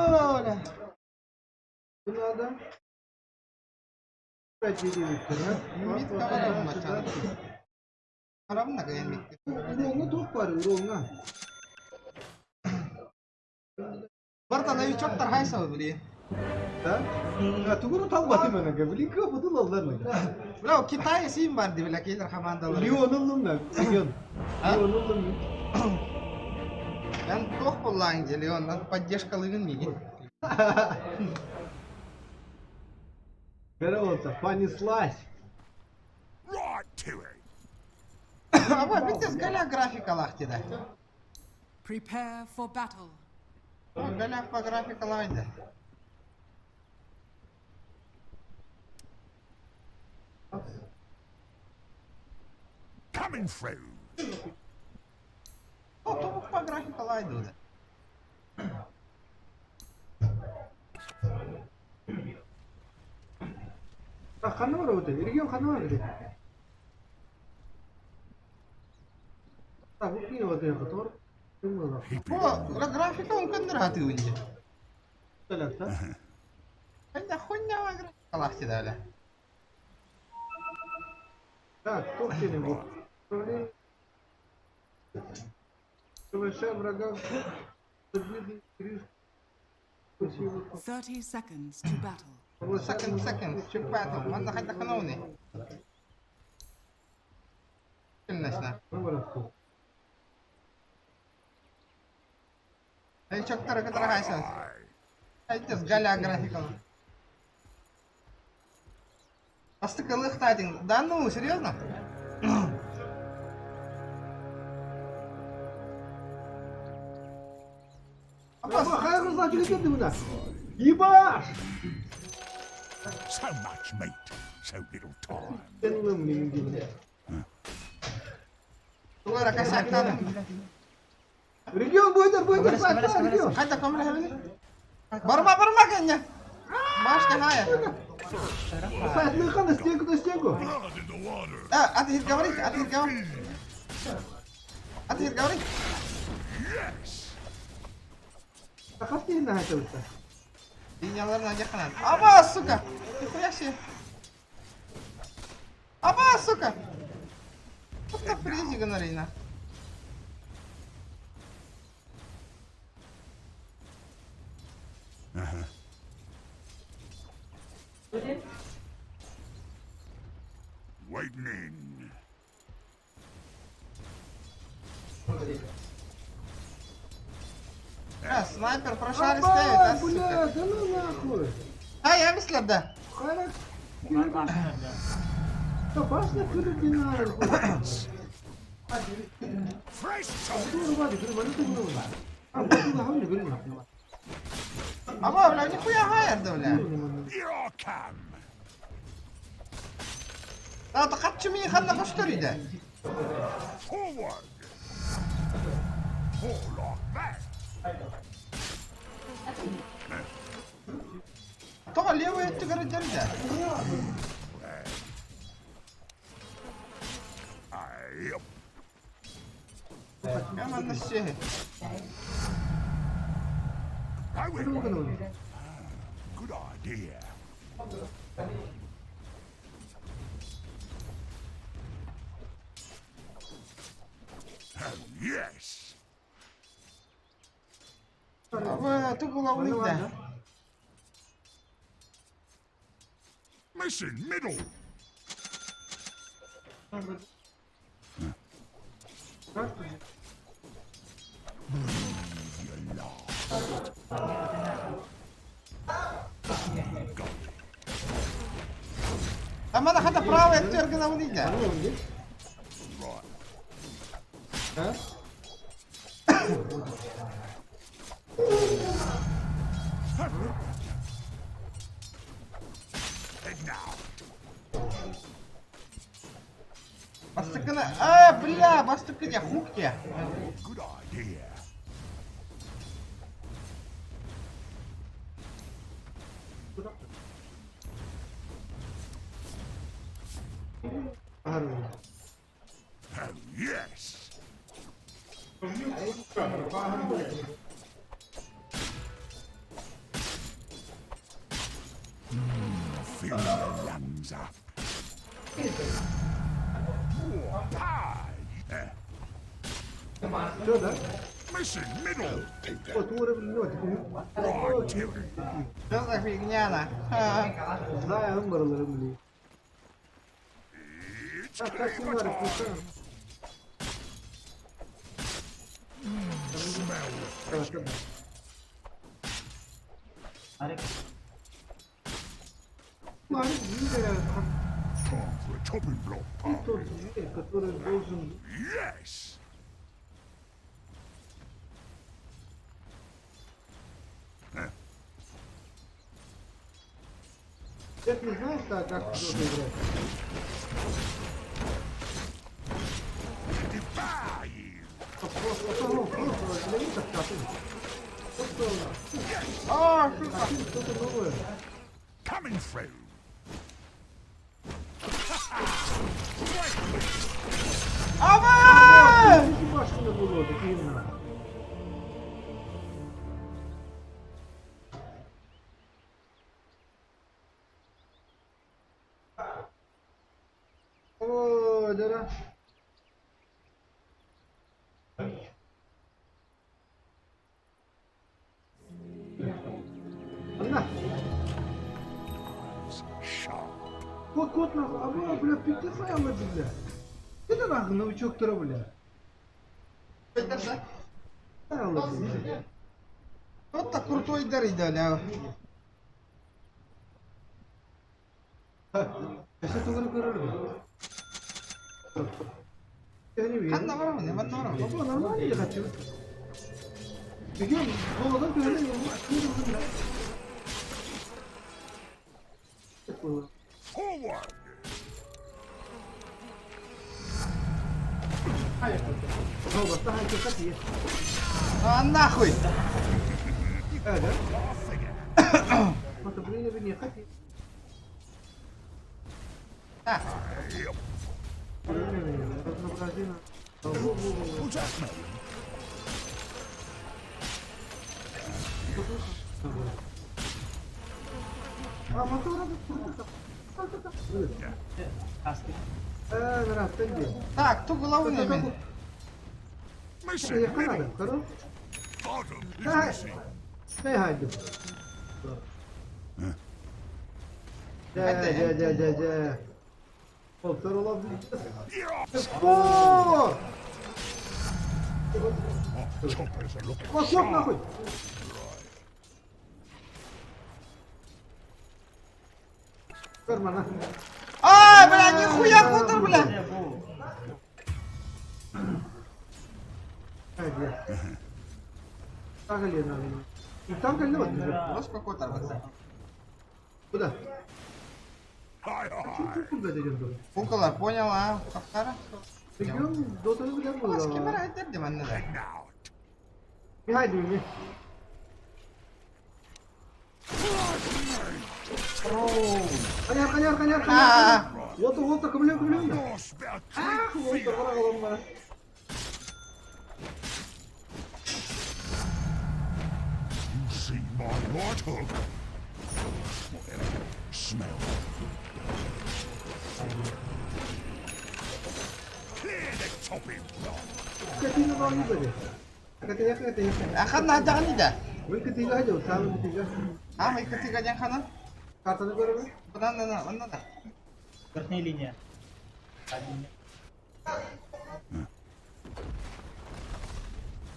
Надо. Мид каварам мачан. Харам на каян мид. Уроҥҥа туох баар уроҥҥа? Барта новичок тархайсал, блин. Да? А тугу талбатым энага, блин, кыапытыл аллар. Бля, Китай син бар ди, бля, кейлер командалар. Леон ыллым да, Леон. Леон ыллым. Мен туох боллаң ди, Леон, поддержка лыгын миги. Короче, понеслась. Аба, битес галя графикалах да. Prepare for battle. Галя по графикалах да. Coming through. О, то по графикалах да. А ханна бар өте, регион ханна бар где? Так, укин вот я который. О, графика он кандыраты унди. Да? Хуйня, хуйня графикалах да, Так, кто кто-нибудь? Повышай врага. 30 seconds to battle. Second, seconds to battle. Манна хайда ханоуни. Сильно. Новичоктар кадрахайсал. Айтес галя графикал. Астыкылых татин. Да ну, серьезно? Ебаш! So much meat, so little time. Тугара косяк надо. Регион будет, будет, регион. Хайда комра хавили. Барма, барма кanya. Башня хая. Сайт на стенку, на стенку. А, а ты говори, а ты говори. А ты говори. Хасти на это вот. Линияларын адьяханан. Аба, сука! Нихуя себе. Аба, сука! Вот так фризи гонорина. Waiting in. А, снайпер прошарь ставит, а, сука. Бля, да ну нахуй. А, я мислер, да. Да башня крутина. Аба, бля, нихуя хайр, да, бля. Here I come. А, то хатчы мини ханна коштур иде. Forward. More like that. Тоға левый өттү көрөдөр да. Yep. Яман все. Going. Good idea. Oh, yes. Аба, ту була да. Missing middle. Амана хата правый актер гына да. Heading out. Бастыкына, а, бля, бастыкына, хук тебе. Good idea. Oh, yes. Fill your lungs up. Все, да? Missing middle. Take that. Вот уровень лед. Right, Terry. Что за фигня, на? Знаю, барыларын билии. It's Так, как cleaver снимали, time. включаем. Smell Хорошо, да. Марик Зигаря, Time for a chopping block ты party. тот зверь, который должен... Yes. Ты не знаешь, так, как в доту играть? Devour you. Просто, ну, просто для них так Просто О, сука. хотим что-то новое. Coming through. Ава! Башню было, такие именно. О, да. На. Sharp. Кот, кот нахуй, а вы, бля, пиздец, бля. Это нахуй новичок бля. Бля. Вот так крутой дар идеально. Өссө тугары көрөр. Я не верю. Ханна барабын, манна барабын. Баба, нормально я хочу. Бегем, голодом перелем, бля. Такое. Forward. Пожалуйста, как есть. А нахуй! А, да? Вот, блин, не хотел. А, Разнообразина. What's that smell? А, мотор так, ту голову не имеет. Missing middle. Bottom is missing. Дэ, дэ, дэ, дэ. О! Choppers are looking О, стоп, нахуй! Кармана. А, бля, нихуя хутор, бля! Ай, бля. Так ли надо? И там ли вот? Ложка хутор, вот. Куда? Hi, hi. Куда ты идешь? Куколар, понял, а? Каптара? Регион до того, как Бас было. кемера айтар манна да. Out. Михай, ми. Коняр, коняр, коняр, коняр. Вот, вот, комлю, комлю. Norse better Ах, drink вот, fear. бара, You see my right hook? Whatever. Smell. Clear the chopping block. Катина вам не были. Катина, катина. Аханна дагани да. Вы катина хадил, сам катина. А, мы катига дян ханан? Картаны көрөбү? Бынан да, манна да. Верхняя линия.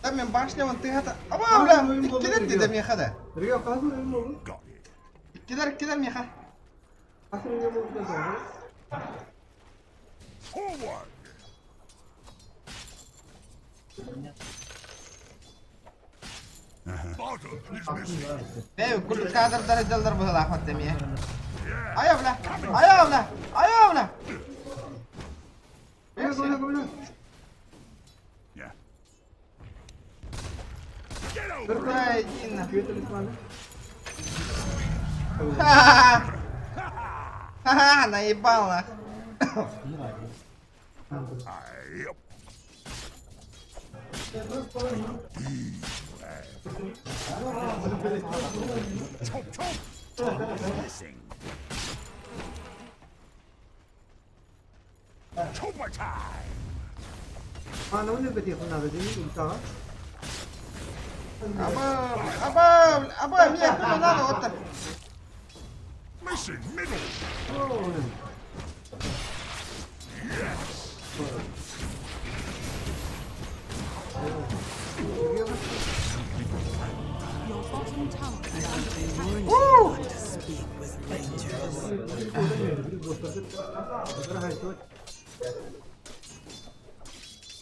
Да мен башня вон ты хата. Аба, бля, иккилер деди меха да. Регион казыр эми болду. Got it. Иккилер, иккилер меха. Азыр эмне болду десең, Forward. Bottom is missing. Бе, кул кадрдар жалдар бу ахмат деме. Ая, бля. Ая, бля. Ая, бля. Бля, бля, бля. Yeah. Get over it. Бля, иди на. Күйөтөлүк маны. Ха-ха-ха. Ха-ха, наебал нах. Yep. Chop, chop. Top is missing. Маанабын өлбөтүөхпүн наада дии ультаҕа. Аба, аба, аба, мне хуй надо, вот так. Your bottom tower is under attack.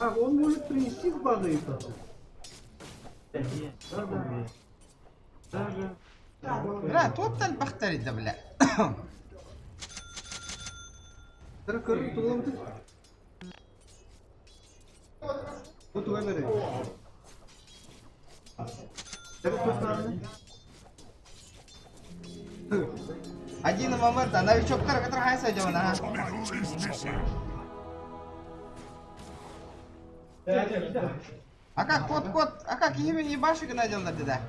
А, он может принести с базы это. Да, да. Да, да. Бля, тут элбэхтэр да, бля. Тara көрөр тугула бутут. Бу туга бере. Тара тустааны. Один момент, а новичоктар который хайса идем, ага. А как код, код, а как имя ебашек найдем на да?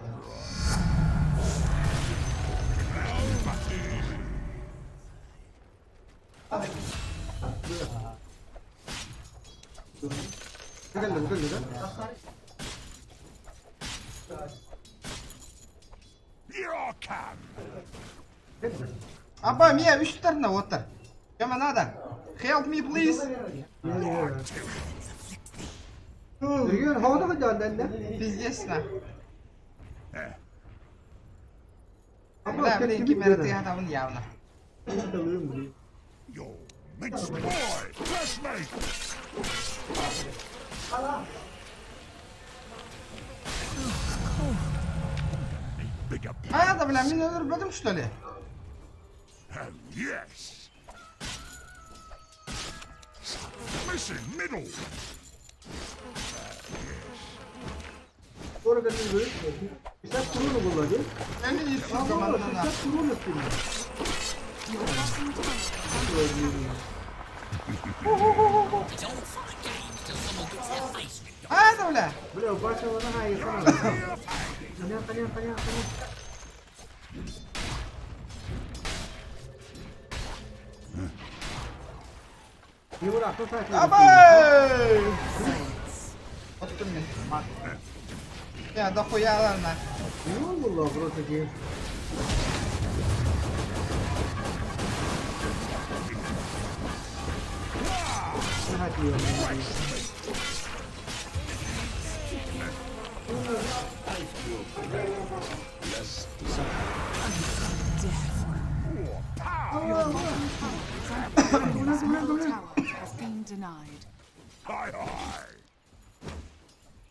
Кэллэ, кэллэ, да? Аба, меня үстер на вот так. Кем надо? Help me, please. Регион хавада кадя да? Пиздец на. Аба, Бля, блин, кимер ты хатабын явно. А, да, бля, меня өлөрбөтүм, что ли? Скоро как не 50 круну было, да? Я не сука, А, мантана. 60 круну скинули. Your bottom tower is under attack. А, да, бля. Бля, бачила нога и сама. Понятно, понятно, понятно. Юра, кто так? Аба! Вот ты мне. Я дохуя ладно. Ну, было просто где. Your bottom tower is under attack. Radiant's middle tower has been denied.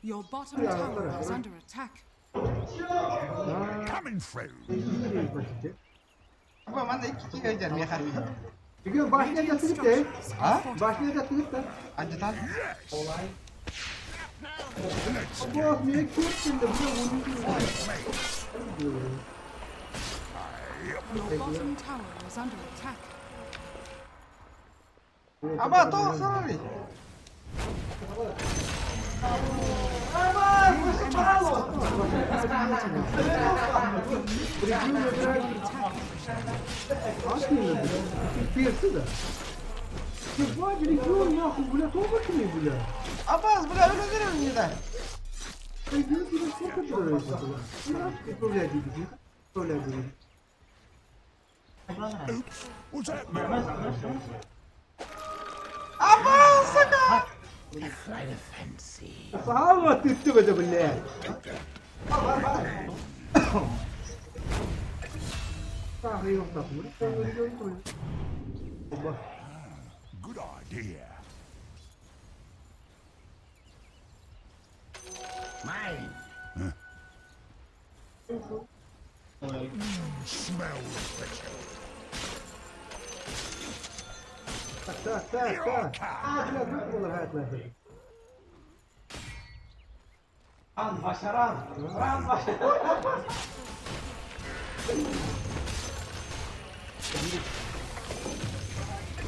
Your bottom tower is under attack. Аба, манда икки киһи меха. Регион, башня Radiant да ты structures А? are fortified. Башня да ты Адъютант. Бог, мне киркин, да бля, Your bottom tower is under attack. Аба, то харали. Аба, вы Перцы, да? Ебать, регион, нахуй, бля, топочный, бля. Абаз, бля, өлөрүм не да. Регион, тебе сколько нравится, бля? Ну, Отправляй деньги, отправляй деньги. Аба, сука! Сама ты ты это, блядь. Так, и вот так, бля, Оба. Так, так, так, так. А, бля, ну, полагает нахер.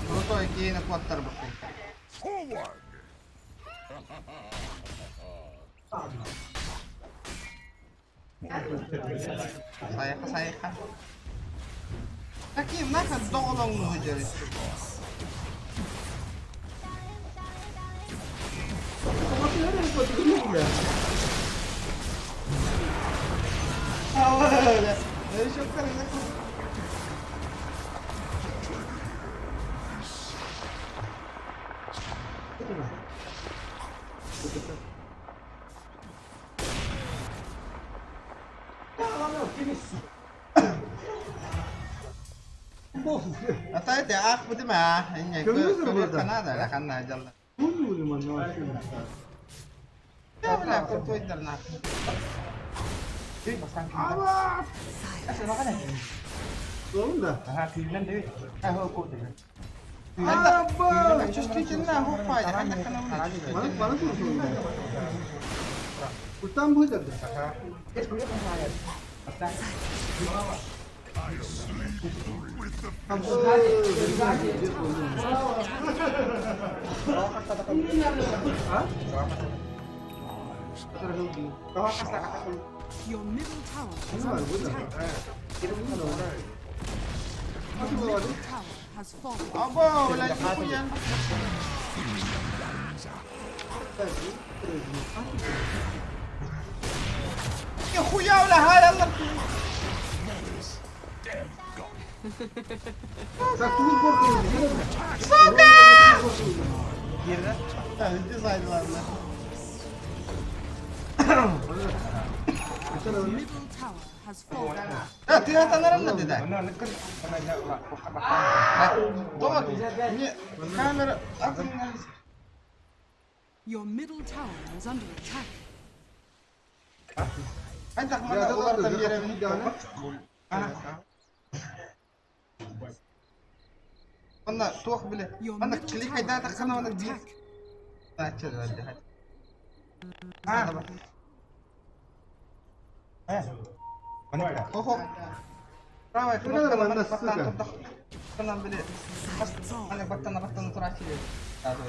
Крутой кейна кваттар бахты. Сайха, сайха. Такие нахер доголоң нүжерис. смотри, бля. Ата ах бу дима инне Көрдүңүз бу да? Канада ханна жалла. Бля, Бля, крутой нахуй. Oğlum da. Aba! Чувствительно, гупай, ханна ханна. Bana bana soruyorsun. Kurtan bu da. Your middle tower is under attack. Your middle tower has fallen. Aba, бля, нихуя. Нихуя, бля, хай, алла. Сука! Дизайн, ладно. Your middle tower has fallen. А, ты это нормально ты, да? Дома, мне камера... Your middle tower is under attack. Хайдах мана улартан биэрэбин. Онна туох биле. Your Онна middle клик tower хайда is таххана under онна биир. attack. Начал А. Хо-хо. Правая кнопка Манна, на сука. баттан турдах. Канан биле. Ана баттан баттан турачы. Аба,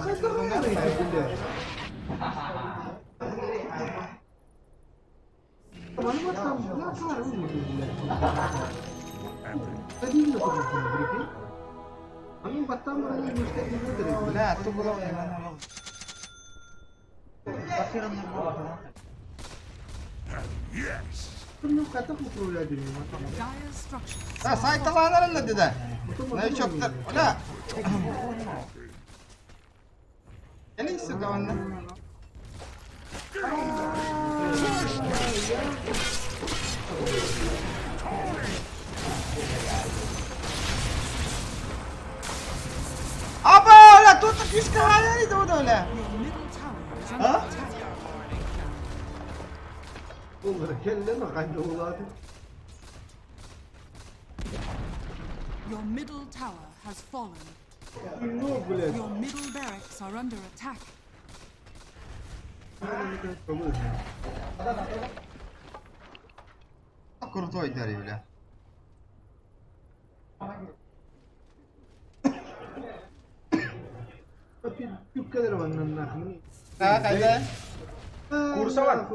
хайда бля. Bana bak там, бля, пара, бля. Бля, ту было. Dire's structures А, сайт таланарында деди. Новичоктар. Бля. Кэлин сука онна. Аба, бля, тут фишка халяри да бля. Your middle tower is under attack. Your middle tower has fallen. Your middle barracks are under attack. Крутой дари, бля. А, хайда. Курсован.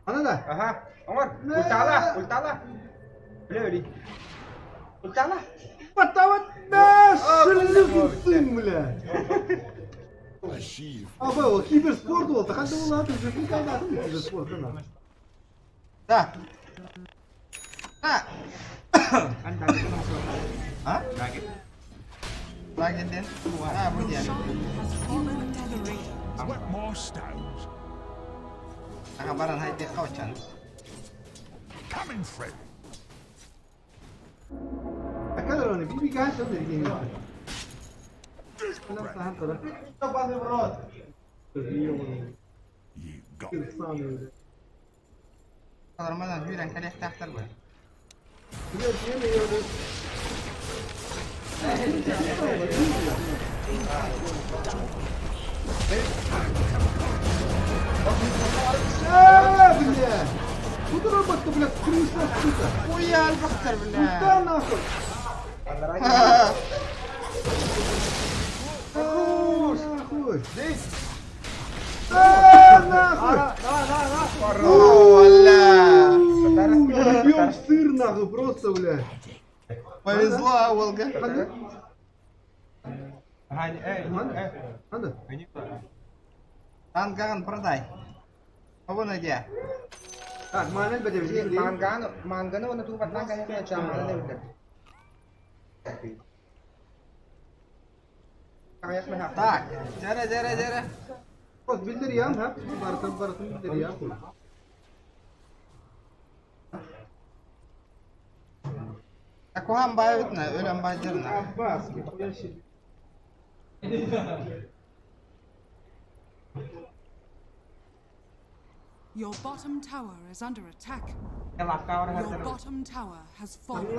Ана да. Ага. Омар, ультала, ультала. Бля, бля. Ультала. Потават да, шлюхин сын, блядь. Аба, ол киберспорт ол, қандай болады, жүзін қайда киберспорт ана. Да. Да. А? Лагерден. А, бу диэн. Roshan has fallen to the Radiant. What more stones? Аха баран хайде хавчан. Coming, friend. Акадыр оны, би би гаш оны деген. Deep breath. You got it. Нормально жүрен калех тахтар бу. А, бля! Куда работа, бля, крыса, сука? Хуя албахтар, бля. Куда нахуй? Нахуй! А, нахуй! Оля! Ебем сыр, нахуй, просто, бля. Повезло, а, Волга. Надо? Танган продай. Кого найди? Так, манел бедебит. Манганы, манганы оны тугу батнан конечно, чаманы билер. Так, жара, жара, жара. Bak bildir ya ha. Bartın bartın bildir ya. Акухан байбытна, өлөн байжырна. Аббас, нихуя себе. Your bottom tower is under attack. Your bottom tower has fallen.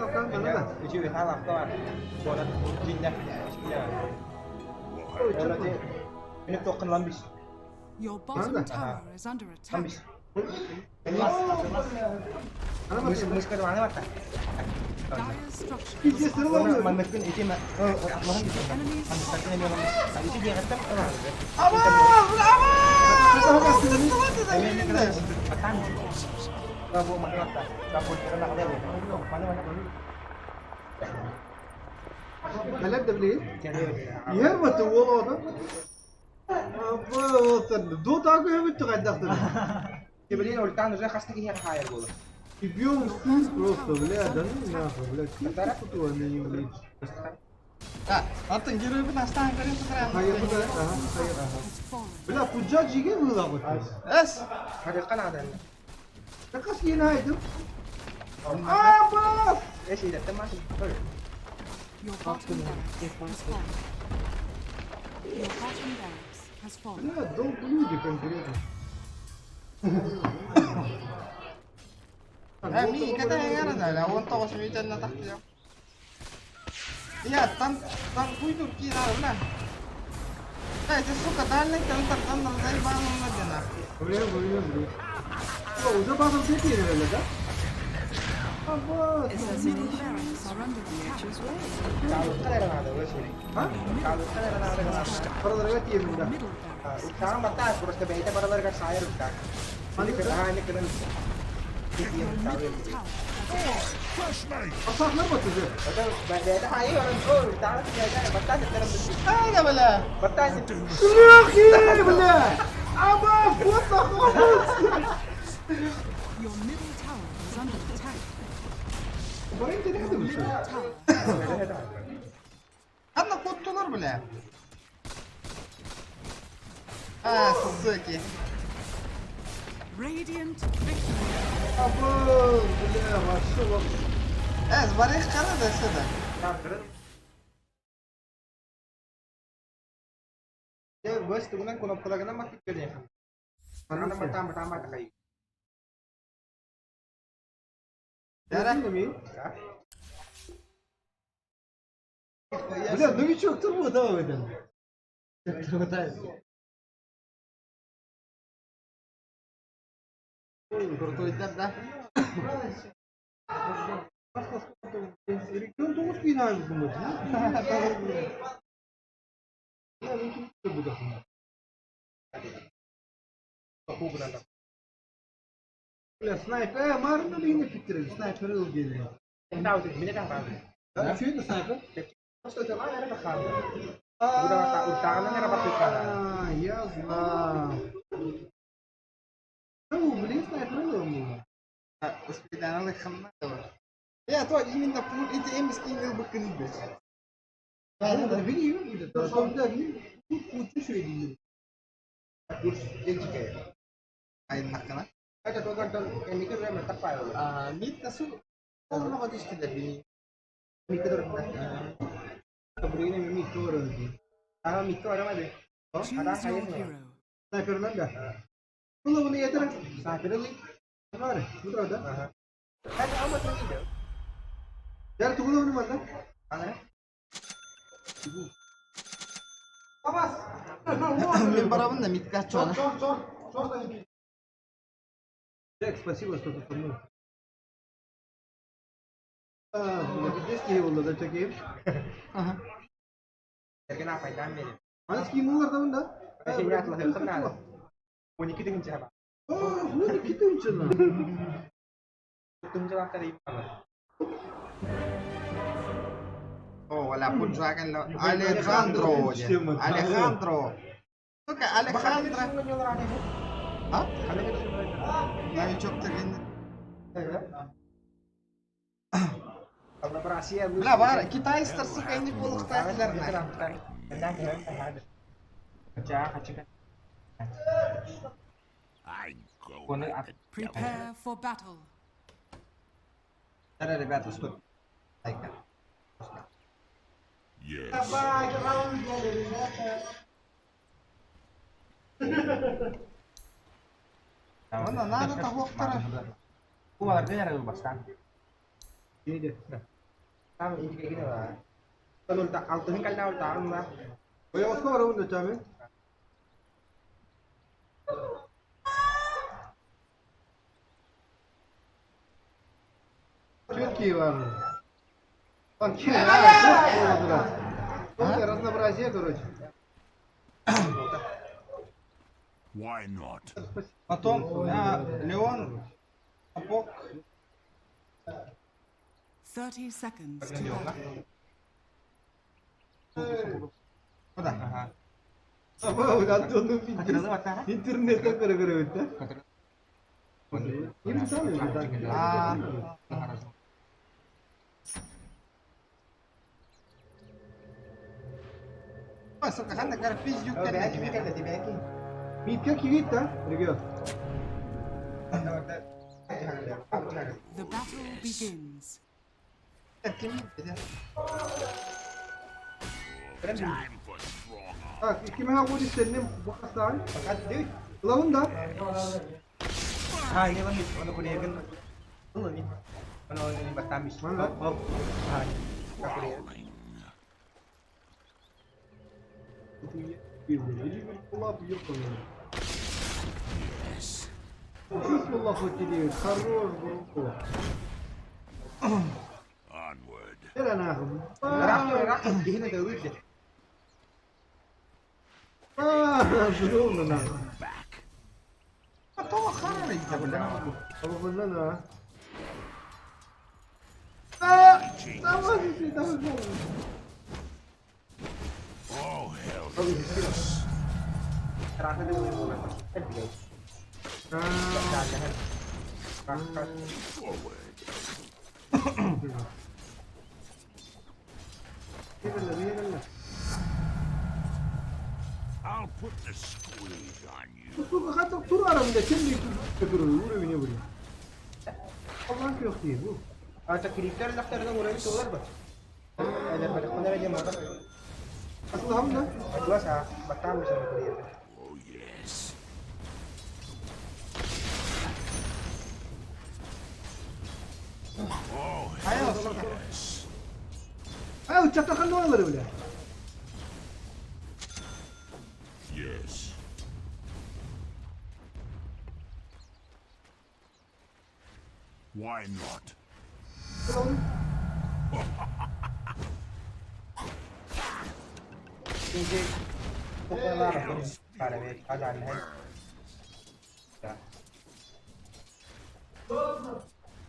Your bottom tower is under attack. Dire's structures are Enemies Neler de bileyim? Yer mi tuğul oğlum? Дот агуя тугайдахтыр. И бьем стул просто, бля, да ну нахуй, бля, куда они, блядь. Атын герой настан көрін Hayır, bu da, aha, hayır, aha. Бля, Пуджа жиге было Эс. Какас yine Аббас! Your bottom barracks has fallen. Your bottom barracks has fallen. Бля, долг люди конкретно. Ми, ката яра да, 19 минутан тахты. Я там там куйдур ки на, бля. Эй, ты сука, дальний там там там там заебал на дена. Бля, бля, бля. О, уже база все да? Аббас! Middle barracks are under attack. А? Paralara tiyelim da. Middle barracks Your middle tower has fallen. Asaklar batacak. Ай, бля. Легкий, бля! Аббас, вот нахуй! Your middle tower is under attack. Барın ne Your demiş? middle tower has fallen. Анна куттулар, бля. А, суки. Radiant victory. Аббас, бля, вообще, вообще. Эс, барых кара да сюда. Жара. Бля, новичок турбо давай там. Крутой да? Регион тоғыз кейін айырылды Бля, снайпер, марны yine fikir, снайпер ыл geliyor. Да, что это снайпер? А, я знал. Ну, блин, снайпер ыл мне. Успеданалы хамнадова. Я то именно пул эти эмски не бы кырбes. Да, да, biliyorum. Да, да, тут şöyle Айнакана. А, мит су. Олма дишти бини. Choose your hero. Sniper'dan da. Bunu bunu yeter. Sniper'ı Var. Bu da da. Gel tuğla onu bana. Abbas. Мен барабын да митка чона. Джек, спасибо, что ты со мной. А, бля, здесь не было, да, чекаем. Ага. Ана скимулар да bunda. Aa, 12 тысяч. О, Бля, Пуджакин, Алехандро, Алехандро. Сука, Алехандро. А? Новичок деген. Бля, бар, китайцтар, сука, не буолуохтаахтар. Prepare for battle. Ребята, ребята, стоп. Дай-ка. Yes. Онно надо того второго. Ой, скоро он чаме. Четкие вам. Там че, а, разнообразие, короче. Why not? Потом Леон, Сапог. 30 seconds to battle. Куда? Ага. Антон, интернет көрө да? Им там А, Ой, сука, ханна кар пиздюк Митка кивит, да, ребят? The battle begins. Time for strong Так, кime ha senin bu hastane? Лавын да. Prowling. Yes. Чувствовал хоть или хорош был. Onward. Нахуй. А, жирно нахуй. Back. А то харарыйся, бля. А, А, давай, давай, давай. Oh, hell yes. Forward. I'll put the squeeze on you. Сука, хотел тураром, бля, чем не уровень были. Allah'ın yok değil bu. Asıl da. Oh, yes. Oh, hell yes. Ha uçakta kan oraları bile. Yes. Why not?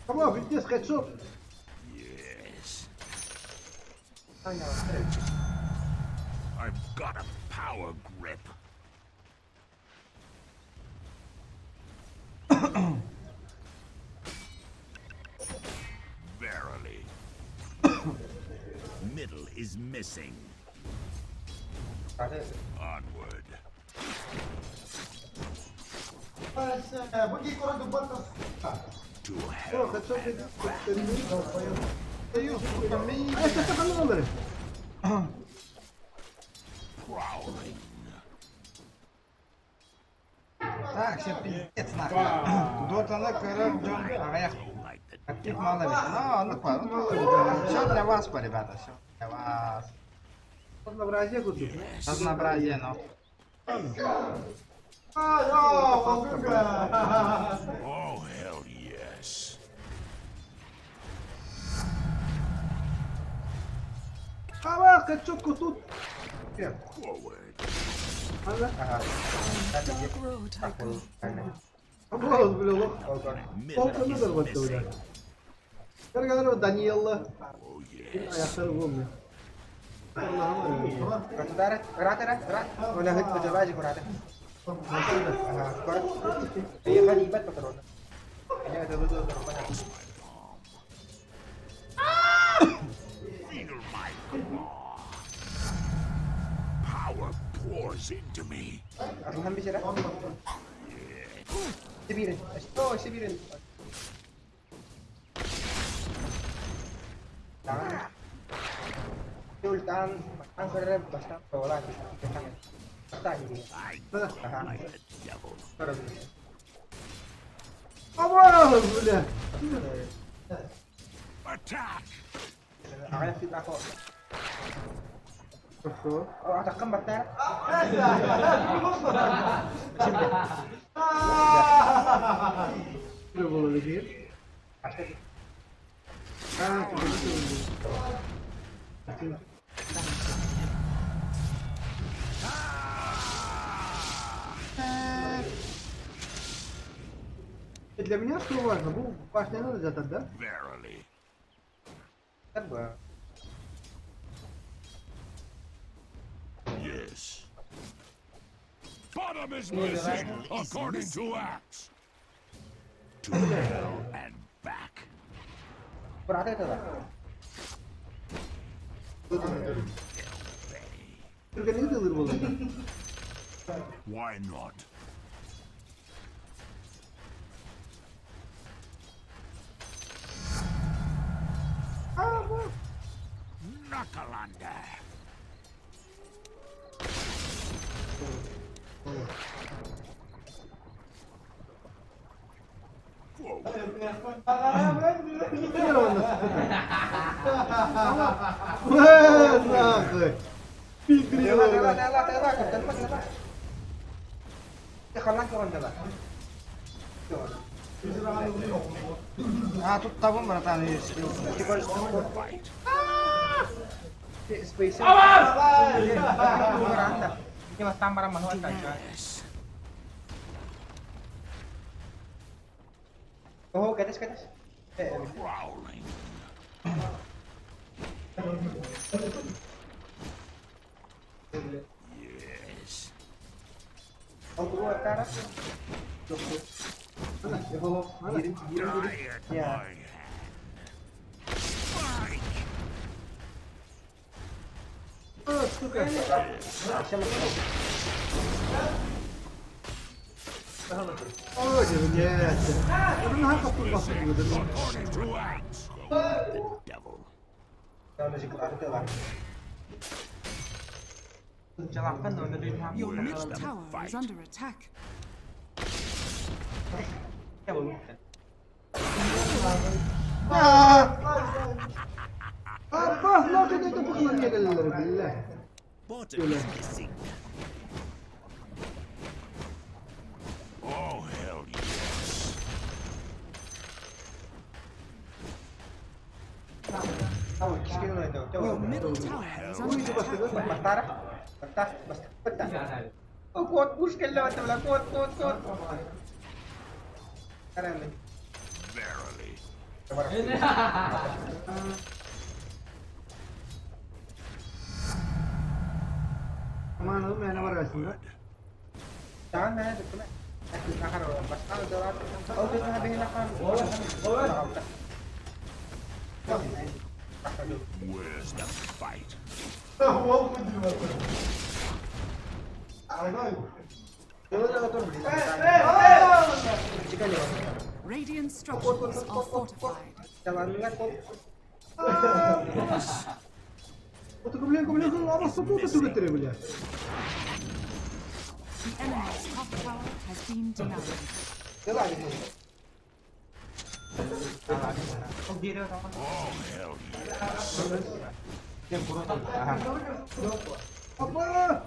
Tamam, vites headshot. Yes. I've got a power grip. Verily. Middle is missing. Onward. To Oh, hell. headshot and back. Сука, ми. Ha uçakta kan oraları. Prowling. Так, все пиздец нахуй. Дотаны көрөр дьон аҕыйах. Like the Таких мало ведь. Ну, ну, все для вас, по, ребята, все для вас. Разнообразие кудук. Разнообразие, ну. Oh, hell yes. Ава, headshot тут. Forward. Dark road I go. Abraham бля, лох. Middle Полканы is да var бля. missing. Gel gel Daniel'la. Oh, yes. Ayakları olmuyor. Feel my claw. Power pours into me. I talk like the devil. Аба, бля. Attack! Хорошо. Было людей. А, ты Для меня что важно? Был башня надо взять, да? Verily. Yes. Bottom is missing, according to Axe. To hell and back. Түргенлиги тылыр болду. Why not? Nakalanda. Forward. Нахуй. А, тут того, братан, есть. Fight. Yes. Growling. Yes. Die at my hand. Spike! Сука. Ой, блядь. According to Axe. Go with the devil. Your Where's middle the tower is fight? under attack. Аббас, нахуй это похлонили, бля. Bottom is missing. Oh, hell yes. Your middle tower is under attack. Verily. Aman oğlum yani var aslında. Where's the fight? Radiant structures are fortified. Бля. The enemy's top tower has been denied. Oh, hell yes. Апа!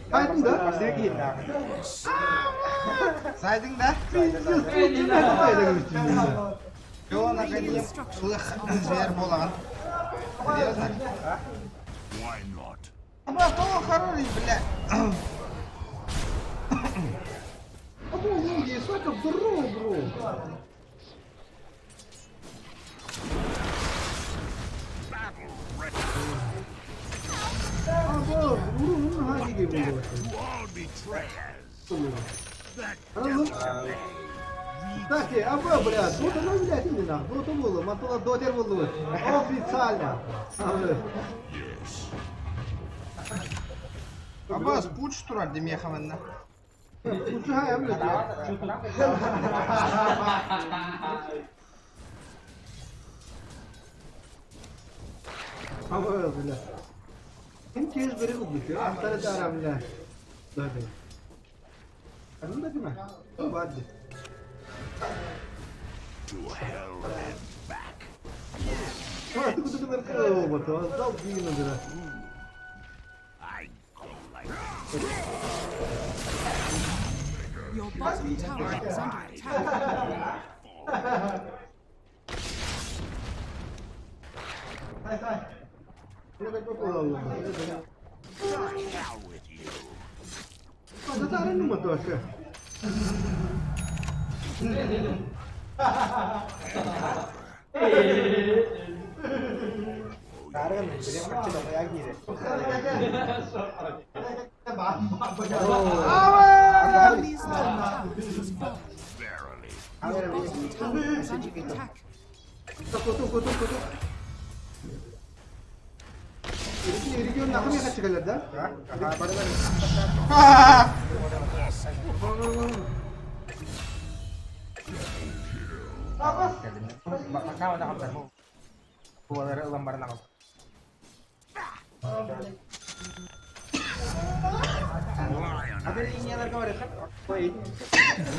Сайдың да? Сайдың да? Пиздец, сайдың. Жо, наконец, зверь болған. Серьезно? Why not? Аба, то хороший, бля. Або, ну, сколько здорово, Кстати, а вы, бля, тут оно, блядь, именно, тут было, Матула дотер был, официально. Абас пуч турар демиэхэ манна. Пучуха, блядь. А бля. Kim kez beri ublut ya, antara da бля. Да, да. Anladın mı? Hadi. To hell and back. А, ты куда ты наркал, дал дину, бля. I go like Your bottom tower is under attack. Hell with you. Zatara numa toşa. Enemy's top tower has fallen. Verily. Your bottom tower is under attack. Kutu kutu kutu. Регион нахуй 같이 걸렸다?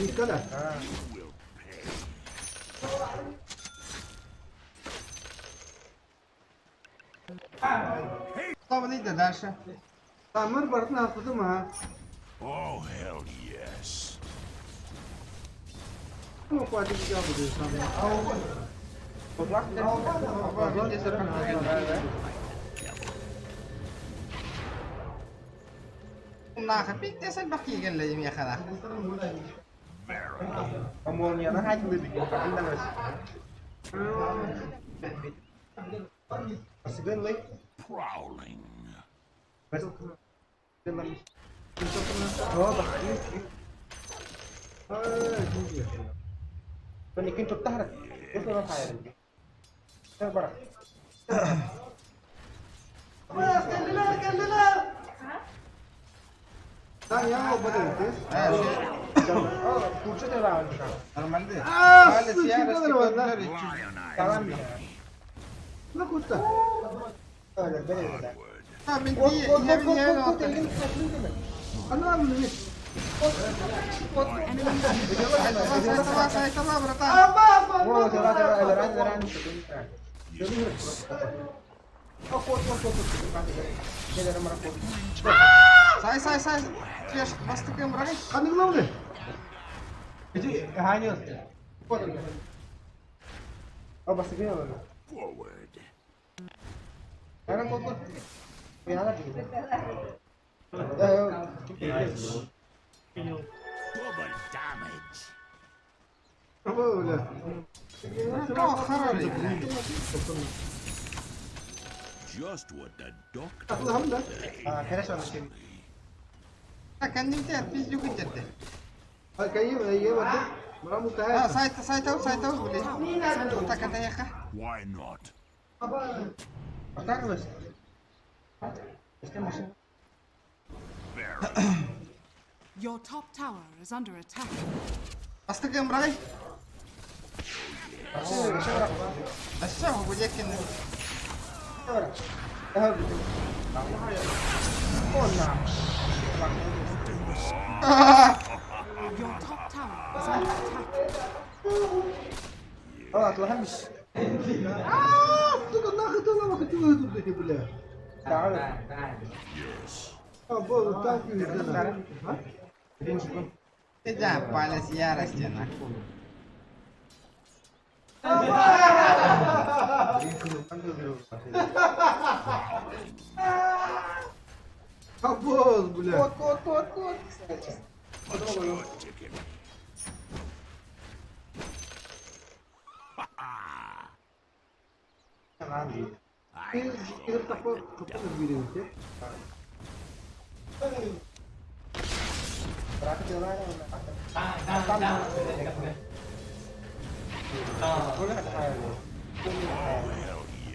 Никогда. Will pay. Что дальше? Тамыр бартын аспыты ма? Oh, hell yes. Ну, хватит тебя буду сам. Нахуй, пиздец, баки гелли механа. Prowling. Нормально. А, Палец сука, ярости, нормально. который Ну, куда? А, менти, я меня Она мне. Сайтала, сайтала, братан. Сай, сай, сай. Чеш, бастыкым, брат. Қандай главный? Forward. Double damage. Бля. О, хороший, блядь. Just what the doctor Allah'ım da. Так, аннемте, пиздюк идет. Кайым, е, вот. Мраму А, тая. сайт, сайт, сайт, блядь. Так, это яха. Why not? Verily. Your top tower is under attack. Бастыкым, брат. А что, вы будете? Your top tower is under attack. А, сука, нахуй ты лава хотела тут эти, бля. Yes. А, бо, так и да. А? Да, палец ярости, нахуй. А, босс, бля. Good ticket. Ты ты такой, какой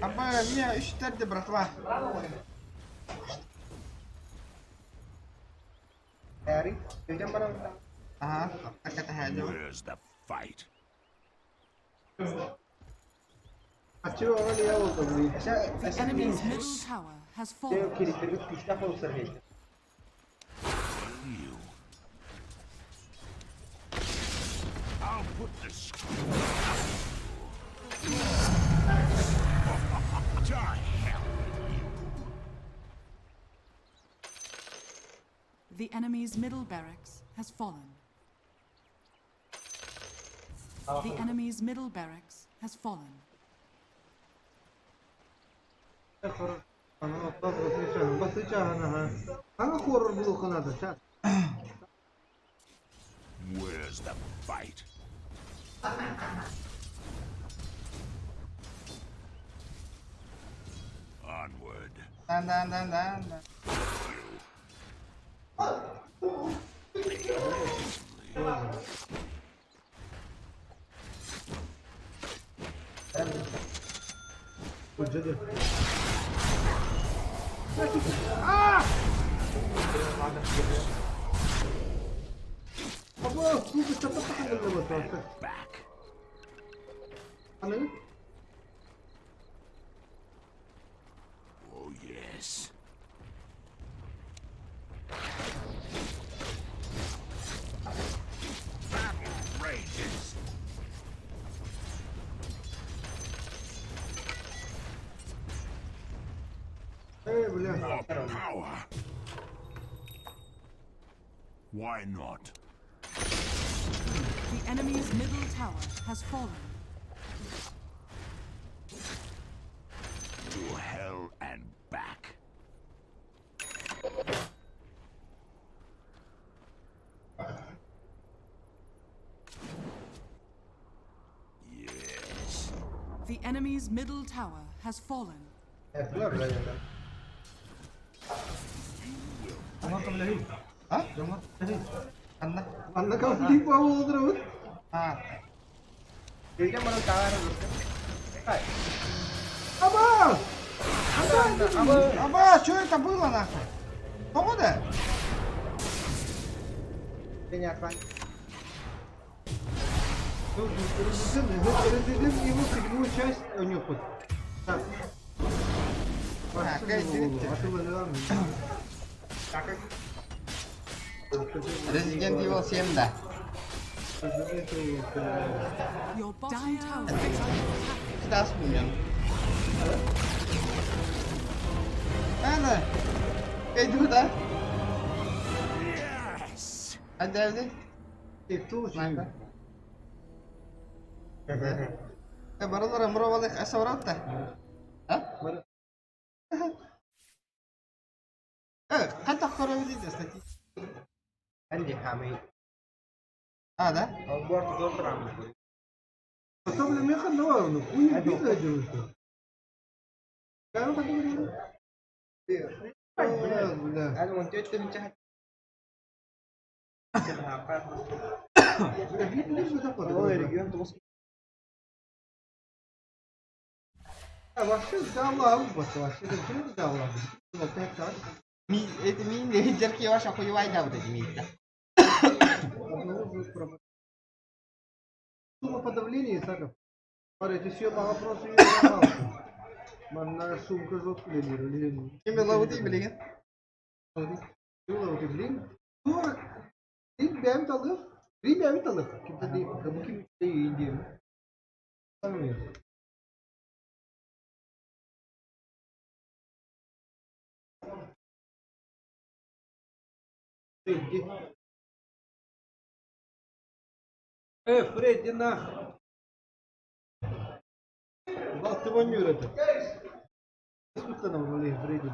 Аба, мне үчтерди, братва. Ага, так это хәлі. Where's the fight? А чего он я вот блин? The enemy's middle tower has fallen. You. I'll put the screw. To hell with you. The enemy's middle barracks has fallen. The enemy's middle barracks has fallen. Ана басыча, ага. Ана хоррор был надо, сейчас. Where's the fight? Onward. Дан, дан, дан, дан, дан. Аба, сука, что-то Back. Ана? Oh, yes. Battle rages. Эй, бля. More power. Why not? The enemy's middle tower has fallen. To hell and back. Yes. The enemy's middle tower has fallen. А? Анна. Анна конфликт болдырып. А, Аба! Аба, что это было нахуй? Погода? Ну, Resident Evil седьмую часть у них вот. Так. А, какая Resident Evil 7, да. Your bottom tower is under attack. Всегда вспомнил. Ана, иду, да? Yes! Hadi hadi. Снайпер. Баралар муравалык асавратта. А? Э, кантак көрөбүз дейт статистика. А, да? Потом на меха ну, хуй битва делают. Бля. Вообще дала, вообще дала. Ми, это ми, дерки ваша хуевай да вот эти ми. Сумма подавления, Исаков. Смотрите, съема вопросы не задавался. Манна сумка жестко лидер. Кими лауды билеген? Лауды, блин. 40. Блин, бәм талых. Блин, бәм талых. Кимде değil. Bu kim değil diye. Tanımıyorum. Фредди. Фредди, нах. Балтымонюр это. Сколько нам, блин, Фредди?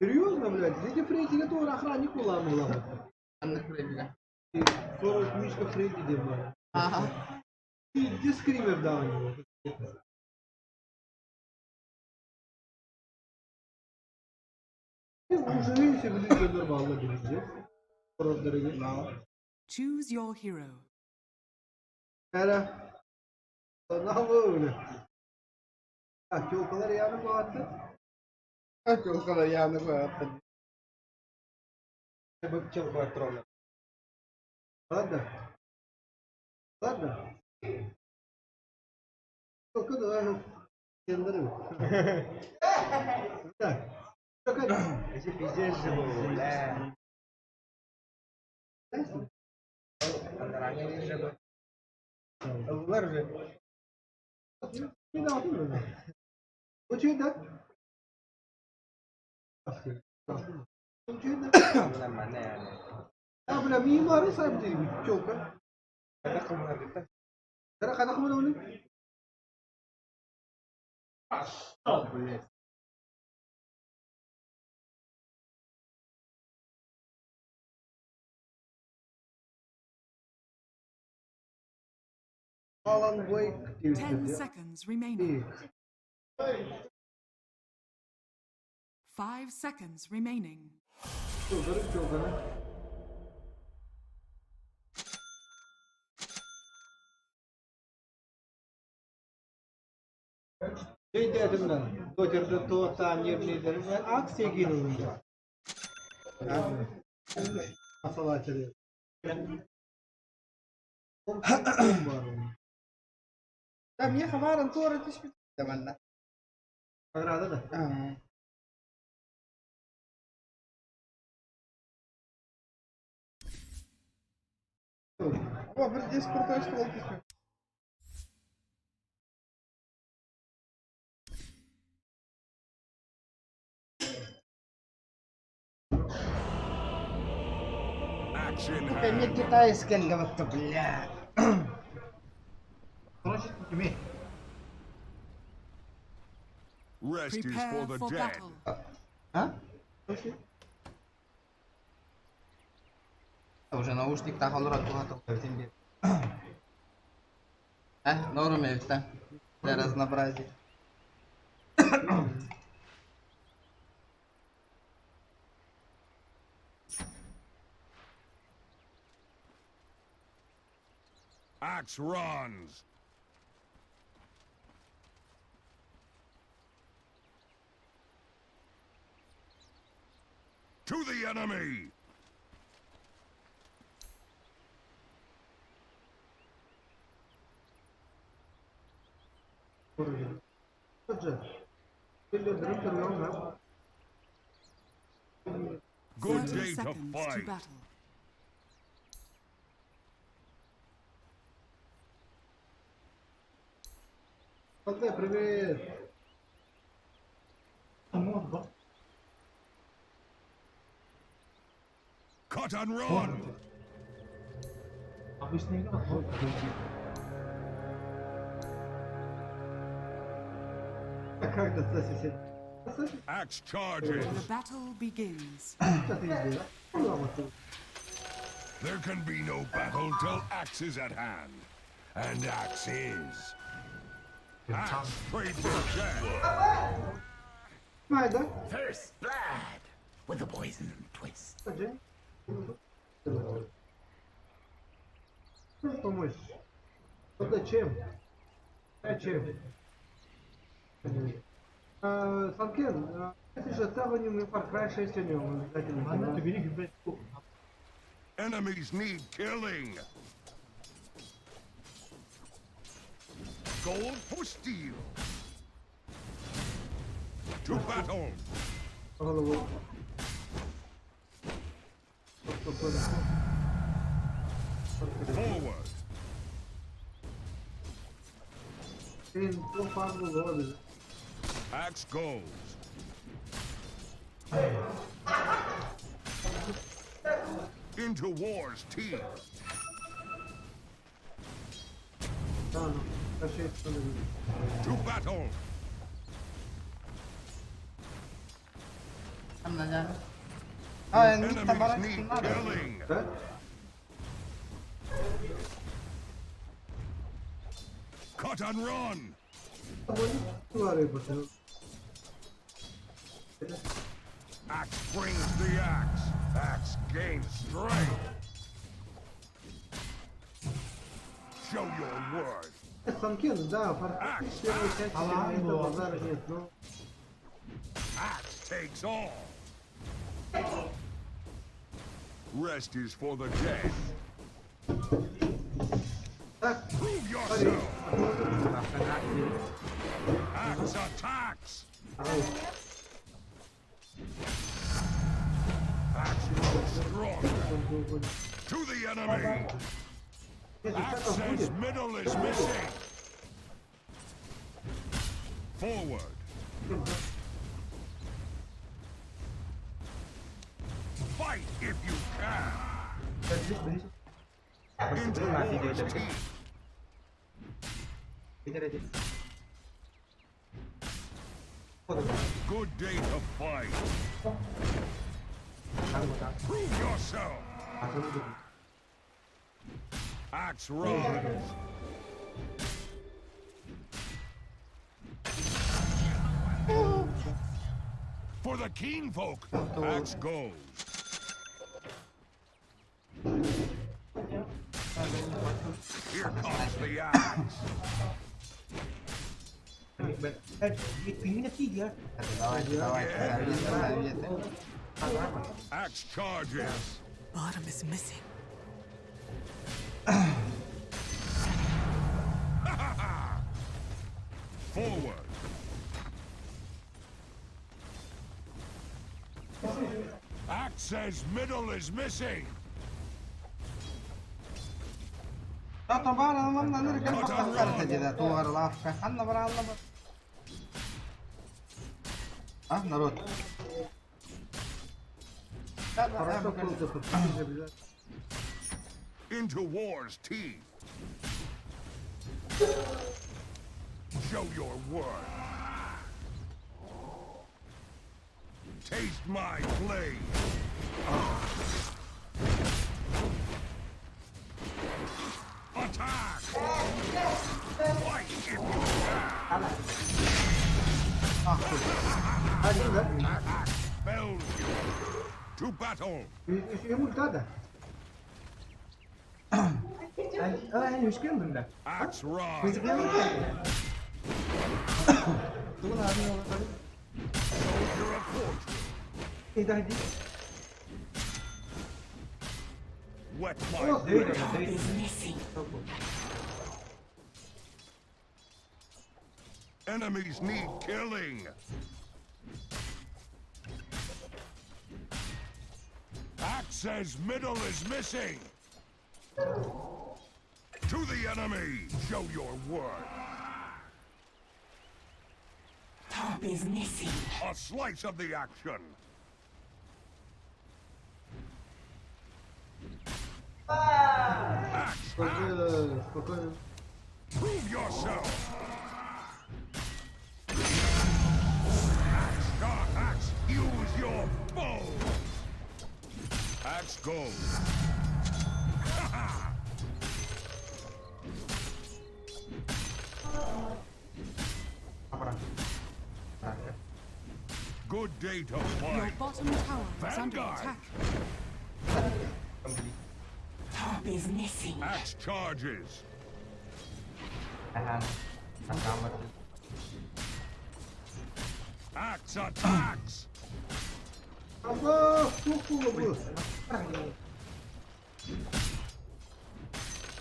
Серьезно, блядь? Эти Фредди, это охранник улам улам. Анна Фредди. 40 Мишка Фредди, где, Ага. И где скример дал у него? Уже сөбүлүүр баалла билиже. Хорордорыгы. Choose your hero. Эра. Нахуй öyle. Ha, чолкалар яны багатты. Чолкалар яны багатты. Чолкалар троллер. Ладно. Ладно. Чолка да, сендер. Так. Эти пиздец же был, бля. Ыллар уже. Учуй да? А, бля, мимары сам ты, чолка. Кара кана кымын оны? Что, блядь? Alan Wake 10 seconds remaining. 5 seconds remaining. Чолканы, чолканы. Şey dedim ben, Dodger'da tuğta yerlilerim ve aksiye girildi. Masal açılıyor. Там мне хабаран тура түшпүт манна. Награда да. О, бір здесь крутой ствол түшпүт. Сука, мне китайский говорит, бля. Короче, тебе. Rest is Prepare for the for dead. battle. А? Уже наушник тахалыр туха туха А, норм это. Для разнообразия. Axe runs. To the enemy! Good 30 day to seconds to fight. battle. Пацаны, привет. Cut and run! Обычная игра, вот, Как достать Axe charges. The battle begins. There can be no battle till axe is at hand. And axe is. Axe trebuchet. Майда. First blood with a poison twist. Можешь помочь? Вот зачем? Зачем? Санкен, если же Таванин и Far Cry 6 у него обязательно. Enemies need killing. Gold for steel. To battle. Голову. Forward. Tem fabuloso. Axe goes. Into war's teeth. Да, ну, achei To battle. На जाने. А, не Enemies need killing. Да? Cut and run. Axe brings the axe. Axe gains strength. Show your worth. Санкен, да, Far Cry первой части, это базара нет, но... Axe takes all. Rest is for the dead. Prove yourself. Axe attacks. Axe grows stronger. To the enemy. Axe says middle is missing. Forward. Fight if you can. Into war's teeth. Good day to fight. Prove yourself. Axe rise. For the keen folk, axe goes. Here comes the axe. Давайте, давайте, советы, советы. Axe charges. Bottom is missing. Forward. Axe says middle is missing. Cut and run. А, народ? Хорошо, круто, подпишись обязательно. Into war's teeth. Show your worth. Taste my blade. Attack! Fight if you can. Один, да? Axe spells you. To battle. Еще ему надо. Axe rise. Soldier of fortune. Wet my blade. Top is missing. Enemies need killing. Axe says middle is missing. To the enemy. Show your worth. Top is missing. A slice of the action. Axe, Спокойно, спокойно. prove yourself. Axe, sharp axe, use your bow. Axe goes. Ha Good day to Your fight. bottom tower is under Vanguard. attack. Top is missing. Axe charges. Axe attacks. Аллах, тухло был.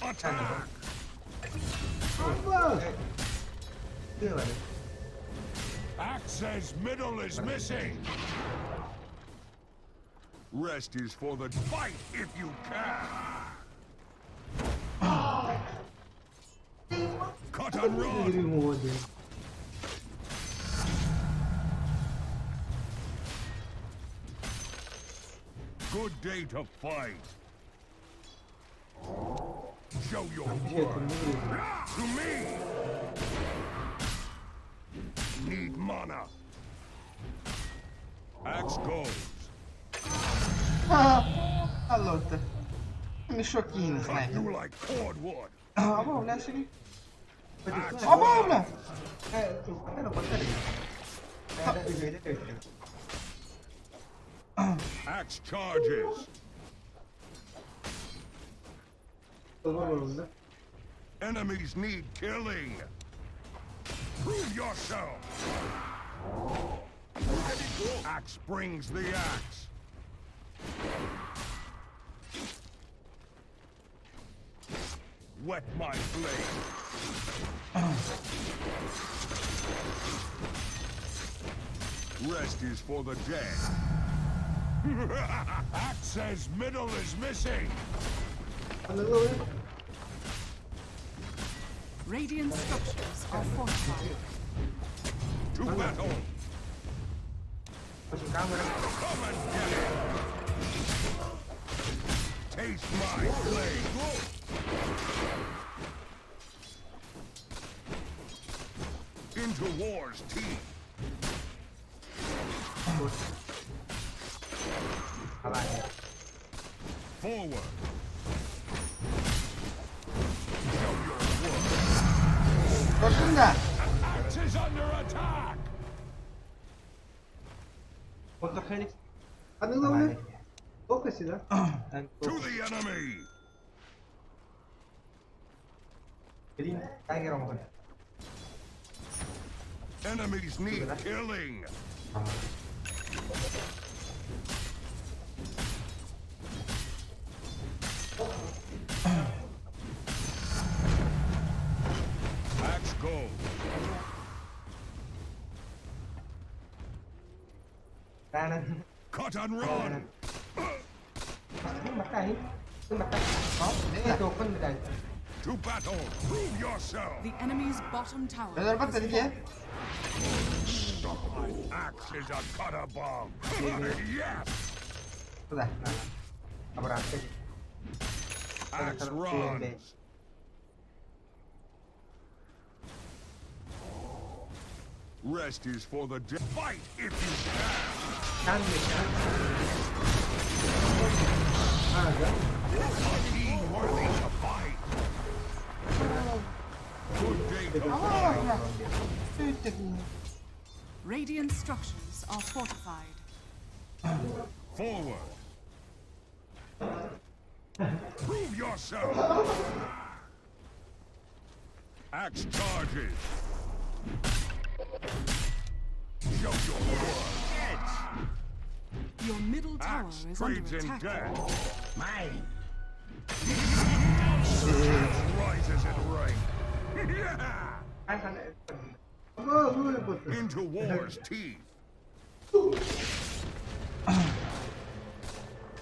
Attack. Аллах! Axe says middle is missing. Rest is for the fight if you can. Cut and run. Ему один. Good day to fight. Show your worth. To me. Need mana. Axe goes. Алло, ты. Мешок кинь, Cut снайпер. you like cordwood. Аба, бля, сиди. Axe Аба, бля. Axe charges. Enemies need killing. Prove yourself. Axe brings the axe. Wet my blade. Rest is for the dead. Axe says middle is missing. Radiant structures are fortified. To battle. Come and get it. Taste my blade. Into war's teeth. Forward. Show your worth. Көрдүҥ да? Axe is under attack. Аныловы? Фокусе, да? To the enemy. Enemies need killing. Axe go. Cut and run. To battle. Prove yourself. The enemy's bottom tower Neler has bak dedi ki? fallen. Axe is a cutter bomb. Yes. Axe runs. Rest is for the dead. Fight if you can. A team worthy to fight. Good day to fight. Radiant structures are fortified. Forward. Prove yourself. Axe charges. Show your worth. Your middle tower Axe is under trades in attack. death. Mine. Rises in rank. Yeah! Into war's teeth.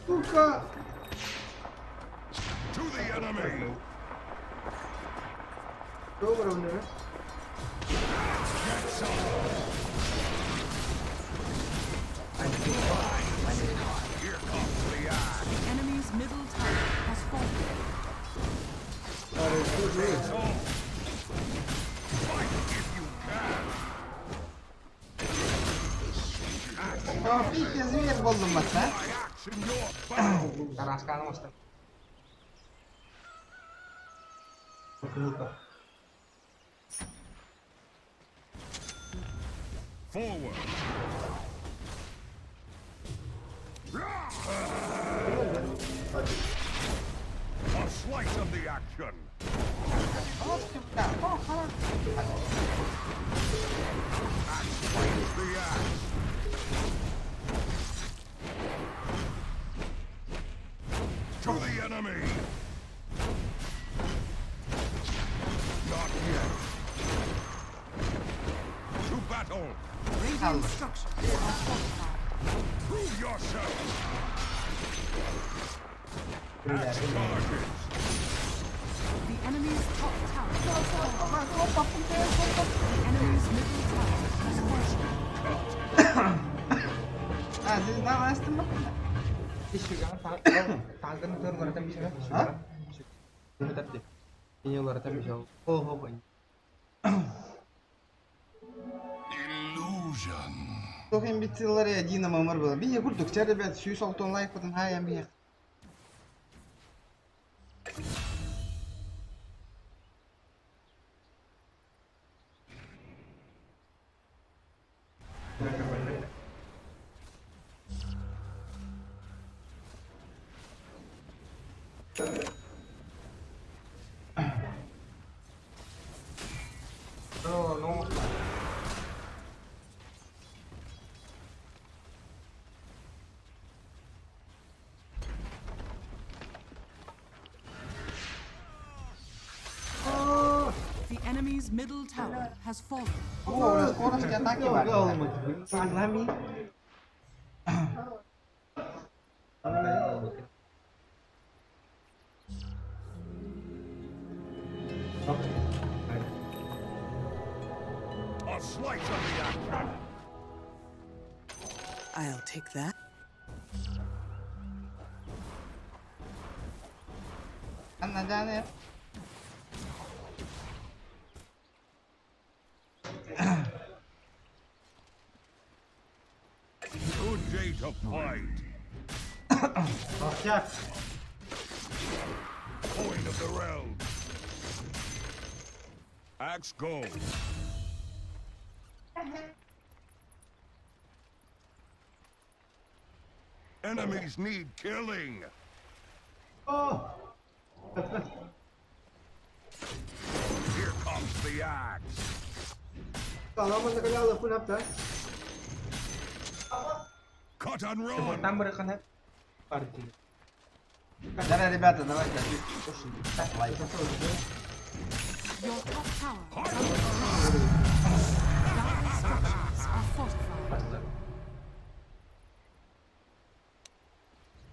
Сука! To the enemy. Добро, не? Get some. Here comes the axe. The enemy's middle tower has fallen. It's all. Fight if you can. Пите зверь болдум бат, а? My axe in your battle. Forward. A slice of the action. Axe brings the axe. To the enemy. Not yet. To battle. Radiant structures are fortified. Prove yourself. Axe charges. The enemy's top tower has fallen. The enemy's middle tower has fallen. А, здесь да, астым А? Illusion. Туох амбициялары один мамыр было. Би курдук, ча, ребят, 106 лайк потом хай амбия. Enemy's middle tower has fallen. О, скорости атаки бар. A slice of the action. I'll take that. Anna Good day to fight. Coin of the realm. Axe goes. Enemies need killing. Oh! Here comes the axe. Cut and run. Да, ребята, давайте. Лайк. Your top tower is under attack. Dire structures are fortified.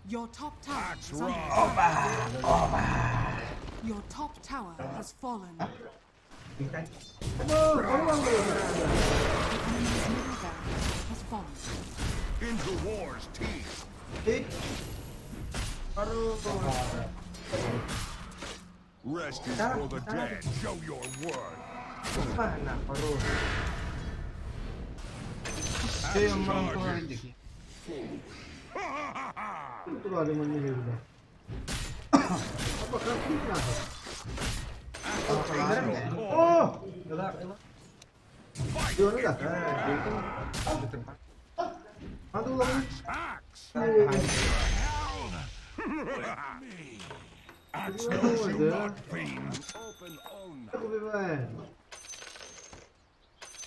Your top tower is under attack. Your top tower has fallen. The enemy's middle barracks has fallen. Into war's teeth. Rest is for the dead. Show your worth. Axe charges. Axe. Axe knows you not, fiend. Open on.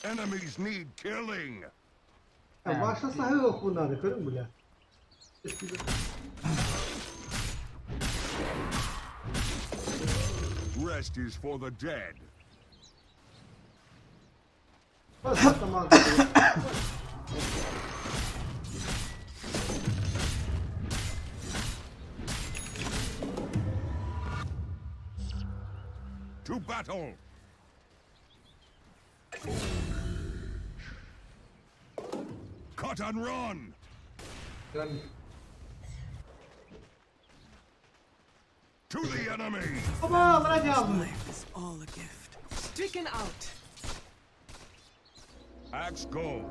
Enemies need killing. Rest is for the dead. To battle. Cut and run. To the enemy. Life is all a gift. Stricken out. Axe goes.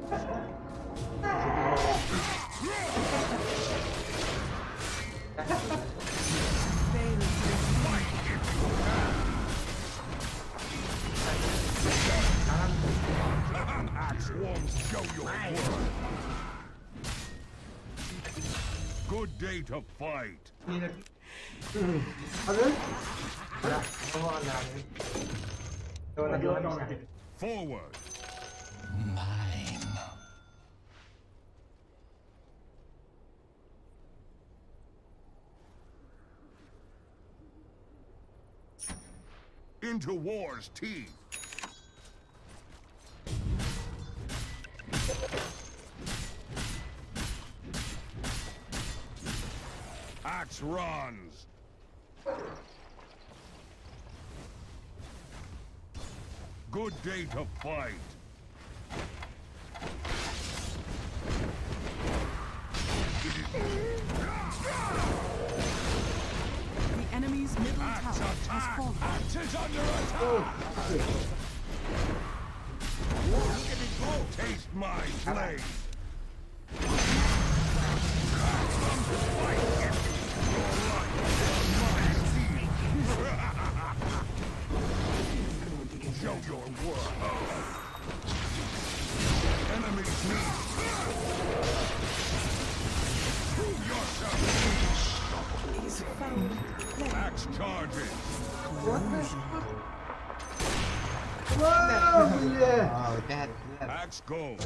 Axe won't show your worth. Good day to fight. Forward. Mine. Into war's teeth. Axe runs. Good day to fight. The enemy's middle Axe tower has attack! fallen. Axe is under attack! Taste my blade! Show your worth! Enemies need! Prove yourself! Axe charges! Axe goes!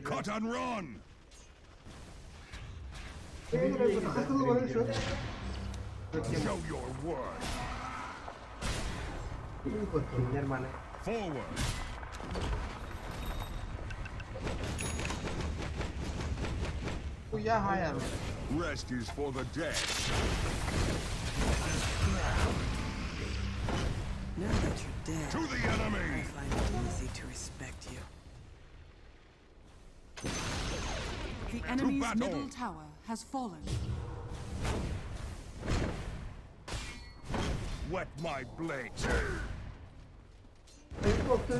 Cut and run! Show your worth. Forward. Хуя хаяр. Rest is for the dead. Now that you're dead, To the enemy. I find it easy to respect you. The enemy's battle. middle tower has fallen. Wet my blade.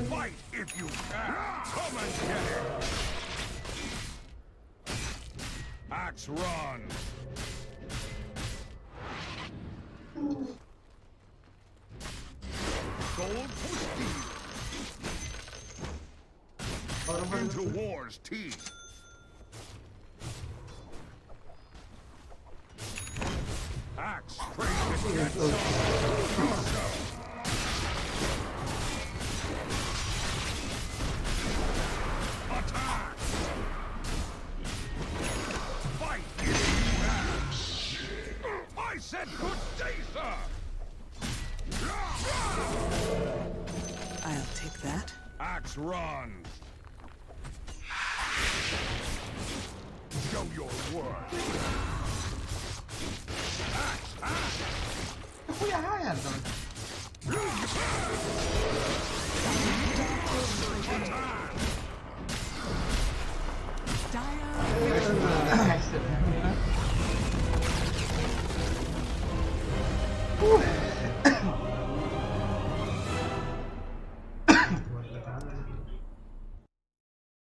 Fight if you can. Come and get it. Axe run. Gold for steel. Into war's teeth. Axe trained to get some. Attack! Fight if you can! I said good day, sir! I'll take that. Axe runs! Show your worth! Axe, axe! Хуя хаяр там. Dire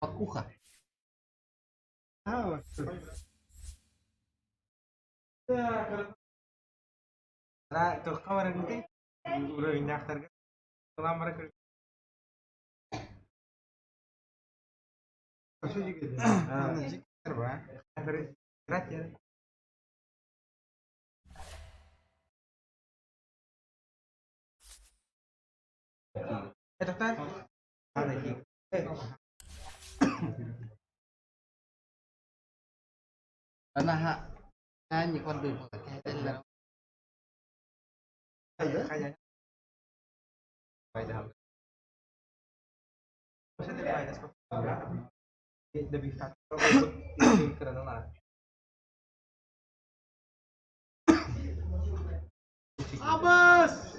Покуха. Ана не кон được Абас!